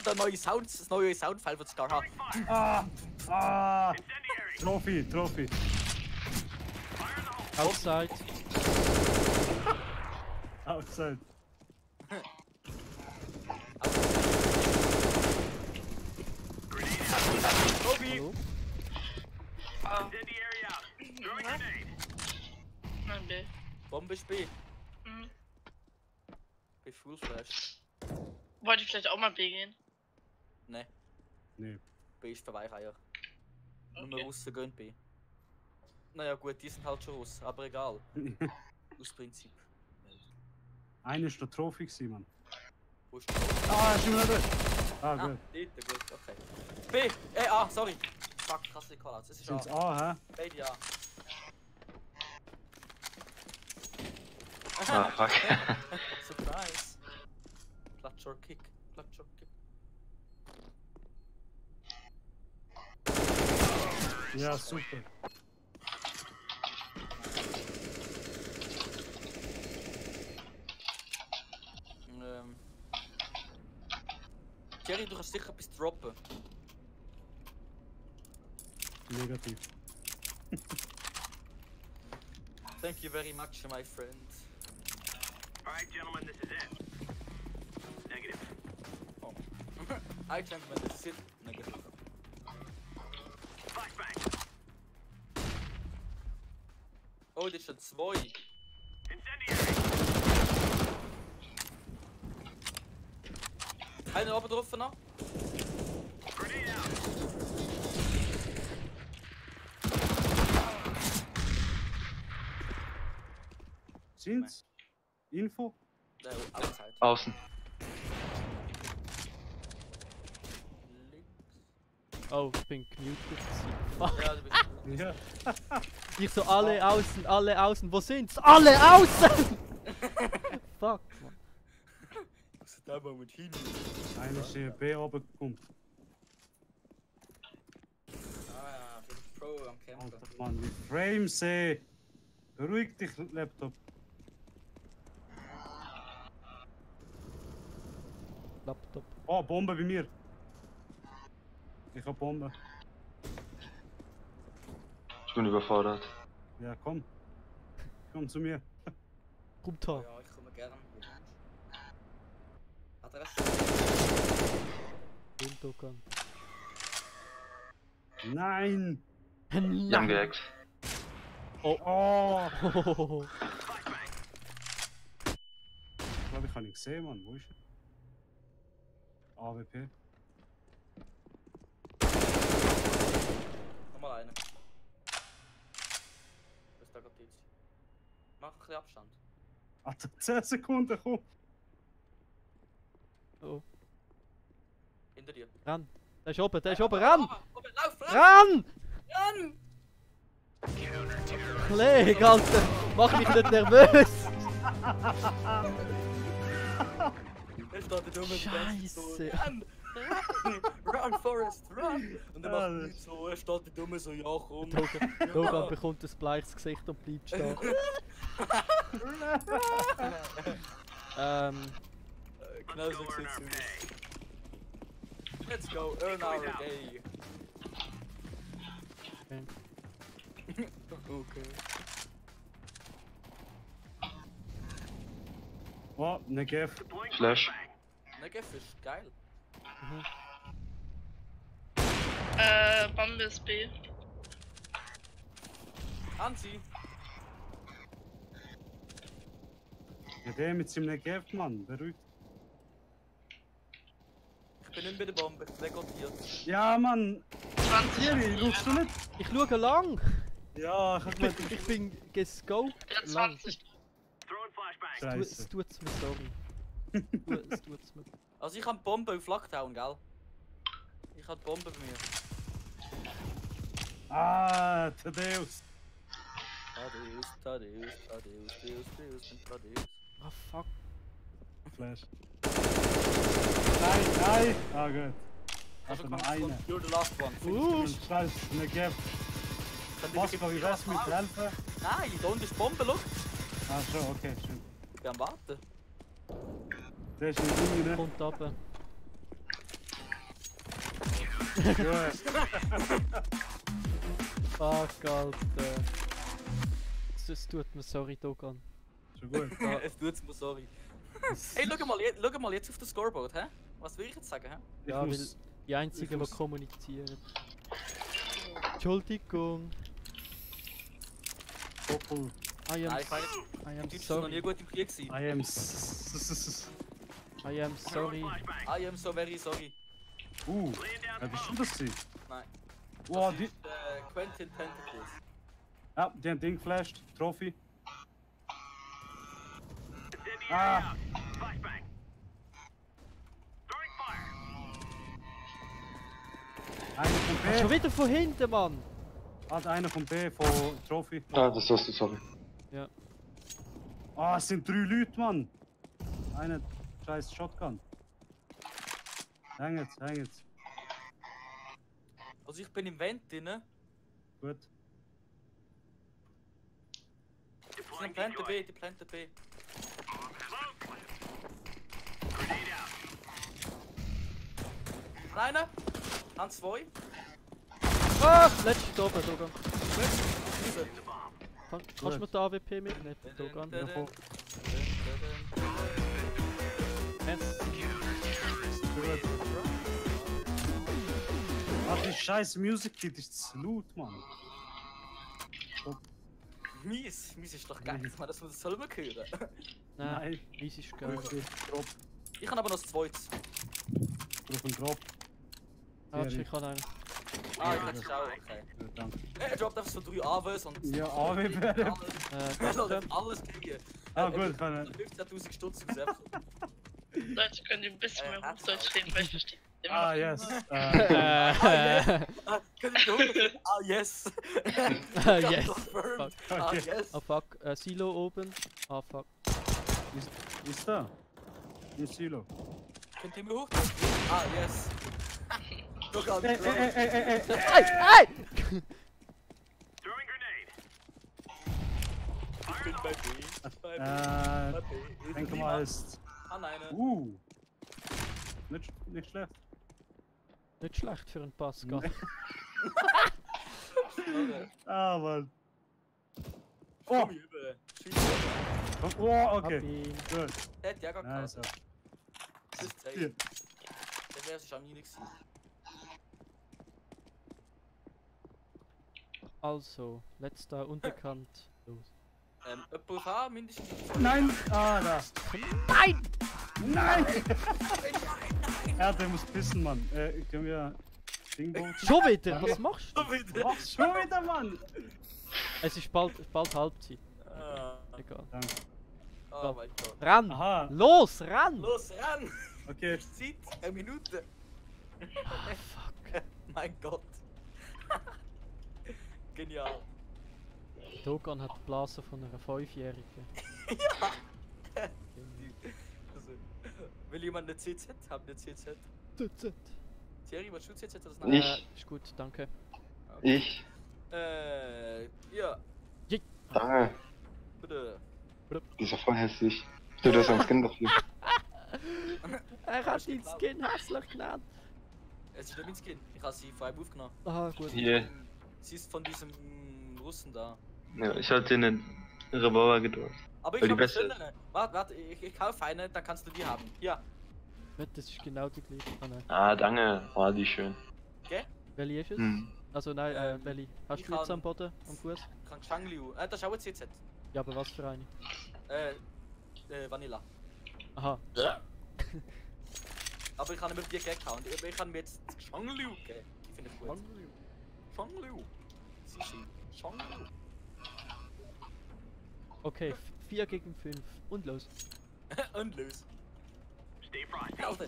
Der neue Sound, das neue Soundfile von Scar H. Ah! Ah! Incendiary. Trophy, Trophy. Outside. Outside. Tobi! Hallo? Incendiary out. Throwing grenade. Nein, B. Bombe ist B. Mhm. B Full Flash. Wollte ich vielleicht auch mal B gehen? Ne, Nee. B ist für Weicheier. Nur Okay. Russen gehen B. Naja gut, die sind halt schon Russen, aber egal. Aus Prinzip. Einer ist der Trophy gewesen, Mann. Wo ist der? Ah, ist immer noch dort. Ah, Ah, gut. dort, gut, okay. B! A, sorry! Fuck, ich hasse die Callouts. Es ist Sind's A. A, hä? Beide A. ah, fuck. Surprise! Clutch or kick. Clutch or kick. Ja, super. Jerry, du kannst sicher etwas droppen. Negativ. Thank you very much, my friend. Alright, gentlemen, this is it. Negative. Oh. Hi, gentlemen, this is it. Negative. Flashbang. Oh, dit zijn zwei. Incendiary. Einer oben drauf noch. Grenade out. Sind's? Info? Der outside. Außen. Links. Oh, ich bin gemutet gewesen. Fuck. Ja, du bist. Ja. Ich so, alle außen, wo sind's? Alle außen! Fuck, man. Was ist da mal mit hin? Einer ist hier B oben gekommen. Ah ja, für den Pro am Camper. Alter Mann, die Frames, ey. Beruhig dich, Laptop. Laptop. Oh, Bombe bei mir. Ich hab Bombe. Ich bin überfordert. Ja, komm. Komm zu mir. Kommt da. Ja, ich komme gern. Adresse. Dogan. Nein! Die haben gehackt. Oh! Oh. Ich glaube, ich habe ihn gesehen, Mann. Wo ist er? AWP. Nochmal eine. Was ist da gerade jetzt? Mach ein bisschen Abstand. Alter, 10 Sekunden, komm! Oh. Hinter dir. Ran. Der ist oben, ran! Oben, lauf, lauf! Ran! Ran! Kollege, Alter! Mach mich nicht nervös! Er steht der dumme Scheiße. Run! Run, Forrest, run! Und dann macht Ja, er nichts so, er steht der dumme so, ja komm. Dogan bekommt ein bleiches Gesicht und bleibt stehen. Genau so sieht's aus. Let's go, earn our day. Okay. Oh, Negev. Flash. Negev ist geil. Bombe ist B. Anzieh! Ja, der mit seinem Negev, Mann. Beruhigt. Ich bin nicht bei der Bombe, ich bin rekordiert. Ja, Mann! 20. Jerry, schaust du nicht? Ich schaue lang! Ja, ich hab gemeint, Ich bin gescoped Ja, lang. 20. Throwing flashbang. Es Scheiße. tut's mir, sorry. Es tut's mir. Also ich hab Bombe auf Lockdown, gell? Ich hab Bombe bei mir. Ah, Thaddeus. Tadeus. Ah, fuck. Flash. Nein, nein! Ah, gut. Also Hatte komm, noch eine. you're the last one. Scheiße, Negev. Was, wie wär's mit helfen? Nein, da unten ist Bombe, schau. Ah, schon, okay, schön. Ich bin am Warten. Der ist nicht drin, ne? Kommt runter. Gut. Fuck, Alter. Es tut mir sorry, Dogan. Schon gut. Es tut's mir, sorry. Hey, schau mal jetzt auf das Scoreboard, hä? Was will ich jetzt sagen, hä? Ja, weil muss- die einzigen, die muss- kommunizieren. Entschuldigung. Doppel. I am, Nein, ich meine, I am die Deutschen sind noch nie sorry. gut im Krieg gewesen. I am I am sorry. I am so very sorry. Laying down Bist du das gewesen? Nein. Wow, Das die... ist Quentin Tentacles. Ja, die haben Ding geflasht. Trophy. Incendiary Ah. out. Flashbang. Throwing fire. Einer von Schon B. wieder von hinten, Mann! Hat einer von B von Trophy. Ah, das hast du, sorry. Ah, es sind 3 Leute, Mann. Einer scheiß Shotgun. Häng jetzt. Also ich bin im Vent drin. Gut. Die Plante B, die Plante B. Smoke. Grenade out. Einer. An 2. Ah! Letzter oben, Dogan. The bomb. Kannst du mir die AWP mitnehmen, Dogan? Ja, voll. Merci. Gut. Ah, die scheiß Music Kit ist zu laut, Mann. Mies ist doch geil, dass man das selber hören. Nein, easy ist geil. Drop. Ich habe aber noch das zweites. Drauf einen Drop. Ah, warte, ich kann einen. Ah, ich hätte es auch, okay. Ja, danke. Er droppt einfach so 3 AWs und... Ja, AWP. Er soll alles kriegen. Ah, gut, kann er. 15.000 Stutz aus. Leute, könnt ihr ein bisschen mehr Hochdeutsch reden, weil ich verstehe Immer noch yes. Könnt ihr wiederholen? Ah, yes. Yes. Confirmed. Fuck. Ah, Okay. yes. Oh fuck, Silo oben. Ah fuck. Ist da? Im Silo. Könnt ihr mir hoch? Ah, yes. Doch, an Ey. Hey! Throwing grenade. Ich bin bei B. Bei B. Denke mal ist. Ah, nein. Nicht schlecht. Nicht schlecht für einen Pascal. Ah, Mann. Komm hier rüber. Schieß. Oh, Hab okay. ihn. Gut. Der hat ja gar Nice. keine. Das ist safe. Hier. Der wäre sich am nie gewesen. Also, letzter unbekannt. Los. ÖPV mindestens. Nein! Ah, da. Nein! Nein! Ja, der muss pissen, Mann. Können wir Dingboot? Schon wieder? Was machst du? Was? Schon wieder, Mann! Es ist bald Halbzeit. Ah, Egal. Danke. oh mein Gott. Ran! Aha, Los, ran! Los, ran! okay. Zeit, eine Minute. Ah, fuck. Mein Gott. Genial. Dogan hat die Blase von einer 5-Jährigen. Also, will jemand eine CZ? Habt ihr CZ? TZ. Thierry, was du CZ oder das Ich. Ist gut, danke. Ich. Ja, Danke. bitte. Die ist ja voll hässlich. Du hast ein Skin dafür. Er hat den Skin hässlich genannt. Es ist nicht mein Skin. Ich habe sie frei aufgenommen. Ah, gut. Hier. Sie ist von diesem Russen da. Ja, ich hatte einen Revolver gedrückt. Aber ich Weil die habe beste eine. Warte, ich kaufe eine, dann kannst du die haben. Ja, Das ist genau die gleiche. Ah, nein. Ah, danke. Oh, die schön. Welche ist es? Hm. Also nein, Ähm, welche? Hast ich du jetzt kann- am Boden, am Fuß? Krank Shangliu. Das ist auch ein CZ. Ja, aber was für eine? Vanilla. Aha. Aber ich kann nicht mehr die gekauft. Ich kann mir jetzt Shangliu geben. Ich finde es gut. Shangliu. Sishi. Shangliu. Okay, 4 gegen 5. Und los. Und los. Stay frosty. Alter.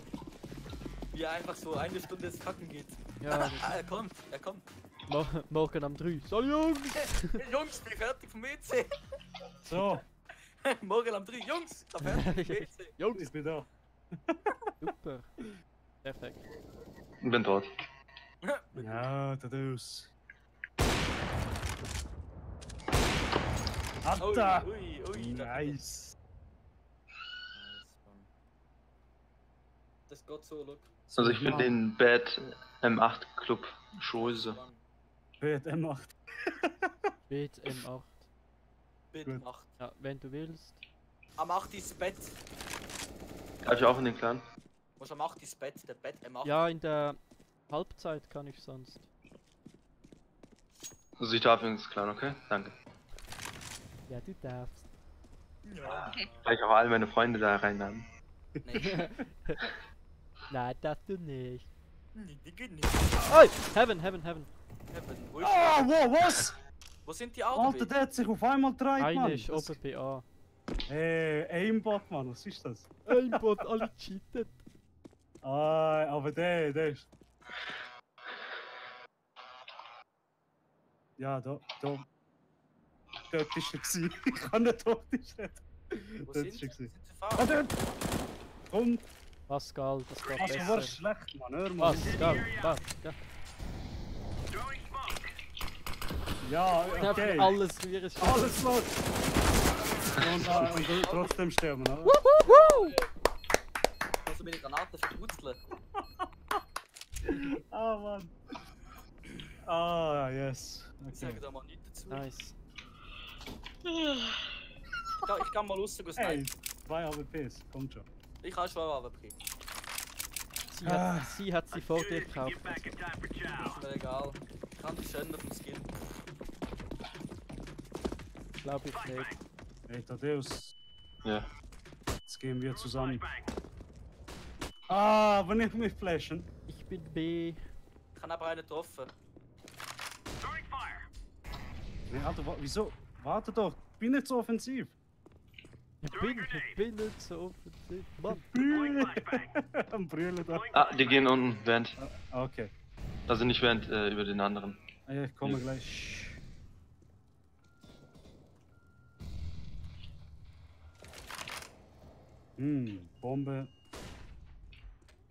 Wie er einfach so eine Stunde ins Kacken geht. Ja, das Er kommt. morgen am 3. Sal Jungs! Jungs, ich bin fertig vom WC. So, Morgen um 3. Jungs, ich bin fertig vom WC. Jungs! ich bin da. Super. Perfekt. Bin tot. Ja, das ist. Ui, Alter! ui. Nice. Das geht so, look. Also ich bin den Bad M8 Club Schose. Wird M8. Beat M8. Bitte Gut. macht. Ja, wenn du willst. Am 8 ins Bett. Darf ich auch in den Clan? Muss am 8 ins Bett, der Bett M8. Ja, in der Halbzeit kann ich sonst. Also ich darf ins Clan, okay? Danke. Ja, du darfst. Ja. Vielleicht auch all meine Freunde da reinladen. Nee. Nein, darfst du nicht. Die geht nicht. Oi! Heaven. Wo ist Ah, wow, was? Wo sind die Alter, Autos? der hat sich auf einmal gedreht, Eine Mann. ist oben BA. Aimbot, Mann, was ist das? Aimbot, alle cheatet. Ah, aber der ist. Ja, da. Dort ist er gewesen. Ich kann nicht optisch reden. Wo Dort sind ist sie? er gewesen. Sind sie Ah, fahren? dort! Komm! Pascal, das geht Also, war besser. schlecht, Mann, hör mal. Pascal. Throwing smoke. Ja, Okay. okay. Alles rühren. Alles los! Und trotzdem sterben, oder? Kannst du meine Granaten verputzeln? Ah, Mann. Ah, yes. Ich sage Okay. da mal nichts dazu. Nice. Ich kann mal raus gehen Hey, snipen. 2 AWPs, kommt schon. Ich habe schon AWP. Sie hat sie vor dir Let's gekauft. get back in time for chow. Ist mir egal. Ich kann die schön auf dem Skin. Glaube ich nicht. Hey, Tadeus, Ja. jetzt gehen wir zusammen. Flashbang. Ah, aber nicht mit Flashen. Ich bin B. Ich habe aber einen getroffen. Throwing fire. Nee, Alter, wieso? Warte doch, bin nicht so offensiv. Ich bin nicht so offensiv. Mann. Am Brüllen da. Ah, die gehen unten, Vent. Okay. Also nicht Vent, über den anderen. Ah, ja, ich komme gleich. Bombe.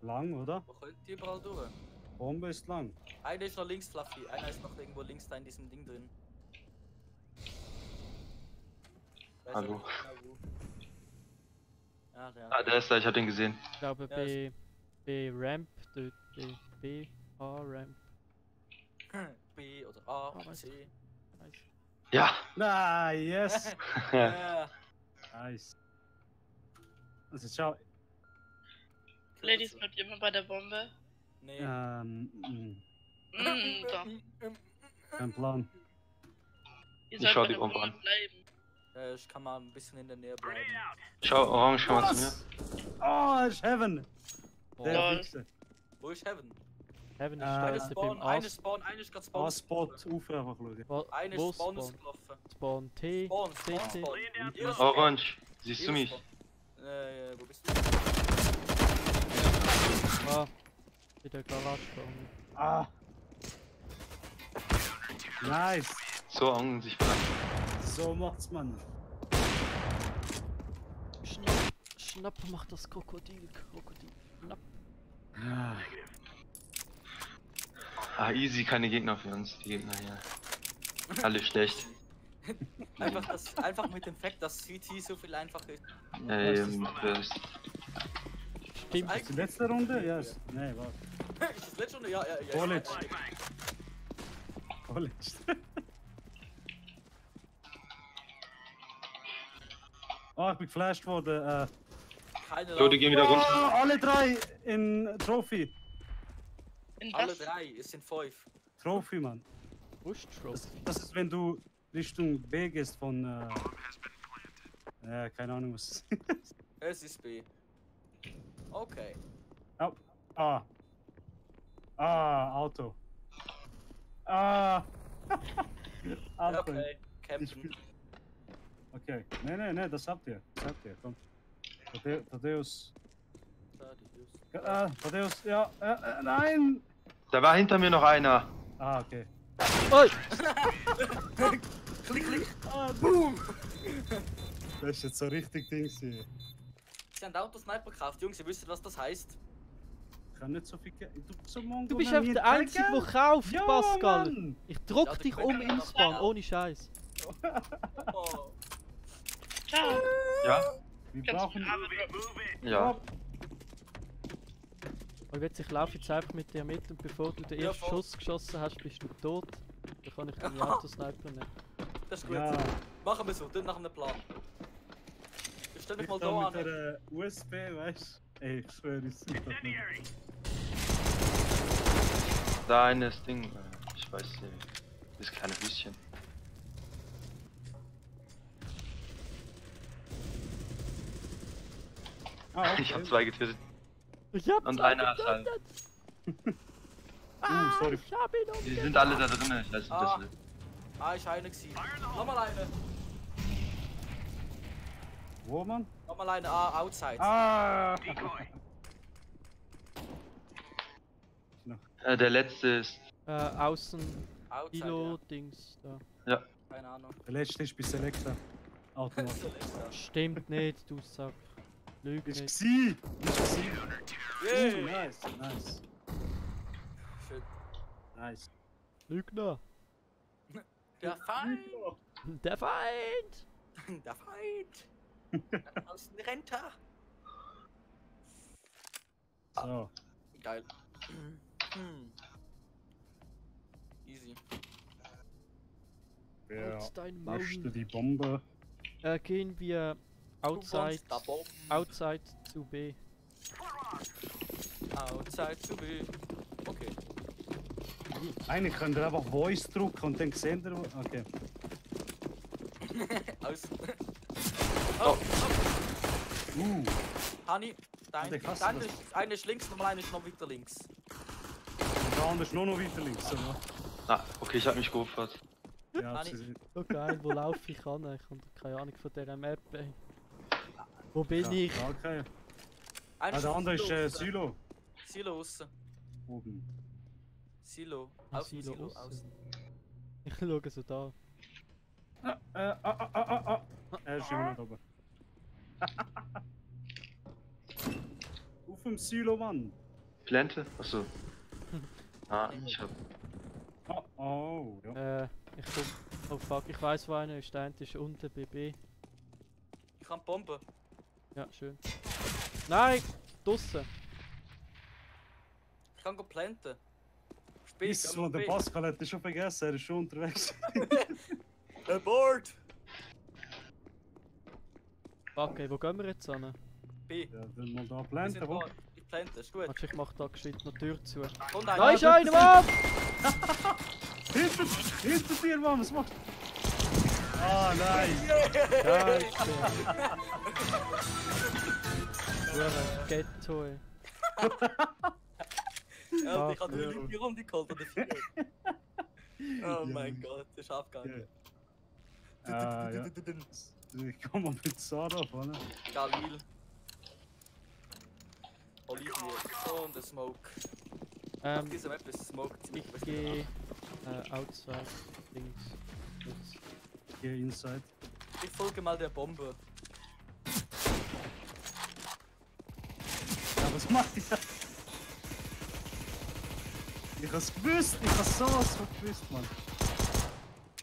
Lang, oder? Wo kommt die überall durch? Bombe ist lang. Einer ist noch links, Fluffy. Einer ist noch irgendwo links da in diesem Ding drin. Weiß Hallo. aber nicht genau wo. Ja, der. Ah, der ist da, ich hab den gesehen. Ich glaube Ja, B Ramp, dort B A Ramp. B oder A, Ah, weiß C. Ja! Ah, yes! Ja. Nice. Also schau. Ladies, bleibt ihr immer bei der Bombe? Nee. Da. Kein Plan. Ihr Ich sollt schau bei die der Bombe Bombe an. bleiben. Ich kann mal ein bisschen in der Nähe bleiben. Schau, Orange, komm mal zu mir. Oh, ist Heaven! Der Lol. Wichser. Wo ist Heaven? Heaven ist Eine dort beim Eine Spawn, eine ist gerade Spawn. A-Spot, auf einfach schauen. Eine Wo ist Spawn Spawn? gelaufen. Spawn T, Spawn, C, Spawn, C. Spawn. Hier ist Orange, siehst du Hier mich? ist Spawn. Wo bist du? Ah, in der Garage vorne. Ah! Nice! So Augen sich verlangt. So macht's man. Schnapp macht das Krokodil. Schnapp. Ah, Ah, easy, keine Gegner für uns. Die Gegner hier. Alle schlecht. Einfach mit dem Fakt, dass CT so viel einfacher ist. First. Stimmt. ist die letzte Runde? Ja. Yes. Nee, warte. Ist das letzte Runde? Ja. College. College. Oh, ich bin geflasht worden. Keine So, die gehen wieder runter. Oh, alle drei in Trophy. In Alle was? drei, es sind 5. Trophy, Mann. Bush-Drop. Das ist, wenn du Richtung B gehst von. Keine Ahnung, was es ist. Es ist B. Okay. Oh. Ah. Ah, Auto. Ah. Auto. Okay. Ich Campen. bin- Okay. Nee, das habt ihr. Komm. Thaddeus. Thaddeus, ja. Nein! Da war hinter mir noch einer. Ah, okay. Oi! Klick. Ah, boom! Das ist jetzt so richtig Dings hier. Sie haben Autosniper gekauft, Jungs, ihr wisst, was das heißt. Ich kann nicht so viel Geld. Du bist einfach der Einzige, der kauft, Ja, Pascal. Mann. Ich druck Ja, dich du um kannst- im Spawn, ohne Scheiß. Oh. Ciao. Ja? Wir Kannst du brauchen. mir aber Ja. Und jetzt, ich laufe jetzt einfach mit dir mit und bevor du den Ja, ersten voll. Schuss geschossen hast, bist du tot. Dann kann ich den Autosniper nehmen. Das ist gut. Ja. Machen wir so, dann nach einem Plan. Ich stell dich Ich mal da da mit an. der USB, weißt du? Ey, ich schwöre, ich sehe das nicht. Incendiary. Da eines Ding. Ich weiß nicht. Das kleine Höschen. Ah, okay. Ich hab zwei getötet. Ich hab Und zwei einer ist halt. getötet. Ah, sorry. ich hab ihn Die umgebracht. sind alle da drin. Ich weiß nicht, Ah. das Ist einer gewesen. Nochmal eine. Wo, Mann? Nochmal eine. Outside. Ah! Der letzte ist. Außen, Outside, Kilo-Dings da. ja. Keine Ahnung. Der letzte ist bei Selecta. Automat. Stimmt nicht, du Sack. Lüg Ist nicht. gsi! Yay! Nice. Schön. Nice. Lügner. Der Feind! Der Feind! Der Feind! Aus dem Renter! So. Geil. Easy. Wer Halt dein möchte Maul. die Bombe? Gehen wir outside, Da Bomben. outside zu B. Outside to be. Okay. Eigentlich könnt ihr einfach Voice drücken und dann seht ihr. Okay. Aus. Oh. Hani, dein, Ich hasse dein das. ist, eine ist links, nochmal eine ist noch weiter links. Und der andere ist nur noch weiter links. Oder? Ah, okay, ich hab mich geopfert. Ja, Nein, sie sind. So geil, wo laufe ich an? Ich habe keine Ahnung von dieser Map. Ey. Wo bin ich? Okay. Einer Ah, der andere ist aussen. Silo. Silo aussen. Oben. Silo. Ah, Außen Silo Silo. aussen. Außen. Ich schaue so da. Er ist immer noch oben. Auf dem Silo, Mann. Plante? Achso. Ah, ich hab. Oh, ja. Ich komm. Oh fuck, ich weiß wo einer ist. Der eine ist unten BB. Ich kann Bomben. Ja, schön. Nein! Draussen! Ich kann go planten. Ist geh wo der B. Pascal hat das schon vergessen, er ist schon unterwegs. Abort! Okay, wo gehen wir jetzt hin? B. Ja, wenn man da Wir planten, sind wo? da. Ich plante, ist gut. Warte, ich mach da geschwind noch die Tür zu. Kommt Da einer. ist einer, Mann! Hinter dir, Mann, was macht? Ah, nein! Scheiße! Hure Ghetto, ey. Ja, ich habe Ja. die Runde geholt oder 4. Oh mein Gott, das ist abgegangen. Ah, ja. Ich komm mal mit Sarah vorne. Galil. Olivier und der Smoke. Auf dieser Map ist Smoke ziemlich Ich gehe outside, links, rechts. Hier inside. Ich folge mal der Bombe. Ja, was macht ihr? Ich hab's gewusst, ich hab's sowas von gewusst, Mann.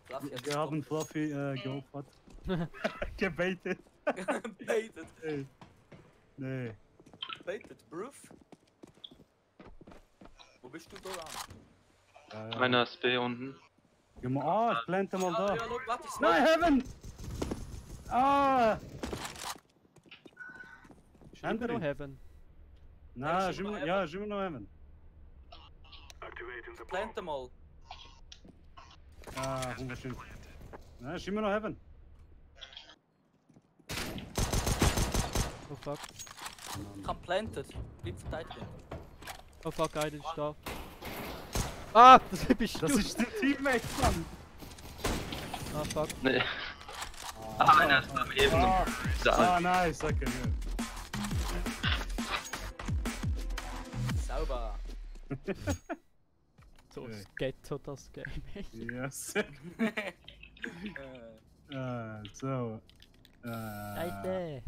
Fluffy hat Wir haben Fluffy geopfert. Gebaitet. Baited. Ey. Nee. Baited, Proof. Wo bist du da? Einer ist B unten. Geh mal, ich plante mal da. Ja, look, warte, ich Nein, smoke. Heaven! Ah! Ist immer noch Henry. Heaven. Nein, ist immer noch ja, ist immer noch Heaven. Plante mal. Ah, unwahrscheinlich. Nein, ist immer noch Heaven. Oh fuck. Ich hab planted. Bleib verteidigen. Oh fuck, einer ist da. Ah, das bist du! Das ist der Teammate, Mann! Ah fuck. Nee. Ah, einer ist am Heben. Da. Nice, okay, Sauber. So Okay. das Ghetto, das Game. ja. Yes. Äh, So. Seite!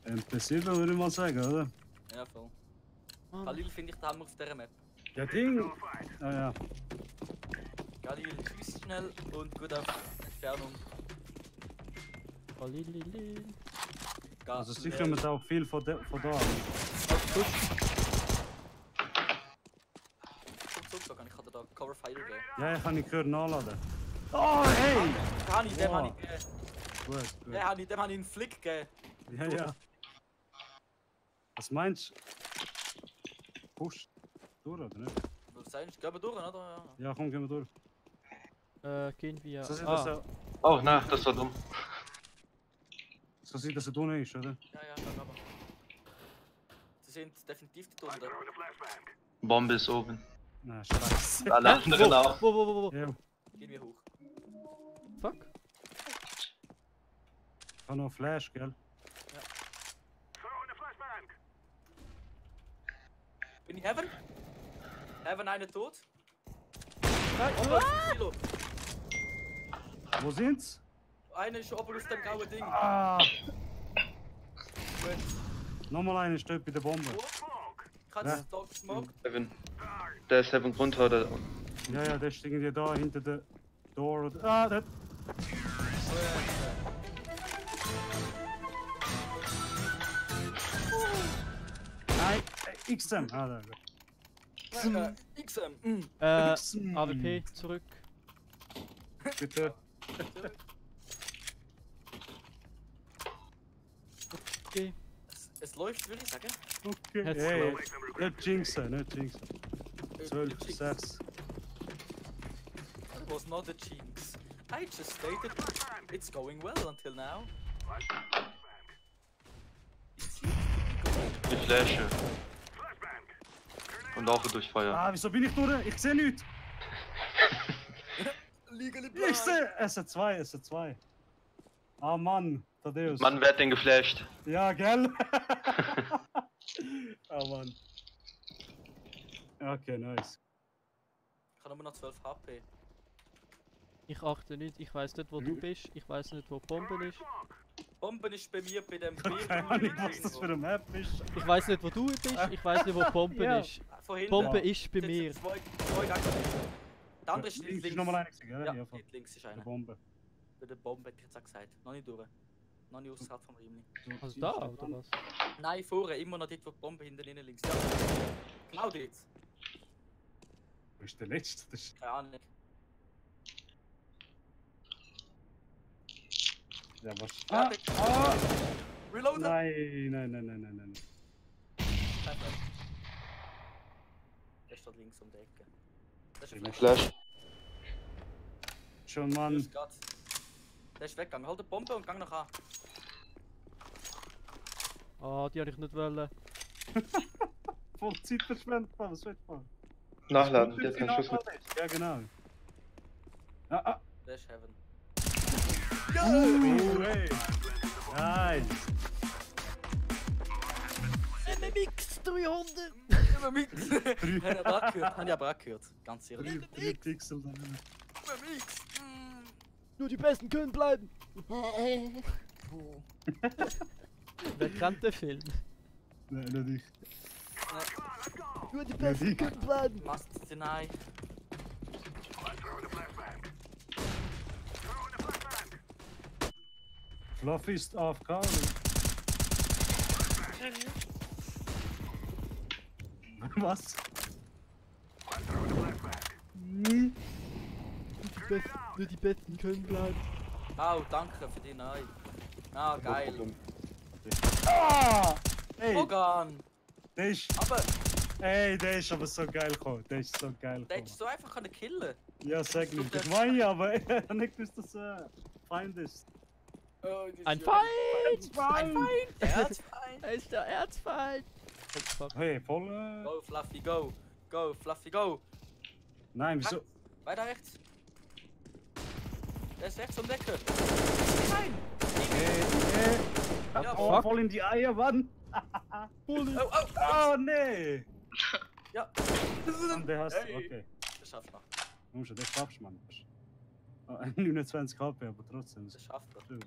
NPC würde ich mal sagen, oder? ja, voll. Mann. Galil finde ich da Hammer auf dieser Map. Ja, Ding! Ah ja. Galil schießt schnell und gut auf Entfernung. Lililil. Also sicher mit auch viel von da. So kann ich da Cover Fire geben. Ja, ich kann nicht gehört nachladen. Oh, hey! Den habe ich, dem Wow. habe ich gegeben. Gut, gut. Dem habe ich einen Flick gegeben. Ja, ja. Was meinst du? Push durch, oder nicht? Was sagst du? Gehen wir durch, oder? Ja. Ja, komm, gehen wir durch. Gehen wir. So sieht das Ah, auch. Oh, na, das war dumm. So sieht das unten ist, oder? Ja, aber. Sie sind definitiv die Tunde. Bombe ist oben. Na, scheiße. Alle anderen auch. wo? Ja, Gehen wir hoch. Fuck. ich habe noch Flash, gell? Bin ich Heaven? Heaven einer tot? Nein, Kilo. Wo sind's? Einer ist oben auf dem grauen Ding. Ah! Nochmal einer steht bei der Bombe. Ich habe das da gesmoked. Heaven. Der ist Heaven runter oder. Ja, ja, der ist irgendwie da hinter der Door. Oder... Ah, der... Nein, XM. Ah, da. XM. XM. AWP zurück. Bitte. Okay. Es läuft, würde ich sagen. Okay. Jetzt Hey, läuft's. nicht jinxen, nicht jinxen. 12, 6. It was not a jinx. I just stated it's going well until now. Die Flasche. Und laufe durch Feuer. Ah, wieso bin ich durch? Ich sehe nichts. Legally Ich sehe. Es sind zwei. Ah, Mann. Thaddeus. Mann, wer hat den geflasht? Ja, gell? Oh Mann. Okay, nice. Ich habe nur noch 12 HP. Ich achte nicht, ich weiß nicht wo du bist, ich weiß nicht wo die Bombe ist. Bomben ist bei mir bei dem Keine Ahnung, was das für eine Map ist. Ich weiß nicht wo du bist, ich weiß nicht wo die Bombe Ja. ist. Von hinten. Bombe Ja. ist bei mir. Zwei Gegner. Der andere ist Links links. ist nochmal einer, gell? Ja, Ja, von dort links ist der einer. Bombe. Bei der Bombe hätte ich jetzt auch gesagt. Noch nicht durch. Noch nicht außerhalb vom Rimli. Du Also ziehst da, halt oder an. was? Nein, vorne, immer noch dort, wo die Bombe hinten innen links. Ja. Genau dort. Wo ist der letzte? Das ist... Keine Ahnung. Ja, was? Ja, Ah! Reloaden! Nein. Der steht links um die Ecke. Das ist ein Ja, Flash. Flash. Schon, Mann. Grüß Gott. Der ist weggegangen. Halt die Bombe und gang noch an. Ah, die habe ich nicht wollen. Voll Zeit verschwendet, was willst du machen? Nachladen, der hat keinen Schuss mehr. Ja, genau. Ah. Der ist Heaven. Oh, hey. Nice. MMX 300! Immer mit! Habe ich aber auch gehört. Ganz sicher. 3 Pixel dann. Nur die Besten können bleiben! Wer kennt den Film? Nein, nicht ich. Nur die Besten können bleiben! Must deny. Fluffy ist AFK. Was? Nur die Besten können bleiben. Oh, danke für die Neu. Ah, geil. Ah! Ey, Bogan! der ist... Aber Der ist aber so geil gekommen. Der ist so geil der gekommen. hättest du einfach können killen. Ja, sag nicht. Ich meine, aber ich hab nicht gewusst, dass er Feind ist. Ein Feind! Ein Feind! Erzfeind! Er ist der Erzfeind! Oh, fuck. Hey, voll... Go, Fluffy, go! Go, Fluffy, go! Nein, wieso? Weiter rechts! Der ist rechts um die Ecke! Nein! Ja, Oh, fuck. voll in die Eier, Mann! Oh, Oh, nee! Ja! Und der hast Hey. okay. Das schafft er. Musst du, das schaffst du, Mann. Ah, 29 HP, aber trotzdem. Das schafft er. Stimmt.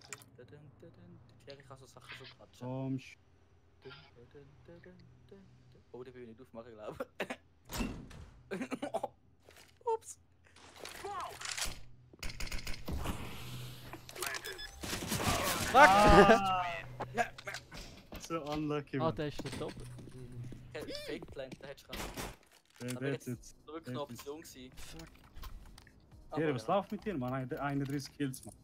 Thierry kann so Sachen so quatschen. Komm, Oh, die will ich nicht aufmachen, glaube ich. Ups! Fuck! so unlucky, Ah, Mann. der ist nicht doppelt. Fake Plant, der hättest du können. Der Aber hat jetzt jetzt... wirklich eine Option gewesen. Hier, was läuft mit dir, Mann? 31 Kills, Mann.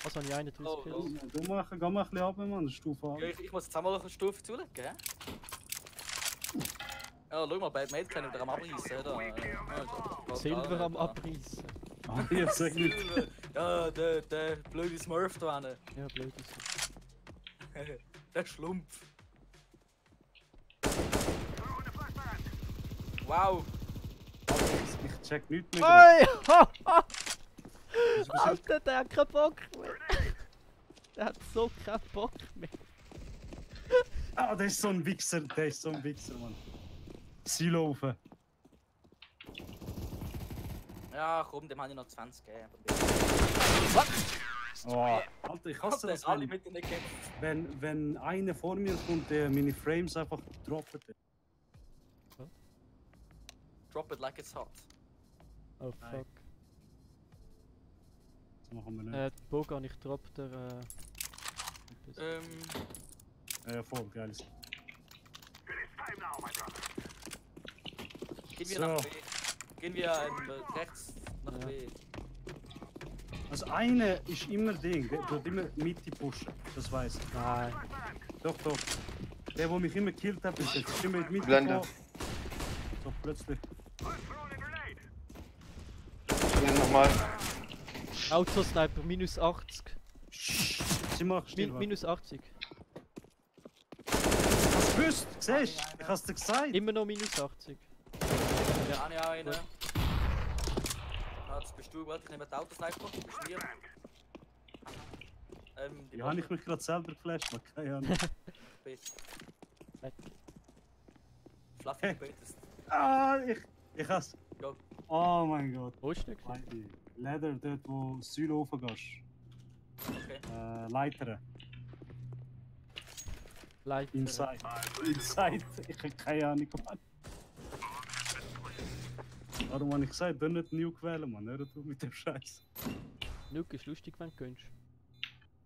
Also habe ich 31 Oh, Kills. oh. Du machen, geh mal ein bisschen runter, Mann. Stufe an. Ja, ich muss jetzt auch mal eine Stufe zulegen, hä? Ja, schau mal, Bad Mate kann wieder am Abreißen, da. Silber am Abreißen. Ah, hier, sag nicht. Ja, der blöde Smurf da hinten. Ja, blöd ist es. Der Schlumpf. Wow. Ich check nichts mehr. Oi! Ha, ha. Was bist Alter, der hat keinen Bock mehr. Der hat so keinen Bock mehr. Ah, der ist so ein Wichser. Der ist so ein Wichser, Mann. Silo rauf. Ja, komm, dem habe ich noch 20 gegeben. Oh, Alter, ich hasse das, alle mit in der Kämpfe. wenn einer vor mir kommt, der meine Frames einfach droppt. Drop it like it's hot. Oh Nein. fuck. Das machen wir nicht. Die Bogan, ich drop der. Etwas. Voll geil. Gehen wir So. nach B. Gehen wir rechts nach Ja. B. Also einer ist immer Ding, der wird immer Mitte pushen. Das weiß ich. Nein. Doch, doch. Der, der mich immer gekillt hat, ist jetzt immer in die Mitte Blende. gekommen. So plötzlich. Hier nochmal. Autosniper, minus 80. Sie macht still. Minus 80. Hast du gewusst? Siehst du? Ich hab's dir gesagt. Immer noch minus 80. Ja, habe ich auch einen. Ah, jetzt bist du, warte, ich nehme den Autosniper. Du bist mir. Die Ja, habe ich mich gerade selber geflasht, man. Keine Ahnung. Fluffy, du betest. Ah, ich hasse. Go. Oh mein Gott. Wo ist der? Beide. Leder, dort wo das Säule hochgehst. Okay. Leitern. Live. Inside. Inside. Ich habe keine Ahnung, Mann. Warum habe ich gesagt, du nicht Nuke wählen, Mann. Hör du mit dem Scheiß. Nuke ist lustig, wenn du gönnst.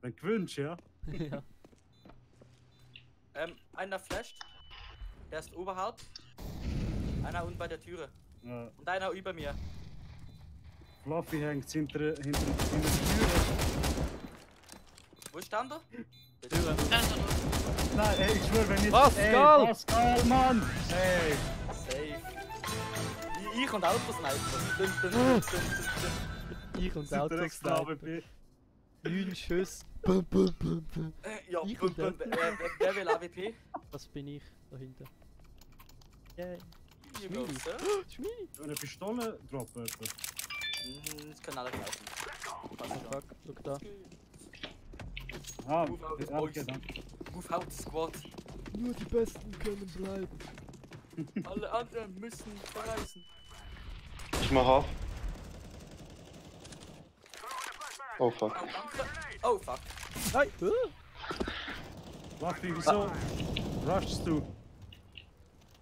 Wenn du gewünscht, ja? Ja. Einer flasht. Der ist oberhalb. Einer unten bei der Türe. Und einer über mir. Fluffy hängt hinter der Tür. Wo stand er? Türe. Nein, ey, ich schwöre, wenn ich... Pascal! Ey, Pascal, Mann! Ey! Safe. Ich und Autosniper. Ich und Sind der extra Autosniper. AWP? 9 Schüsse. Bum, bum, bum, bum. Ja, Ich und wer will AWP? Was bin ich da hinten? Yay. You go, Schmili. sir. Schmili. Eine Pistole droppen, etwa. Das können alle greifen. Passt schon. Fuck, schau da. Ah, Move out, okay, boys. danke. Move out, Squad. Nur die Besten können bleiben. Alle anderen müssen verreisen. Ich mach auf. Oh fuck. Oh, danke. Oh, fuck. Nein! Fluffy, wieso rushst du?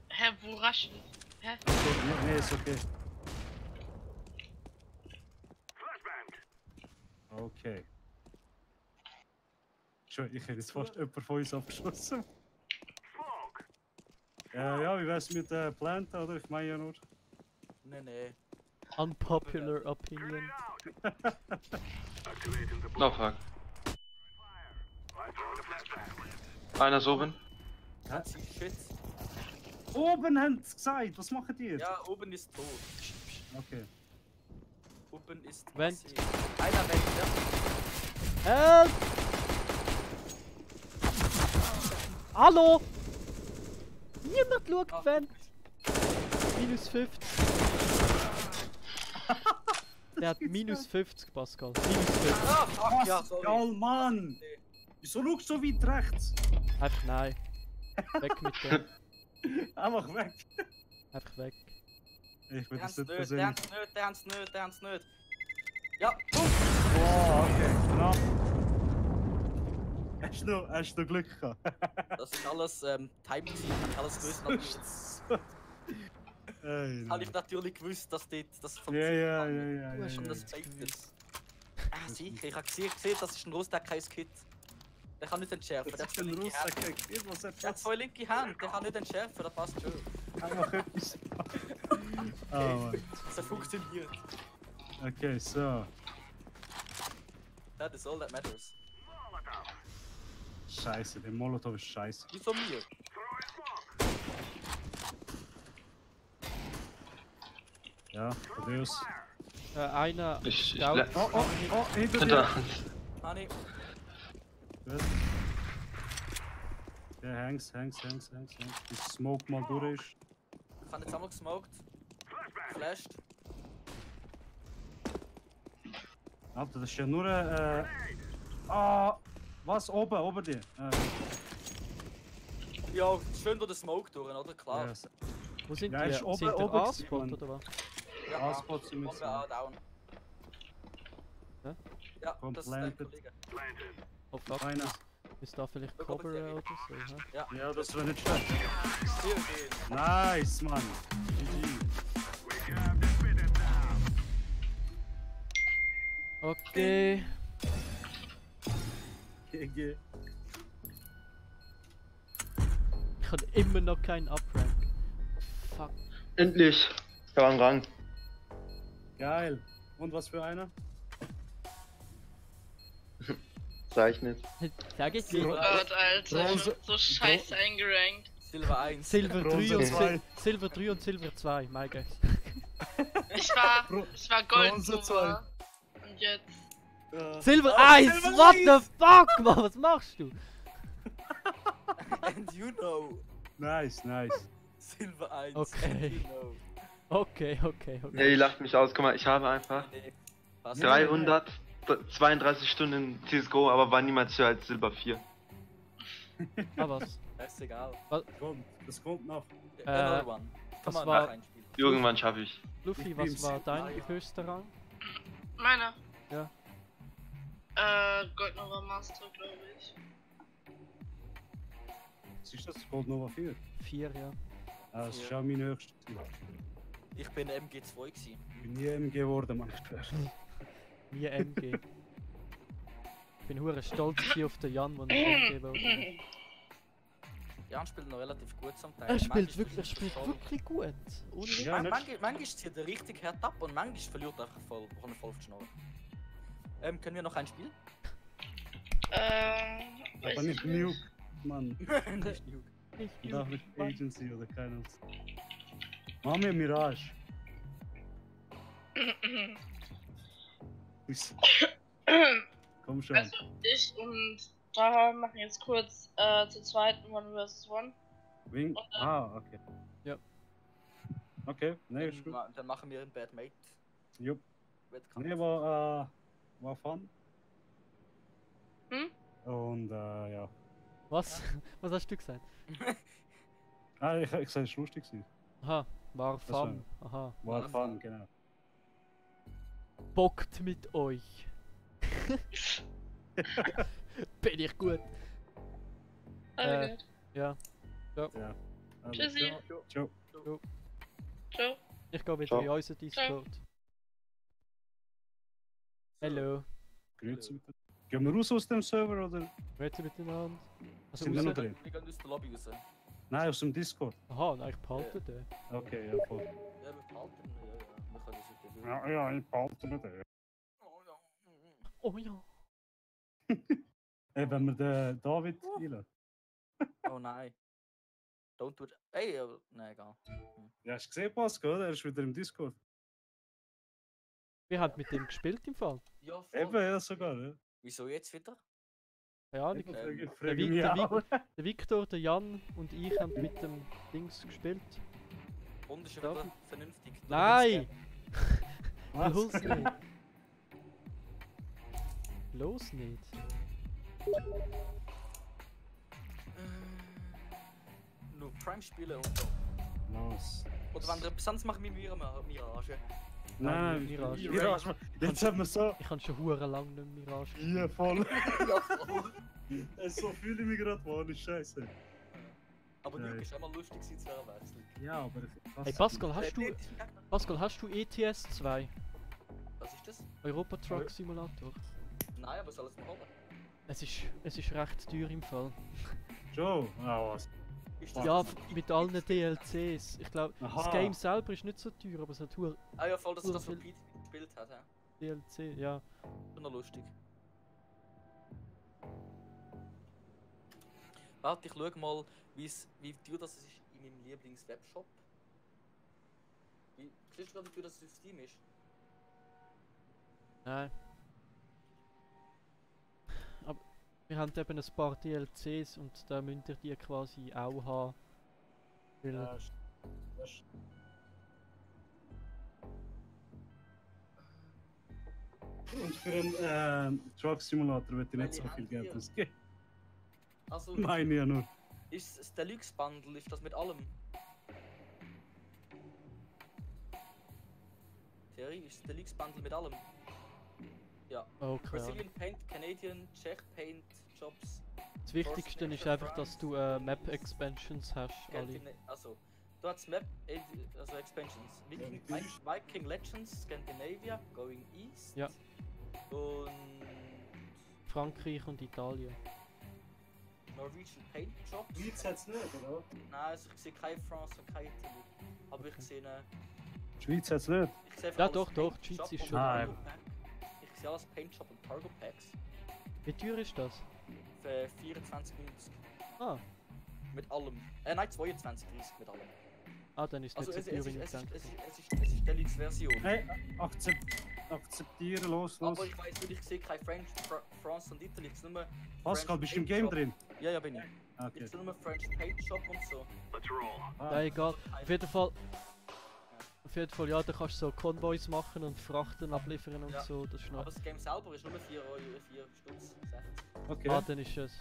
Hä, wo raschen? Hä? Nee, ist okay. Okay. Schon, ich hätte jetzt fast jemand von uns abgeschossen. Ja, wie wär's mit Planten, oder? Ich meine ja nur. Nee. Unpopular opinion. Oh fuck. Einer ist oben. Fancy shit. Oben haben sie gesagt, was macht ihr? Ja, oben ist tot. Okay. Oben ist Vent. massiv. Einer weg, ja. Help! Hallo! Niemand schaut Ah. Fan! Minus 50. Der hat minus 50, Pascal. Minus 50. Ah, fuck, ja, sorry. Pascal, Mann! Wieso schaust du so weit rechts? Einfach nein. Weg mit dem. Einfach weg. Einfach weg. Ich will Der das haben's nicht nicht, persönlich. der haben's nicht. Ja, Oh, okay, knapp. Hast du noch Glück gehabt? das ist alles Time-Team, ich alles gewusst, natürlich. Ey, Habe ich natürlich gewusst, dass das Ja, funktioniert. ja, kann. ja, ja. hast Und ja, das ja. baitet. Ah, sicher, ich habe gesehen, das ist ein Russ, der hat kein Kit. Der kann nicht entschärfen, der Das hat ist zwei ein linke Russ, Hände. was er Der hat zwei linke Hände, der kann nicht entschärfen, das passt schon. einfach etwas. Oh Mann. Das funktioniert. Okay, so. That is all that matters. Scheiße, der Molotov ist scheiße. Wieso mir? Ja, Prodeus. Einer Ich Scout. Oh, hinter hinter dir. uns. Honey, Gut. Ja, hängs. Bis Smoke mal durch ist. ich habe jetzt einmal gesmoked. Flashed. Alter, das ist ja nur was? Oben dir? Ja, schön durch den Smoke durch, oder? Klar. Ja, Wo sind Ja, die? ist oben- Sind der oben A-Spot gewesen, oder was? Ja, A-Spot sind mit Bombe A down. Hä? Ja, Kommt das ist dein planted. Kollege. Oh fuck. Einer. Ist da vielleicht Da kommt Cover der oder so? Hä? Ja, das wäre nicht schlecht. Hier gehen. Nice, Mann. GG. Okay. GG. Ich habe immer noch keinen Uprank. Fuck. Endlich. Ich war am Rang. Geil. Und was für einer? Sag ich nicht. Sag ich Oh dir. Gott, Alter. Bronze- So scheiße eingerankt. Silber 1. Silver 3 Bronze und zwei. Silver 3 und Silber 2, my guess. Ich war Gold Bronze Silber. Und jetzt. Silver Oh, 1! Silver What 1! the fuck, Mann? Was machst du? And you know. Nice. Silber 1. Okay. And you know. Okay. Hey, lacht mich aus. Guck mal, ich habe einfach Nee. Passt. 300 32 Stunden in CSGO, aber war niemals höher als Silber 4. Ah, was? ist egal. Das kommt noch. Another one. das Kann man war- noch einspielen. Irgendwann schaffe ich. Luffy, Ich was bin's. war dein höchster Rang? Meiner? Ja. Goldnova Master, glaube ich. Siehst du, das Gold Nova 4? 4, ja. Das ist auch mein höchstes Ziel. Ich bin MG2 gewesen. Ich bin nie MG geworden, Mann. Ich schwör's. Nie MG. Ich bin hure stolz gewesen auf den Jan, der nicht MG wollte. Jan spielt noch relativ gut zum Teil. Er spielt Manchmal wirklich, verliert er voll. gut. Ohne Witz. Ja, nicht- Manchmal zieht er richtig hart ab und manchmal verliert er einfach voll. Kann er voll auf die Schnur. Können wir noch ein Spiel? Weiß Aber nicht ich Nuke, Mann. Nicht genug. Nicht Da mit Agency oder keine. Mach mir Mirage. Komm schon. Also ich und Taha machen jetzt kurz zu zweiten One vs. One. Wing. Ah, okay. Ja. Okay, nee, ist gut. Dann machen wir einen Bad Mate Jupp. Wettkampf. Nee, war fun. Hm? Und ja. Was? Was hast du gesagt? Ich sag, es ist lustig gewesen. Aha, war Das war- Fun. Aha. War Ja, fun, genau. Bockt mit euch. Bin ich gut. Okay. Ja. Also, Tschüssi. Ciao. Ciao. Ich gehe wieder Ciao. in unseren Discord. Hallo. Grüezi miteinander. Gehen wir raus aus dem Server oder? Grüezi miteinander. Also Sind wir noch raus. drin? Wir gehen aus der Lobby raus. Nein, aus dem Discord. Aha, nein, ich behalte den. Okay, ja, voll. Ja, wir behalten ihn. Ja, ja. Wir können das wieder. Ja, ich behalte mir den. Oh, ja. Oh ja. Wenn wir den David einladen. Oh nein. Don't do it. Ey, nein, egal. Ja, hast du gesehen, Pascal, oder? Er ist wieder im Discord. Wir haben mit dem gespielt im Fall. Ja, voll. Eben, ja, sogar, ja. Wieso jetzt wieder? Keine Ahnung. Ich Ähm, frage der mich Vic- auch. Der Victor, der Jan und ich haben mit dem Dings gespielt. Und ist Ja. wieder vernünftig. Du Nein! Was? Los nicht! Los nicht! Nur Prime spielen und so. Los. Oder wenn ihr besonders machen mit Mirage. Nein, Mirage. Mirage. Jetzt haben wir so. Ich habe schon hure lang nicht mehr Mirage. Hier voll. Ja, voll. So fühle ich mich gerade, Mann, ist scheiße. Aber Nein. Nuke ist immer lustig gewesen zu erwechseln. Ja, aber. Hey Pascal, hast du, Gegner. Pascal, hast du ETS 2? Was ist das? Europa Truck Simulator? Nein, aber soll es mal holen? Es ist recht teuer im Fall. Joe? Ah, was? Ist Ja, das mit allen DLCs. Ich glaube, das Aha. Game selber ist nicht so teuer, aber es hat hure Ah ja, voll, dass das so Viel- Pete gespielt hat. Ja. DLC, ja. Schon noch lustig. Warte, ich schau mal, wie teuer das ist in meinem Lieblings-Webshop. Siehst du gerade, wie teuer das auf Steam ist? Nein. Aber wir haben eben ein paar DLCs und da müsst ihr die quasi auch haben. Weil Und für einen Truck Simulator wird ich nicht so Welche viel habt Geld ihr? ausgeben. Also, Meine ja nur. ist das Deluxe Bundle, ist das mit allem? Terry, ist das Deluxe Bundle mit allem? Ja. okay. Brazilian Paint, Canadian, Czech Paint, Jobs. Das Wichtigste ist einfach, dass du Map Expansions hast, alle. Also, du hast Map, also Expansions. Viking Legends, Scandinavia, Going East. Ja. Und Frankreich und Italien. Norwegian Paint Jobs. Schweiz hat es nicht, oder? Nein, also ich sehe keine France und keine Italy. Aber ich sehe Schweiz hat es nicht. ich sehe Ja, alles doch, doch, Paint die Schweiz Shop ist und schon Cargo drin. Pack. Ich sehe alles Paint Shop und Cargo Packs. Wie teuer ist das? Für 24,90. Ah, Mit allem. Nein, 22,30 mit allem. dann ist es Also nicht es so teuer, ist wie ich es ist gedacht es habe. ist es ist Deluxe-Version. Hey, akzeptieren, los. Aber ich weiß nicht, ich sehe kein French, France und Italy. Ich sehe nur Pascal, French bist du im Paint Game Shop. drin? Ja, ja, bin ich. Okay. Ich sehe nur French Paint Shop und so. Let's roll. Ja, egal. Auf jeden Fall. Auf jeden Fall, ja, da kannst du so Konvois machen und Frachten abliefern und Ja. so, das ist noch... Aber das Game selber ist nur 4 Euro, 4 Stutz. 60. Okay. Ah, dann ist es...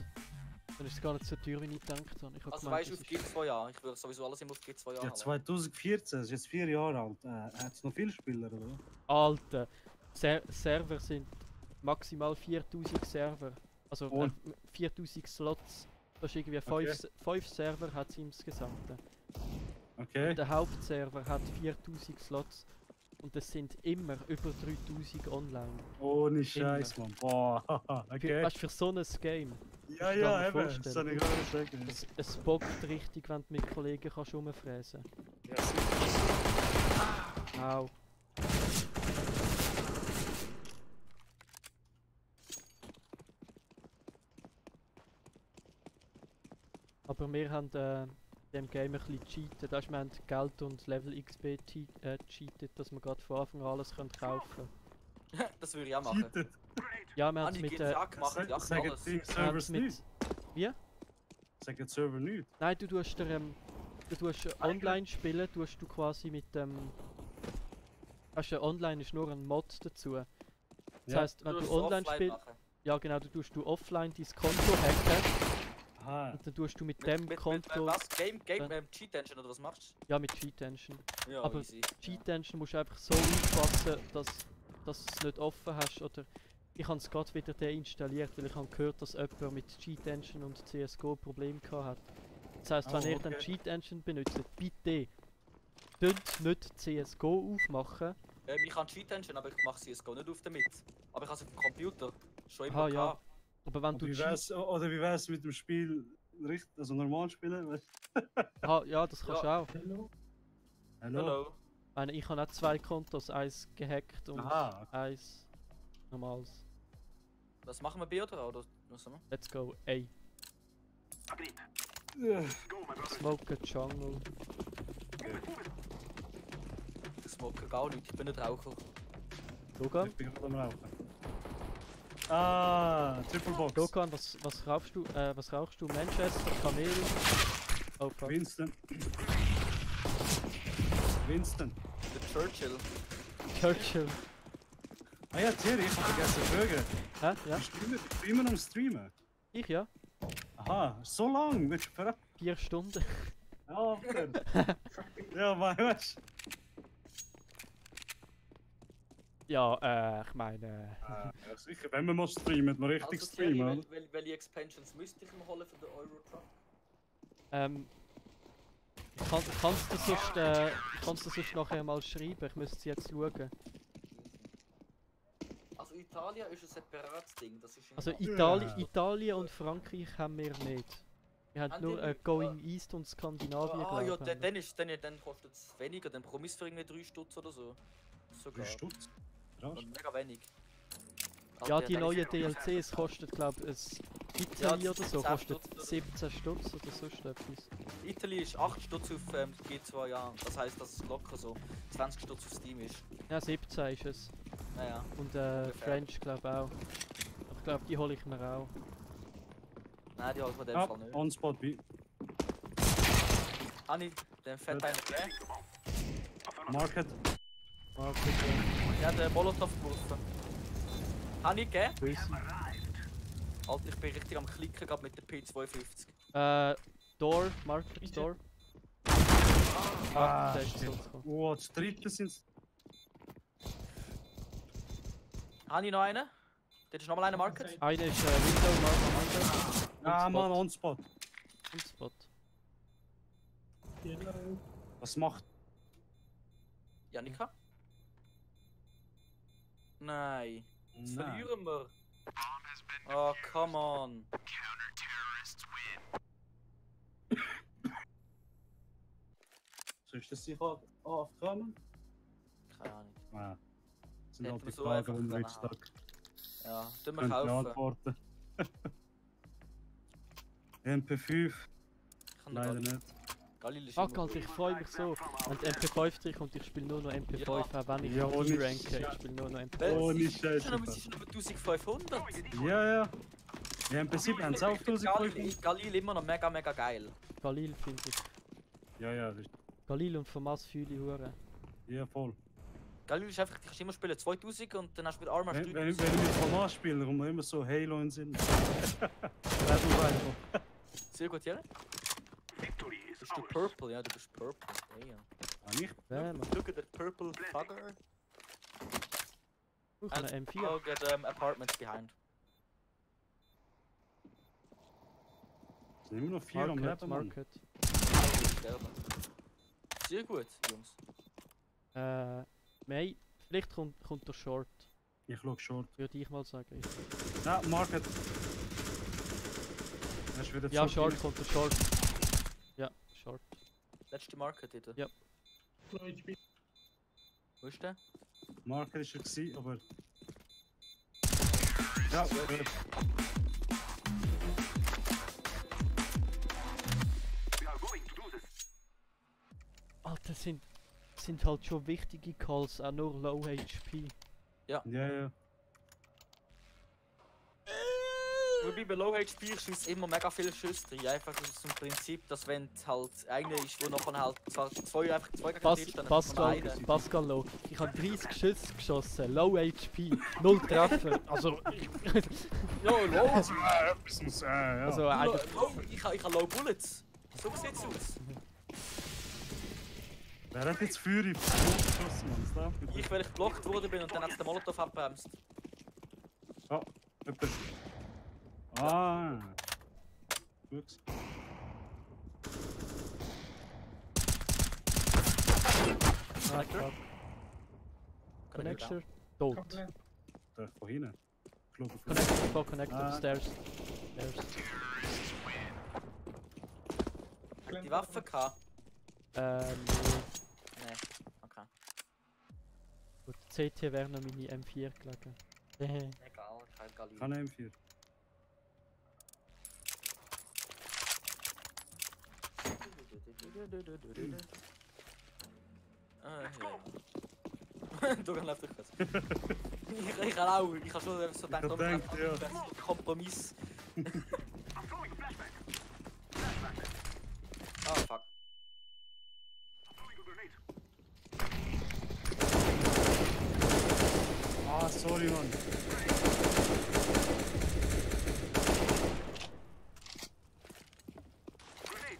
Dann ist es gar nicht so teuer, wie ich gedacht habe. Ich hab Also gemeint, weißt du, das auf ist- G2 Jahr. Ich würde sowieso alles immer auf G2 Jahr Ja, haben. 2014, das ist jetzt 4 Jahre alt. Hat es noch viele Spieler, oder? Alter, Server sind maximal 4000 Server. Also Und? 4000 Slots. Das ist irgendwie 5 Okay. Server hat es insgesamt. Okay. Der Hauptserver hat 4000 Slots. Und es sind immer über 3000 online. Ohne Scheiß, Mann. Boah, okay. Weißt du, für so ein Game. Ja, ich ja, kann mir eben. vorstellen. Das soll ich gerade sagen. Es bockt richtig, wenn du mit Kollegen kannst rumfräsen. Ja, sicher. Au. Aber wir haben dem Game ein bisschen cheatet. Also wir haben Geld und Level XP cheatet, dass wir gerade von Anfang an alles kaufen können. Das würde ich auch machen. Cheated. Ja, wir haben Habe es ich mit... GTA gemacht, ja, Sagen alles. die wir haben es Servers mit nicht. wie? Sagen die Server nicht. Nein, du tust online spielen, tust du quasi mit dem... Weißt du, online ist nur ein Mod dazu. Das Ja. heisst, wenn du musst es online offline spielst... machen. Ja genau, du offline dein Konto hacken Aha. und dann tust du mit dem Mit Konto... was? Game, Ja. Cheat Engine oder was machst Ja, mit Cheat Engine. du? Ja, Aber easy. Cheat Engine musst du einfach so aufpassen, dass du es nicht offen hast. Oder ich habe es gerade wieder deinstalliert, weil ich habe gehört, dass jemand mit Cheat Engine und CSGO Probleme gehabt hat. Das heisst, wenn Oh, ihr dann okay. Cheat Engine benutzt, bitte nicht CSGO aufmachen. Ich habe Cheat Engine, aber ich mache CSGO nicht auf damit. Aber ich habe es auf dem Computer schon immer Aha, ja. gehabt. Aber wenn Und du wie Cheat... wär's, oder wie wär's mit dem Spiel richtig, also normal spielen? Weißt Aha, ja, das kannst du auch. du? Hallo. Ich habe auch 2 Kontos, eins gehackt und Aha. eins normales. Was machen wir B oder A? Oder was haben Let's go, ey. Ja. Smoke a Jungle. wir? Ich smoke gar nicht, ich bin nicht Raucher. Dogan? Ich bin gerade am Rauchen. Ah, Triple Box. Dogan, was rauchst du? Was rauchst du? Manchester, Kamel? Oh fuck. Winston. Winston. Der Churchill. Churchill. Ah ja, Thierry, ich hab vergessen zu fragen. Hä? Ja? Bist du immer noch am Streamen? Ich ja? Aha, so lang? Willst du verraten? 4 Stunden. Ja, okay. Ja, weißt du. Ja, ich meine... Ja, sicher, wenn wir mal streamen, mal richtig Also Thierry, streamen, oder? welche Expansions müsste ich mir holen für den Euro Truck? Kannst du sonst nachher mal schreiben? Ich müsste es jetzt schauen. Also Italien ist ein separates Ding, das ist in Also Ja. Italien und Frankreich haben wir nicht. Wir haben Haben nur die nicht? Going East und Skandinavien, Ah ja, glaube ich. dann kostet es weniger, dann bekomme ich es für irgendwie 3 Stutz oder so. 3 Sogar. Stutz. Krass. Und mega wenig. Ja, Also, die dann neuen ist- DLCs kosten, glaube ich, Ja, Italy oder so, 10 kostet Stutz oder so. 17 Stutz oder sonst etwas. Italy ist 8 Stutz auf G2 Jahren. Das heisst, dass es locker so 20 Stutz auf Steam ist. Ja, 17 ist es. Naja. Und Ungefähr. French, glaube ich auch. Ich glaube, die hole ich mir auch. Nein, die halt von dem Ah, Fall nicht. on spot B. Anni, den fett einer gegeben. Market. Ich habe den Molotov geworfen. Habe ich gegeben? Böse. Alter, ich bin richtig am Klicken gerade mit der P250. Door, Market Door. Ah, der ist shit. zurückgekommen. Oh, das dritte sind's. Habe ich noch einen? Dort ist nochmal einer Market. Einer ist Window, Market. Ah, Spot. Mann, on spot. Und Spot. Was macht? Janika? Nein. Das Nein. verlieren wir. Oh, come on. Soll ich das sicher aufkommen? Keine Ahnung. Ah. Das sind Hätten halt wir die so Fragen, einfach die wir können jetzt Tag Ja, tun wir können kaufen. beantworten. MP5, Ich kann leider Galil. nicht. Galil ist Fuck, immer Alter, ich gut. freue mich so. Wenn die MP5 drinkommt, ich spiele nur noch MP5, Ja. auch wenn ich Ja, ohne ranke, ich spiele nur noch MP5. Oh, nicht Sie scheiße. sind über 1500. Ja, ja. Die MP7 haben es auch 1500. Galil immer noch mega, mega geil. Galil finde ich. Ja, ja, das ist Galil und FAMAS fühle ich hure. Ja, voll. Geil, ist einfach, du kannst immer spielen 2000 und dann hast du wieder Arma Wenn ich mit Hamas spiele, kommt mir immer so Halo in den Sinn. Das ist einfach. Sehr gut, ja? Victory is Bist du ours. Purple? Ja, du bist Purple. Ja. Nicht? Ja, man. Look at that purple bugger. Braucht And eine M4. I'll get apartments behind. Es sind immer noch 4 am Market, Leben, Mann. Market. Sehr gut, Jungs. Nein, vielleicht kommt der Short, Ich schau Short. würde ich mal sagen. Ja, Market. Er ist wieder Ja, zurück Short rein. kommt der Short. Ja, Short. Letzte Market, bitte. Ja. Wo ist der? Market ist er gewesen, aber... Ja, We are going to do this. Alter, sind halt schon wichtige Calls, auch nur Low HP. ja. Wobei bei Low HP schießt immer mega viele Schüsse drin. Einfach aus dem Prinzip, dass wenn halt einer ist, wo nachher halt zwar zwei gegen dich dann Pascal Logik. Ich habe 30 Schüsse geschossen, Low HP, 0 Treffer. Also, Ja, Low. Etwas muss... ja. also einer. Ich habe Low Bullets. So sieht's aus. Wer hat jetzt Feuer in die Luft geschossen, Mann? Das darf nicht. Ich, weil ich geblockt worden bin und dann hat der Molotov abbremst. Oh, jemand. Ah. Ups. Connector, tot. Da von hinten. Ich glaube, von Connector, Ah. Stairs. Die Waffe kann. Nee. Nee, okay. Gut, CT wäre noch meine M4 gelegen. Egal, kein Galil. Kann M4. Ja. Du läuft doch was. Ich kann auch, ich habe schon so gedacht, hab gedacht, ja. Kompromiss. I'm throwing flashback. Ah, fuck. I'm throwing a grenade. Ah, sorry, Mann. Grenade.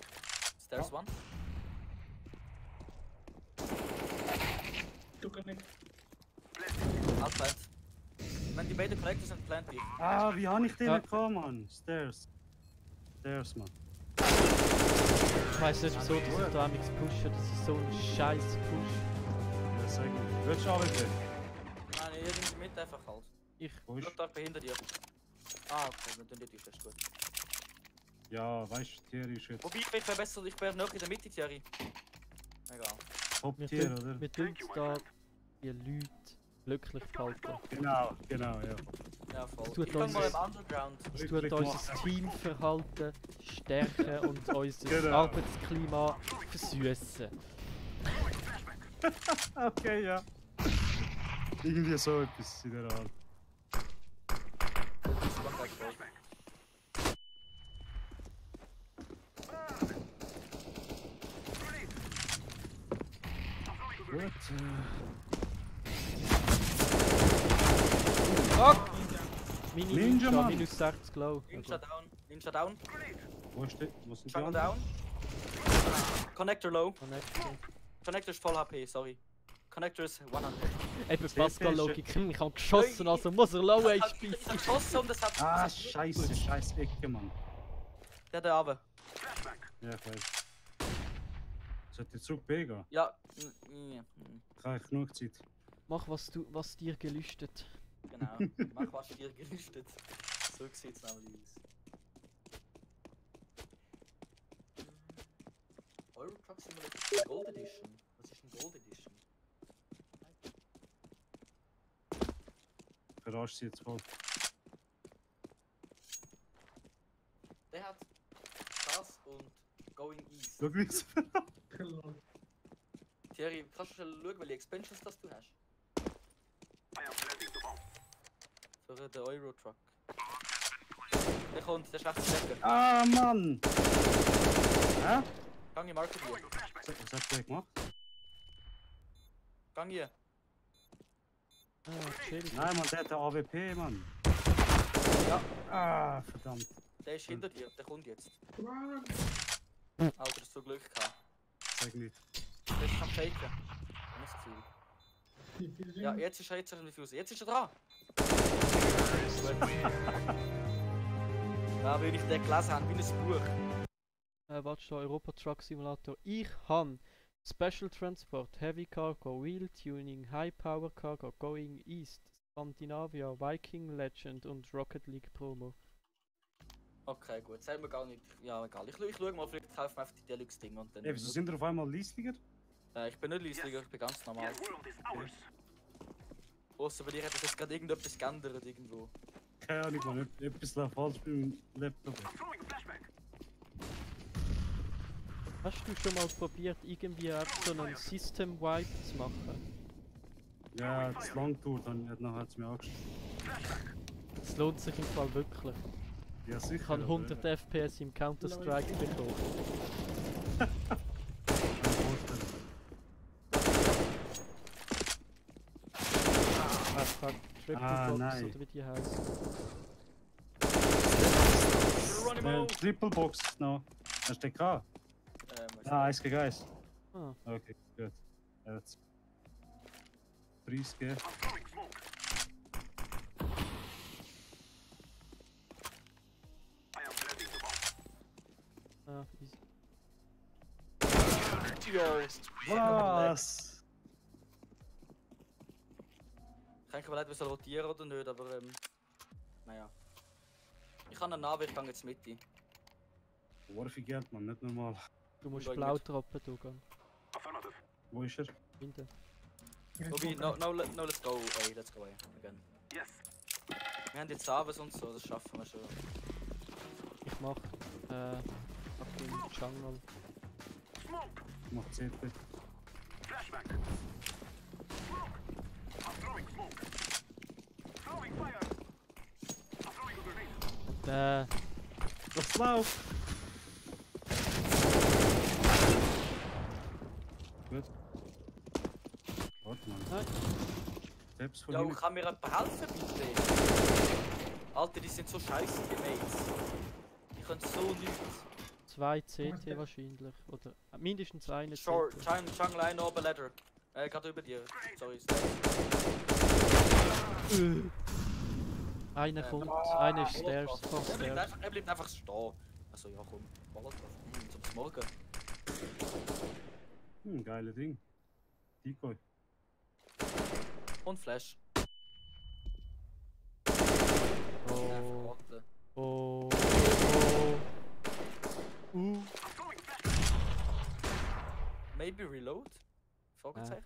Stairs one. Outplant. Wenn die beiden Connectors sind, plant ich. Ah, wie habe ich den Ja. gekommen, Mann? Stairs. Stairs, Mann. Ich weiss nicht wieso, dass ich da nichts pushe. Das ist so ein scheiß Push. Ja, sag mal. Willst du arbeiten? Nein, ihr nehmt mit einfach halt. Ich. Wo ist? Schau da hinter dir. Ah, okay, dann tun die Tisch, das ist gut. Ja, weißt du, Thierry ist jetzt Wobei, ich wäre besser, ich wäre noch in der Mitte, Thierry. Egal. Top-Tier, oder? Mir tut da die Leute glücklich behalten. Genau, ja. Ja, voll. Es tut Ich bin uns- mal im Underground. Es tut Glücklich unser Teamverhalten stärken und unser Genau. Arbeitsklima versüßen. Okay, ja. Irgendwie so etwas in der Art. Gut. Fuck! Mini Ninja, Ninja, Mann. minus 60 Glow. Ninja down. Ninja down. Wo ist der? Wo sind die Jungle anderen? down. Connector low. Connector. Connector ist voll HP, sorry. Connector ist 100. Eben CT Pascal-Logik. Ich habe geschossen, also muss er Low HP Ich sein. hab geschossen und es hat. Ah, scheiß Ecke, Mann. Der da runter. Ja, ich weiß. Sollte ich zurück B gehen? Ja. Ich habe genug Zeit. Mach was dir gelüstet. Genau. Mach was dir gelüstet. So sieht's nämlich aus. Euro Truck Simulator Gold Edition. Was ist ein Gold Edition? Verarscht sie jetzt voll. Der hat das und Going East. Schau, wie es Thierry, kannst du schon schauen, welche Expansions das du hast? I am planting the bomb. Für den Euro Truck. Der kommt, der ist rechts stecken. Ah, Mann! Hä? Gang in Market hier. Was hat der gemacht? Gang hier. Chill. Nein, man, der hat eine AWP, Mann. Ja. Ah, verdammt. Der ist hinter dir, der kommt jetzt. Alter, hast du Glück gehabt. Sag nicht. Der ist am Faken. Ich das Gefühl. Ja, jetzt ist er am Diffuser. Jetzt ist er dran. Ja, weil ich den gelesen habe, wie ein Buch. Warte schon, Europa Truck Simulator. Ich han Special Transport, Heavy Cargo, Wheel Tuning, High Power Cargo, Going East, Scandinavia, Viking Legend und Rocket League Promo. Okay, gut, sagen wir gar nicht. Ja, egal. Ich schaue mal, vielleicht kaufen wir einfach die Deluxe-Dinge und dann. Ey, wieso sind wir auf einmal Leisliger? Ich bin nicht Leisliger, ich bin ganz normal. The world is ours. Außer bei dir hat das jetzt gerade irgendetwas geändert irgendwo. Keine Ahnung, man, etwas läuft falsch beim Laptop. I'm throwing a flashback. Hast du schon mal probiert, irgendwie einfach so einen System Wipe zu machen? Ja, das lang dauert, dann nachher hat es mir angeschaut. Es lohnt sich im Fall wirklich. Ja, sicher. Ich habe 100 FPS im Counter-Strike bekommen. Triple Box nein. oder wie die heißt. Triple Box noch. Hast du den gehabt? Ah, 1 gegen 1. Ah. Okay, gut. Jetzt. Preis geben. I'm throwing smoke. I am planting the bomb. Ah, easy. Was? Ich denke mal, wir sollen rotieren oder nicht, aber naja. Ich habe einen Navi, ich gehe jetzt mit. War viel Geld, man, nicht normal. Du musst Nein, blau nicht. droppen, du gehen. Affirmative. Wo ist er? Hinten. Wobei, no, let's go away, let's go away, again. Yes. Wir haben jetzt Saves und so, das schaffen wir schon. Ich mach ab dem Jungle. Smoke. Mach CP. Flashback. Smoke. I'm throwing smoke. Throwing fire. I'm throwing a grenade. Was läuft? Gut. Warte mal. Nein. Steps von Ja, hinten. kann mir jemand helfen, bitte? Alter, die sind so scheiße, die Mates. Die können so nichts. 2 CT wahrscheinlich. Oder mindestens eine Short, CT. Jungle eine oben Ladder. Gerade über dir. Sorry. Einer kommt, einer ist Stairs, fast Stairs. Er bleibt einfach stehen. Also ja, komm. Molotov. Zum Morgen. Geile Ding. Decoy. Und Flash. Oh. Oh. I'm throwing flashback. Maybe reload? Fragezeichen.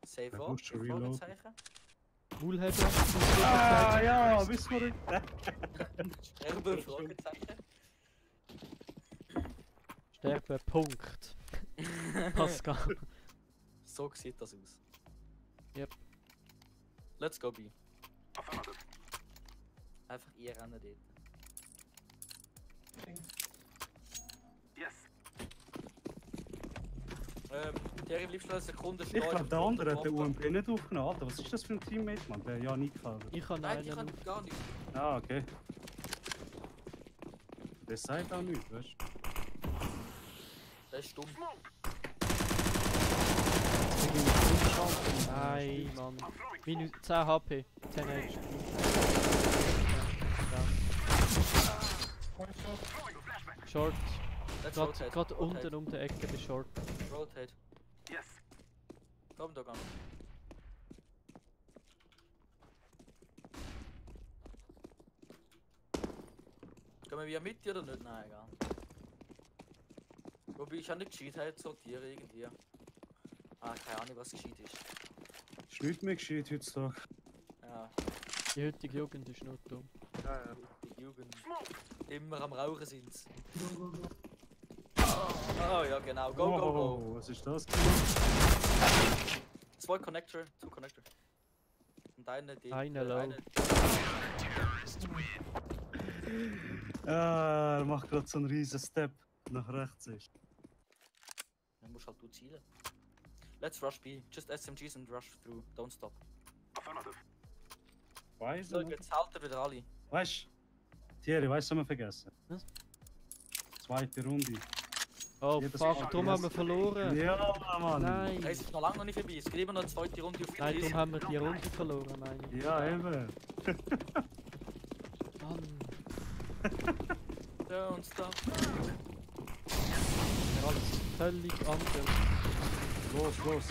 Save Da up? musst du reload. Fragezeichen. Woolheader. Ah, ja, wissen wir nicht. Sterbe? Fragezeichen. Sterben, Punkt. Pascal. So sieht das aus. Yep. Let's go B. Affirmative. Einfach ihr rennen dort. Yes. Terry, bleibst du eine Sekunde Ich stehen? glaube, der andere hat den Bombe. UMP nicht aufgenommen. Alter, was ist das für ein Teammate, man? Der ja nicht gefallen. Ich habe Nein, die einen. kann gar nicht. Ah, okay. Der sagt auch nichts, weißt du? Der ist dumm. Nein, Mann. Minus 10 HP. 10 HP. Short. Let's rotate. Gerade Rotate. unten um der Ecke der Short. Rotate. Yes. Komm da an. Gehen wir wieder mit dir oder nicht? Nein, egal. Wobei ich auch nicht gescheit halt sortieren irgendwie. Ah, keine Ahnung was gescheit ist. Ist nichts mehr gescheit heutzutage. Ja, Die heutige Jugend ist nur dumm. die Jugend. Immer am Rauchen sind's. Oh ja genau, go go go. Oh, was ist das? 2 Connector. Und eine die. Eine low. Ah, er macht gerade so einen riesen Step nach rechts. Ist. Dann musst halt du zielen. Let's rush B. Just SMGs and rush through. Don't stop. Weiß So, nicht. jetzt halten wieder alle. Weißt du, Thierry, weißt du, was wir vergessen? Was? Zweite Runde. Oh Jedes fuck, Mal darum haben wir verloren. Ja, Mann. Nein. Es ist noch lange noch nicht vorbei. Es geht immer noch eine zweite Runde auf die Nein, darum Krise. haben wir die Runde verloren, meine ich. Ja, eben. Mann. Don't stop. Alles völlig anders. Los, los.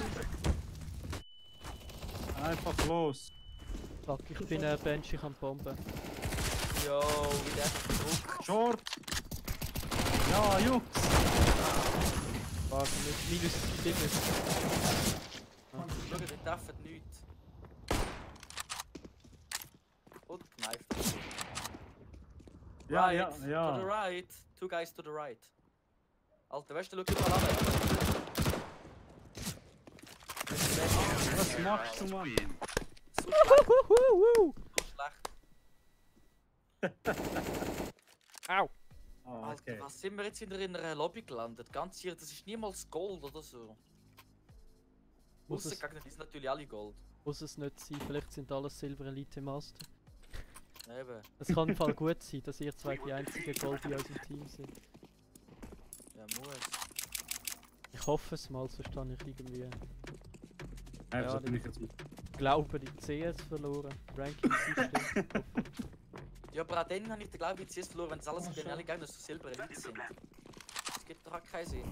Einfach los. Fuck, ich bin Bench, ich kann bomben. Yo, wie der Druck. Short. Ja, Jungs. Warte, mit -7. Schau, die treffen nichts. Und kneift. Ja, Right, ja, To the ja. right. Two guys to the right. Alter, weißt du, schau mal an. Was machst du, Mann? So schlecht, Wuhu! so schlecht. Au! Ah, Alter, okay. was sind wir jetzt in einer Lobby gelandet? Ganz hier, das ist niemals Gold oder so. Muss es, Aussengegner sind natürlich alle Gold. muss es nicht sein, vielleicht sind alles Silber Elite Master. Eben. Es kann im Fall gut sein, dass ihr zwei die einzigen Gold in unserem Team sind. Ja, muss. Ich hoffe es mal, sonst habe ich irgendwie Ja, Ja, bin ich jetzt mit. Glauben die CS verloren. Ranking-System. Ja, aber auch dann habe ich den Glauben, wie CS verloren, wenn das alles mit den alle Gegner so Silber Elite sind. Das gibt doch auch keinen Sinn.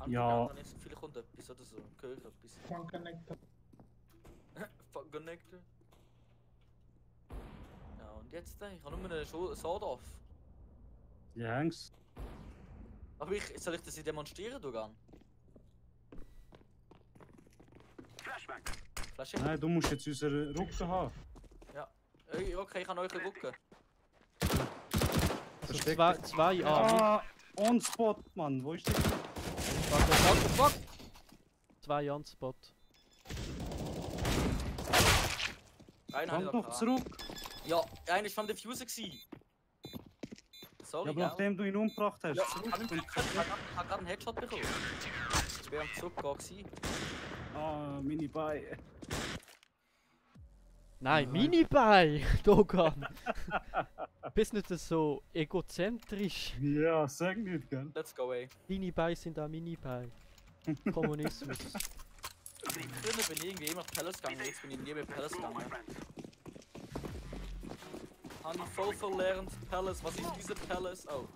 Ja. Nicht so viel kommt etwas oder so. Höre etwas. One connector. Fuck Connector. Ja, und jetzt? Ich habe nur einen Sword off. Ja, Hengst. Aber soll ich das demonstrieren, du Gang? Flashback. Nein, du musst jetzt unseren Rücken haben. Okay, ich kann euch gucken. Also Versteckt. zwei Ah, on spot, Mann. Wo ist der? Fuck! Zwei On-Spot. Einen Komm habe ich doch zurück. Ja, einer war von der Fuser. Sorry, Ja, aber gell? nachdem du ihn umgebracht hast. Ja, zurück. ich habe gerade einen Headshot bekommen. Ich wäre am Zurückgehen. Ah, Mini-Bye. Nein, Nein. Mini-Buy! Dogan! Bist nicht so egozentrisch. Ja, sag nicht, gell? Let's go away. Mini-Buy sind auch Mini-Buy. Kommunismus. Früher bin ich irgendwie immer Palace gegangen, jetzt bin ich nie mehr Palace gegangen. Habe ich voll verlernt, Palace, was ist diese Palace? Oh.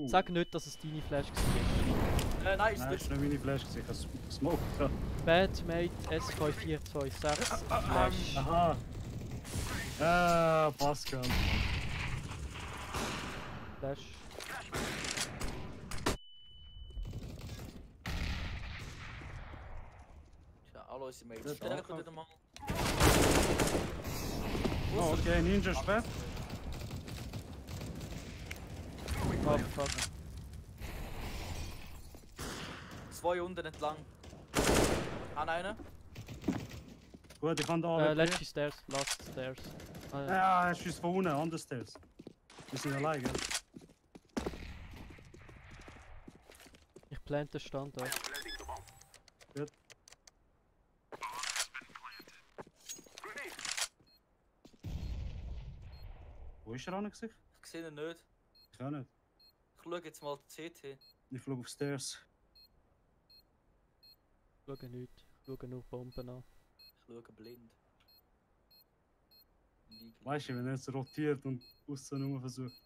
Sag nicht, dass es deine Flash war. Nein, ist Nein, nicht. ist nicht meine Flash gesehen. Ich habe gesmoked. Ja. Badmate S5426 Flash. Aha. Ah, Pascal. Flash. Tja, alle unsere Mates. Ja, Stärker danke. wieder mal. Oh, okay, Ninja spät. Oh fuck. Zwei unten entlang. An einen. Gut, ich kann da Letzte Stairs, last Stairs. Ah, ja. Ja, er schießt von unten, anders Stairs. Wir sind allein, gell? Ich plante den Standort. Gut. Wo ist er an sich? Ich sehe ihn nicht. Ich auch nicht. Ich schaue jetzt mal CT. Ich flog auf Stairs. Ich schaue nichts. Ich schaue nur Bomben an. Ich schaue blind. Weißt du, wenn er jetzt rotiert und aussen nur versucht.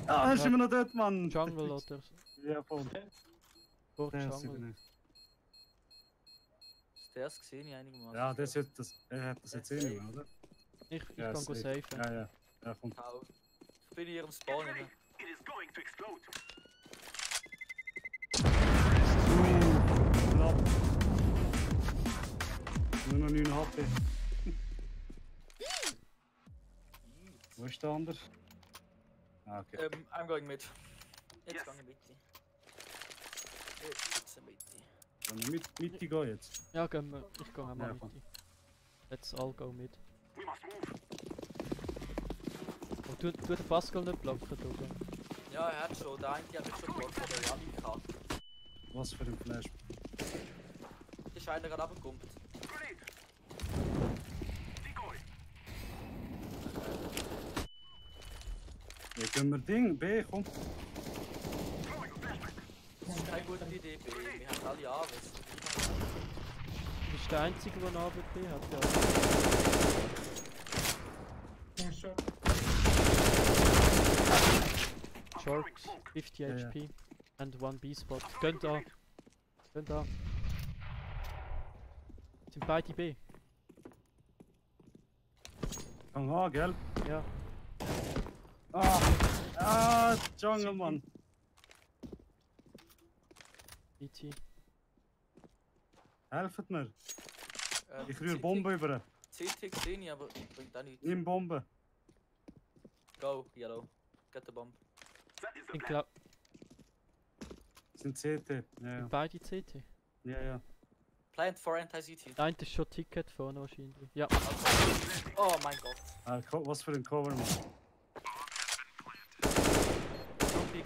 Ah, er ist immer noch dort, Mann! Jungle oder so. Ja, voll. Vor Stairs Jungle. bin ich. Stairs gesehen ich einigermaßen. Ja, er hat das jetzt eh nicht mehr, oder? Ich Ja, kann go safe. safen. Ja, ja. Ja, kommt. Hau. Ich bin hier im Spawn. Ne? Knapp. Nur noch 9 HP. Wo ist der andere? Ah, okay. I'm going mid. Jetzt gehe ich mit. Jetzt geht's mit. Wollen wir Mitte gehen jetzt? Ja, gehen wir. Ich gehe auch mal Ja, mit. komm. Let's all go mit. Du den Pascal nicht blocken, oder? Ja, er hat schon. Der eine hat mich schon geblockt, der Janika. Was für ein Flash. Ist einer gerade runtergekommen. Ja, können wir Ding, B, komm. Das ist keine gute Idee, B. Wir haben alle A, was? Du bist der Einzige, der einen AWP hat, ja. One shot. Short, 50 Ja, ja. HP and 1 B-Spot. Gönnt da. Gönnt da. Sind beide B? Fang an, gell? Ja. Jungle, Mann. CT. Helft mir. Ich rühre Bombe über. CT gesehen, ich, aber bringt auch nichts. Nimm Bombe. Go, Yellow. Get the bomb. Ich glaub, Sind CT. Ja, beide CT. ja. Plant for anti-CT. Der eine ist schon Ticket vorne wahrscheinlich. Ja. Oh mein Gott. Was für ein Cover, Mann.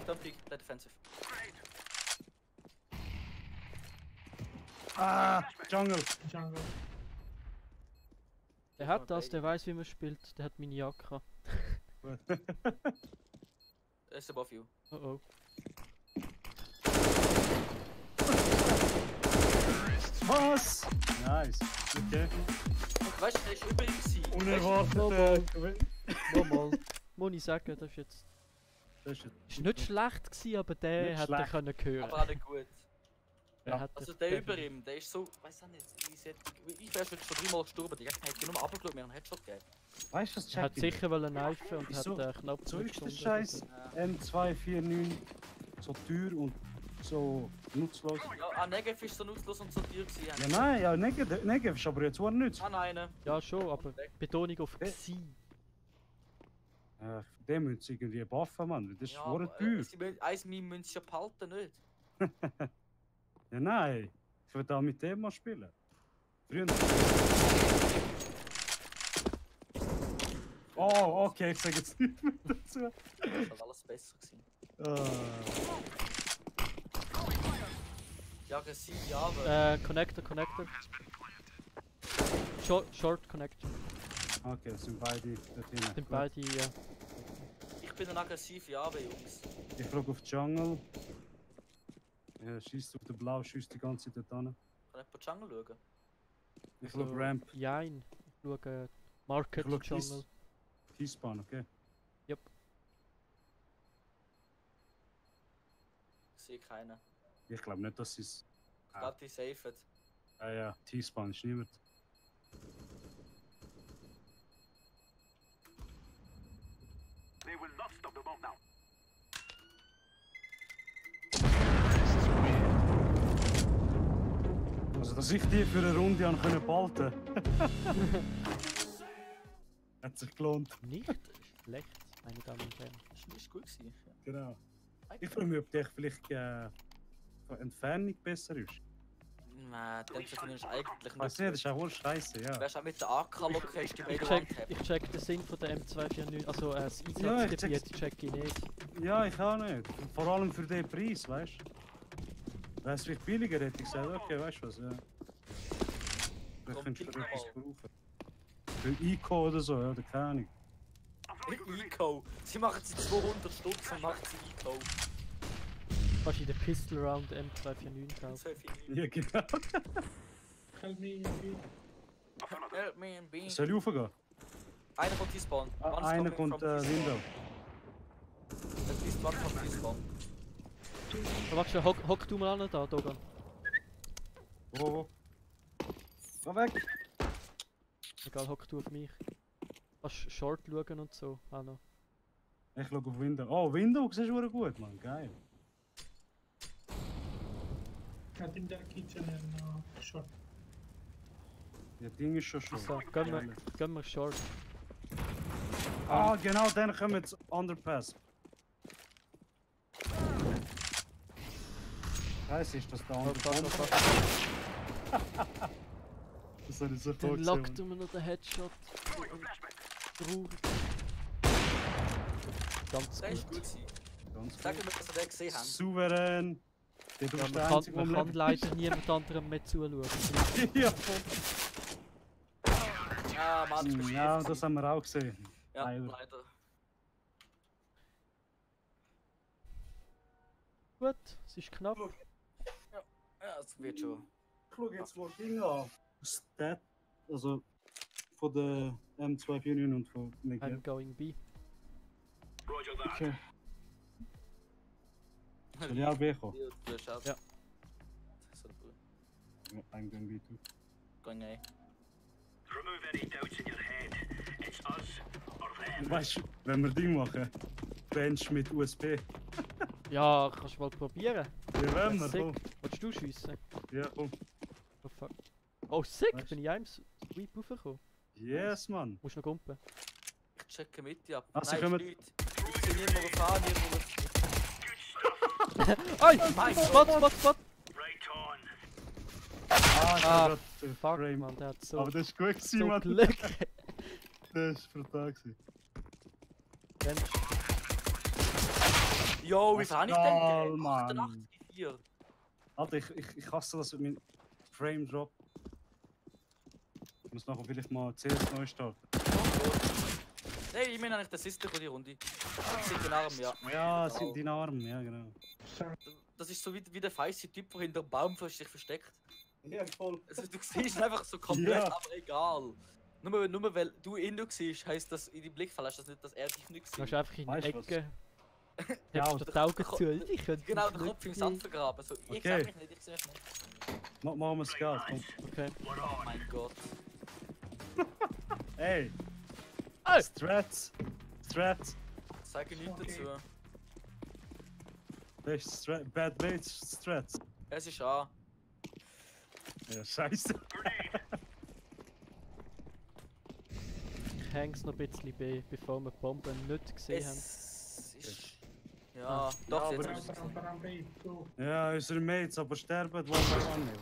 Don't peek, play defensive. Jungle. Jungle. Der hat das, der weiß wie man spielt. Der hat meine Jacke. It's above you. Oh oh. Was? Nice. Okay. Und weißt du, der ist über ihm gewesen. Unerwartet. Nochmal. Muss ich sagen, das ist jetzt... Das ist Ist nicht schlecht gewesen, aber der Nicht hätte schlecht. können hören. Aber auch nicht gut. Der hat Also das der definitiv- über ihm, der ist so, weiß auch nicht, ich wäre schon 3-mal gestorben, die Gegner hätten nur runtergeschaut, mir einen Headshot gegeben. Weißt du, was Er hat check ich? sicher wollen knifen und Wieso? hat den Knopf So nicht ist der gefunden Scheiß oder M249 so teuer und so nutzlos. Ja, Negev ist so nutzlos und so teuer gewesen. Ja, nein, ja, Negev ist aber jetzt auch nichts. Ah nein. so. Ja schon, aber Betonung auf Äh. «gsi». Für den müssen sie irgendwie buffen, Mann. Das ist Ja, verdammt teuer. Eins Meme müssen sie ja behalten, nicht? Ja, nein. Ich will da mit dem mal spielen. Früher. Oh, okay, ich sage jetzt nicht mehr dazu. Das ist halt alles besser gewesen. Ja, aggressiv, ja, aber... Connector. Short Connector. Okay, das sind beide dort hinten. Sind beide, ja. Ich bin ein aggressiv, ja, aber Jungs. Ich schaue auf die Jungle. Ja, schießt auf den Blau, schießt die ganze Zeit dort hin. Kann ich bei Jungle schauen? Ich schaue Ramp, Jein. Ich schaue Market Ich schau Jungle. T-Spawn, okay? Ich sehe keinen. Ich glaube nicht, dass sie es. Ich glaube, die safen. Ja, T-Spawn ist niemand. They will not stop the bomb now. Also, dass ich die für eine Runde an können behalten. Hat sich gelohnt. Nicht schlecht, meine Damen und Herren. Das ist gut gewesen. Ja. Genau. Ich frage mich, ob der vielleicht von Entfernung besser ist. Nein, der ist eigentlich Weiß nicht, das ist auch wohl scheiße, ja. Wärst auch mit der AK-Location die Ich beide check, Wand ich check den Sinn von der M249, also das Ja, ich Einsatzgebiet check ich nicht. Ja, ich auch nicht. Vor allem für den Preis, weißt du? Wäre es vielleicht billiger, hätte ich gesagt, okay, weißt du was, ja. Vielleicht könntest du für etwas brauchen. Für ICO oder so, ja, oder keine Ahnung. Eco. Sie machen sie 200 Stutz und machen sie Eco. Kannst du in den Pistol Round M249 kaufen? So viel. Ja, genau. Help me. Help me and being. Soll ich raufgehen? Einer kommt T-Spawn. Einer kommt Window. One kommt T-Spawn. Oh, warte schon, hock du mal an da, Dogan. Wo? Geh weg! Egal, hock du auf mich. Kannst Short schauen und so, auch noch. Ich schaue auf Window. Oh, Window, siehst du gut, Mann, geil. Cut in the kitchen and shot. Ja, Ding ist schon schon. So, gehen wir Short. Ah, genau, dann kommen wir jetzt Underpass. Scheiße, ist das der andere? Das habe ich so Dann vorgesehen. lockt mir noch den Headshot. Traurig. ganz Der ist gut. gut gewesen. Ganz Sag gut. mir, dass ihr den gesehen habt. Souverän. Der Ja, bist der man Einzige, kann der am leider niemand anderem mehr zuschauen. Leben- Ja, voll. Ja, Mann, ich bin Ja, schief. das haben wir auch gesehen. Ja, leider. leider. Gut, es ist knapp. Ja, es wird schon. Ich schaue jetzt mal Dinge an. Stat, also von der M2 Union und von I'm Miguel. going B. Roger that. Okay. Soll ich auch B kommen? Ja, du hast auch. Ja. So, Ja, I'm going B too. Gang A. Remove any doubts in your head. It's us or them. Weißt du, wenn wir Ding machen, Bench mit USB. Ja, kannst du mal probieren. Ja, wenn wir, Sick. komm. Willst du schiessen? Ja, komm. Oh fuck. Oh sick, Weißt- bin ich einem Sweep raufgekommen. Yes, Mann. Musst noch gumpen. Ich checke mit dir ab. Ach, sie Nein, kommen- ist nichts. Ich sehe niemand auf A, niemand auf Oi! Mein Spot, Gott. spot, spot! Right on. Ah, ich Ah, hab grad den Fuck, Frame. man, der hat so, Aber das ist gut gewesen, so Mann. Glück. Das war brutal gewesen. Bench. Jo, wie viel habe ich denn? Pascal, gegeben? Mann. 88,4. Alter, ich hasse das mit meinem Frame Drop. Ich muss nachher vielleicht mal CS neu starten. Nein, ich meine eigentlich der Sister von die Runde. Ich sehe den Arm, ja. Ja, es sind deine Arme, ja genau. Das ist so wie der feiste Typ, der hinter dem Baum sich versteckt. Ja, voll. Also, du siehst ihn einfach so komplett, Ja. aber egal. Nur weil du ihn nicht siehst, heisst das in deinem Blick fällst, das nicht, dass er dich nicht Du hast sieht. einfach in die Weißt du was? Ecke. Ja, Hebst dir die Augen zu. Ich könnte Genau, mich den Kopf im nicht Sand vergraben. So, ich Okay. sehe mich nicht, ich sehe mich nicht. Machen wir es Geld, komm. sehen. Okay. Oh mein Gott. Ey! Ey! Strats! Strats! Sage nichts dazu. Best Strat, Bad Baits Strats. Es ist A. Ja, scheiße. Ich häng's noch ein bisschen bei, bevor wir die Bomben nicht gesehen haben. Es ist... Ja, doch, jetzt haben wir es gesehen. Ja, unsere Mates, aber sterben, one by one.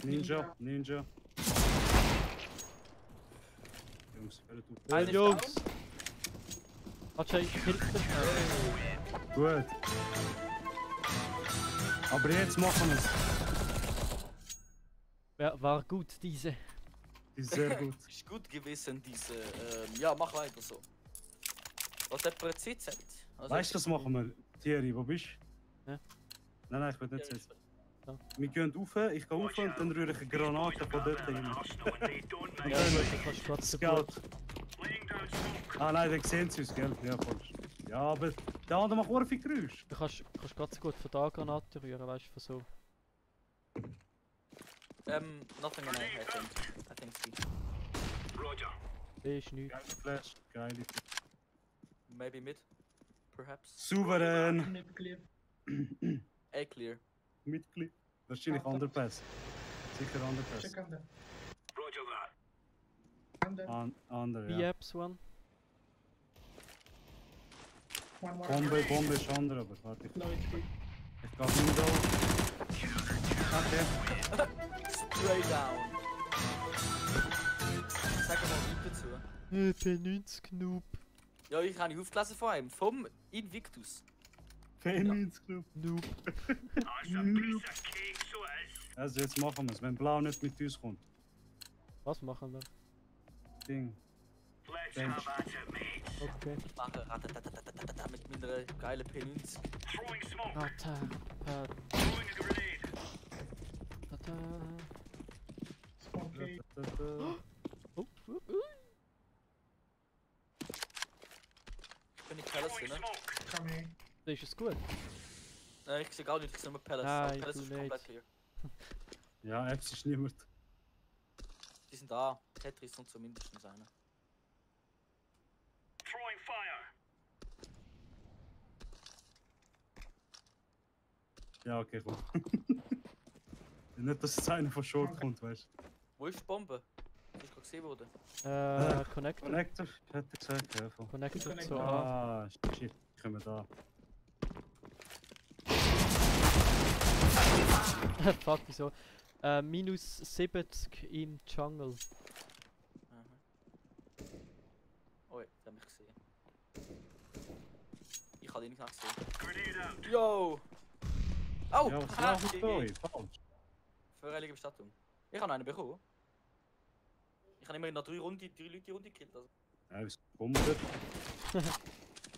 Ninja, Ninja. Jungs, hört auf. Einer ist Jungs! Warte, ich kill dich. Gut. Aber jetzt machen wir es. Ja, war gut, diese. Die ist sehr gut. Ist gut gewesen, diese. Ja, mach weiter so. Was hat per CZ? Also, Weißt du, was machen wir? Thierry, wo bist du? Ja. Nein, ich will nicht Ja, sitzen. Wir gehen rauf, ich gehe rauf und dann rühre ich eine Granate von dort rein. Ja, gut, du kannst trotzdem Scout. gut. Ah nein, dann sehen sie uns, gell? Ja, voll. Ja, aber der andere macht auch viel Geräusch. Du kannst ganz so gut von da Granaten rühren, weißt du, von so. Nothing in A, I think C. Roger. B ist nichts. Geile Flash, geile. Maybe mid. Perhaps. Souverän. A clear. Mitglied. Wahrscheinlich Underpass. Sicher Underpass. Roger that. Andere, ja. B-Apps one. Bombe ist andere, aber warte. Ich gehe Window. Okay. Spray down. Sag mal nichts dazu. P90 Noob. Ja, ich habe ihn aufgelesen von einem. Vom Invictus. Fenix Club. Noob. Also jetzt machen wir es, wenn Blau nicht mit uns kommt. Was machen wir? Ding. Let's have at it, mates. Okay. Ich mache ratatatatata mit meiner geilen P90. Throwing smoke. Rata, Throwing a grenade. patata. Oh, Ich bin nicht Palace, Throwing ne? smoke. Da ist es gut. Ich sehe gar nicht, ich sehe nur Palace. Nein, Aber Palace du ist nicht. komplett clear. Ja, Apps ist niemand. Die sind da. Tetris und zumindest einer. Throwing fire. Ja, okay, komm. Nicht, dass jetzt einer von Short kommt, weißt du. Wo ist die Bombe? Die ist gerade gesehen worden. Connector. Connector, hätte ich gesagt, ja. Voll. Connector zu A. Ah, shit, kommen da. Fuck, wieso? Minus 70 im Jungle. Ich habe ihn nicht gesehen. Grenade out. Yo! Oh! Ja, was läuft da? Falsch. Verheilige Bestattung. Ich habe einen bekommen. Ich habe immerhin noch 3 Leute die Runde gekillt. Also. Ja, was kommt da?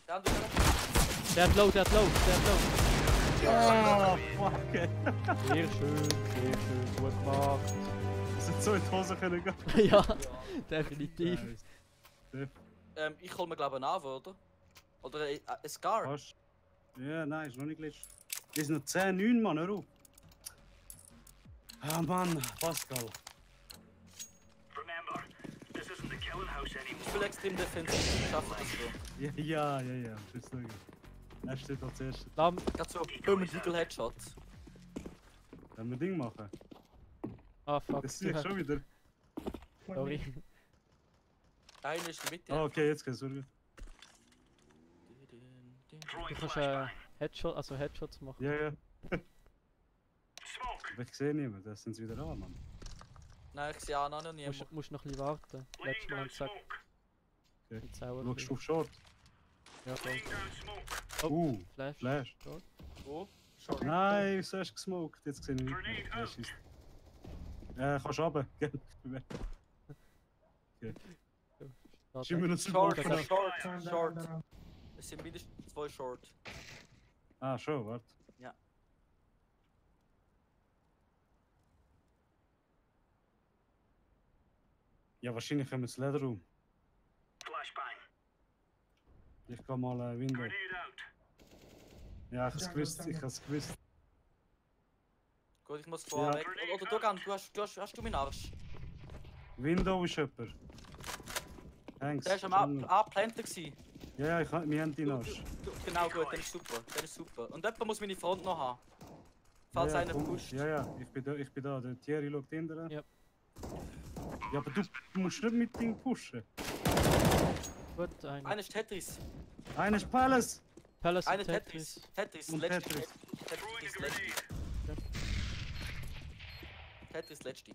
Der andere Der hat low, der hat low, der hat low. Ah, fuck. Sehr schön, gut gemacht. Es hat so in die Hose können gehen. Ja, definitiv. Ich hol mir glaube ich einen Avo, oder? Oder ein Scar. Fast. Ja, nein, ist noch nicht gelöscht. Wir sind noch 10, 9, Mann, hör auf. Ah, Mann, Pascal. Remember, this isn't the killing house Ich anymore. bin extrem defensiv, ich schaffe das so. Ja. Das ist schauen. Er steht als erstes. Dann, Gerade so Boom and Eagle Headshot. Können wir Ding machen? ah fuck, Das sehe ich schon wieder. sorry. Einer ist in der Mitte. Ah, okay, jetzt geht's wieder. Throwing Du kannst flashbang. Headshot, also Headshots machen. Ja. Smoke. Aber ich sehe niemanden, das sind sie wieder an, Mann. Nein, ich sehe auch noch niemanden. Musst noch ein bisschen warten. Laying Letztes Mal down gesagt, smoke. jetzt auch ein Schaust du bisschen. auf Short? Ja, voll. Laying down smoke. Oh. Flash. Flash. Wo? Short. Nein, wieso hast du gesmoked? Jetzt sehe ich nicht Grenade mehr. out. Kannst du runter, gell? Schade. Schieben wir uns Short, Short. Short. Es sind mindestens 2 Short. Ah, schon, warte. Ja. Ja, wahrscheinlich haben wir das Lederraum. Flashbang. Ich kann mal Window. Grenade out. Ja, ich hab's gewusst, ich hab's gewusst. Gut, ich muss vorher Ja. weg. Oder du, Gan, hast du meinen Arsch? Window ist jemand. Thanks. Der war am A-Planter gewesen. Ja, wir haben die Arsch. Genau, gut, dann ist super. Dann ist super. Und jemand muss meine Front noch haben. Falls einer komm. pusht. Ja, ich bin da. Der Thierry schaut hinterher. Ja. Ja, aber du musst nicht mit Ding pushen. Gut, einer. Einer ist Tetris. Einer ist Palace! Palace Einer und Tetris. Tetris. Tetris, Und letzte. Tetris. Throwing a Tetris, letzte. grenade. Tetris, letzte.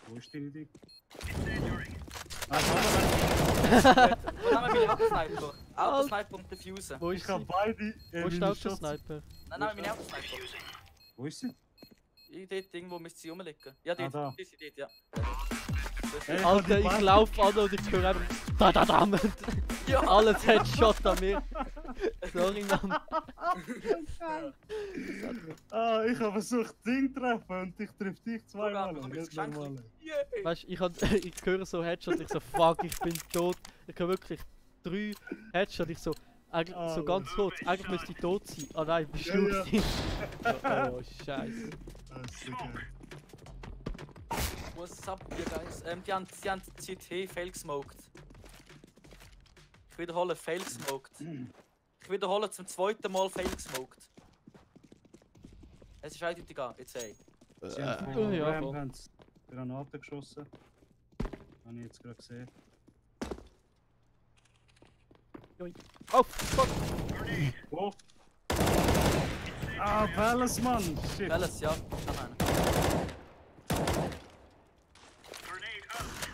Wo ist deine Ding? Incendiary. Ah, Und dann haben wir meine Autosniper. Autosniper und Diffusen. Wo ich ist habe sie? beide. Wo ist der Autosniper? Nein, meine Autosniper. Fusing. Wo ist sie? In dort irgendwo müsste sie rumliegen. Ja, dort. da. Die sind dort, ja. Hey, ich hab Alter, die ich beiden- lauf an und ich höre einfach da. Ja. Alles Headshot an mir. Sorry, Mann. Ah, ich habe versucht, Ding zu treffen und ich treffe dich zweimal. Sogar, Nicht Geschenk. normal. Yeah. Weißt du, ich höre so Headshot, ich so fuck, ich bin tot. Ich höre wirklich 3 Headshot, ich so, eigentlich so ganz tot. Eigentlich müsste ich tot sein. Ah nein, bist Ja, du ja. gewesen. Oh, scheiße. Ah, das ist so geil. What's up, ihr guys? Die haben CT fail gesmoked. Ich wiederhole, fail gesmoked. Ich wiederhole zum 2. Mal fail gesmoked. Es ist eindeutig an, jetzt ey. Sie haben Oh, von ja, Ram voll. haben's Granaten geschossen. Habe ich jetzt gerade gesehen. Oh, fuck. Oh! Ah, Palace, Mann! Shit! Alles, ja. Kann einer. Grenade out.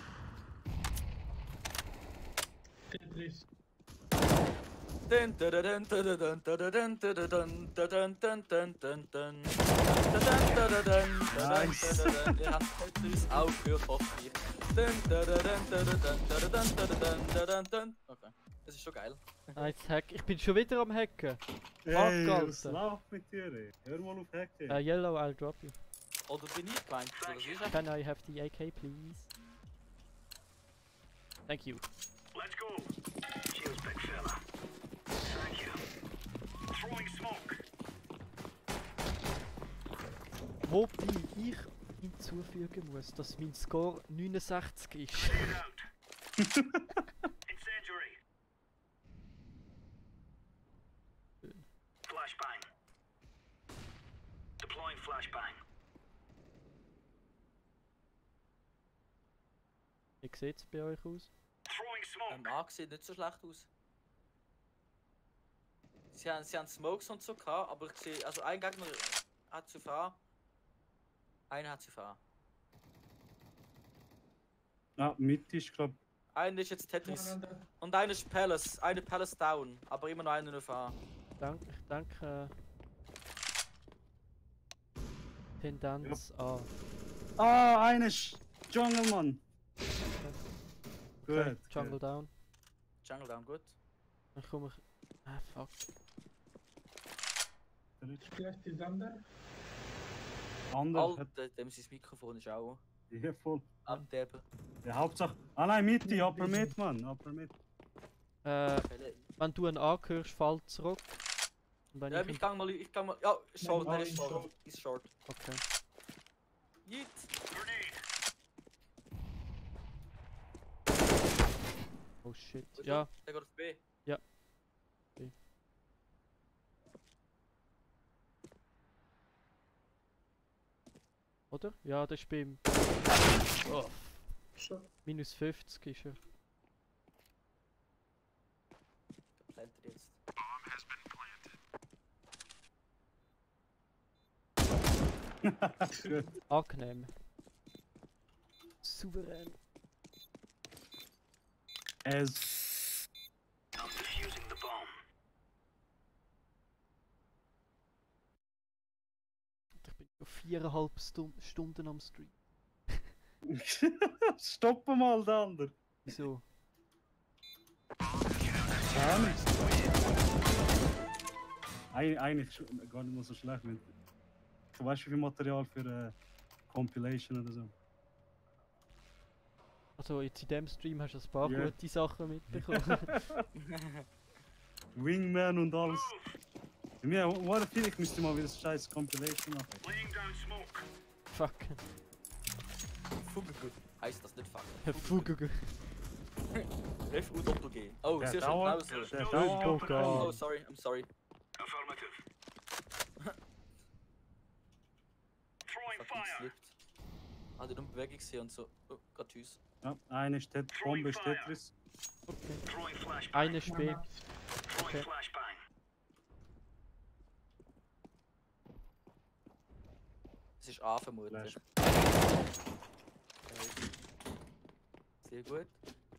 Tetris. Dun, dun, dun, dun, dun, dun, dun, dun, dun, dun, dun, dun, dun, dun, dun. Nice. Wir haben Tetris auch gehört, hoffentlich. Okay, das ist schon geil. Nice Hack. Ich bin schon wieder am Hacken. Hey, Fuck, was Alter. läuft mit dir? Ey? Hör mal auf Hacken. Yellow, I'll drop you. Oder bin ich gemeint? Oder was ist er? Can I have the AK, please? Thank you. Let's go. Cheers, big fella. Thank you. Throwing smoke. Wobei ich hinzufügen muss, dass mein Score 69 ist. Grenade out. Incendiary. Flashbang. Deploying flashbang. Wie sieht es bei euch aus? Throwing smoke. A sieht nicht so schlecht aus. Sie haben Smokes und so gehabt, aber ich sehe, also ein Gegner hat zu fahren. Einer hat zu fahren. Ah, Mitte ist, glaube Einer ist jetzt Tetris. Und einer ist Palace. Eine Palace down. Aber immer noch einer auf A. Ich denke. Tendenz A. Ah, einer ist Jungle, Mann. Okay, Gut. Jungle down. Jungle down, gut. Dann komme ich. Ah, fuck. Vielleicht die Sander. Anders. Alter, dem sein Mikrofon ist auch Ja, voll. abdeppen. Ja, Hauptsache. Ah nein, Mitte, Upper Mid, Mann. Upper Mid. Wenn du einen anhörst, fall zurück. Und wenn Ja, ich ich gang mal. Ja, short, Nein, der ist short. short. Ist short. Okay. Yeet. Oh shit. Wo ist Ja, er? Der geht auf B. oder? Ja, das ist beim. Oh. Short. Minus 50 ist er. Geplantet jetzt. Gut. Angenehm. Souverän. Es. I'm defusing the bomb. Ich bin schon 4,5 Stunden am Stream. Stoppen mal den anderen. Wieso? Gar nichts. Eigentlich gar nicht mal so schlecht. Mit, du weißt, wie viel Material für Compilation oder so. Also jetzt in dem Stream hast du ein paar Ja. gute Sachen mitbekommen. Wingman und alles. Mir, what if ich müsste mal wieder das scheiß Compilation machen. Laying down smoke. Fuck. Fugegut. Heißt das nicht fuck? Fugugel. F-U-G. Oh, Der sehr schön. dauert- Pause. der Oh dauert- God. Oh, sorry, I'm sorry. Affirmative. Throwing Fucking fire. slipped. Hat in Bewegung gesehen und so. Oh Gott, tschüss. Ja, eine ist Bombe ist Tetris. Throwing flashbang. Eine ist B. Throwing Okay. flashbang. Es ist A vermutlich. Sehr gut.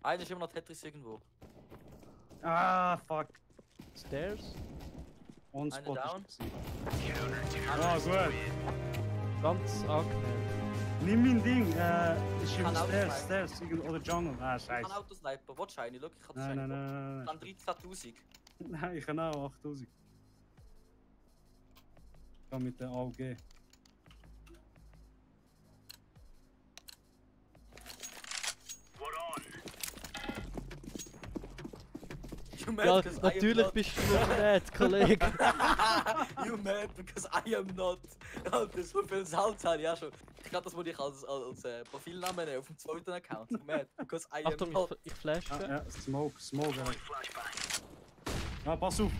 Einer ist immer noch Tetris irgendwo. Ah, fuck. Stairs. On Eine spot down. ist Ah, gut. Ganz angenehm. Nimm mein Ding. Ist im Kann auch Stairs, sein. Stairs oder Jungle. Ah, Ich kann scheiße. Autosniper. Watch shiny, look, ich kann das Nein, shiny. nein, nein, Ich nein, kann 13.000. nein. Ich kann auch 8000. Ich kann mit der AUG. What on? You mad Ja, because I am natürlich not. bist du noch nicht, Kollege. You mad because I am not. Alter, so viel Salz habe ich ja schon. Ich glaube, das wollte ich als Profilname nehmen auf dem zweiten Account. You mad because I am Achtung, not. ich flashe. Ah, ja, Smoke. Throwing flashbang. Ah, pass auf.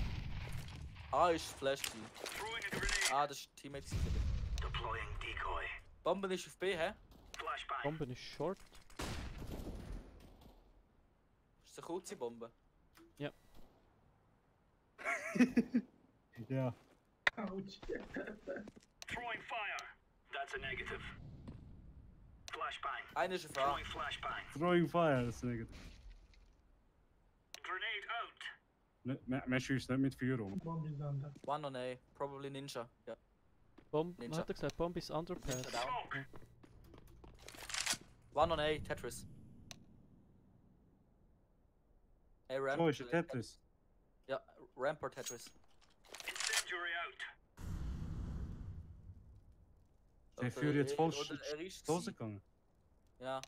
Ah, ist Flash. gewesen. Throwing a grenade. Ah, das ist Teammate. gewesen. Deploying decoy. Bomben ist auf B, hä? Flashbang. Bombe ist short. Ist das eine kurze Bombe? Ja. Ouch. Throwing fire. That's a negative. Flashbang. Einer ist auf A. Throwing flashbang. Throwing fire, das ist negativ. Grenade out. Man schießt nicht mit Feuer um. Bomb is under. One on A. Probably Ninja. Ja. Bombe, Ninja. was hat er gesagt? Bombe ist underpass. Ninja down. Smoke. One on A. Tetris. Hey, Ramp. So ist ein Tetris. Ja, Ramp or Tetris. Incendiary out. Der Feuer jetzt voll Oder er ist Dose gewesen. gegangen. Ja.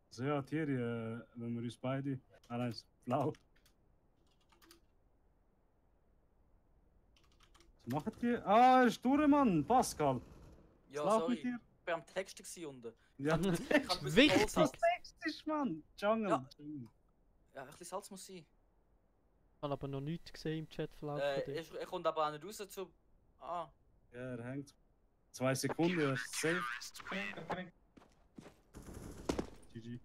So ja, Thierry, wenn wir uns beide. Ah nein, ist blau. Was machen die? Ah, ist durch, Mann! Pascal! Ja, Was läuft sorry. mit dir? Ich bin am Texten gewesen unten. Ja, Ich kann ein bisschen Wichtig. Salz- Text ist, Mann! Jungle! Ja. Ja, ein bisschen Salz muss sein. Ich habe aber noch nichts gesehen im Chatverlauf von dir. Er kommt aber auch nicht raus zu. Ah. Ja, er hängt. 2 Sekunden, er ist safe. Connect. GG.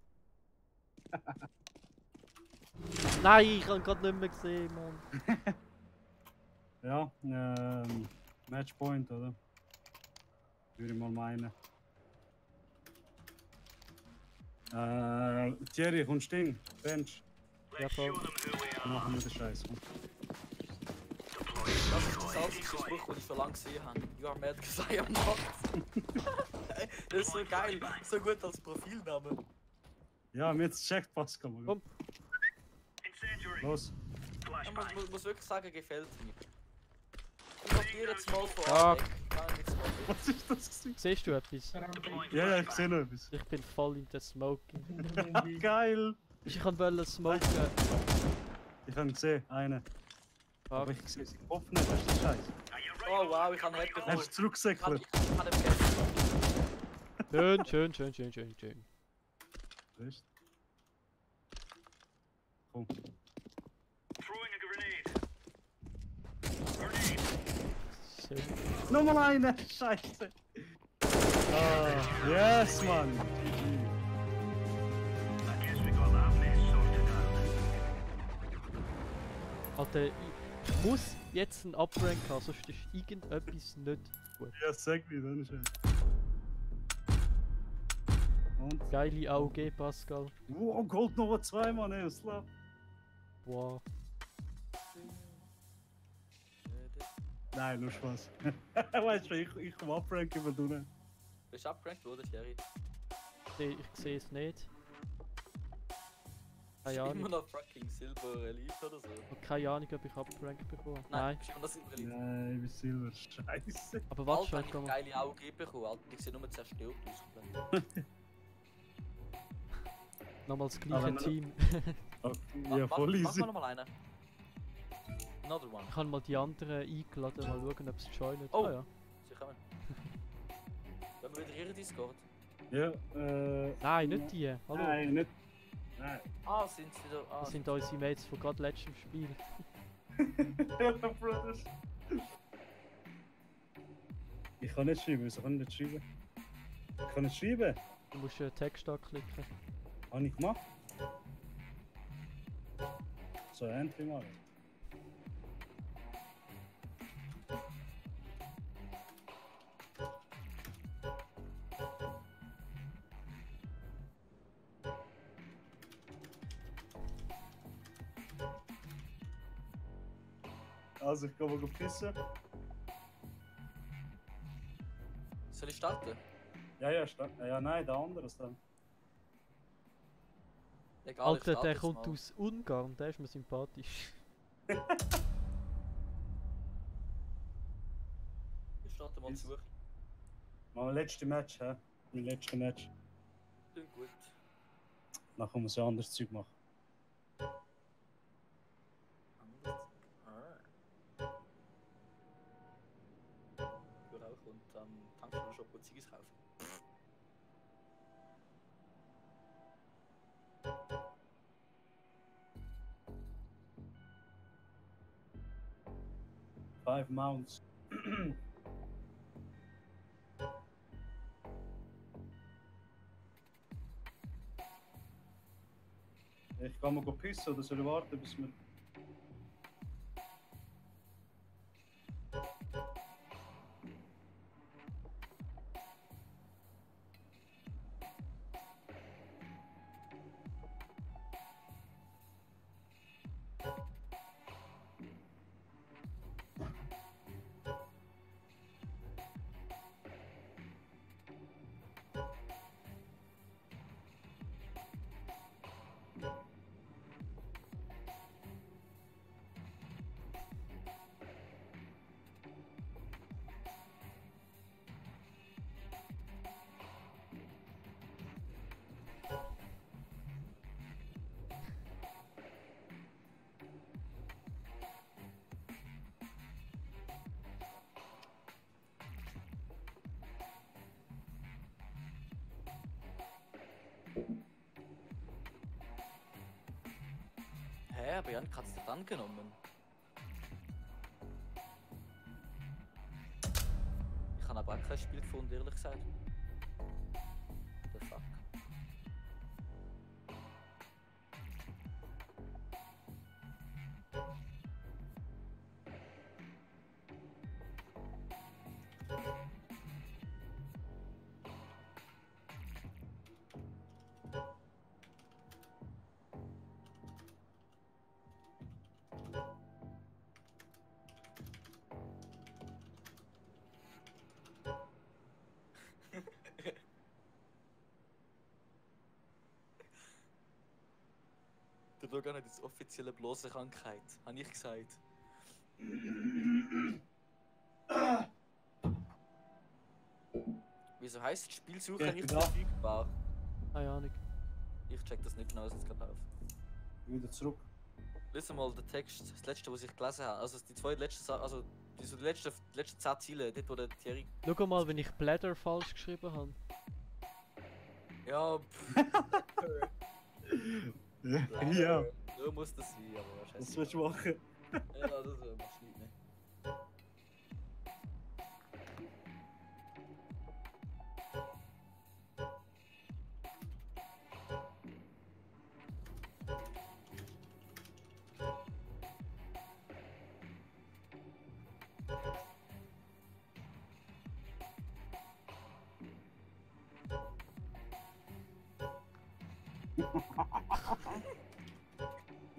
Nein, ich habe gerade nicht mehr gesehen, Mann. Ja, Matchpoint, oder? Würde ich mal meinen. Thierry, kommst du hin? Bench. Ja, voll. Machen wir den Scheiß. Das ist der salzigste Spruch, den ich schon lange gesehen habe. You are mad because I am not. Das ist so geil, so gut als Profilname. Ja, mir jetzt checkt Pascal. Komm. Los. Ich muss wirklich sagen, gefällt mir. Ich probiere jetzt mal von Ja. weg. Gar nichts mehr. Was ist das gewesen? Siehst du etwas? Ja, ich sehe noch etwas. Ich bin voll in der Smoking. Geil. Ich wollte smoken. Ich habe gesehen, eine. Aber Fuck. ich sehe sie Kopf nicht, das ist der Scheiß. Oh wow, ich habe einen Head Er bekommen. ist zurückgesäckelt. Ich kann ihn vergessen. Schön. Weißt du? Komm. Schön. Nochmal eine! Scheiße! Ah, yes, Mann! Alter, ich muss jetzt einen Uprank haben, sonst ist irgendetwas nicht gut. Ja, sag mir, dann ist es. Und? Geile AOG, Pascal. Wow, Gold Nummer 2, Mann, ey, Slap. Wow. Nein, nur Spaß. Weißt du, ich komme abranken, weil du nicht. Bist du abgerankt worden, Sherry? Ich sehe es nicht. Keine Immer Ahnung. noch fucking Silber Elite oder so. Keine Ahnung, ob ich Uprank bekomme. Nein, bist immer noch Silber Elite. Nein, ich bin Silber. Scheiße. Aber was Alter, schon hab ich kann man. geile AOG bekommen, Alter, die sehen nur zerstört aus. Nochmal das Aber gleiche noch- Team. Ja, voll Mach easy. mal nochmal einen. Another one. Ich habe mal die anderen eingeladen, mal schauen, ob sie joinen. Oh. Ah, ja. Sie kommen. Wenn wir wieder ihren Discord. Ja, Nein, nicht die. Hallo. Nein, nicht. Nein. Ah, sind sie wieder. Ah, Das sind unsere Mates von gerade letztem Spiel. Hello, Brothers. Ich kann nicht schreiben, wieso kann ich nicht schreiben? Ich kann nicht schreiben. Du musst Text anklicken. Habe ich gemacht? So, Entry mal. Also, ich gehe mal pissen. Soll ich starten? Ja, ja, nein, der andere ist dann. Egal, ich Alter, starte der jetzt kommt mal. aus Ungarn, der ist mir sympathisch. Ich starte mal die Suche. Mein letztes Match, hä? Mein letztes Match. Klingt gut. Nachher muss ich anderes Zeug machen. Für Rauch und Tankstellenshop und Ziggis kaufen. Five Mounts. Ich kann mal pissen oder soll ich warten, bis wir. Hä, aber Jan hat es nicht angenommen. Ich habe aber auch kein Spiel gefunden, ehrlich gesagt. The fuck. Der Logan hat jetzt offizielle bloße Krankheit. Habe ich gesagt. Wieso heisst Spielsuche Ja, nicht genau. verfügbar? Keine Ahnung. Ich check das nicht genau, jetzt gerade auf. Wieder zurück. Lies mal den Text, das letzte, was ich gelesen habe. Also die zwei letzten, also die letzten 10 Ziele, dort wo der Thierry. Schau mal, wenn ich Blätter falsch geschrieben habe. Ja, Ja, so muss das sein, aber scheiße. was willst du machen? Ja, das machst du nicht mehr.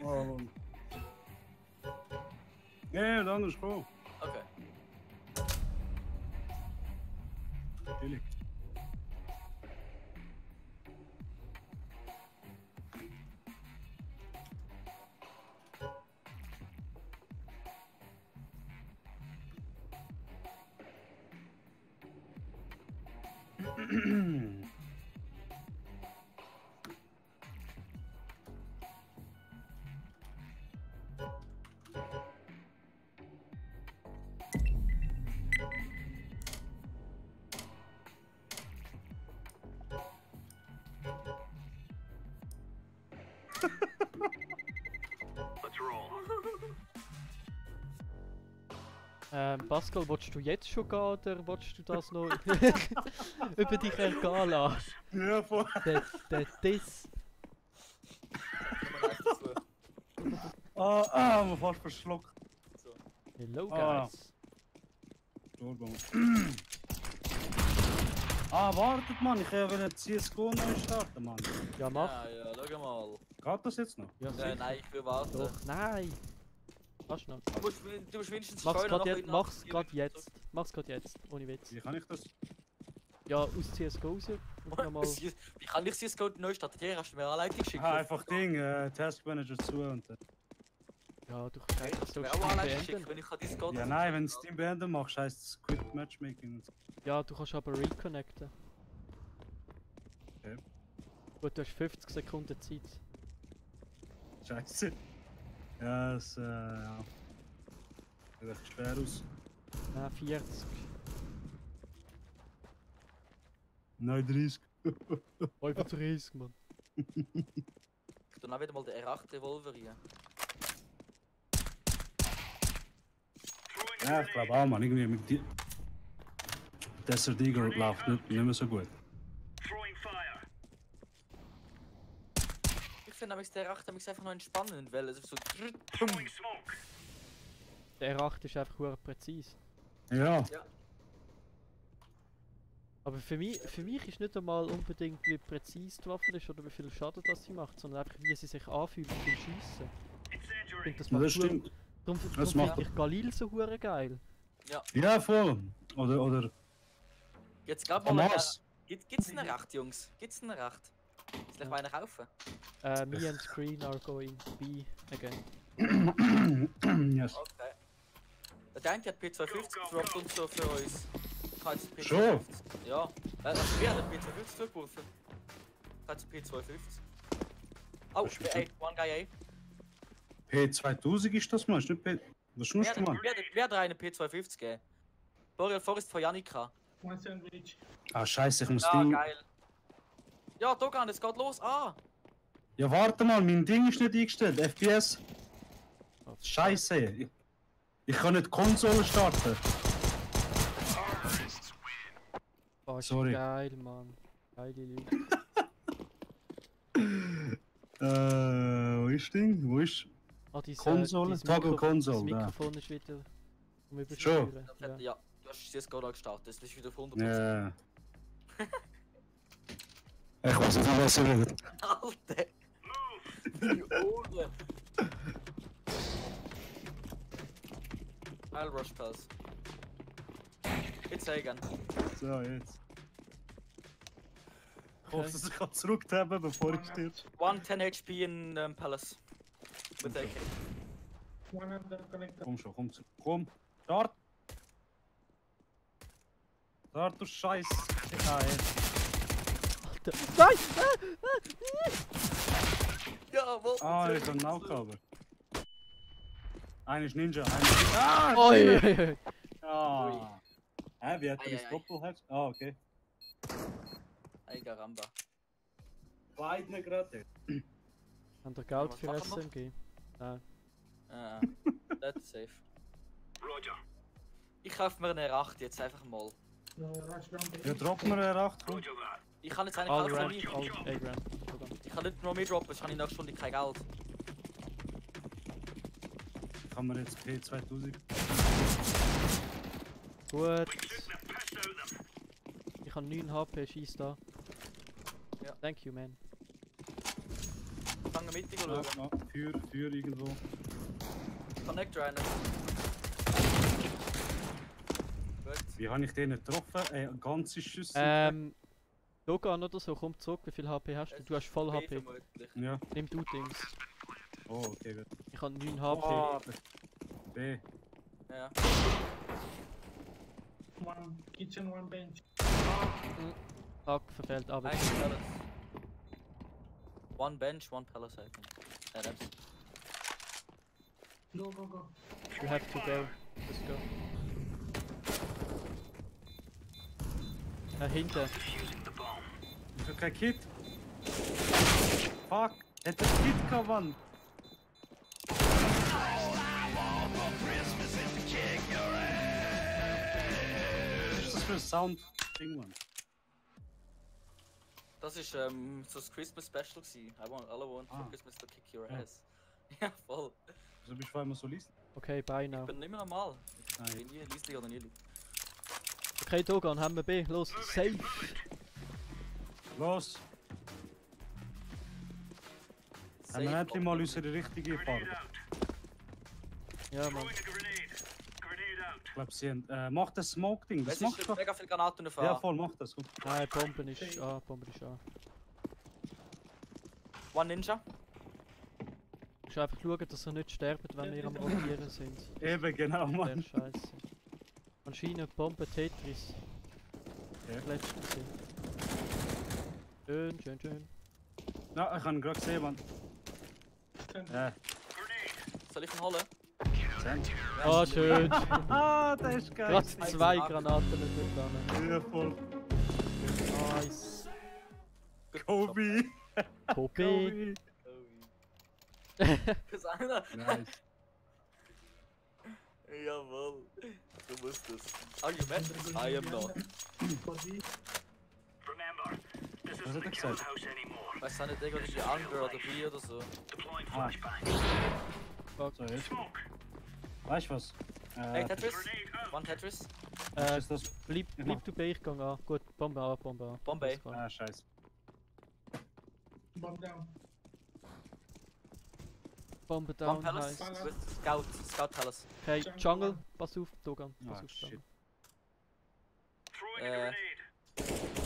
Oh. Ja, dann ist cool. Okay. Billig. Let's roll. Pascal, willst du jetzt schon gehen oder willst du das noch über dich ergehen lassen? Ja, voll. Der Diss. Man fast verschluckt. Hello Ah. guys. Entschuldigung. Wartet man, ich will einen CSGO neu starten, Mann. Ja, mach. Ja, schau mal. Geht das jetzt noch? Ja, sicher. Nein, ich will warten. Doch, nein. Kannst noch. Du musst wenigstens Mach's Spoiler grad noch jetzt, in- mach's grad jetzt. Mach's grad jetzt, ohne Witz. Wie kann ich das? Ja, aus CSGO raus. Und nochmal. Wie kann ich CSGO neu starten? Hier hast du mir eine Anleitung geschickt. Einfach Ding, Task Manager zu und dann. Ja, du kannst einfach Hast du so mir auch eine Anleitung geschickt, beenden. wenn ich kann Discord... Ja, nein, wenn du Steam beenden machst, heisst es Quit Matchmaking und so. Ja, du kannst aber reconnecten. Okay. Gut, du hast 50 Sekunden Zeit. Scheiße. Ja, es, ja. Sieht echt schwer aus. Nein, 40. 39. 35, Mann. Ich tue auch wieder mal den R8 Revolver rein. Ja, ich glaube auch, man. Irgendwie mit die. Desert Eagle läuft nicht mehr so gut. Throwing fire. Ich finde nämlich der R8 nämlich einfach nur entspannend, weil es so... Throwing smoke. Der R8 ist einfach hure präzise. Ja. Aber für mich ist nicht einmal unbedingt, wie präzise die Waffe ist oder wie viel Schaden das sie macht, sondern einfach, wie sie sich anfühlt beim Schiessen. Ich Incendiary. finde, das Ja, macht das stimmt. Darum Das finde macht ich Galil so hure geil. Ja, voll. Oder Jetzt gerade mal... Hamas. Gibt's einen R8, Jungs? Gibt's einen R8? Soll ich mal einen kaufen? Me and Screen are going B again. Yes. Okay. Der eine hat P250 gedroppt und so für uns. Ich habe jetzt P250. Schon? Ja. Also wir haben P250 geworfen. Ich habe jetzt P250. Oh, Das ist A, one guy A. P2000 ist das, Mann? Ist nicht P. Was tust du, Mann? Wer hat einen P250 gegeben? Boreal Forest von Janika. One sandwich. Ah, scheiße, ich muss Ja, Ding. geil. Ja, Dogan, es geht los. Ah! Ja, warte mal, mein Ding ist nicht eingestellt. FPS. Scheiße. Ich kann nicht Konsole starten. Oh, ist Sorry. geil, Mann. Geile Leute. Wo ist Ding? Wo ist. Ah, diese, Konsole? dieses Toggle Mikrofon- Console, Das da. Mikrofon ist wieder um Schon? übersteuern. Ja. Ja. Du hast CSGO noch gestartet, das ist wieder auf 100%. Ja. Ich weiß nicht, was ich will. Alter! Die Ohren! I'll rush pass. Jetzt again. So, jetzt. Ich hoffe, dass ich zurücktappen, bevor ich stirb. 110 HP in Palace. Mit AK. Komm schon, komm. Komm. Start! Start, du Scheiß! Ah, Alter. Nein! Jawohl! Ah, ich kann auch aber. Einer ist Ninja, einer ist... Ah! Oi, Ninja. oi, oi. Ah! Hä, wie hat er das Ei. Doppelhex? Ah, okay. Ey, Garamba. Beide gerade. Haben ihr Geld Was für machen wir? SMG? Nein. That's safe. Roger. Ich kaufe mir eine R8 jetzt einfach mal. Ja, drop mir eine 8. Komm. Roger that. Ich kann jetzt eigentlich All alles für Ramp, mich. all A-Ramp. Ich kann nicht nur mehr droppen, ich habe in der Stunde kein Geld. Kann man jetzt P2000. Gut. Took the piss out of them. Ich habe 9 HP, schieß da. Ja. Thank you, man. Fangen mit dir Ja, schauen. ja, Feuer irgendwo. Connector rein. Gut. Wie habe ich den nicht getroffen? Ganze Schüsse. Dogan oder so, komm zurück, wie viel HP hast du? Du hast voll B HP. vermutlich. Ja. Nimm du Dings. Oh, okay, gut. Ich habe 9 HP. Oh, B. Ja. One kitchen, one bench. Fuck, verfehlt, aber. Eigentlich alles. One bench, one palace, I think. Ja, that's. Go, go, go. You have to go. Let's go. Hinten. Defusing the bomb. Ich hab kein Kit. Fuck. Hätte ein Kit gehabt, Mann. Was ist das für ein Sound-Ding, Mann? Das ist so das Christmas Special gewesen. Alle want for Ah. Christmas to kick your Ja. ass. Ja, voll. Wieso bist du einmal so leise? Okay, bye now. Ich bin immer normal. Ich Nein. bin nie leise oder nie leise. Okay, Dogan, haben wir B. Los, safe. Los! Haben wir endlich mal unsere richtige Farbe? Ja, Mann. Throwing a grenade. Grenade out. Ich glaube, sie haben... mach das Smoke-Ding, das Es macht ist doch... mega viel Granaten Ja, fahren. voll, mach das. Komm. Nein, Bomben ist an, Bomben ist an. One Ninja. Du musst einfach schauen, dass er nicht sterbt, wenn wir am Rotieren sind. Eben, genau, Der Mann. Scheiße. Anscheinend Bombe Tetris. Ja. Letzte sind. Schön, schön, schön. Ja, ich habe ihn gerade gesehen, Mann. Soll ich ihn holen? Ah, schön. Ah, das ist geil. Gerade 2 Granaten nicht dran. Ja, voll. Nice. Kobe. Kobe. Ist einer? Nice. Jawohl. Du musst es. Are you mad? I am not. Remember, this Was isn't hat the er kill gesagt? house anymore. Weißt du nicht, irgendwie Anger oder B oder so? Deploying Ah. flashbang. So, jetzt. Smoke. Weißt du was? Hey, Tetris? Grenade out. One Tetris? Ist das... Bleib du B, ich gang an. Gut, Bombe an, Bombe an. Bombe. Alles klar. Ah, scheiße. Bomb down. Bombe One down, Palace? nice. Gut, Scout Palace. Okay, Jungle, pass auf, Dogan. Pass Ah, auf, shit. Jungle. Throwing a Äh. grenade.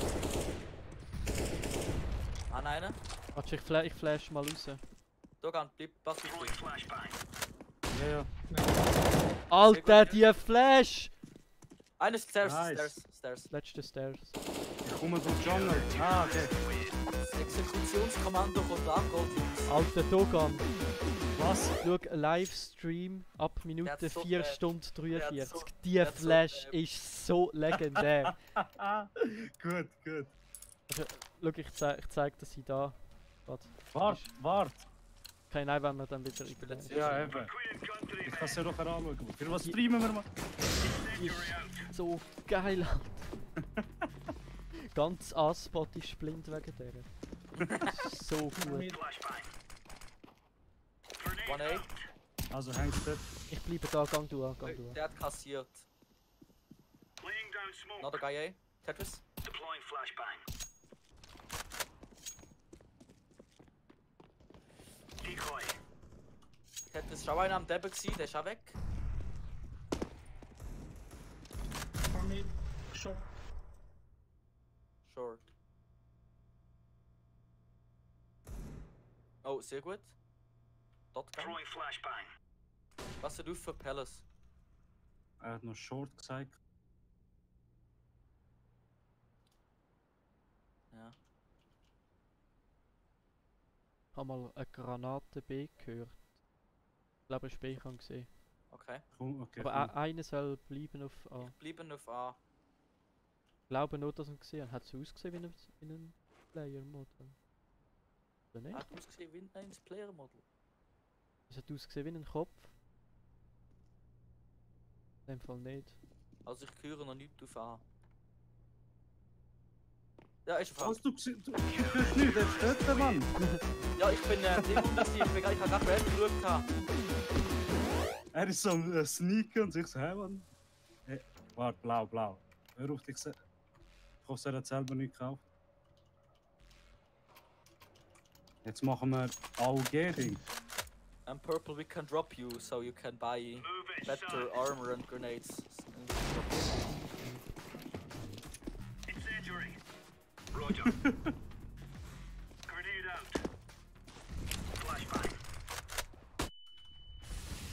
Ah, nein. Warte, ich flash mal raus. Dogan, bleib, pass auf Throwing dich. flashbang. Ja, ja. Alter, die Flash! Einer ist Stairs, Nice. Stairs. Letzte Stairs. Ich komme durch Jungle. Ah, okay. Das Exekutionskommando von Darko. Alter Dogan, Was? schau, Livestream ab Minute Der hat so 4 bad. Stunden Der hat 43. so- Die der hat so Flash bad. ist so legendär. Gut, gut. Also, schau, ich zeig das hier da. Warte. Wart. Okay, nein, wenn wir dann wieder Let's überlegen. see. Ja, eben. Queen country, Ich man. kann es ja doch anschauen. Für was streamen wir mal? Die ist so geil, Alter. Ganz A-Spot ist blind wegen der. So gut. Flashbang. Grenade One A. out. Also hängst du dort. Ich bleibe da, gang du an, gang du an. Der hat kassiert. Laying down smoke. Another guy A. Tetris. Deploying flashbang. Decoy. Tetris, schau einer am Debel gewesen, der ist auch weg. One mid. Shot. Short. Oh, sehr gut. Dort gehen. Throwing flashbang. Was du für Palace? Er hat noch Short gesagt. Ja. Ich habe mal eine Granate B gehört. Ich glaube, ein Spiel kann gesehen. Okay. Cool, okay. Aber cool. einer soll bleiben auf A. Bleiben auf A. Ich glaube nur, dass er ihn gesehen hat. Hat es ausgesehen wie ein Player-Model? Oder nicht? Hat ausgesehen wie ein Player-Model. Es hat ausgesehen wie ein Kopf. In dem Fall nicht. Also ich höre noch nichts auf A. Ja, ist auf A. Was du gesehen? Du hörst nicht, der steht der Mann! Ja, ich bin nicht unbesiegt, ich habe gerade Welt geschaut. Er ist so am Sneaken und ich so, hey Mann. Hey, warte, blau, blau. Hör auf, ich hoffe, er hat selber nicht gekauft. Jetzt machen wir AUG-Ding. And purple we can drop you, so you can buy Move it, better son. armor and grenades. Incendiary. Roger. Grenade out. Flashbang.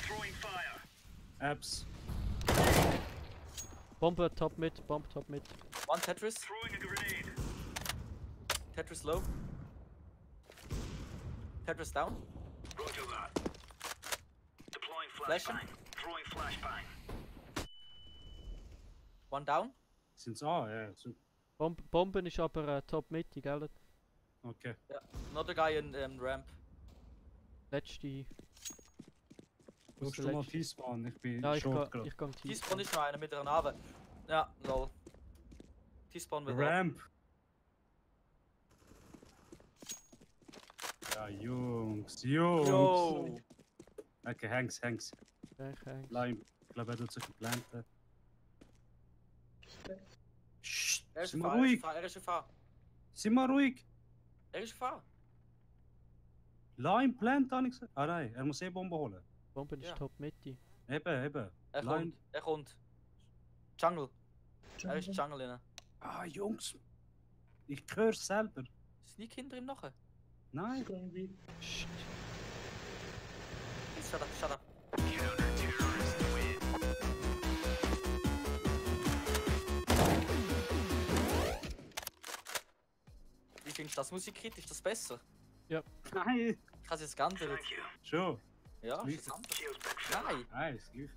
Throwing fire. Apps. Bombe top mid, Bomb top mid. One Tetris. Throwing a grenade. Tetris low. Tetris down. Roger that. Deploying Flashing. flashbang. Throwing flashbang. One down. Sind's A? Ja, super. Bomben ist aber top mid, gell? Okay. Another guy in ramp. Letzte. Schaust du mal T-Spawn? Ich bin Ja, ich short kann gerade. T-Spawn ist noch einer mit einer Nave. Ja, lol. T-Spawn wird Ramp! Ja, Jungs, Jungs! Yo! Okay, Hanks. Okay. Lime. Ich glaube, er hat sich geplant. Psst, Er ist sind auf wir A, ruhig! er ist auf A. Sind wir ruhig! Er ist auf A. Lime plant, habe ich gesagt. Ah nein, er muss Bombe holen. Bomben ist Ja. top Mitte. Eben. Er Line. kommt, er kommt. Jungle. Er ist Jungle inne. Ah, Jungs! Ich hör's selber. Sneak hinter ihm nachher. Nein! Going B. Psst. Shut up. Wie findest du das Musikkit? Ist das besser? Nein! Ich habe es jetzt geändert. Thank you. Schon! Ja, Gleich. ist jetzt anders. Shields back fella. Nein, Nein, ist das Gleiche.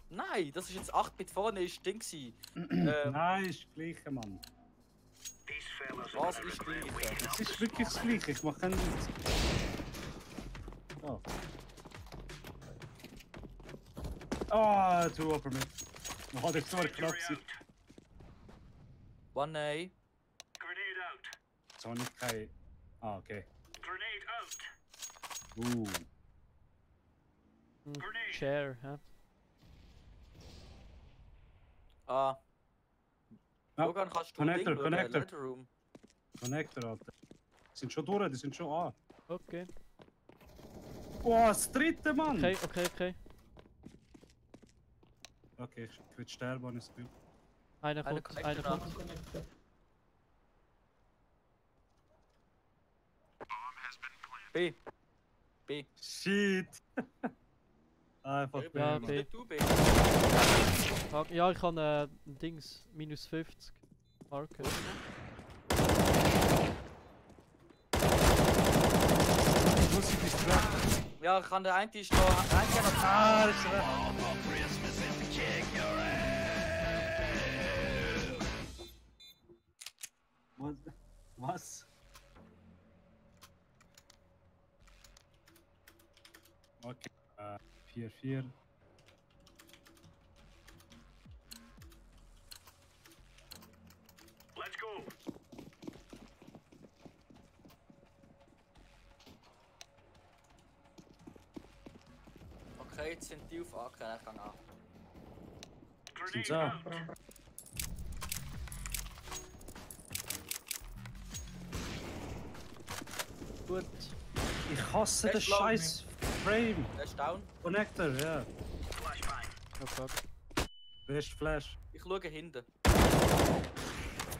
nein, das ist jetzt 8-Bit vorne, ist Ding gewesen. Nein, ist das Gleiche, Mann. These fellas Was are ist gonna regret Gleiche? waking up. Es ist wirklich das Gleiche, ich mache keinen Witz. Oh. Ah, two upper mid. Oh, das war knapp. Incendiary out. 1A. Grenade out. Jetzt habe ich keine... Ah, okay. Grenade out. Grenade. Chair, hä? Ah. Ja, Logan, kannst du Connector, Ding schauen, Connector. Leather Room. Connector, Alter. Die sind schon durch, die sind schon an. Okay. Boah, das dritte, Mann! Okay. Okay, ich will sterben, habe ich das Gefühl. Einer Einer kommt, Connector einer da. kommt. Connector. B. B. Shit! Einfach Ja, B, Ja, Mann. B. Nicht du, B. Ja, ich kann ein Dings, minus 50 Marke. Musik ist dran. Ja, ich kann der eine ist noch. Der eine hat noch. Ah, das ist recht. Was? Okay, 4-4. Let's go. Okay, jetzt sind die auf A. Okay, ich kann A. Sind's Grenade auch? out. Gut. Ich hasse Der das ist low. scheiß Frame. Der ist down. Connector, ja. Flashbang. Oh fuck. Best Flash. Ich schaue hinten.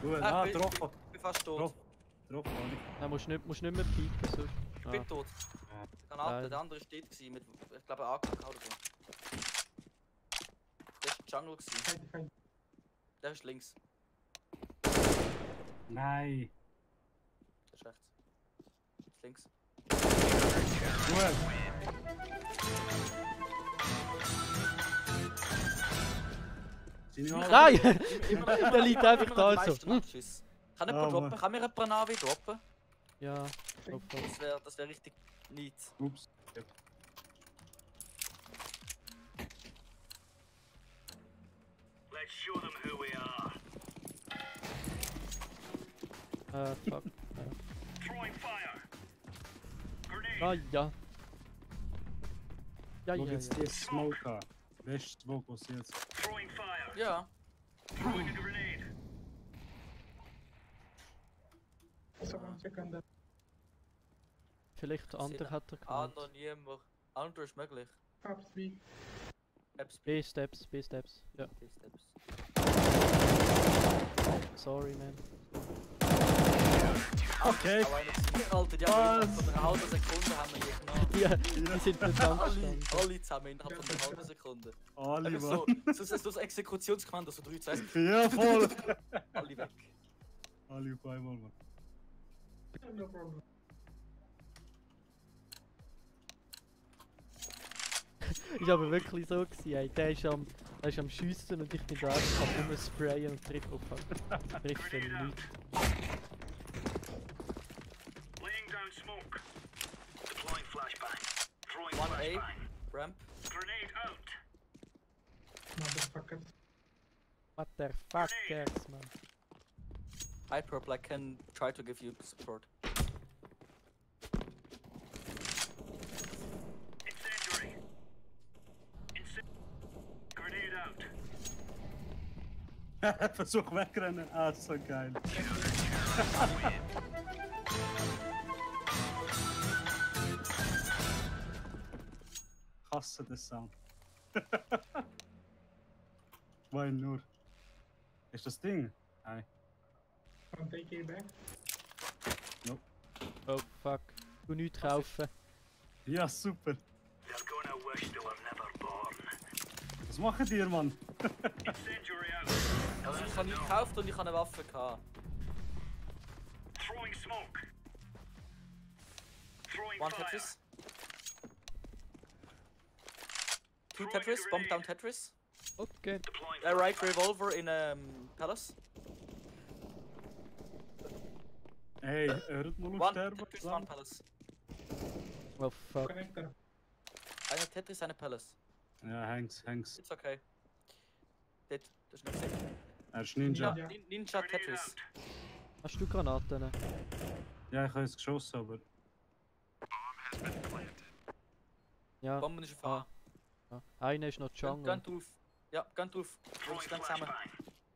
Gut, Ah, ah, ich bin- getroffen. Ich bin fast tot. Getroffen, habe ich. Nein, musst nicht mehr pieken sonst. Ich bin tot. Ah, Granate, Geil. der andere steht gewesen mit, ich glaube, AKK oder so. Der ist Jungle gewesen. Fight. Der ist links. Nein. Der ist rechts. Ist links. Gut. Seine Haare- Nein! Immer Der liegt einfach da die so. meisten Nachschüsse. Kann jemand Ah, droppen? Mann. Kann mir jemand Navi droppen? Ja, hopp, hopp. Das wär richtig neat. Ups. Let's show them who we are. Fuck. Throwing fire. Grenade. Ah, ja. Ja, Schau ja, jetzt ja. die Smoke an. Beste Smoke, was sie jetzt. Throwing fire. Ja. Throwing a grenade. So, 1 second. Vielleicht der andere hat er Ah, gemeint. noch niemand. Andere ist möglich. Perhaps B. Apps, B-Steps, B-Steps. Ja, Steps. sorry, man. Okay. Aber Alter, die haben innerhalb von einer halben Sekunde haben wir hier genommen. Die sind nicht angestanden. Alle zusammen innerhalb von einer halben Sekunde. Alle, Einfach Mann. so das Exekutionskommando, so 3, 2, Ja, voll. alle weg. Alle auf einmal, Mann. No problem. Ist aber wirklich so gewesen, ey. Der ist am Schiessen und ich bin da einfach am rumsprayen und treffe auf ihn. Treffe ihn nicht. Laying down smoke. Deploying flashbang. Throwing 1A, flashbang. ramp. Grenade out. Motherfuckers. Motherfuckers, man. Hi Purple, I can try to give you support. Incendiary. Grenade out. Versuch wegrennen. Ah, so geil. Ich hasse den Sound. Zwei nur. Ist das Ding? Nein. Can't take it back. Oh, fuck. Du nichts kaufen. Ja, super. They're gonna wish they were never born. Was machen die, Mann? Incendiary out. Also ich habe nichts gekauft und ich habe eine Waffe gehabt. Throwing smoke. Throwing One fire. Tetris. Two Tetris, bomb down Tetris. Okay. Deploying Right revolver in Palace. Hey, hört mal auf One sterben. Tetris, zusammen. one Palace. Oh, fuck. Connector. Eine Tetris, eine Palace. Ja, hängs. It's okay. Das ist nicht sicher. Er ist Ninja. Ja. Ninja Tetris. Hast du Granaten? Ja, ich habe es geschossen, aber. Ja. Bomben ist auf A. Ja. Einer ist noch Jungle. Gehen drauf. Ja, gehen drauf. Jungs, gehen zusammen.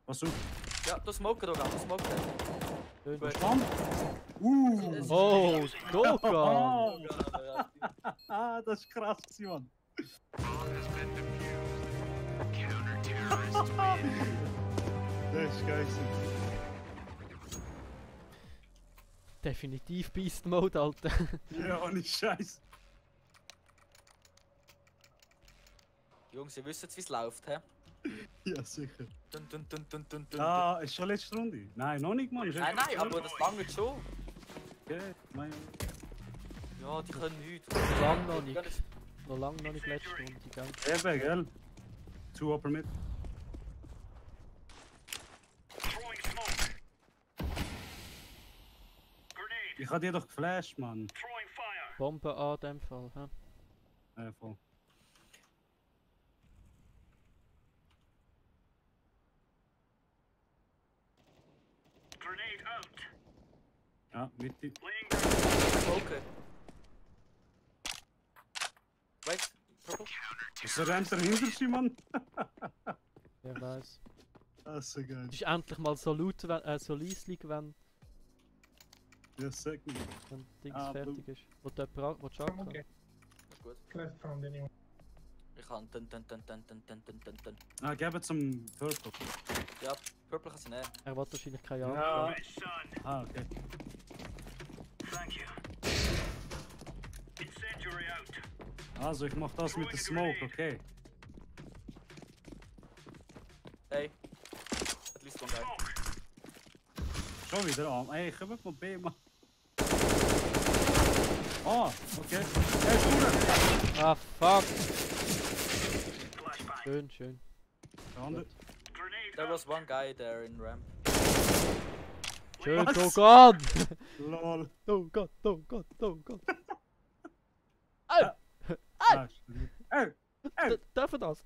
Was auf? Ja, du smoken da, du smoken. Schön. Gut. Stand? Oh, Dogan! Ah, das ist krass, Mann. Das ist geil. Definitiv Beast Mode, Alter. Ja, ohne Scheiß. Jungs, ihr wisst jetzt, wie es läuft, hä? Ja, sicher. Dun, dun, dun, dun, dun, dun, Ah, ist schon letzte Runde? Nein, noch nicht, Mann. Ist Nein, nein, aber das lange schon. Okay, mein. Ja, die können nichts. Lang noch Die nicht. gehen Noch lang noch nicht letzte Runde, gell? Eben, gell? Two upper mid. Throwing smoke. Grenade. Ich hab dir doch geflasht, Mann. Throwing fire. Bombe an dem Fall, hä? Ja, voll. Grenade out. Ja, Mitte. Laying down. Okay. Wait, Purple. Wieso rennt er hinter sich, Mann? Wer weiß. Das ist so geil. Es ist endlich mal so laut, so leislich, wenn Ja, sag mir. Dings Ah, fertig ist. Wo du Chuck I'm okay. Ist gut. Last round anyway. Ich kann dun. Ah, gib es zum Purple. Ja, Purple kann sie nehmen. Er will wahrscheinlich keine Jagd. Ja. Right, son. Ah, okay. Thank you. Incendiary Also, ich mach das mit der Smoke, okay. Hey. At least one guy. Schon wieder an. Ey, komm mal B, Mann. Ah, okay. Hey, Schuhe! Ah, fuck. Schön, schön. Der andere. There was one guy there in ramp. Schön, Was? oh Gott! Lol. Oh Gott, oh Gott, oh Gott. Ah, stimmt. Ey, ey, Darf er das?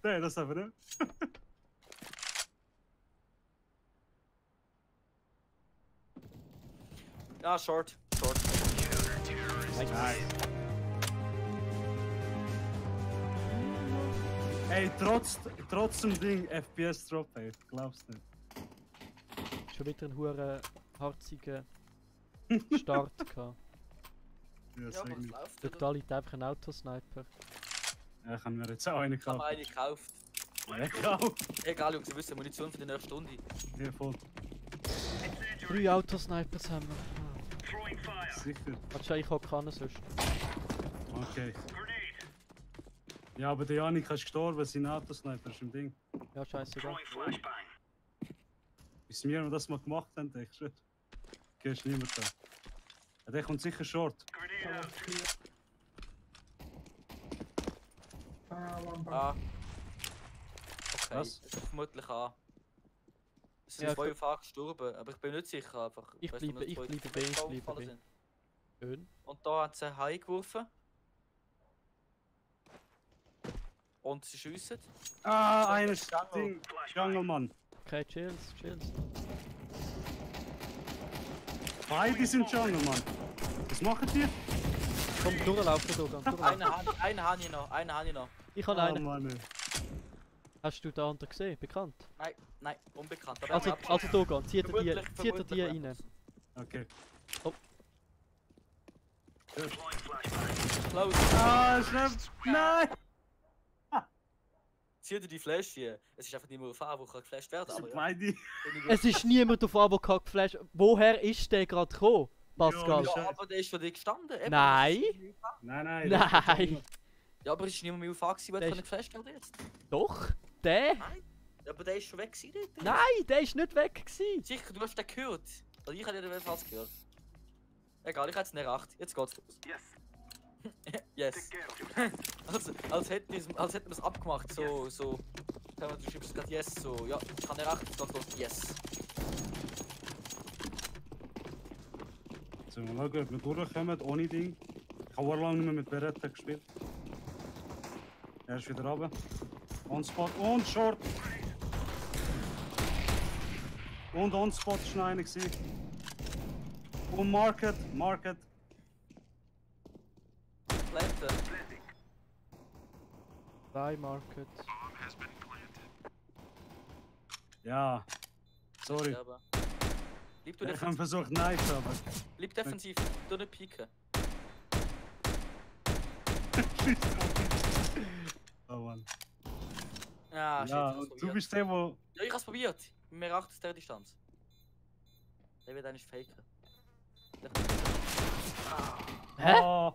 nee, das haben wir nicht. Ja, short. Short. Nice. Ey, trotz dem Ding FPS Drop, ey. Glaubst nicht. Schon wieder einen huren harzigen Start gehabt. Ja, Ja, sag aber es nicht. läuft. Der Oder? Vitali hat einfach einen Autosniper. Ja, ich hab mir jetzt auch einen Ich habe gekauft. eine gekauft. Ja, ich auch. Egal, Jungs, ihr wisst, Munition für die nächste Stunde. Ja, voll. 3 Autosnipers haben wir. Sicher. Warte, ich hab keinen sonst. Okay. Ja, aber der Janik ist gestorben, sein Autosniper ist im Ding. Ja, scheißegal. Bis wir das mal gemacht haben, denke ich. Okay, ist niemand da. Ja, der kommt sicher short. One back. Ah. Okay, Was? das ist vermutlich A. Es sind Ja, zwei ich- auf A gestorben, aber ich bin nicht sicher einfach. Ich weißt du, bleibe- wenn ich zwei bleibe auf B, ich A bleibe gefallen B. sind. Schön. Und da hat sie einen High geworfen. Und sie schiessen. Ah, einer ist ist Jungle. Ding. Jungle, Mann. Okay, chills, chills. Beide sind Jungle, Mann. Was machen die? Komm, durchlaufen, Dogan, durchlaufen. Einen habe ich noch, einen habe ich noch. Ich habe Ah, einen. Mann. Ey. Hast du den anderen gesehen? Bekannt? Nein, unbekannt. Aber Also, er hat- also Dogan, zieht er die vermutlich rein. Okay. Oh. Gut. Close. Ah, schnell. Nein! Zieht ihr die Flash hier? Es ist einfach nicht mehr auf A, wo kann geflasht werden. Aber Sind ja. beide. Es ist niemand auf Abo geflasht. Woher ist der gerade gekommen, Pascal? Ja, Ja, aber der ist von dir gestanden. Eben, Nein. das ist nicht auf A. Nein, nein. Nein! Ja, aber es ist niemand mehr auf A gewesen, Der der ist- kann geflasht werden jetzt. Doch! Der? Ja, aber der ist schon weg gewesen. dort. Nein, der ist nicht weg gewesen. Sicher, du hast den gehört. Also ich habe den jedenfalls gehört. Egal, ich hätte es nicht erachtet. Jetzt geht's los. Yes. als hätten wir es abgemacht, so. Sagen wir, du schreibst gerade yes, so. Ja, ich kann erachtet, jetzt geht's los. Yes. So, mal schauen, ob wir durchkommen ohne Ding. Ich habe lange nicht mehr mit Beretta gespielt. Er ist wieder runter. On Spot und Short. Und On Spot ist noch einer gewesen. Und Market. Planten. 3 Market. Ja. Sorry. Ja, aber. Bleib du Ich habe defensiv. versucht, Knife, aber. Bleib defensiv. Du nicht pieken. Oh Mann. Ja, shit, Ja, ich hab's und du probiert. bist der, wo. Ja, ich hab's probiert. Mir achtet es der Distanz. Der wird eigentlich faken. Hä? Oh.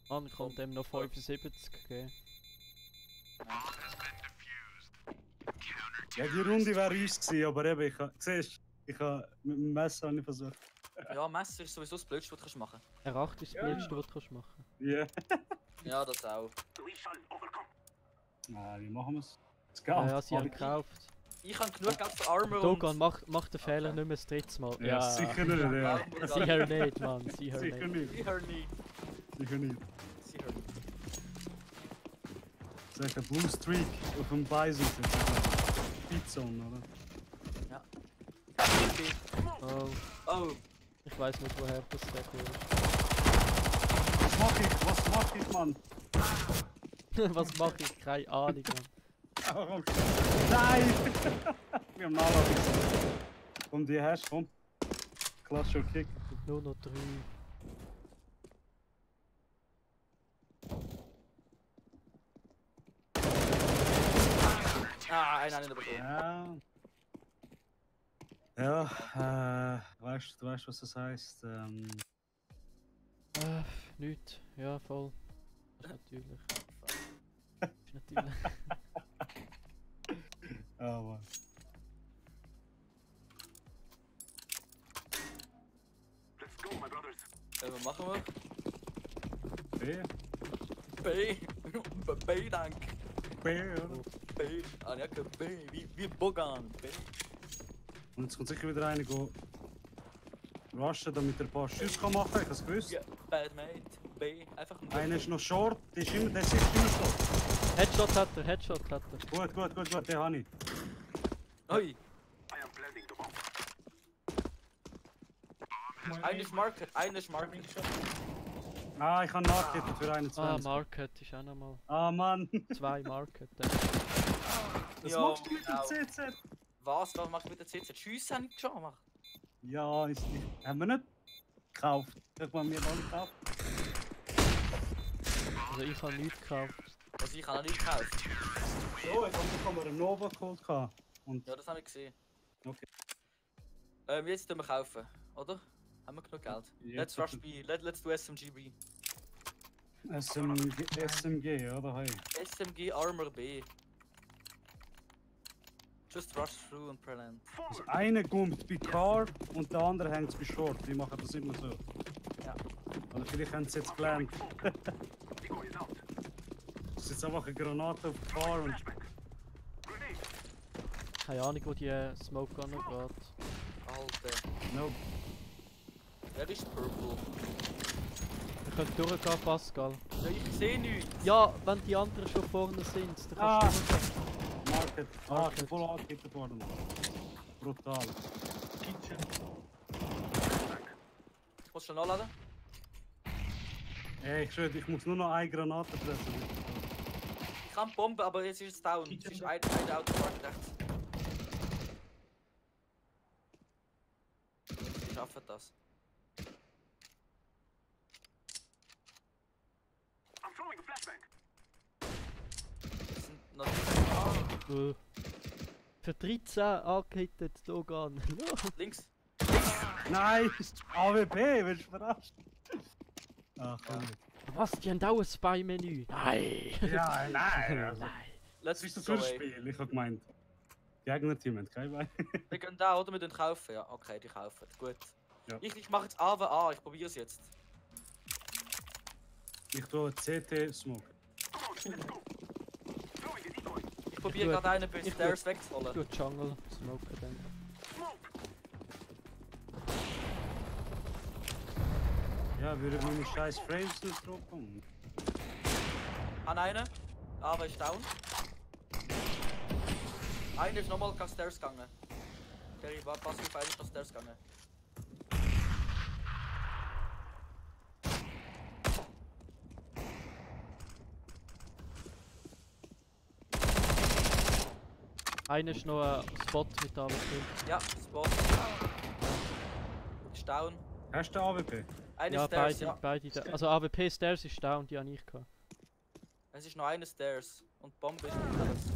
Mann, kommt dem noch 75 geben. Ja, die Runde wäre uns gewesen, aber eben, siehst ich habe mit dem Messer nicht versucht. Ja, Messer ist sowieso das Blödste, was du machen R8 ist das Blödste, was du kannst machen. Ja. kannst. Ja, das auch. Wie machen wir es? Es Ja, sie haben gekauft. Ich habe genug Geld für Armor Dogan, mach den Fehler nicht mehr das dritte Mal. Ja, sicher nicht, ja. Sicher nicht, Mann, sicher Sicher nicht. nicht. Sicher nicht. Sicher nicht. Sicher nicht. Sag ein Blue Streak auf dem Bison. Speedzone, oder? Oh, Oh, ich weiß nicht, woher das der kommt. Was mach ich, Mann? Was mache ich? Keine Ahnung, Mann. Nein! Wir haben alle. Komm, die hast, komm. Klasse schon Kick. Und nur noch 3. einen habe ich noch bekommen. Ja. Ja, du weißt, was das heisst. Nicht. Ja, voll. Ist natürlich. Ist natürlich. Oh Mann. Was machen wir? B? B. B, danke. B, oder? B. Ah, ja, kein B. Wie Bogan. B. Und jetzt kommt sicher wieder einer go rushen, damit er ein paar Schüsse kann machen kann. Ich hab's gewusst. Ja, bad mate. B. Einfach nur. Einer ist noch short, der sitzt immer short. Headshot hat er, Headshot hat er. Gut, den habe ich. Oi. Einer ist Market, einer ist Market. Ah, ich habe nachgegeben für 21. Market ist auch nochmal. Ah, Mann. 2 Market. Was machst du mit dem CZ? Was machst du mit der CZ? Schüsse habe ich schon gemacht. Ja, ist nicht. Haben wir nicht gekauft. Ich habe mir alle gekauft. Also ich habe nichts gekauft. Also ich habe noch nicht gekauft. So, ich habe mir einen Nova geholt. Und Ja, das habe ich gesehen. Okay. Jetzt tun wir kaufen, oder? Haben wir genug Geld? Ja, Let's rush B, let's do SMG B. SMG, oder? Hey. SMG Armor B. Just rush through and prevent. Also einer kommt bei Car und der andere hängt bei Short. Die machen das immer so. Ja. Oder vielleicht haben sie jetzt gelernt. Das ist jetzt einfach eine Granate auf Car und. Keine Ahnung, wo die Smoke Gun noch geht. Alter. Nope. Wer ist Purple? Wir können durchgehen, Pascal. Ja, ich sehe nichts. Ja, wenn die anderen schon vorne sind, dann kannst du durchgehen. Market. Ah, ich bin voll angekippt worden. Brutal. Kitchen. Ich muss schon nachladen. Ey, ich schwöre, ich muss nur noch eine Granate treffen. Ich kann Bomben, aber jetzt ist es down. Es ist ein Auto rechts. Ich schaffe das. Das sind noch Für 13 angehittet, Dogan. links. Nein! AWP, willst du verarscht? Ach, komm. Was? Die haben auch ein Spy-Menü? Nein! Ja, nein! Also, Let's was ist das go für ein away. Spiel? Ich hab gemeint. Gegner-Team hat kein Bein. Wir gehen da, oder? Wir den kaufen. Ja, okay, die kaufen. Gut. Ja. Ich mache jetzt AWA, ich probiere es jetzt. Ich tue CT Smoke. Ich probiere Gut. gerade einen bei Ich Stairs wegzuholen. Gut, Jungle, Smoke dann. Ja, würde meine scheiß Frames nicht droppen. An einen. AWA ist down. Einer ist nochmal nach Stairs gegangen. Der war passiv, einer ist nach Stairs gegangen. Einer ist noch ein Spot mit AWP. Ja, Spot. Ist down. Hast du AWP? Einer Ja, Stairs, beide, ja. beide. Also AWP Stairs ist down, die habe ich gehabt. Es ist noch eine Stairs. Und die Bombe ist noch alles.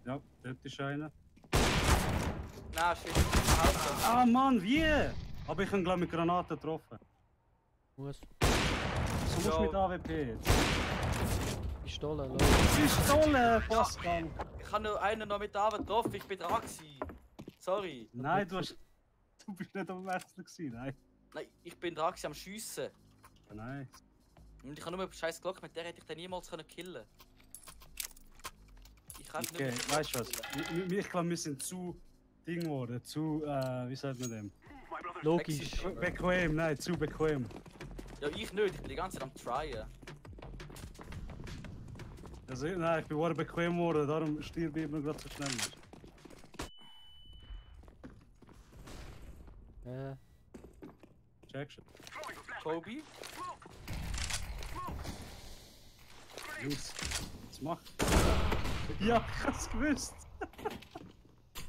Ja, dort ist einer. Nein, shit. Hauptsache. Ah Mann, wie? Aber ich habe glaube mit Granaten getroffen. Muss. So musst du mit AWP jetzt. Pistole, los. Pistole, Pascal! Ich habe nur einen noch mit AWA getroffen, ich bin dran gewesen. Sorry. Nein, du bist nicht am Wechsel gewesen, nein. Nein, ich bin dran gewesen am Schiessen. Nein. Und ich habe nur eine scheiß Glock, mit der hätte ich den niemals können killen. Ich kann Okay, weißt du was? Ich glaube, wir sind zu Ding geworden, zu, wie sagt man dem? Logisch. Bequem, nein, zu bequem. Ja, ich nicht, ich bin die ganze Zeit am tryen. Also, nein, ich bin wohl bequem geworden, darum stirb ich immer gerade so schnell. Checkst du? Kobe? Jungs, was macht? Ja, ich hab's gewusst!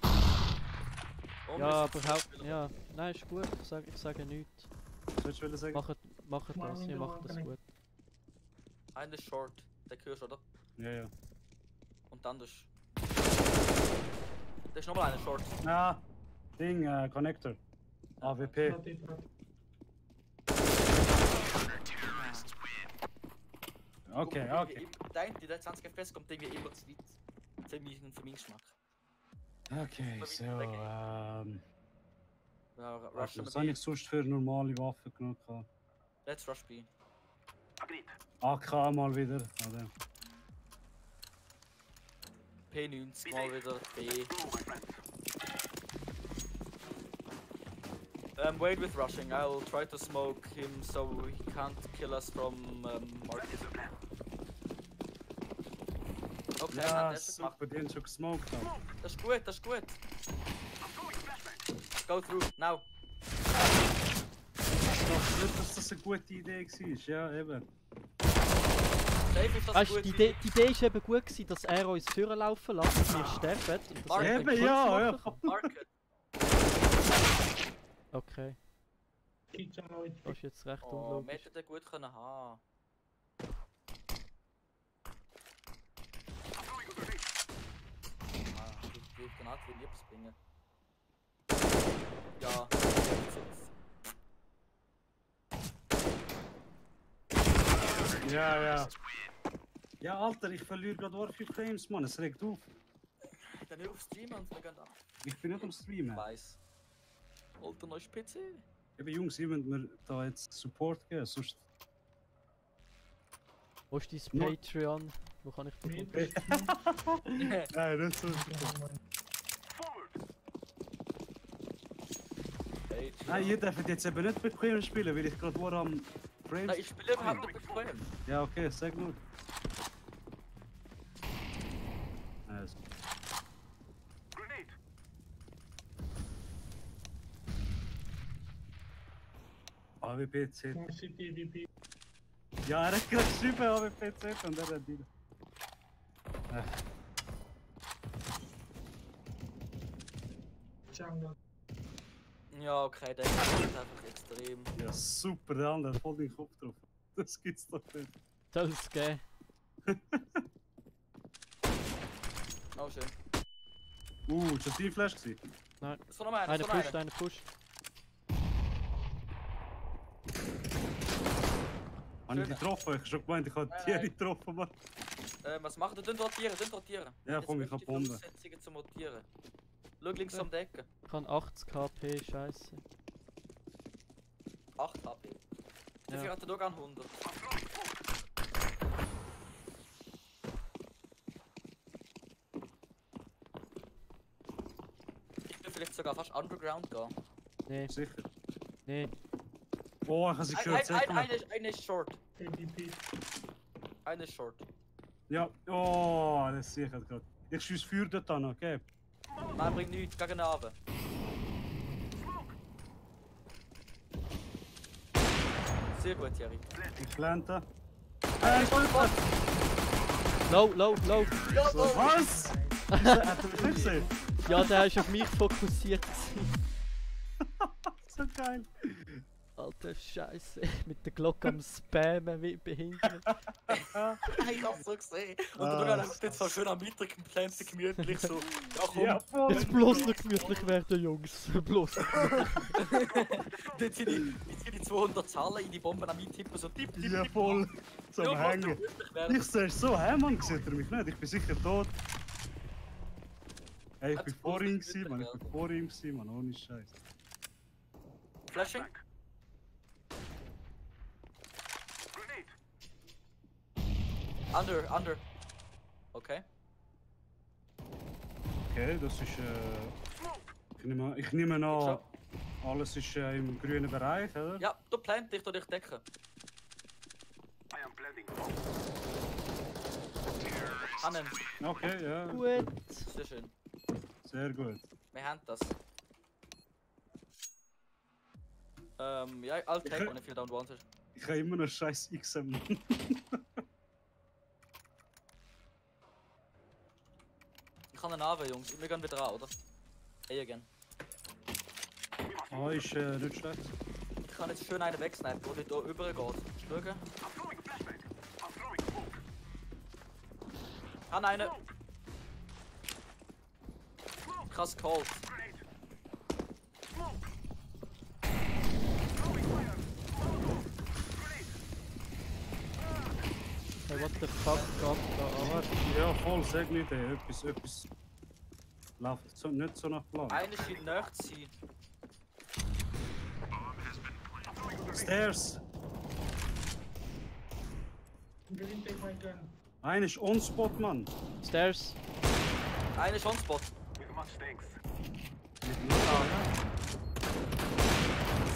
Oh, Ja, wir aber sind haupt. Spieler. Ja, nein, ist gut. Ich sage nichts. Was willst du sagen? Macht das, ihr macht das gut. Einer ist short, der hörst du, oder? Ja, ja. Und dann ist. Da ist nochmal einer Short. Ah, Ding, Connector. AWP. Not. Okay, okay. Der 20 FPS kommt irgendwie immer zu weit. Für meinen Geschmack. Okay, so, Ja, was rushen habe wir ich sonst für normale Waffen genug gehabt? Let's rush B. Agreed. AK mal wieder. Oder? P90 mal wieder B. Go, my friends. Wait with rushing. I'll try to smoke him so he can't kill us from market. That is the plan. Okay, Ja, das ist gemacht. super, den schon gesmoked haben. Das ist gut, das ist gut. I'm throwing flashbang. Go through, now. Ich dachte nicht, dass das eine gute Idee war. Ja, eben. Safe ist das Weißt du, gut. die Idee war eben gut, gewesen, dass er uns vorlaufen lässt und wir sterben. Und dass Market. er Eben, den ja, Kurz ja. machen Market. kann. Okay, Kitchen out. das ist jetzt recht Oh, wir unlogisch. hätten den gut können haben. I'm throwing a grenade. Ich kann auch liebes bringen. Ja. Ja, ja. Ja, Alter, ich verliere gerade Warfare Frames, Mann. Es regt auf. Dann nicht auf Stream und wir gehen an. Ich bin nicht am Ich Streamen. weiss. Alter, neues PC. Eben, Jungs, ihr müsst mir da jetzt Support geben, sonst... Wo ist dein Nur- Patreon? Wo kann ich Mid. bekommen? Nein, nicht so. Forward. Nein, ihr dürft jetzt eben nicht bequem spielen, weil ich gerade war am Frames... Nein, ich spiele überhaupt nicht bequem. Ja, okay, sag nur. Also, Grenade. AWP, C. More city VP. Ja, er hat gerade geschrieben AWP, C und er hat wieder. Jungle. Ja, okay, der ist einfach extrem. Ja, super, der andere hat voll den Kopf drauf. Das gibt's doch nicht. Soll es geben? Oh, schön. Ist das die Flash gewesen? Nein. Das war noch einer, Einer das war noch pusht, einer. einer pusht. Habe ich die getroffen? Ich hab schon gemeint, ich habe Nein, die nein. getroffen, Mann. Was macht ihr? Dünn rotieren, dünn rotieren. Ja, Jetzt komm, ich hab möchte Bombe. Voraussetzungen zum Rotieren. Schau links Ja. um die Ecke. Ich habe 80 KP, scheiße. 8 HP. Dafür Ja. hat er doch an 100. Ich will vielleicht sogar fast underground gehen. Nee, Sicher. nee. Oh, ich habe sie gehört. Sag mal. Eine ist short. ADP. Eine ist short. Ja, oh, das sehe ich halt gerade. Ich schieße Feuer dort an, okay? Nein, bringt nichts, gegen den Abend. Sehr gut, Jerry. Ich plante. Low, low, low. Was? Hat er mich nicht gesehen? Ja, der ist auf mich fokussiert. So geil. Alter Scheiße. Mit der Glocke am Spammen wie behindert. Ich hab's so gesehen. Und Ah. du hast jetzt so schön am Mittag geplant, gemütlich so. Ja, komm. Ja, voll. Jetzt bloß noch gemütlich werden, Jungs. Bloß noch. Dort sind die 200 Zahlen in die Bomben am Eintippen, so tipp, tipp, Ja, tipp. voll. Zum Ja, Hängen. gemütlich werden. Ich sehe so, hä, Mann, sieht er mich nicht? Ich bin sicher tot. Hey, ich Hat's bin vor bloß ihm nicht gewesen, Mann. Ich bin werden. vor ihm gewesen, Mann. Ohne Scheiß. Flashing. Grenade. Under. Okay. Okay, das ist, ich nehme an, alles ist im grünen Bereich, oder? Ja, du plant dich durch Decken. I am planting. Hannen. Okay, ja. Gut. Sehr schön. Sehr gut. Wir haben das. Ja, I'll take one if you don't want it. Ich habe immer noch scheiß XM. Ich kann einen Ave, Jungs. Wir gehen wieder an, oder? Hey, again. Ah, ist nicht schlecht. Ich kann jetzt schön einen wegsnipen, der hier rüber geht. Schauen. I'm throwing a flashbang. I'm throwing smoke. Han einen. krass geholt. Hey, what the fuck geht da an? Ja, voll, sag nicht, ey. Etwas läuft so, nicht so nach Plan. Einer scheint näher zu sein. Stairs! Didn't take my gun. Einer ist on-spot, Mann. Stairs. Einer ist on spot.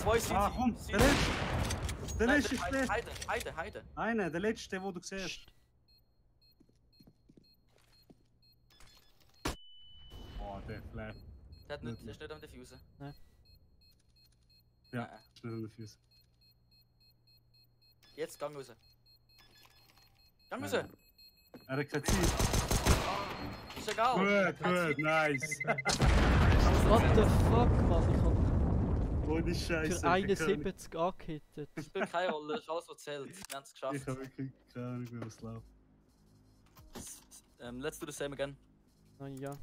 Zwei sind Ah, komm, sie. der letzte! Der Nein, letzte ist der! Heide. Einer, der letzte, den du siehst. Oh, der Flair. Der hat nicht, der ist nicht am Diffusen. Nein. Ja, Nein. ist nicht an der Füße. Jetzt gang raus. Gang raus! Nein. Er hat keine Zeit. Ist egal. Gut, nice. What the fuck, Mann? Ich hab Ohne Scheiße. für 71 angehittet. Spielt keine Rolle, das ist alles, was zählt. Wir haben es geschafft. Ich habe wirklich keine Ahnung, wie es läuft. Let's do the same again. Ah, ja.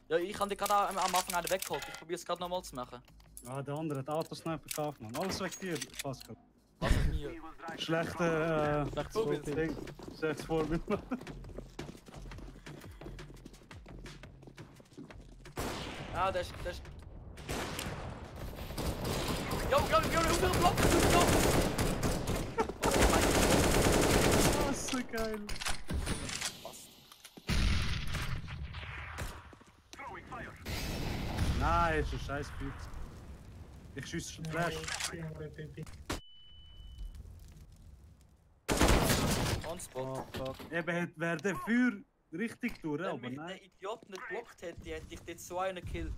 Ja, ich habe dich gerade am Anfang einen weggeholt. Ich probiere es gerade nochmal zu machen. Ah, der andere hat Autosniper gekauft, Mann. Alles weg dir, Pascal. Was ist mir? Schlechtes Vorbild. Schlechtes Vorbild. Ah, der ist. Yo, hoeveel blokken doe je nog? Das ist so geil. Nein, ist ein scheiß Bild. Ich schieße Flash. On spot. Oh fuck. Eben, wäre der Feuer richtig durch, Wenn aber mich nein. der Idiot nicht blockt hätte, hätte ich jetzt so einen gekillt.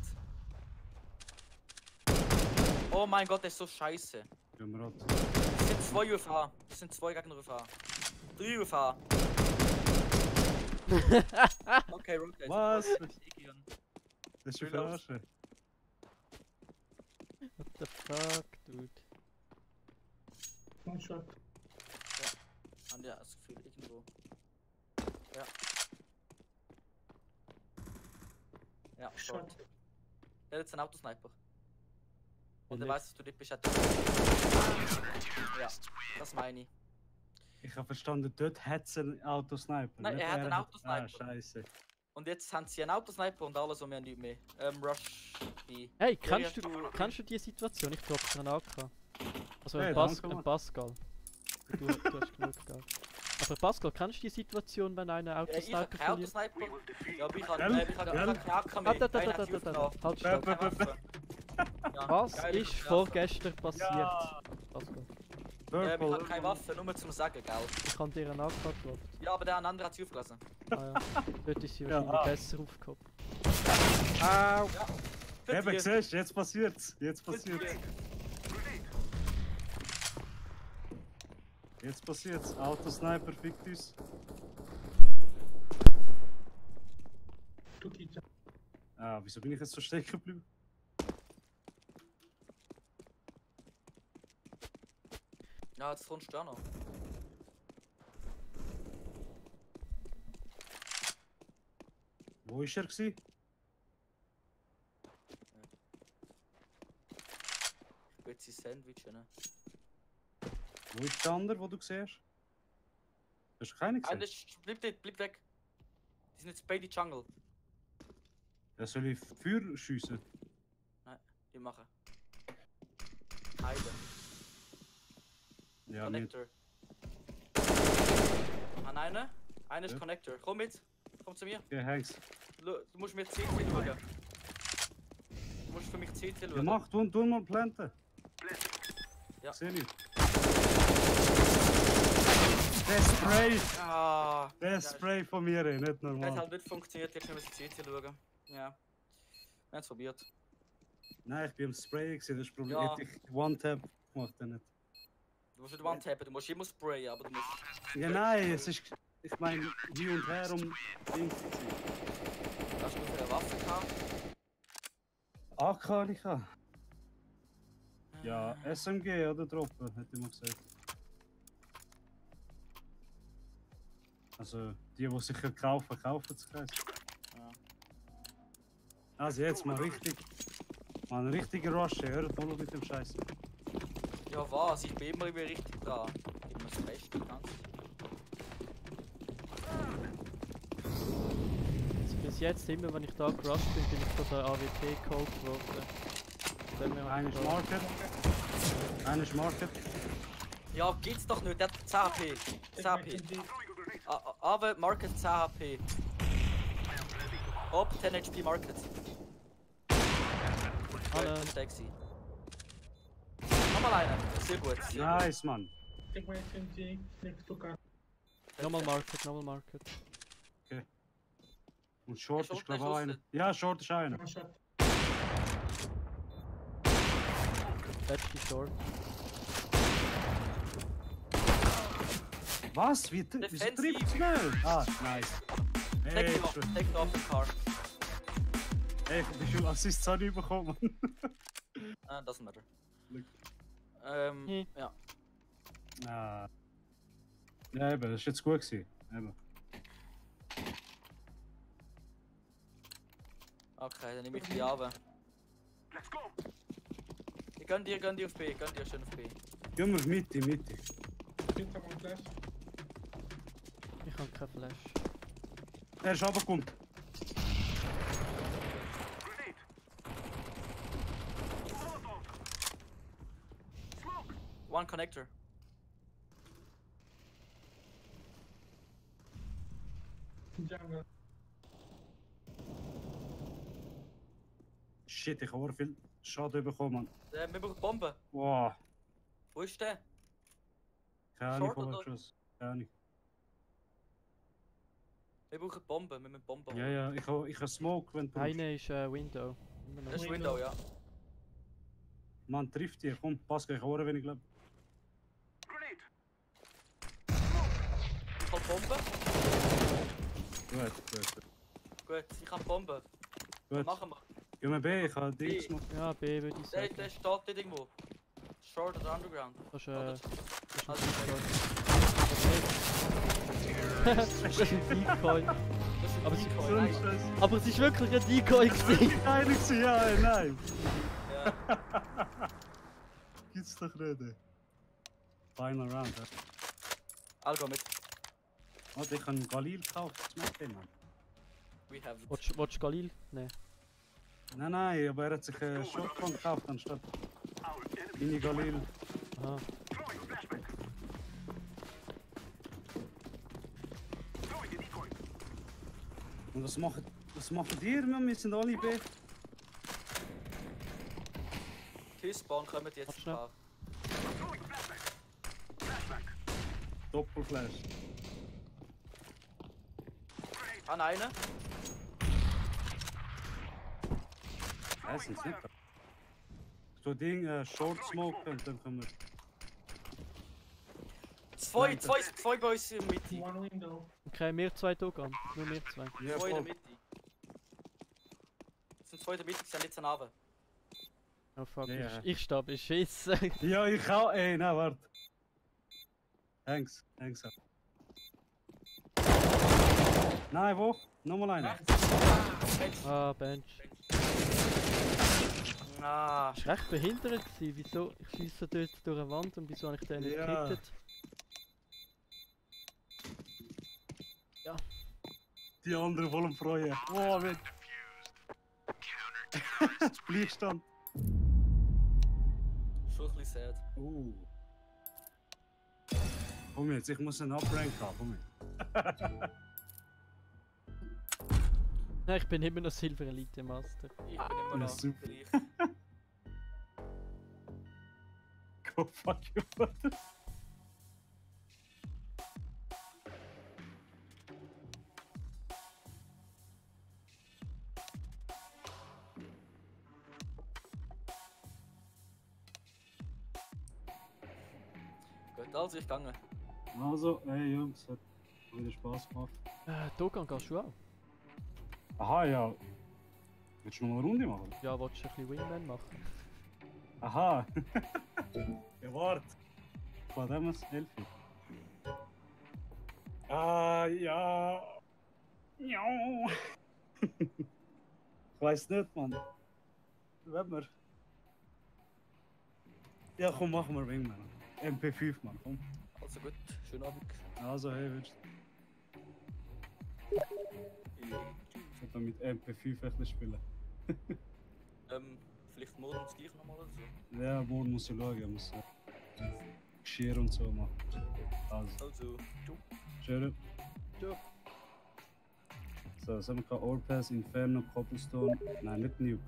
Oh mein Gott, der ist so scheiße. Gehen wir rot. Es sind 2 UFA. Es sind 2 Gegner UFA. 3 UFA. Okay, rotate. Was? Rotate. Das ist eine Reload. Verarsche. What the fuck, dude? One shot. Haben ja das Gefühl, irgendwo. Ja. Ja, short. Shot. Der hat jetzt einen Autosniper. Und er Nicht. weiß, dass du dort bist. Ja, das meine ich. Ich habe verstanden, dort hat es einen Autosniper. Nein, nicht er hat einen Ah, Autosniper. scheiße. Und jetzt haben sie einen Autosniper und alles und wir haben nichts mehr. Rush B. Hey, Ja, kennst du die Situation? Ich droppe dir einen AK. Also Hey, ein, danke, Mann. ein Pascal. Du hast genug Geld. Aber Pascal, kennst du die Situation, wenn einer Ja, ich habe Autosniper keinen verliert? Autosniper. Ja, aber ich habe Gell? keine Gell? AK mehr. Halt, Einer hat die aufgenommen. halt, Bäh, stopp. bäh, bäh, bäh. Ja, Was geile ist Waffe. vorgestern passiert? Ja. Pascal, Ich habe Purple. keine Waffe, nur zum Sagen, gell? ich kann dir einen AK droppen. Ja, aber der andere hat sie aufgelassen. Ah ja, dort ist sie Ja, wahrscheinlich ah. besser aufgehoben. Au! Für Eben, die- siehst du, jetzt passiert's. Jetzt für die- passiert's. Jetzt passiert's. Autosniper fickt uns. Two kids. Ah, wieso bin ich jetzt so stecken geblieben? Ja, jetzt kommst du auch noch. Wo ist er gsi? Ich will sie sandwichen. Ne? Wo ist der andere, wo du siehst? Hast du keinen gesehen? Einer bleib dort, bleib weg. Die sind jetzt bei die Jungle. Ja, soll ich Feuer schiessen? Die machen. Heide. Ja, nicht. Connector. An einer. Einer ist Ja. Connector. Komm mit. Komm zu mir. Okay, Hanks. Du musst mir CT schauen. Du musst für mich CT schauen. Ja, mach, tu mal planten. Ja. Seh ich. Der Spray! Ah, Der ja, Spray von mir, ey, nicht das hat normal. halt nicht funktioniert. Jetzt müssen wir CT schauen. Ja. Wir haben es probiert. Nein, ich bin am Spray gewesen, das ist das Problem. Ja. Hätte ich One-Tap gemacht, dann nicht. Du musst nicht one-tappen, du musst immer sprayen, aber du musst. Ja, nein, es ist. Ich meine, hier und her um Ding zu ziehen. Hast du für eine Waffe gehabt? AK habe ich auch. Ja, SMG oder Droppen, hätte ich mal gesagt. Also, die sich kaufen, kaufen es gleich. Also jetzt mal richtig. Mal einen richtigen Rush, hört mal mit dem Scheiß. Ja was, ich bin immer richtig dran. Gib mir das Beste, kannst Also bis jetzt, immer wenn ich da gerusht bin, bin ich von der AWP geholt worden. Dann wir Einer ist da- Market. Einer ist Market. Ja, geht's doch nicht, der hat 10 HP. 10 HP. Aber Market 10 HP. Ob 10 HP Market. Hallo. Gut, sexy. Nochmal einer. Sehr gut. Sehr gut. Nice, Mann. Take my SMG next to car. Nochmal Market, nochmal Market. Und Short Short ist glaube ist ich einer. raus. Ja, Short ist einer. One shot. Letzte Short. Was? Wieso Defensiv. trifft es nicht? Ah, nice. Take Ey, it off, take it off the car. wie viel Assists habe ich bekommen? Doesn't matter. Look. Ja. Ah. Ja, eben, das war jetzt gut gewesen. Eben. Okay, dann nehme ich die Ave. Let's go. Ich gönn dir auf B, gönn dir schön auf B. Gehen wir Mitte, Mitte. Hit someone flash. Ich habe kein Flash. Er ist runtergekommen. Grenade. Molotov. Smoke. One connector. Jungle. Shit, ich habe viel Schaden bekommen. Wir brauchen Bomben. Wow. Wo ist der? Keine Ahnung, Short wo oder? er geschossen. Keine Ahnung. Wir brauchen Bomben, wir müssen Bomben Ja, holen. ja, ich habe Smoke, wenn du. Eine ist Window. Immer noch. Das ist Window, ja. Man trifft dich, komm, pass gleich Ohren, wenn ich glaube. Grenade. Ich hab Bomben. Gut. Gut, ich hab Bomben. Was Gut. machen wir? Gehen wir B, ich habe B. Dings gemacht. Ja, B würde ich sagen. Der steht dort irgendwo. Short oder Underground. Das ist, Oder- das ist ein Also, Das ist ein Decoy. das ist ein Aber sie- Decoy, So ein nein. Scheiß. Aber es ist wirklich ein Decoy gewesen. Geil gewesen, ja, nein. Ja. Gibt's doch nicht. ey. Final Round, ja. Algo mit. Warte, ich habe einen Galil gekauft, das macht den, Mann. We have it. Willst du Galil? Nein. Nein, aber er hat sich einen Shotgun gekauft anstatt Our enemy. Mini Galil. Aha. Throwing a flashback. Throwing a decoy. Und was macht ihr, Mann? Wir sind alle B. Kiss-Spawn kommen jetzt Warte ein schnell. paar. Throwing a flashback. Flashback. Doppelflash. An einen. Weiß nicht. So Ding, Short Smoke und dann können wir. Zwei bei uns in der Mitte. One window. Okay, wir zwei Togan. Nur wir zwei. Ja, Zwei in der voll. Mitte. Es sind zwei in der Mitte, die sind jetzt an Abend. Oh fuck, Ja, ja. ich stehe beschissen. Ja, ich auch. Ey, nein, warte. Thanks up. Nein, wo? Nochmal einer. Ah, Bench. Ah, Das war recht behindert gewesen. Wieso? Ich schieße dort durch eine Wand und wieso habe ich den nicht Ja. gehittet? Die anderen wollen freuen. Oh, mit. Gleichstand. schon ein bisschen sad. Komm jetzt, ich muss einen Uprank haben. Komm jetzt. Nein, ich bin immer noch Silver Elite Master. Ich bin immer noch super. gleich. Go fuck you, Vater. Gut, also ich gehe. Also, hey Jungs, hat wieder Spaß gemacht. Togan, gehst du auch? Aha, ja. Willst du noch eine Runde machen? Ja, willst du ein bisschen Wingman machen? Aha. Ja, warte. Von dem ist 11. Ah, ja. Ja. Ich weiß nicht, Mann. Wenn wir. Ja, komm, machen wir Wingman. MP5, Mann, komm. Also gut, schönen Abend. Also, hey, willst du dann mit MP5 ein bisschen spielen? Vielleicht morgen das gleiche nochmal oder so. Ja, morgen muss ich schauen, ich muss Geschirr und so machen. Also, Also, schön. Ciao. So, was haben wir gehabt? Overpass, Inferno, Cobblestone. Nein, nicht Nuke.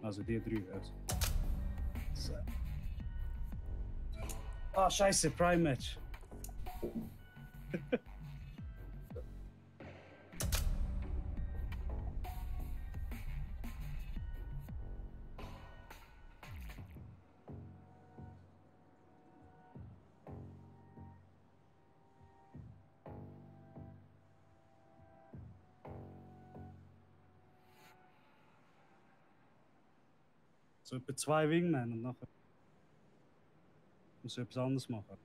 Also die drei. Also. So. Ah, scheiße, Prime Match. So etwa 2 Wingmen und nachher muss ich etwas anderes machen.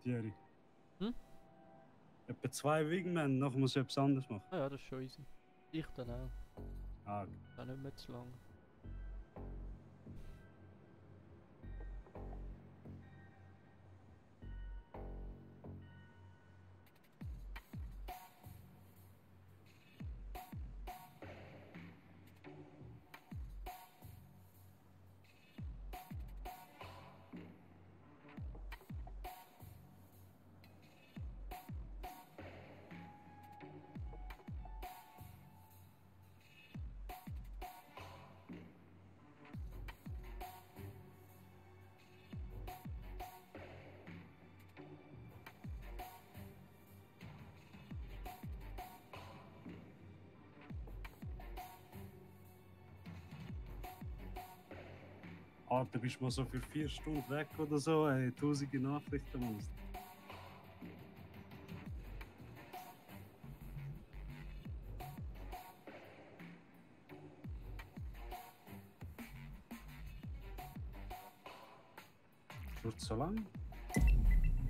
Thierry. Hm? Etwa 2 Wingmen, nachher muss ich etwas anderes machen. Ah ja, das ist schon easy. Ich dann auch. Ah, Auch nicht mehr zu lang. Alter, bist du mal so für 4 Stunden weg oder so, ey, tausende Nachrichten musst. Wird so lang?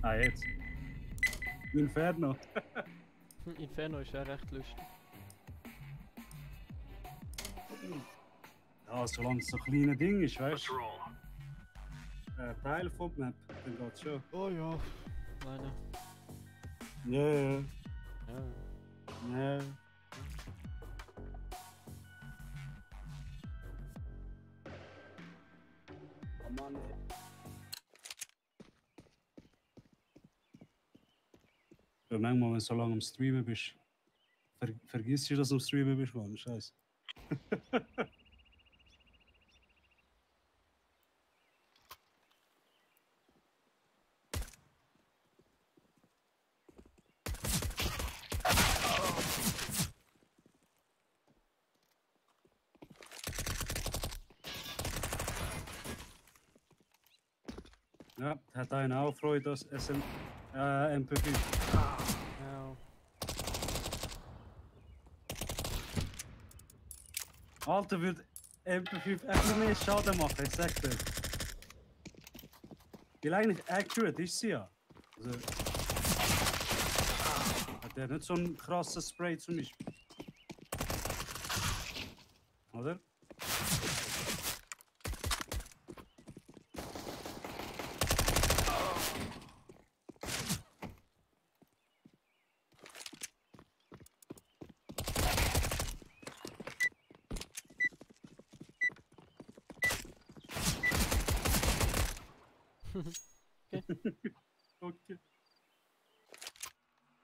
Ah, jetzt. Inferno. Inferno ist ja recht lustig. Ja, solange es so ein kleines Ding ist, weißt du? Teil vom Map, dann geht's schon. Oh ja, meine. Ja, Ja. ja. Oh Mann, ey. Ja, manchmal, wenn du so lange am Streamen bist, vergisst du, dass du am Streamen bist, Mann. Scheiße. Ja, hat einen auch Freude, dass MP5. Ja. Alter, würde MP5 echt mehr Schaden machen, ich sag dir. Weil eigentlich accurate ist sie ja. Also, hat der nicht so einen krassen Spray zum Beispiel. Oder? Okay.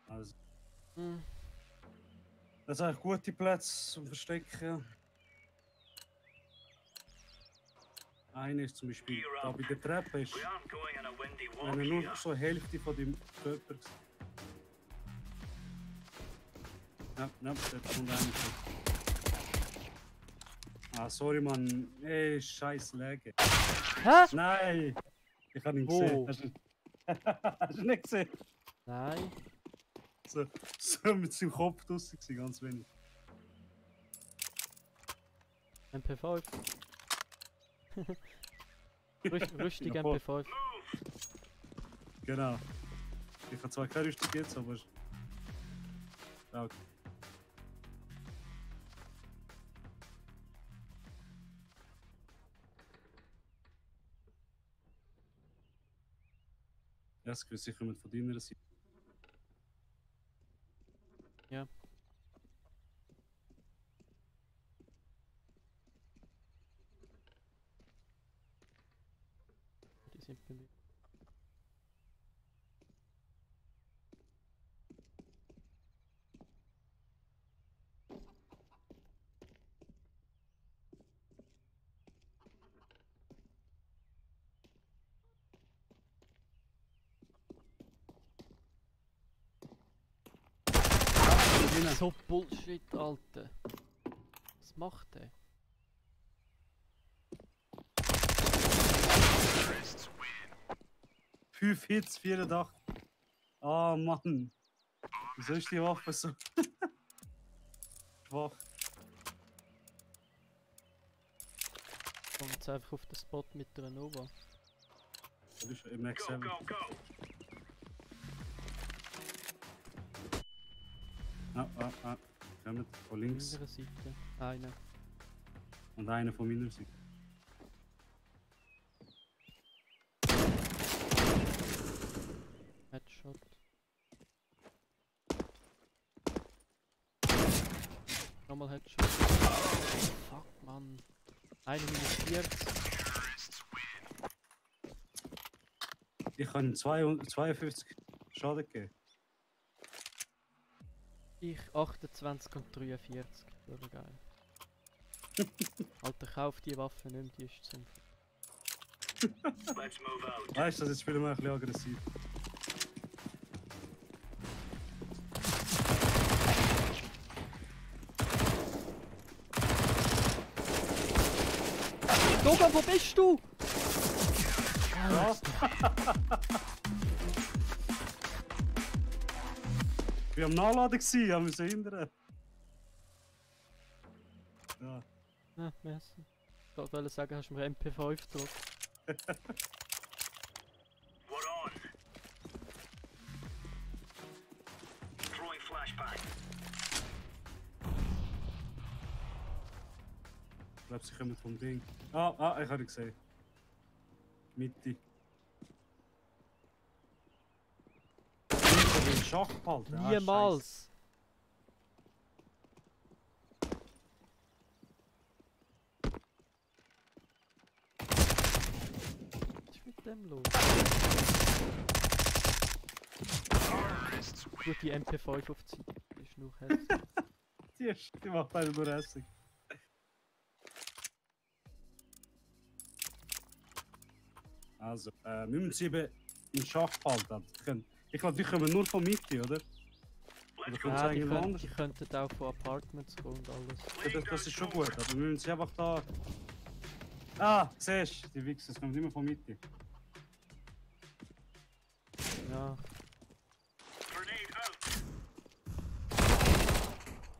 Also, Hm. das sind eigentlich gute Plätze zum Verstecken. Einer ist zum Beispiel da bei der Treppe, ist, We aren't going on a windy walk wenn er here. nur so die Hälfte von deinem Körper sieht. Ja, dort kommt einer. Ah, sorry, Mann. Ey, scheiß Läge. Hä? Nein! Ich hab ihn Wo? gesehen. Hast du nicht gesehen? Nein. So mit seinem Kopf draussen gewesen, ganz wenig. MP5. Rüstig Ja, voll. MP5. Genau. Ich habe zwar keine Rüstung jetzt, aber... Ja, okay. Ja, das Gewiss, ich komme von deiner Seite. Ja. Die sind bei mir. So Bullshit, Alter. Was macht der? Fünf Hits, 84. Ah, Mann. Wieso ist die Waffe so schwach? Kommt jetzt einfach auf den Spot mit der Nova. Das ist im Max 7. Kommt von links. Andere Seite. Einer. Und einer von meiner Seite. Headshot. Nochmal Headshot. Fuck, Mann. Eine minus 40. Ich kann ihm 52 Schaden geben. Ich 28 und 43. Wäre geil. Alter, kauf die Waffe nicht, die ist zum. Weißt du, jetzt spielen wir ein bisschen aggressiv. Logan, wo bist du? Ja. Ich war am Nachladen, haben wir sie hindern. Ja. Ah, merci. Ich wollte sagen, hast du mir MP5 gedruckt. What on? Throwing flashbang. Ich glaube, sie kommen vom Ding. Ich habe ihn gesehen. Mitte. Ich habe den Schach behalten. Niemals! Was ist mit dem los? Gut, die MP5 auf die Seite. Die ist nur hässlich. Die macht einen nur hässlich. Also, wir müssen sie eben im Schach behalten. Ich glaube, die kommen nur von Mitte, oder? Oder kommt es Ja, die, eigentlich anders? die könnten auch von Apartments kommen und alles. Ja, das ist schon gut, aber wir müssen sie einfach da... Ah, siehst du, die Wichser, es kommt immer von Mitte. Ja. Grenade out.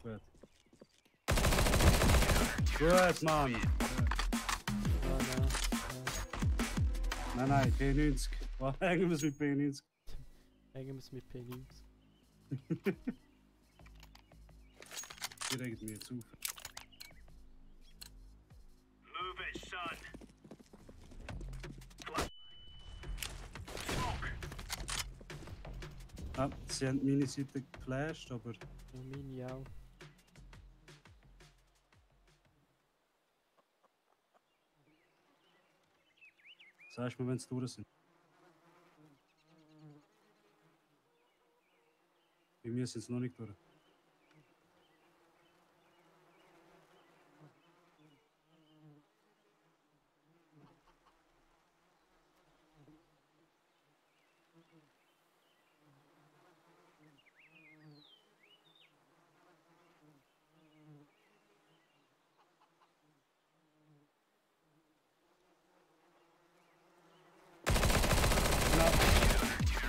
Gut. Gut, Mann! Ja, Nein, P90. Hängen wir es mit P90. hängen wir es mit P90. Die regt mir jetzt auf. Move it, son. Smoke. Ah, sie haben meine Seite geflasht, aber... Ja, meine auch. Sagst du mir, wenn sie durch sind? Bei mir sind sie noch nicht durch.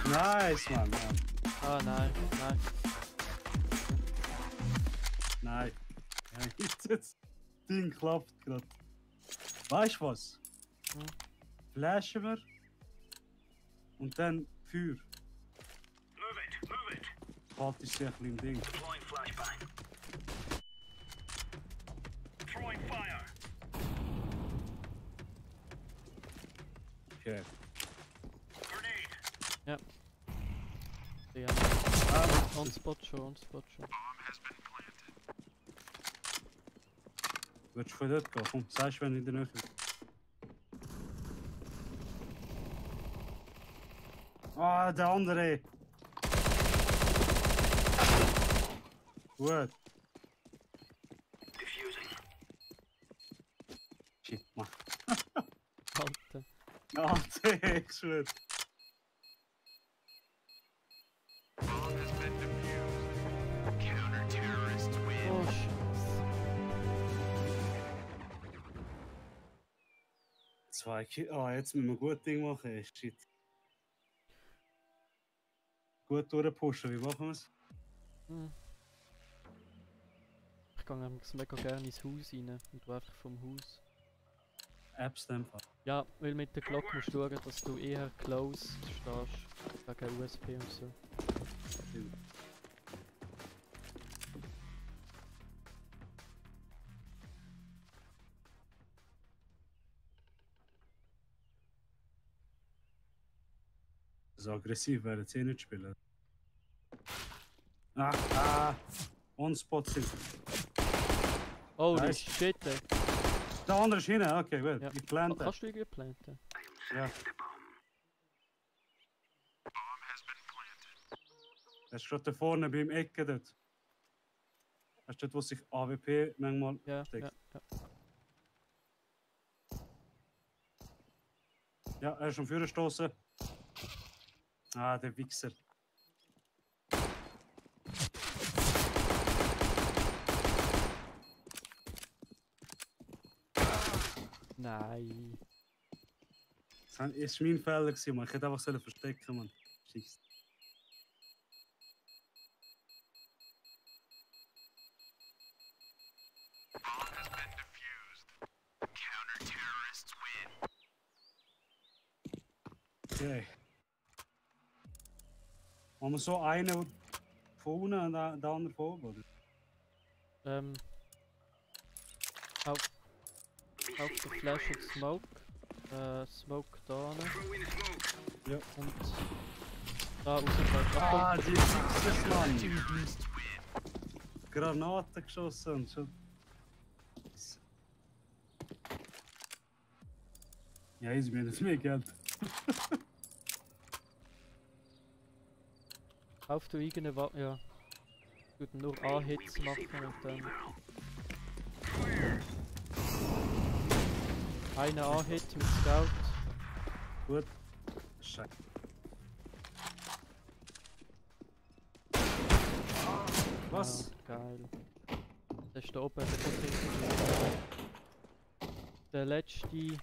Nice, Mann. Ja. Ah, nein, nein. Nein. Ja, jetzt das Ding klappt gerade. Weißt du was? Hm? Flashen wir und dann Feuer. haltest du ein bisschen im Ding. Deploying flashbang. Throwing fire. Okay. Grenade. Ja. Ah, On-Spot schon. willst du von dort gehen? Komm, sagst du, wenn du in der Nähe bist. Ah, der andere! Gut. Diffusing. Shit, man. Alter. Alter, ich schwör. Oh, Scheiße. 2 Kills. Ah, jetzt müssen wir ein gutes Ding machen. Ey, shit. Gut durchpushen, wie machen wir es? Hm. Ich gehe nämlich mega gerne ins Haus rein und du einfach vom Haus. Apps in dem Fall. Ja, weil mit der Glocke musst du schauen, dass du eher close stehst. Wegen USP und so. So aggressiv werden sie nicht spielen. Ah! On-Spot sind sie. Holy Nice. shit, ey. Der andere ist hinten, okay, gut. Ja. Ich plante. Kannst du irgendwie planten? Ja. Er ist gerade da vorne beim Ecken dort. Hast du dort, wo sich AWP manchmal Ja, steckt? ja. Ja, er ist schon vorgestoßen. Ah, der Wichser. Nein. Das war mein Fehler, Mann. Ich hätte einfach verstecken, Mann. Scheiße. Okay. Haben wir so einen von unten und der andere von oben, oder? Auf der Flash und Smoke. Smoke da hinten. Throw in smoke. Ja. Und da rausgekommen. Ah, die Wichsers, Mann! Granaten geschossen und schon. Ja, ich bin jetzt mehr Geld. Auf du irgendeine Waffe. Ja. Gut, nur A-Hits machen und dann. Eine A-Hit mit Scout. Gut. Scheiße. Was? Ja, geil. Der ist da oben, der kommt hinten. Der letzte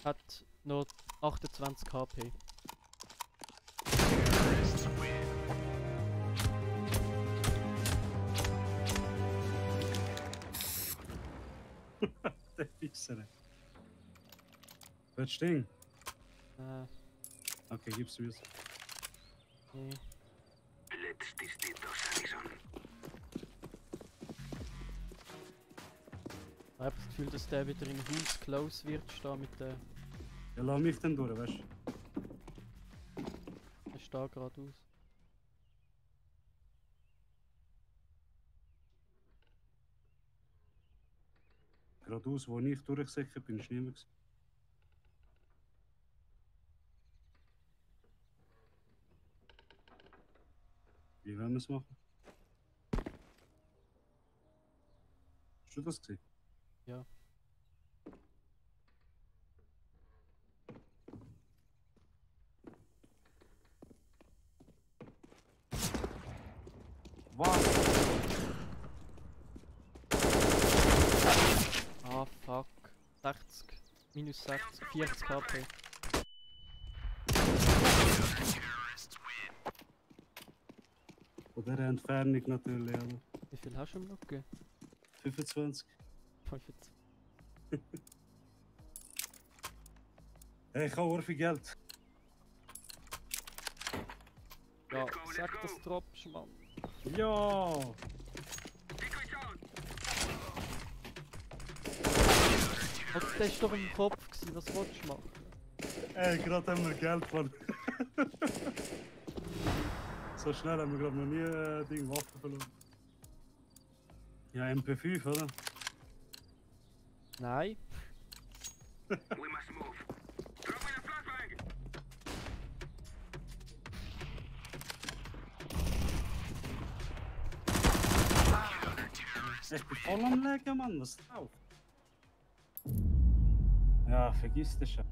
hat noch 28 HP. Der Wichser. Wird stehen. Okay, gib's mir. Nee. Let's distintos, Addison. Ich habe das Gefühl, dass der wieder im Haus close wird stehen mit der. Ja, lass mich dann durch, weißt du? Der steht geradeaus. Geradeaus, wo ich durchgesickert bin, ist niemand gewesen. Wie wollen wir es machen? Hast du das gesehen? Ja. Was? Ah, fuck. 60. Minus 60. 40 HP. Von dieser Entfernung natürlich, aber. Wie viel hast du im noch gegeben? 25. 25. Hey, ich habe auch viel Geld. Ja, sag das droppst, Mann. Ja! Das war doch im Kopf, gewesen. Was wolltest du machen? Ey, gerade haben wir Geld von. So schnell haben wir glaube noch nie Ding Waffen verloren. Ja, MP5, oder? Nein. We must move. Throw me a flashbang. Ich bin voll am Legen, Mann, was drauf? Ja, vergiss das schon.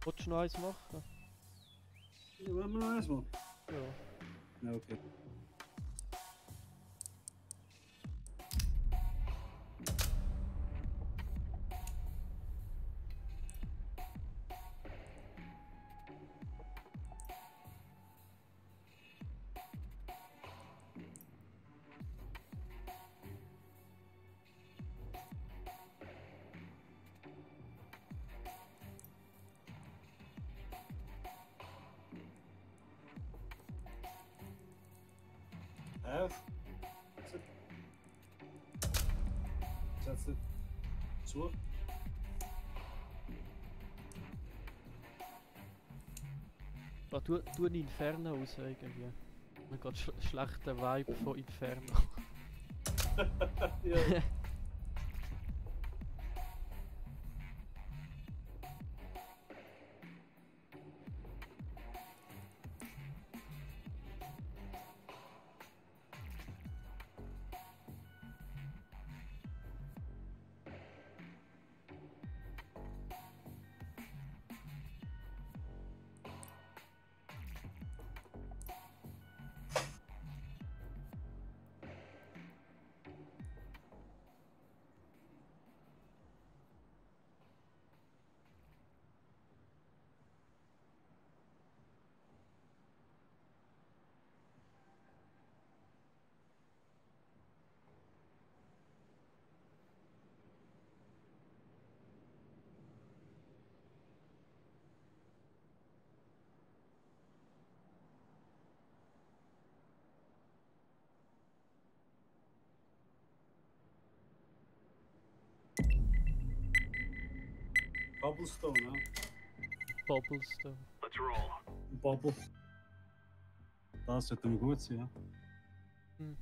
Wolltest du noch eins machen? Ja, wollen wir noch eins machen? Ja. Ja, okay. Setz dich zu. Tu ein Inferno aus irgendwie. Man hat schlechten Vibe von Inferno. Ja. Cobblestone, ja. Bobblestone. Let's roll. Bubble. Das sollte mir gut sein, ja. Hm.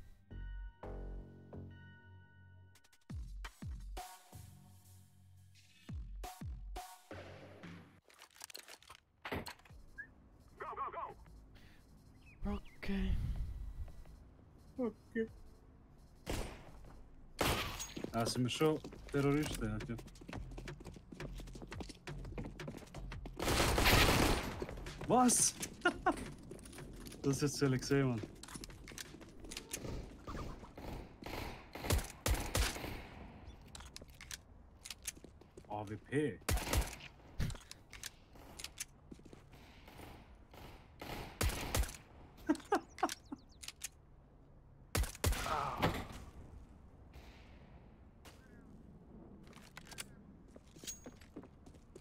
Go, go, go. Okay. Okay. Ah, sind wir schon Terroristen, ja. Okay. Was? Das ist jetzt gesehen, Mann. AWP.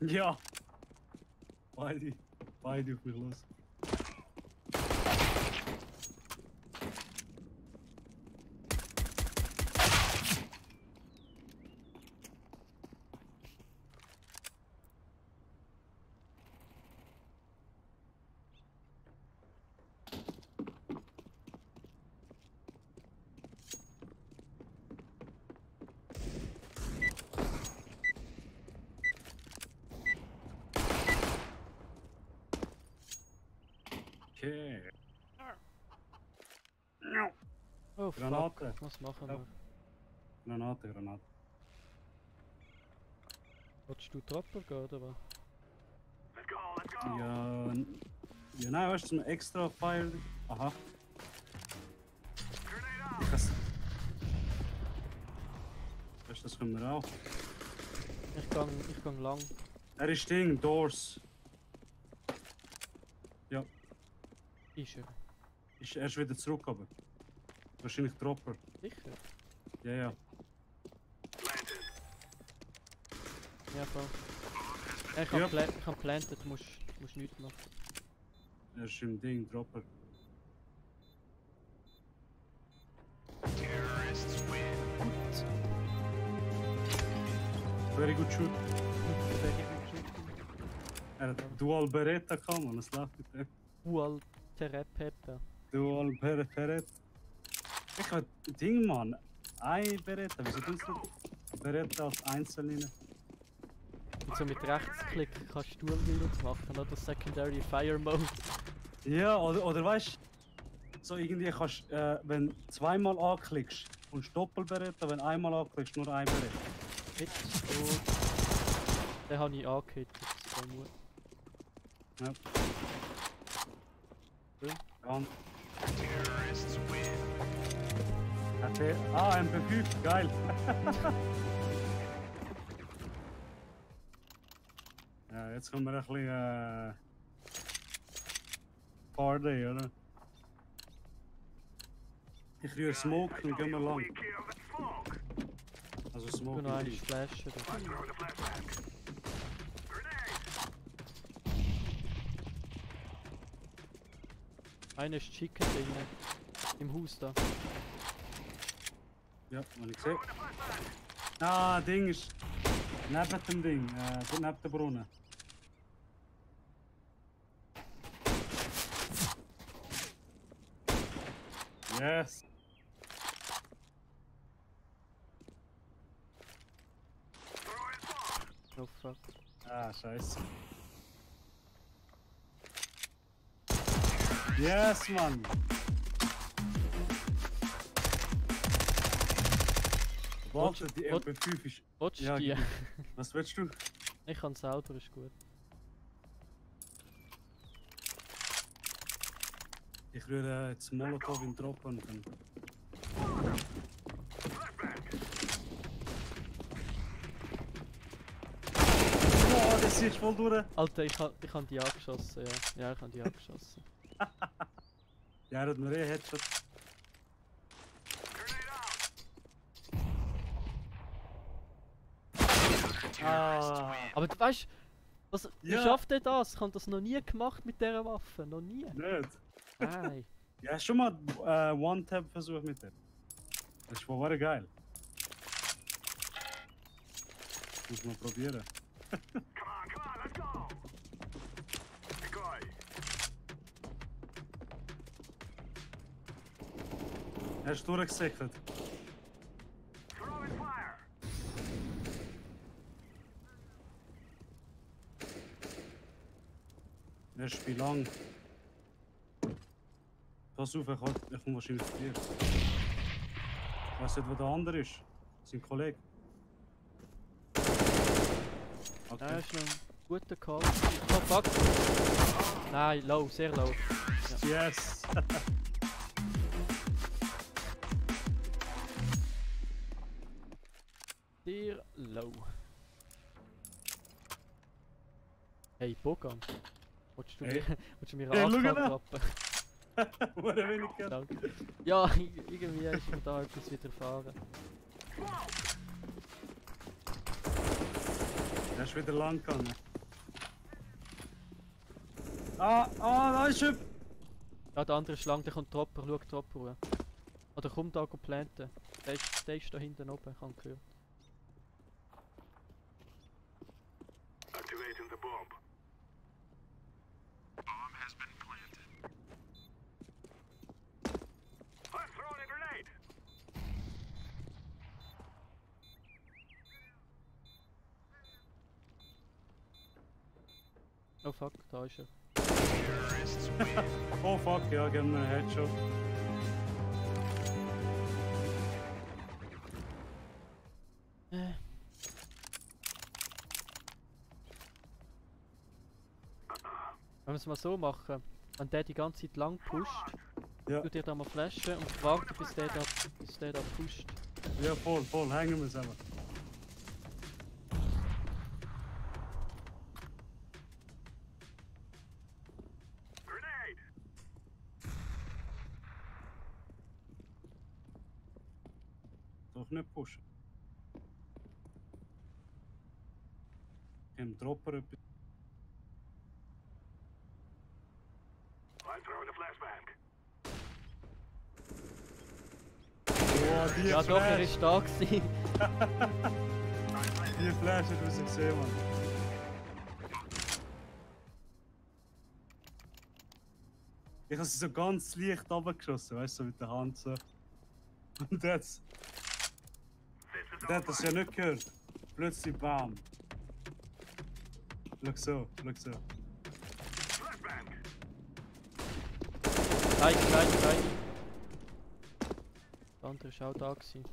Ja. Beide auf mich los. Okay. Oh Granate. fuck, was machen wir? Granate. Wolltest du Trapper gehen oder was? Let's go, let's go. Ja, ja, nein, weißt du, zum extra Pfeil. Aha. Grenade out. Ich has... Weißt du, das können wir auch. Ich gang lang. Er ist Ding, Doors. Ist er. Er ist wieder zurück, aber. Wahrscheinlich Dropper. Sicher? Ja, ja. Ja, voll. Ich kann, Ja. ich kann planten, du musst nichts machen. Er ist im Ding, Dropper. Very good shoot. Er hat Dual Beretta gehabt, man, das läuft mit dem. Tereppepe. Dual Beretta. Ich hab Ding, Mann. Ein Beretta, wieso tust du Beretta als Einzelne? Und so mit Rechtsklick kannst du Dual-Reloads machen, oder Secondary Fire Mode. Ja, oder weißt du, so irgendwie kannst wenn du zweimal anklickst und Doppelberetta, wenn du einmal anklickst, nur ein Beretta. Jetzt gut. Den habe ich angehittet, das ist Mut. Ja. Schön. Und okay. Ah, MP5, geil. Ja, jetzt kommen wir ein bisschen Party, oder? Ich rühre Smoke und gehen wir lang. Also Ich Smoke. noch eine und Flasche. Einer ist Chicken drinnen. Im Haus da. Ja, habe ich gesehen. Ah, Ding ist neben dem Ding, neben dem Brunnen. Yes. Oh fuck. Ah, scheiße. Yes, Mann. Warte, die MP5 ist... Willst du Ja, die? Was willst du? Ich kann selber, ist gut. Ich rühre jetzt Molotov in Drop und dann... Oh, das ist voll durch. Alter, ich hab die angeschossen, ja. Ja, ich hab die angeschossen. Ja, er hat mir Headshot. Ah. Aber du weißt, wie Ja. schafft er das? Ich hab das noch nie gemacht mit dieser Waffe, noch nie. Nicht? Nein. Ja, schon mal One-Tap-Versuch mit dem. Das ist wohl geil. Muss man probieren. Er ist durchgesickert. Er spielt lang. Pass auf, er kommt wahrscheinlich zu dir. Ich weiß nicht, wo der andere ist. Sein Kollege. Ja, Okay. ist noch ein guter Call. Oh fuck. Nein, low, sehr low. Ja. Yes! Sehr low. Hey, Bogan. Willst du Hey. willst du mir Hey, AK schau mal. droppen? Wurde wenig gehört. Danke. Ja, irgendwie ist mir da etwas widerfahren. Er ist wieder lang gegangen. Ah, da ist er! Ja, der andere ist lang, der kommt Dropper, schau Dropper ruhig. Oder komm da planten. Der ist da hinten oben, ich hab gehört. Activating the bomb. Bomb has been planted. I'm throwing a grenade. Oh fuck, da ist er. Oh fuck, ja, geben wir einen Headshot. Wenn wir es mal so machen, wenn der die ganze Zeit lang pusht, Ja, tut ihr da mal flashen und warten bis der da pusht. ja voll, hängen wir zusammen. Grenade. doch nicht pushen. Im Dropper etwas. I'm throwing a flashbang. Oh, die Ja doch, er Flash! ist da gewesen. Die Flash hat man gesehen, Mann. Ich habe sie so ganz leicht runtergeschossen, weißt du, so mit der Hand so. Und jetzt. Der hat das ja nicht gehört. Plötzlich bam. Schau so, schau so. Nein. Der andere ist auch da gewesen.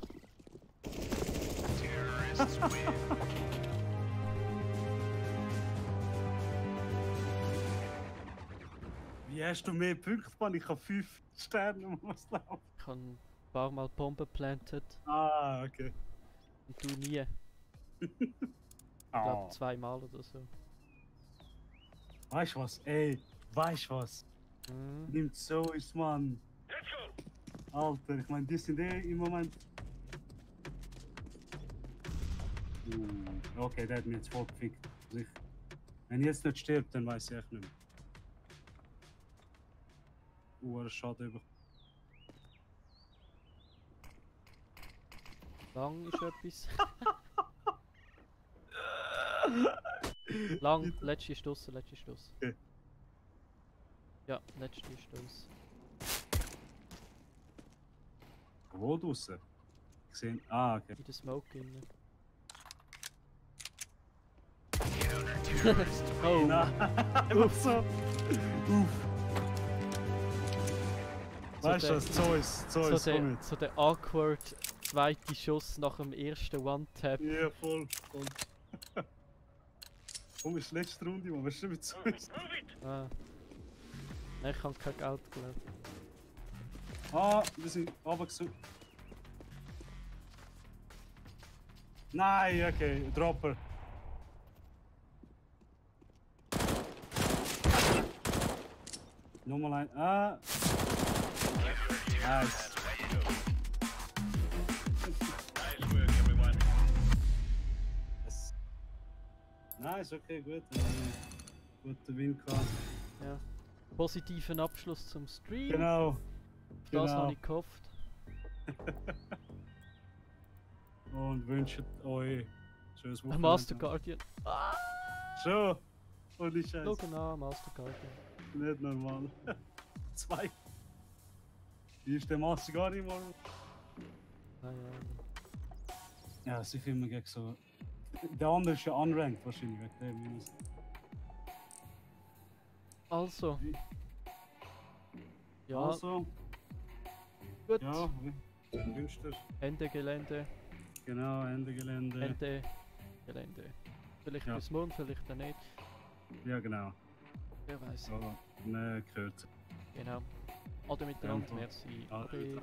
Wie hast du mehr Punkte, Mann? Ich habe 5 Sterne, muss laufen. Ich habe ein paar Mal Bomben geplantet Ah, okay. und du nie. Ich Ah. glaube 2 Mal oder so. Weißt du was? Ey, weißt du was? Mhm. Nimmt so ist, Mann. Alter, ich meine, die sind im Moment. Okay, der hat mich jetzt voll gefickt. Also wenn ich jetzt nicht stirbt, dann weiß ich echt nicht mehr. Schade über. Lang ist etwas. Lang, letzte Stoß. Okay. Ja, letzte Stoß. Wo draussen? Ich sehe. Ah, okay. In der Smoke innen. Oh, Nein, einfach so. Uff. Weißt du was? Zeus, komm jetzt. so der awkward zweite Schuss nach dem ersten One-Tap. Ja, voll. Komm, ist die letzte Runde, Mann. Was ist denn mit Zeus? Ah. Nein, ich habe kein Geld gelernt. Ah, wir sind runtergesucht. Nein, okay, Dropper. Nochmal ein. Ah! Nice. Yes. Nice, okay, gut. Guter Win gehabt. Ja. Positiven Abschluss zum Stream. Genau. Auf das genau. habe ich gehofft. Und wünscht euch schönes Ein Wochenende. Master Guardian. Schon! Holy Scheiße. Schau an, Master Guardian. Nicht normal. 2. Wie ist der Master gar nicht mal? Ah, ja. Ja, sie filmen gegen so. Der andere ist ja unranked wahrscheinlich wegen dem Minus. Also. Ja, Also, gut. ja, wie wünscht ihr? Ende Gelände. Genau, Ende Gelände. Ende Gelände. Vielleicht Ja. bis morgen, vielleicht dann nicht. Ja, genau. Wer weiß. So, ne, gehört. Genau. Ade miteinander, Ja. merci. Ade Ade.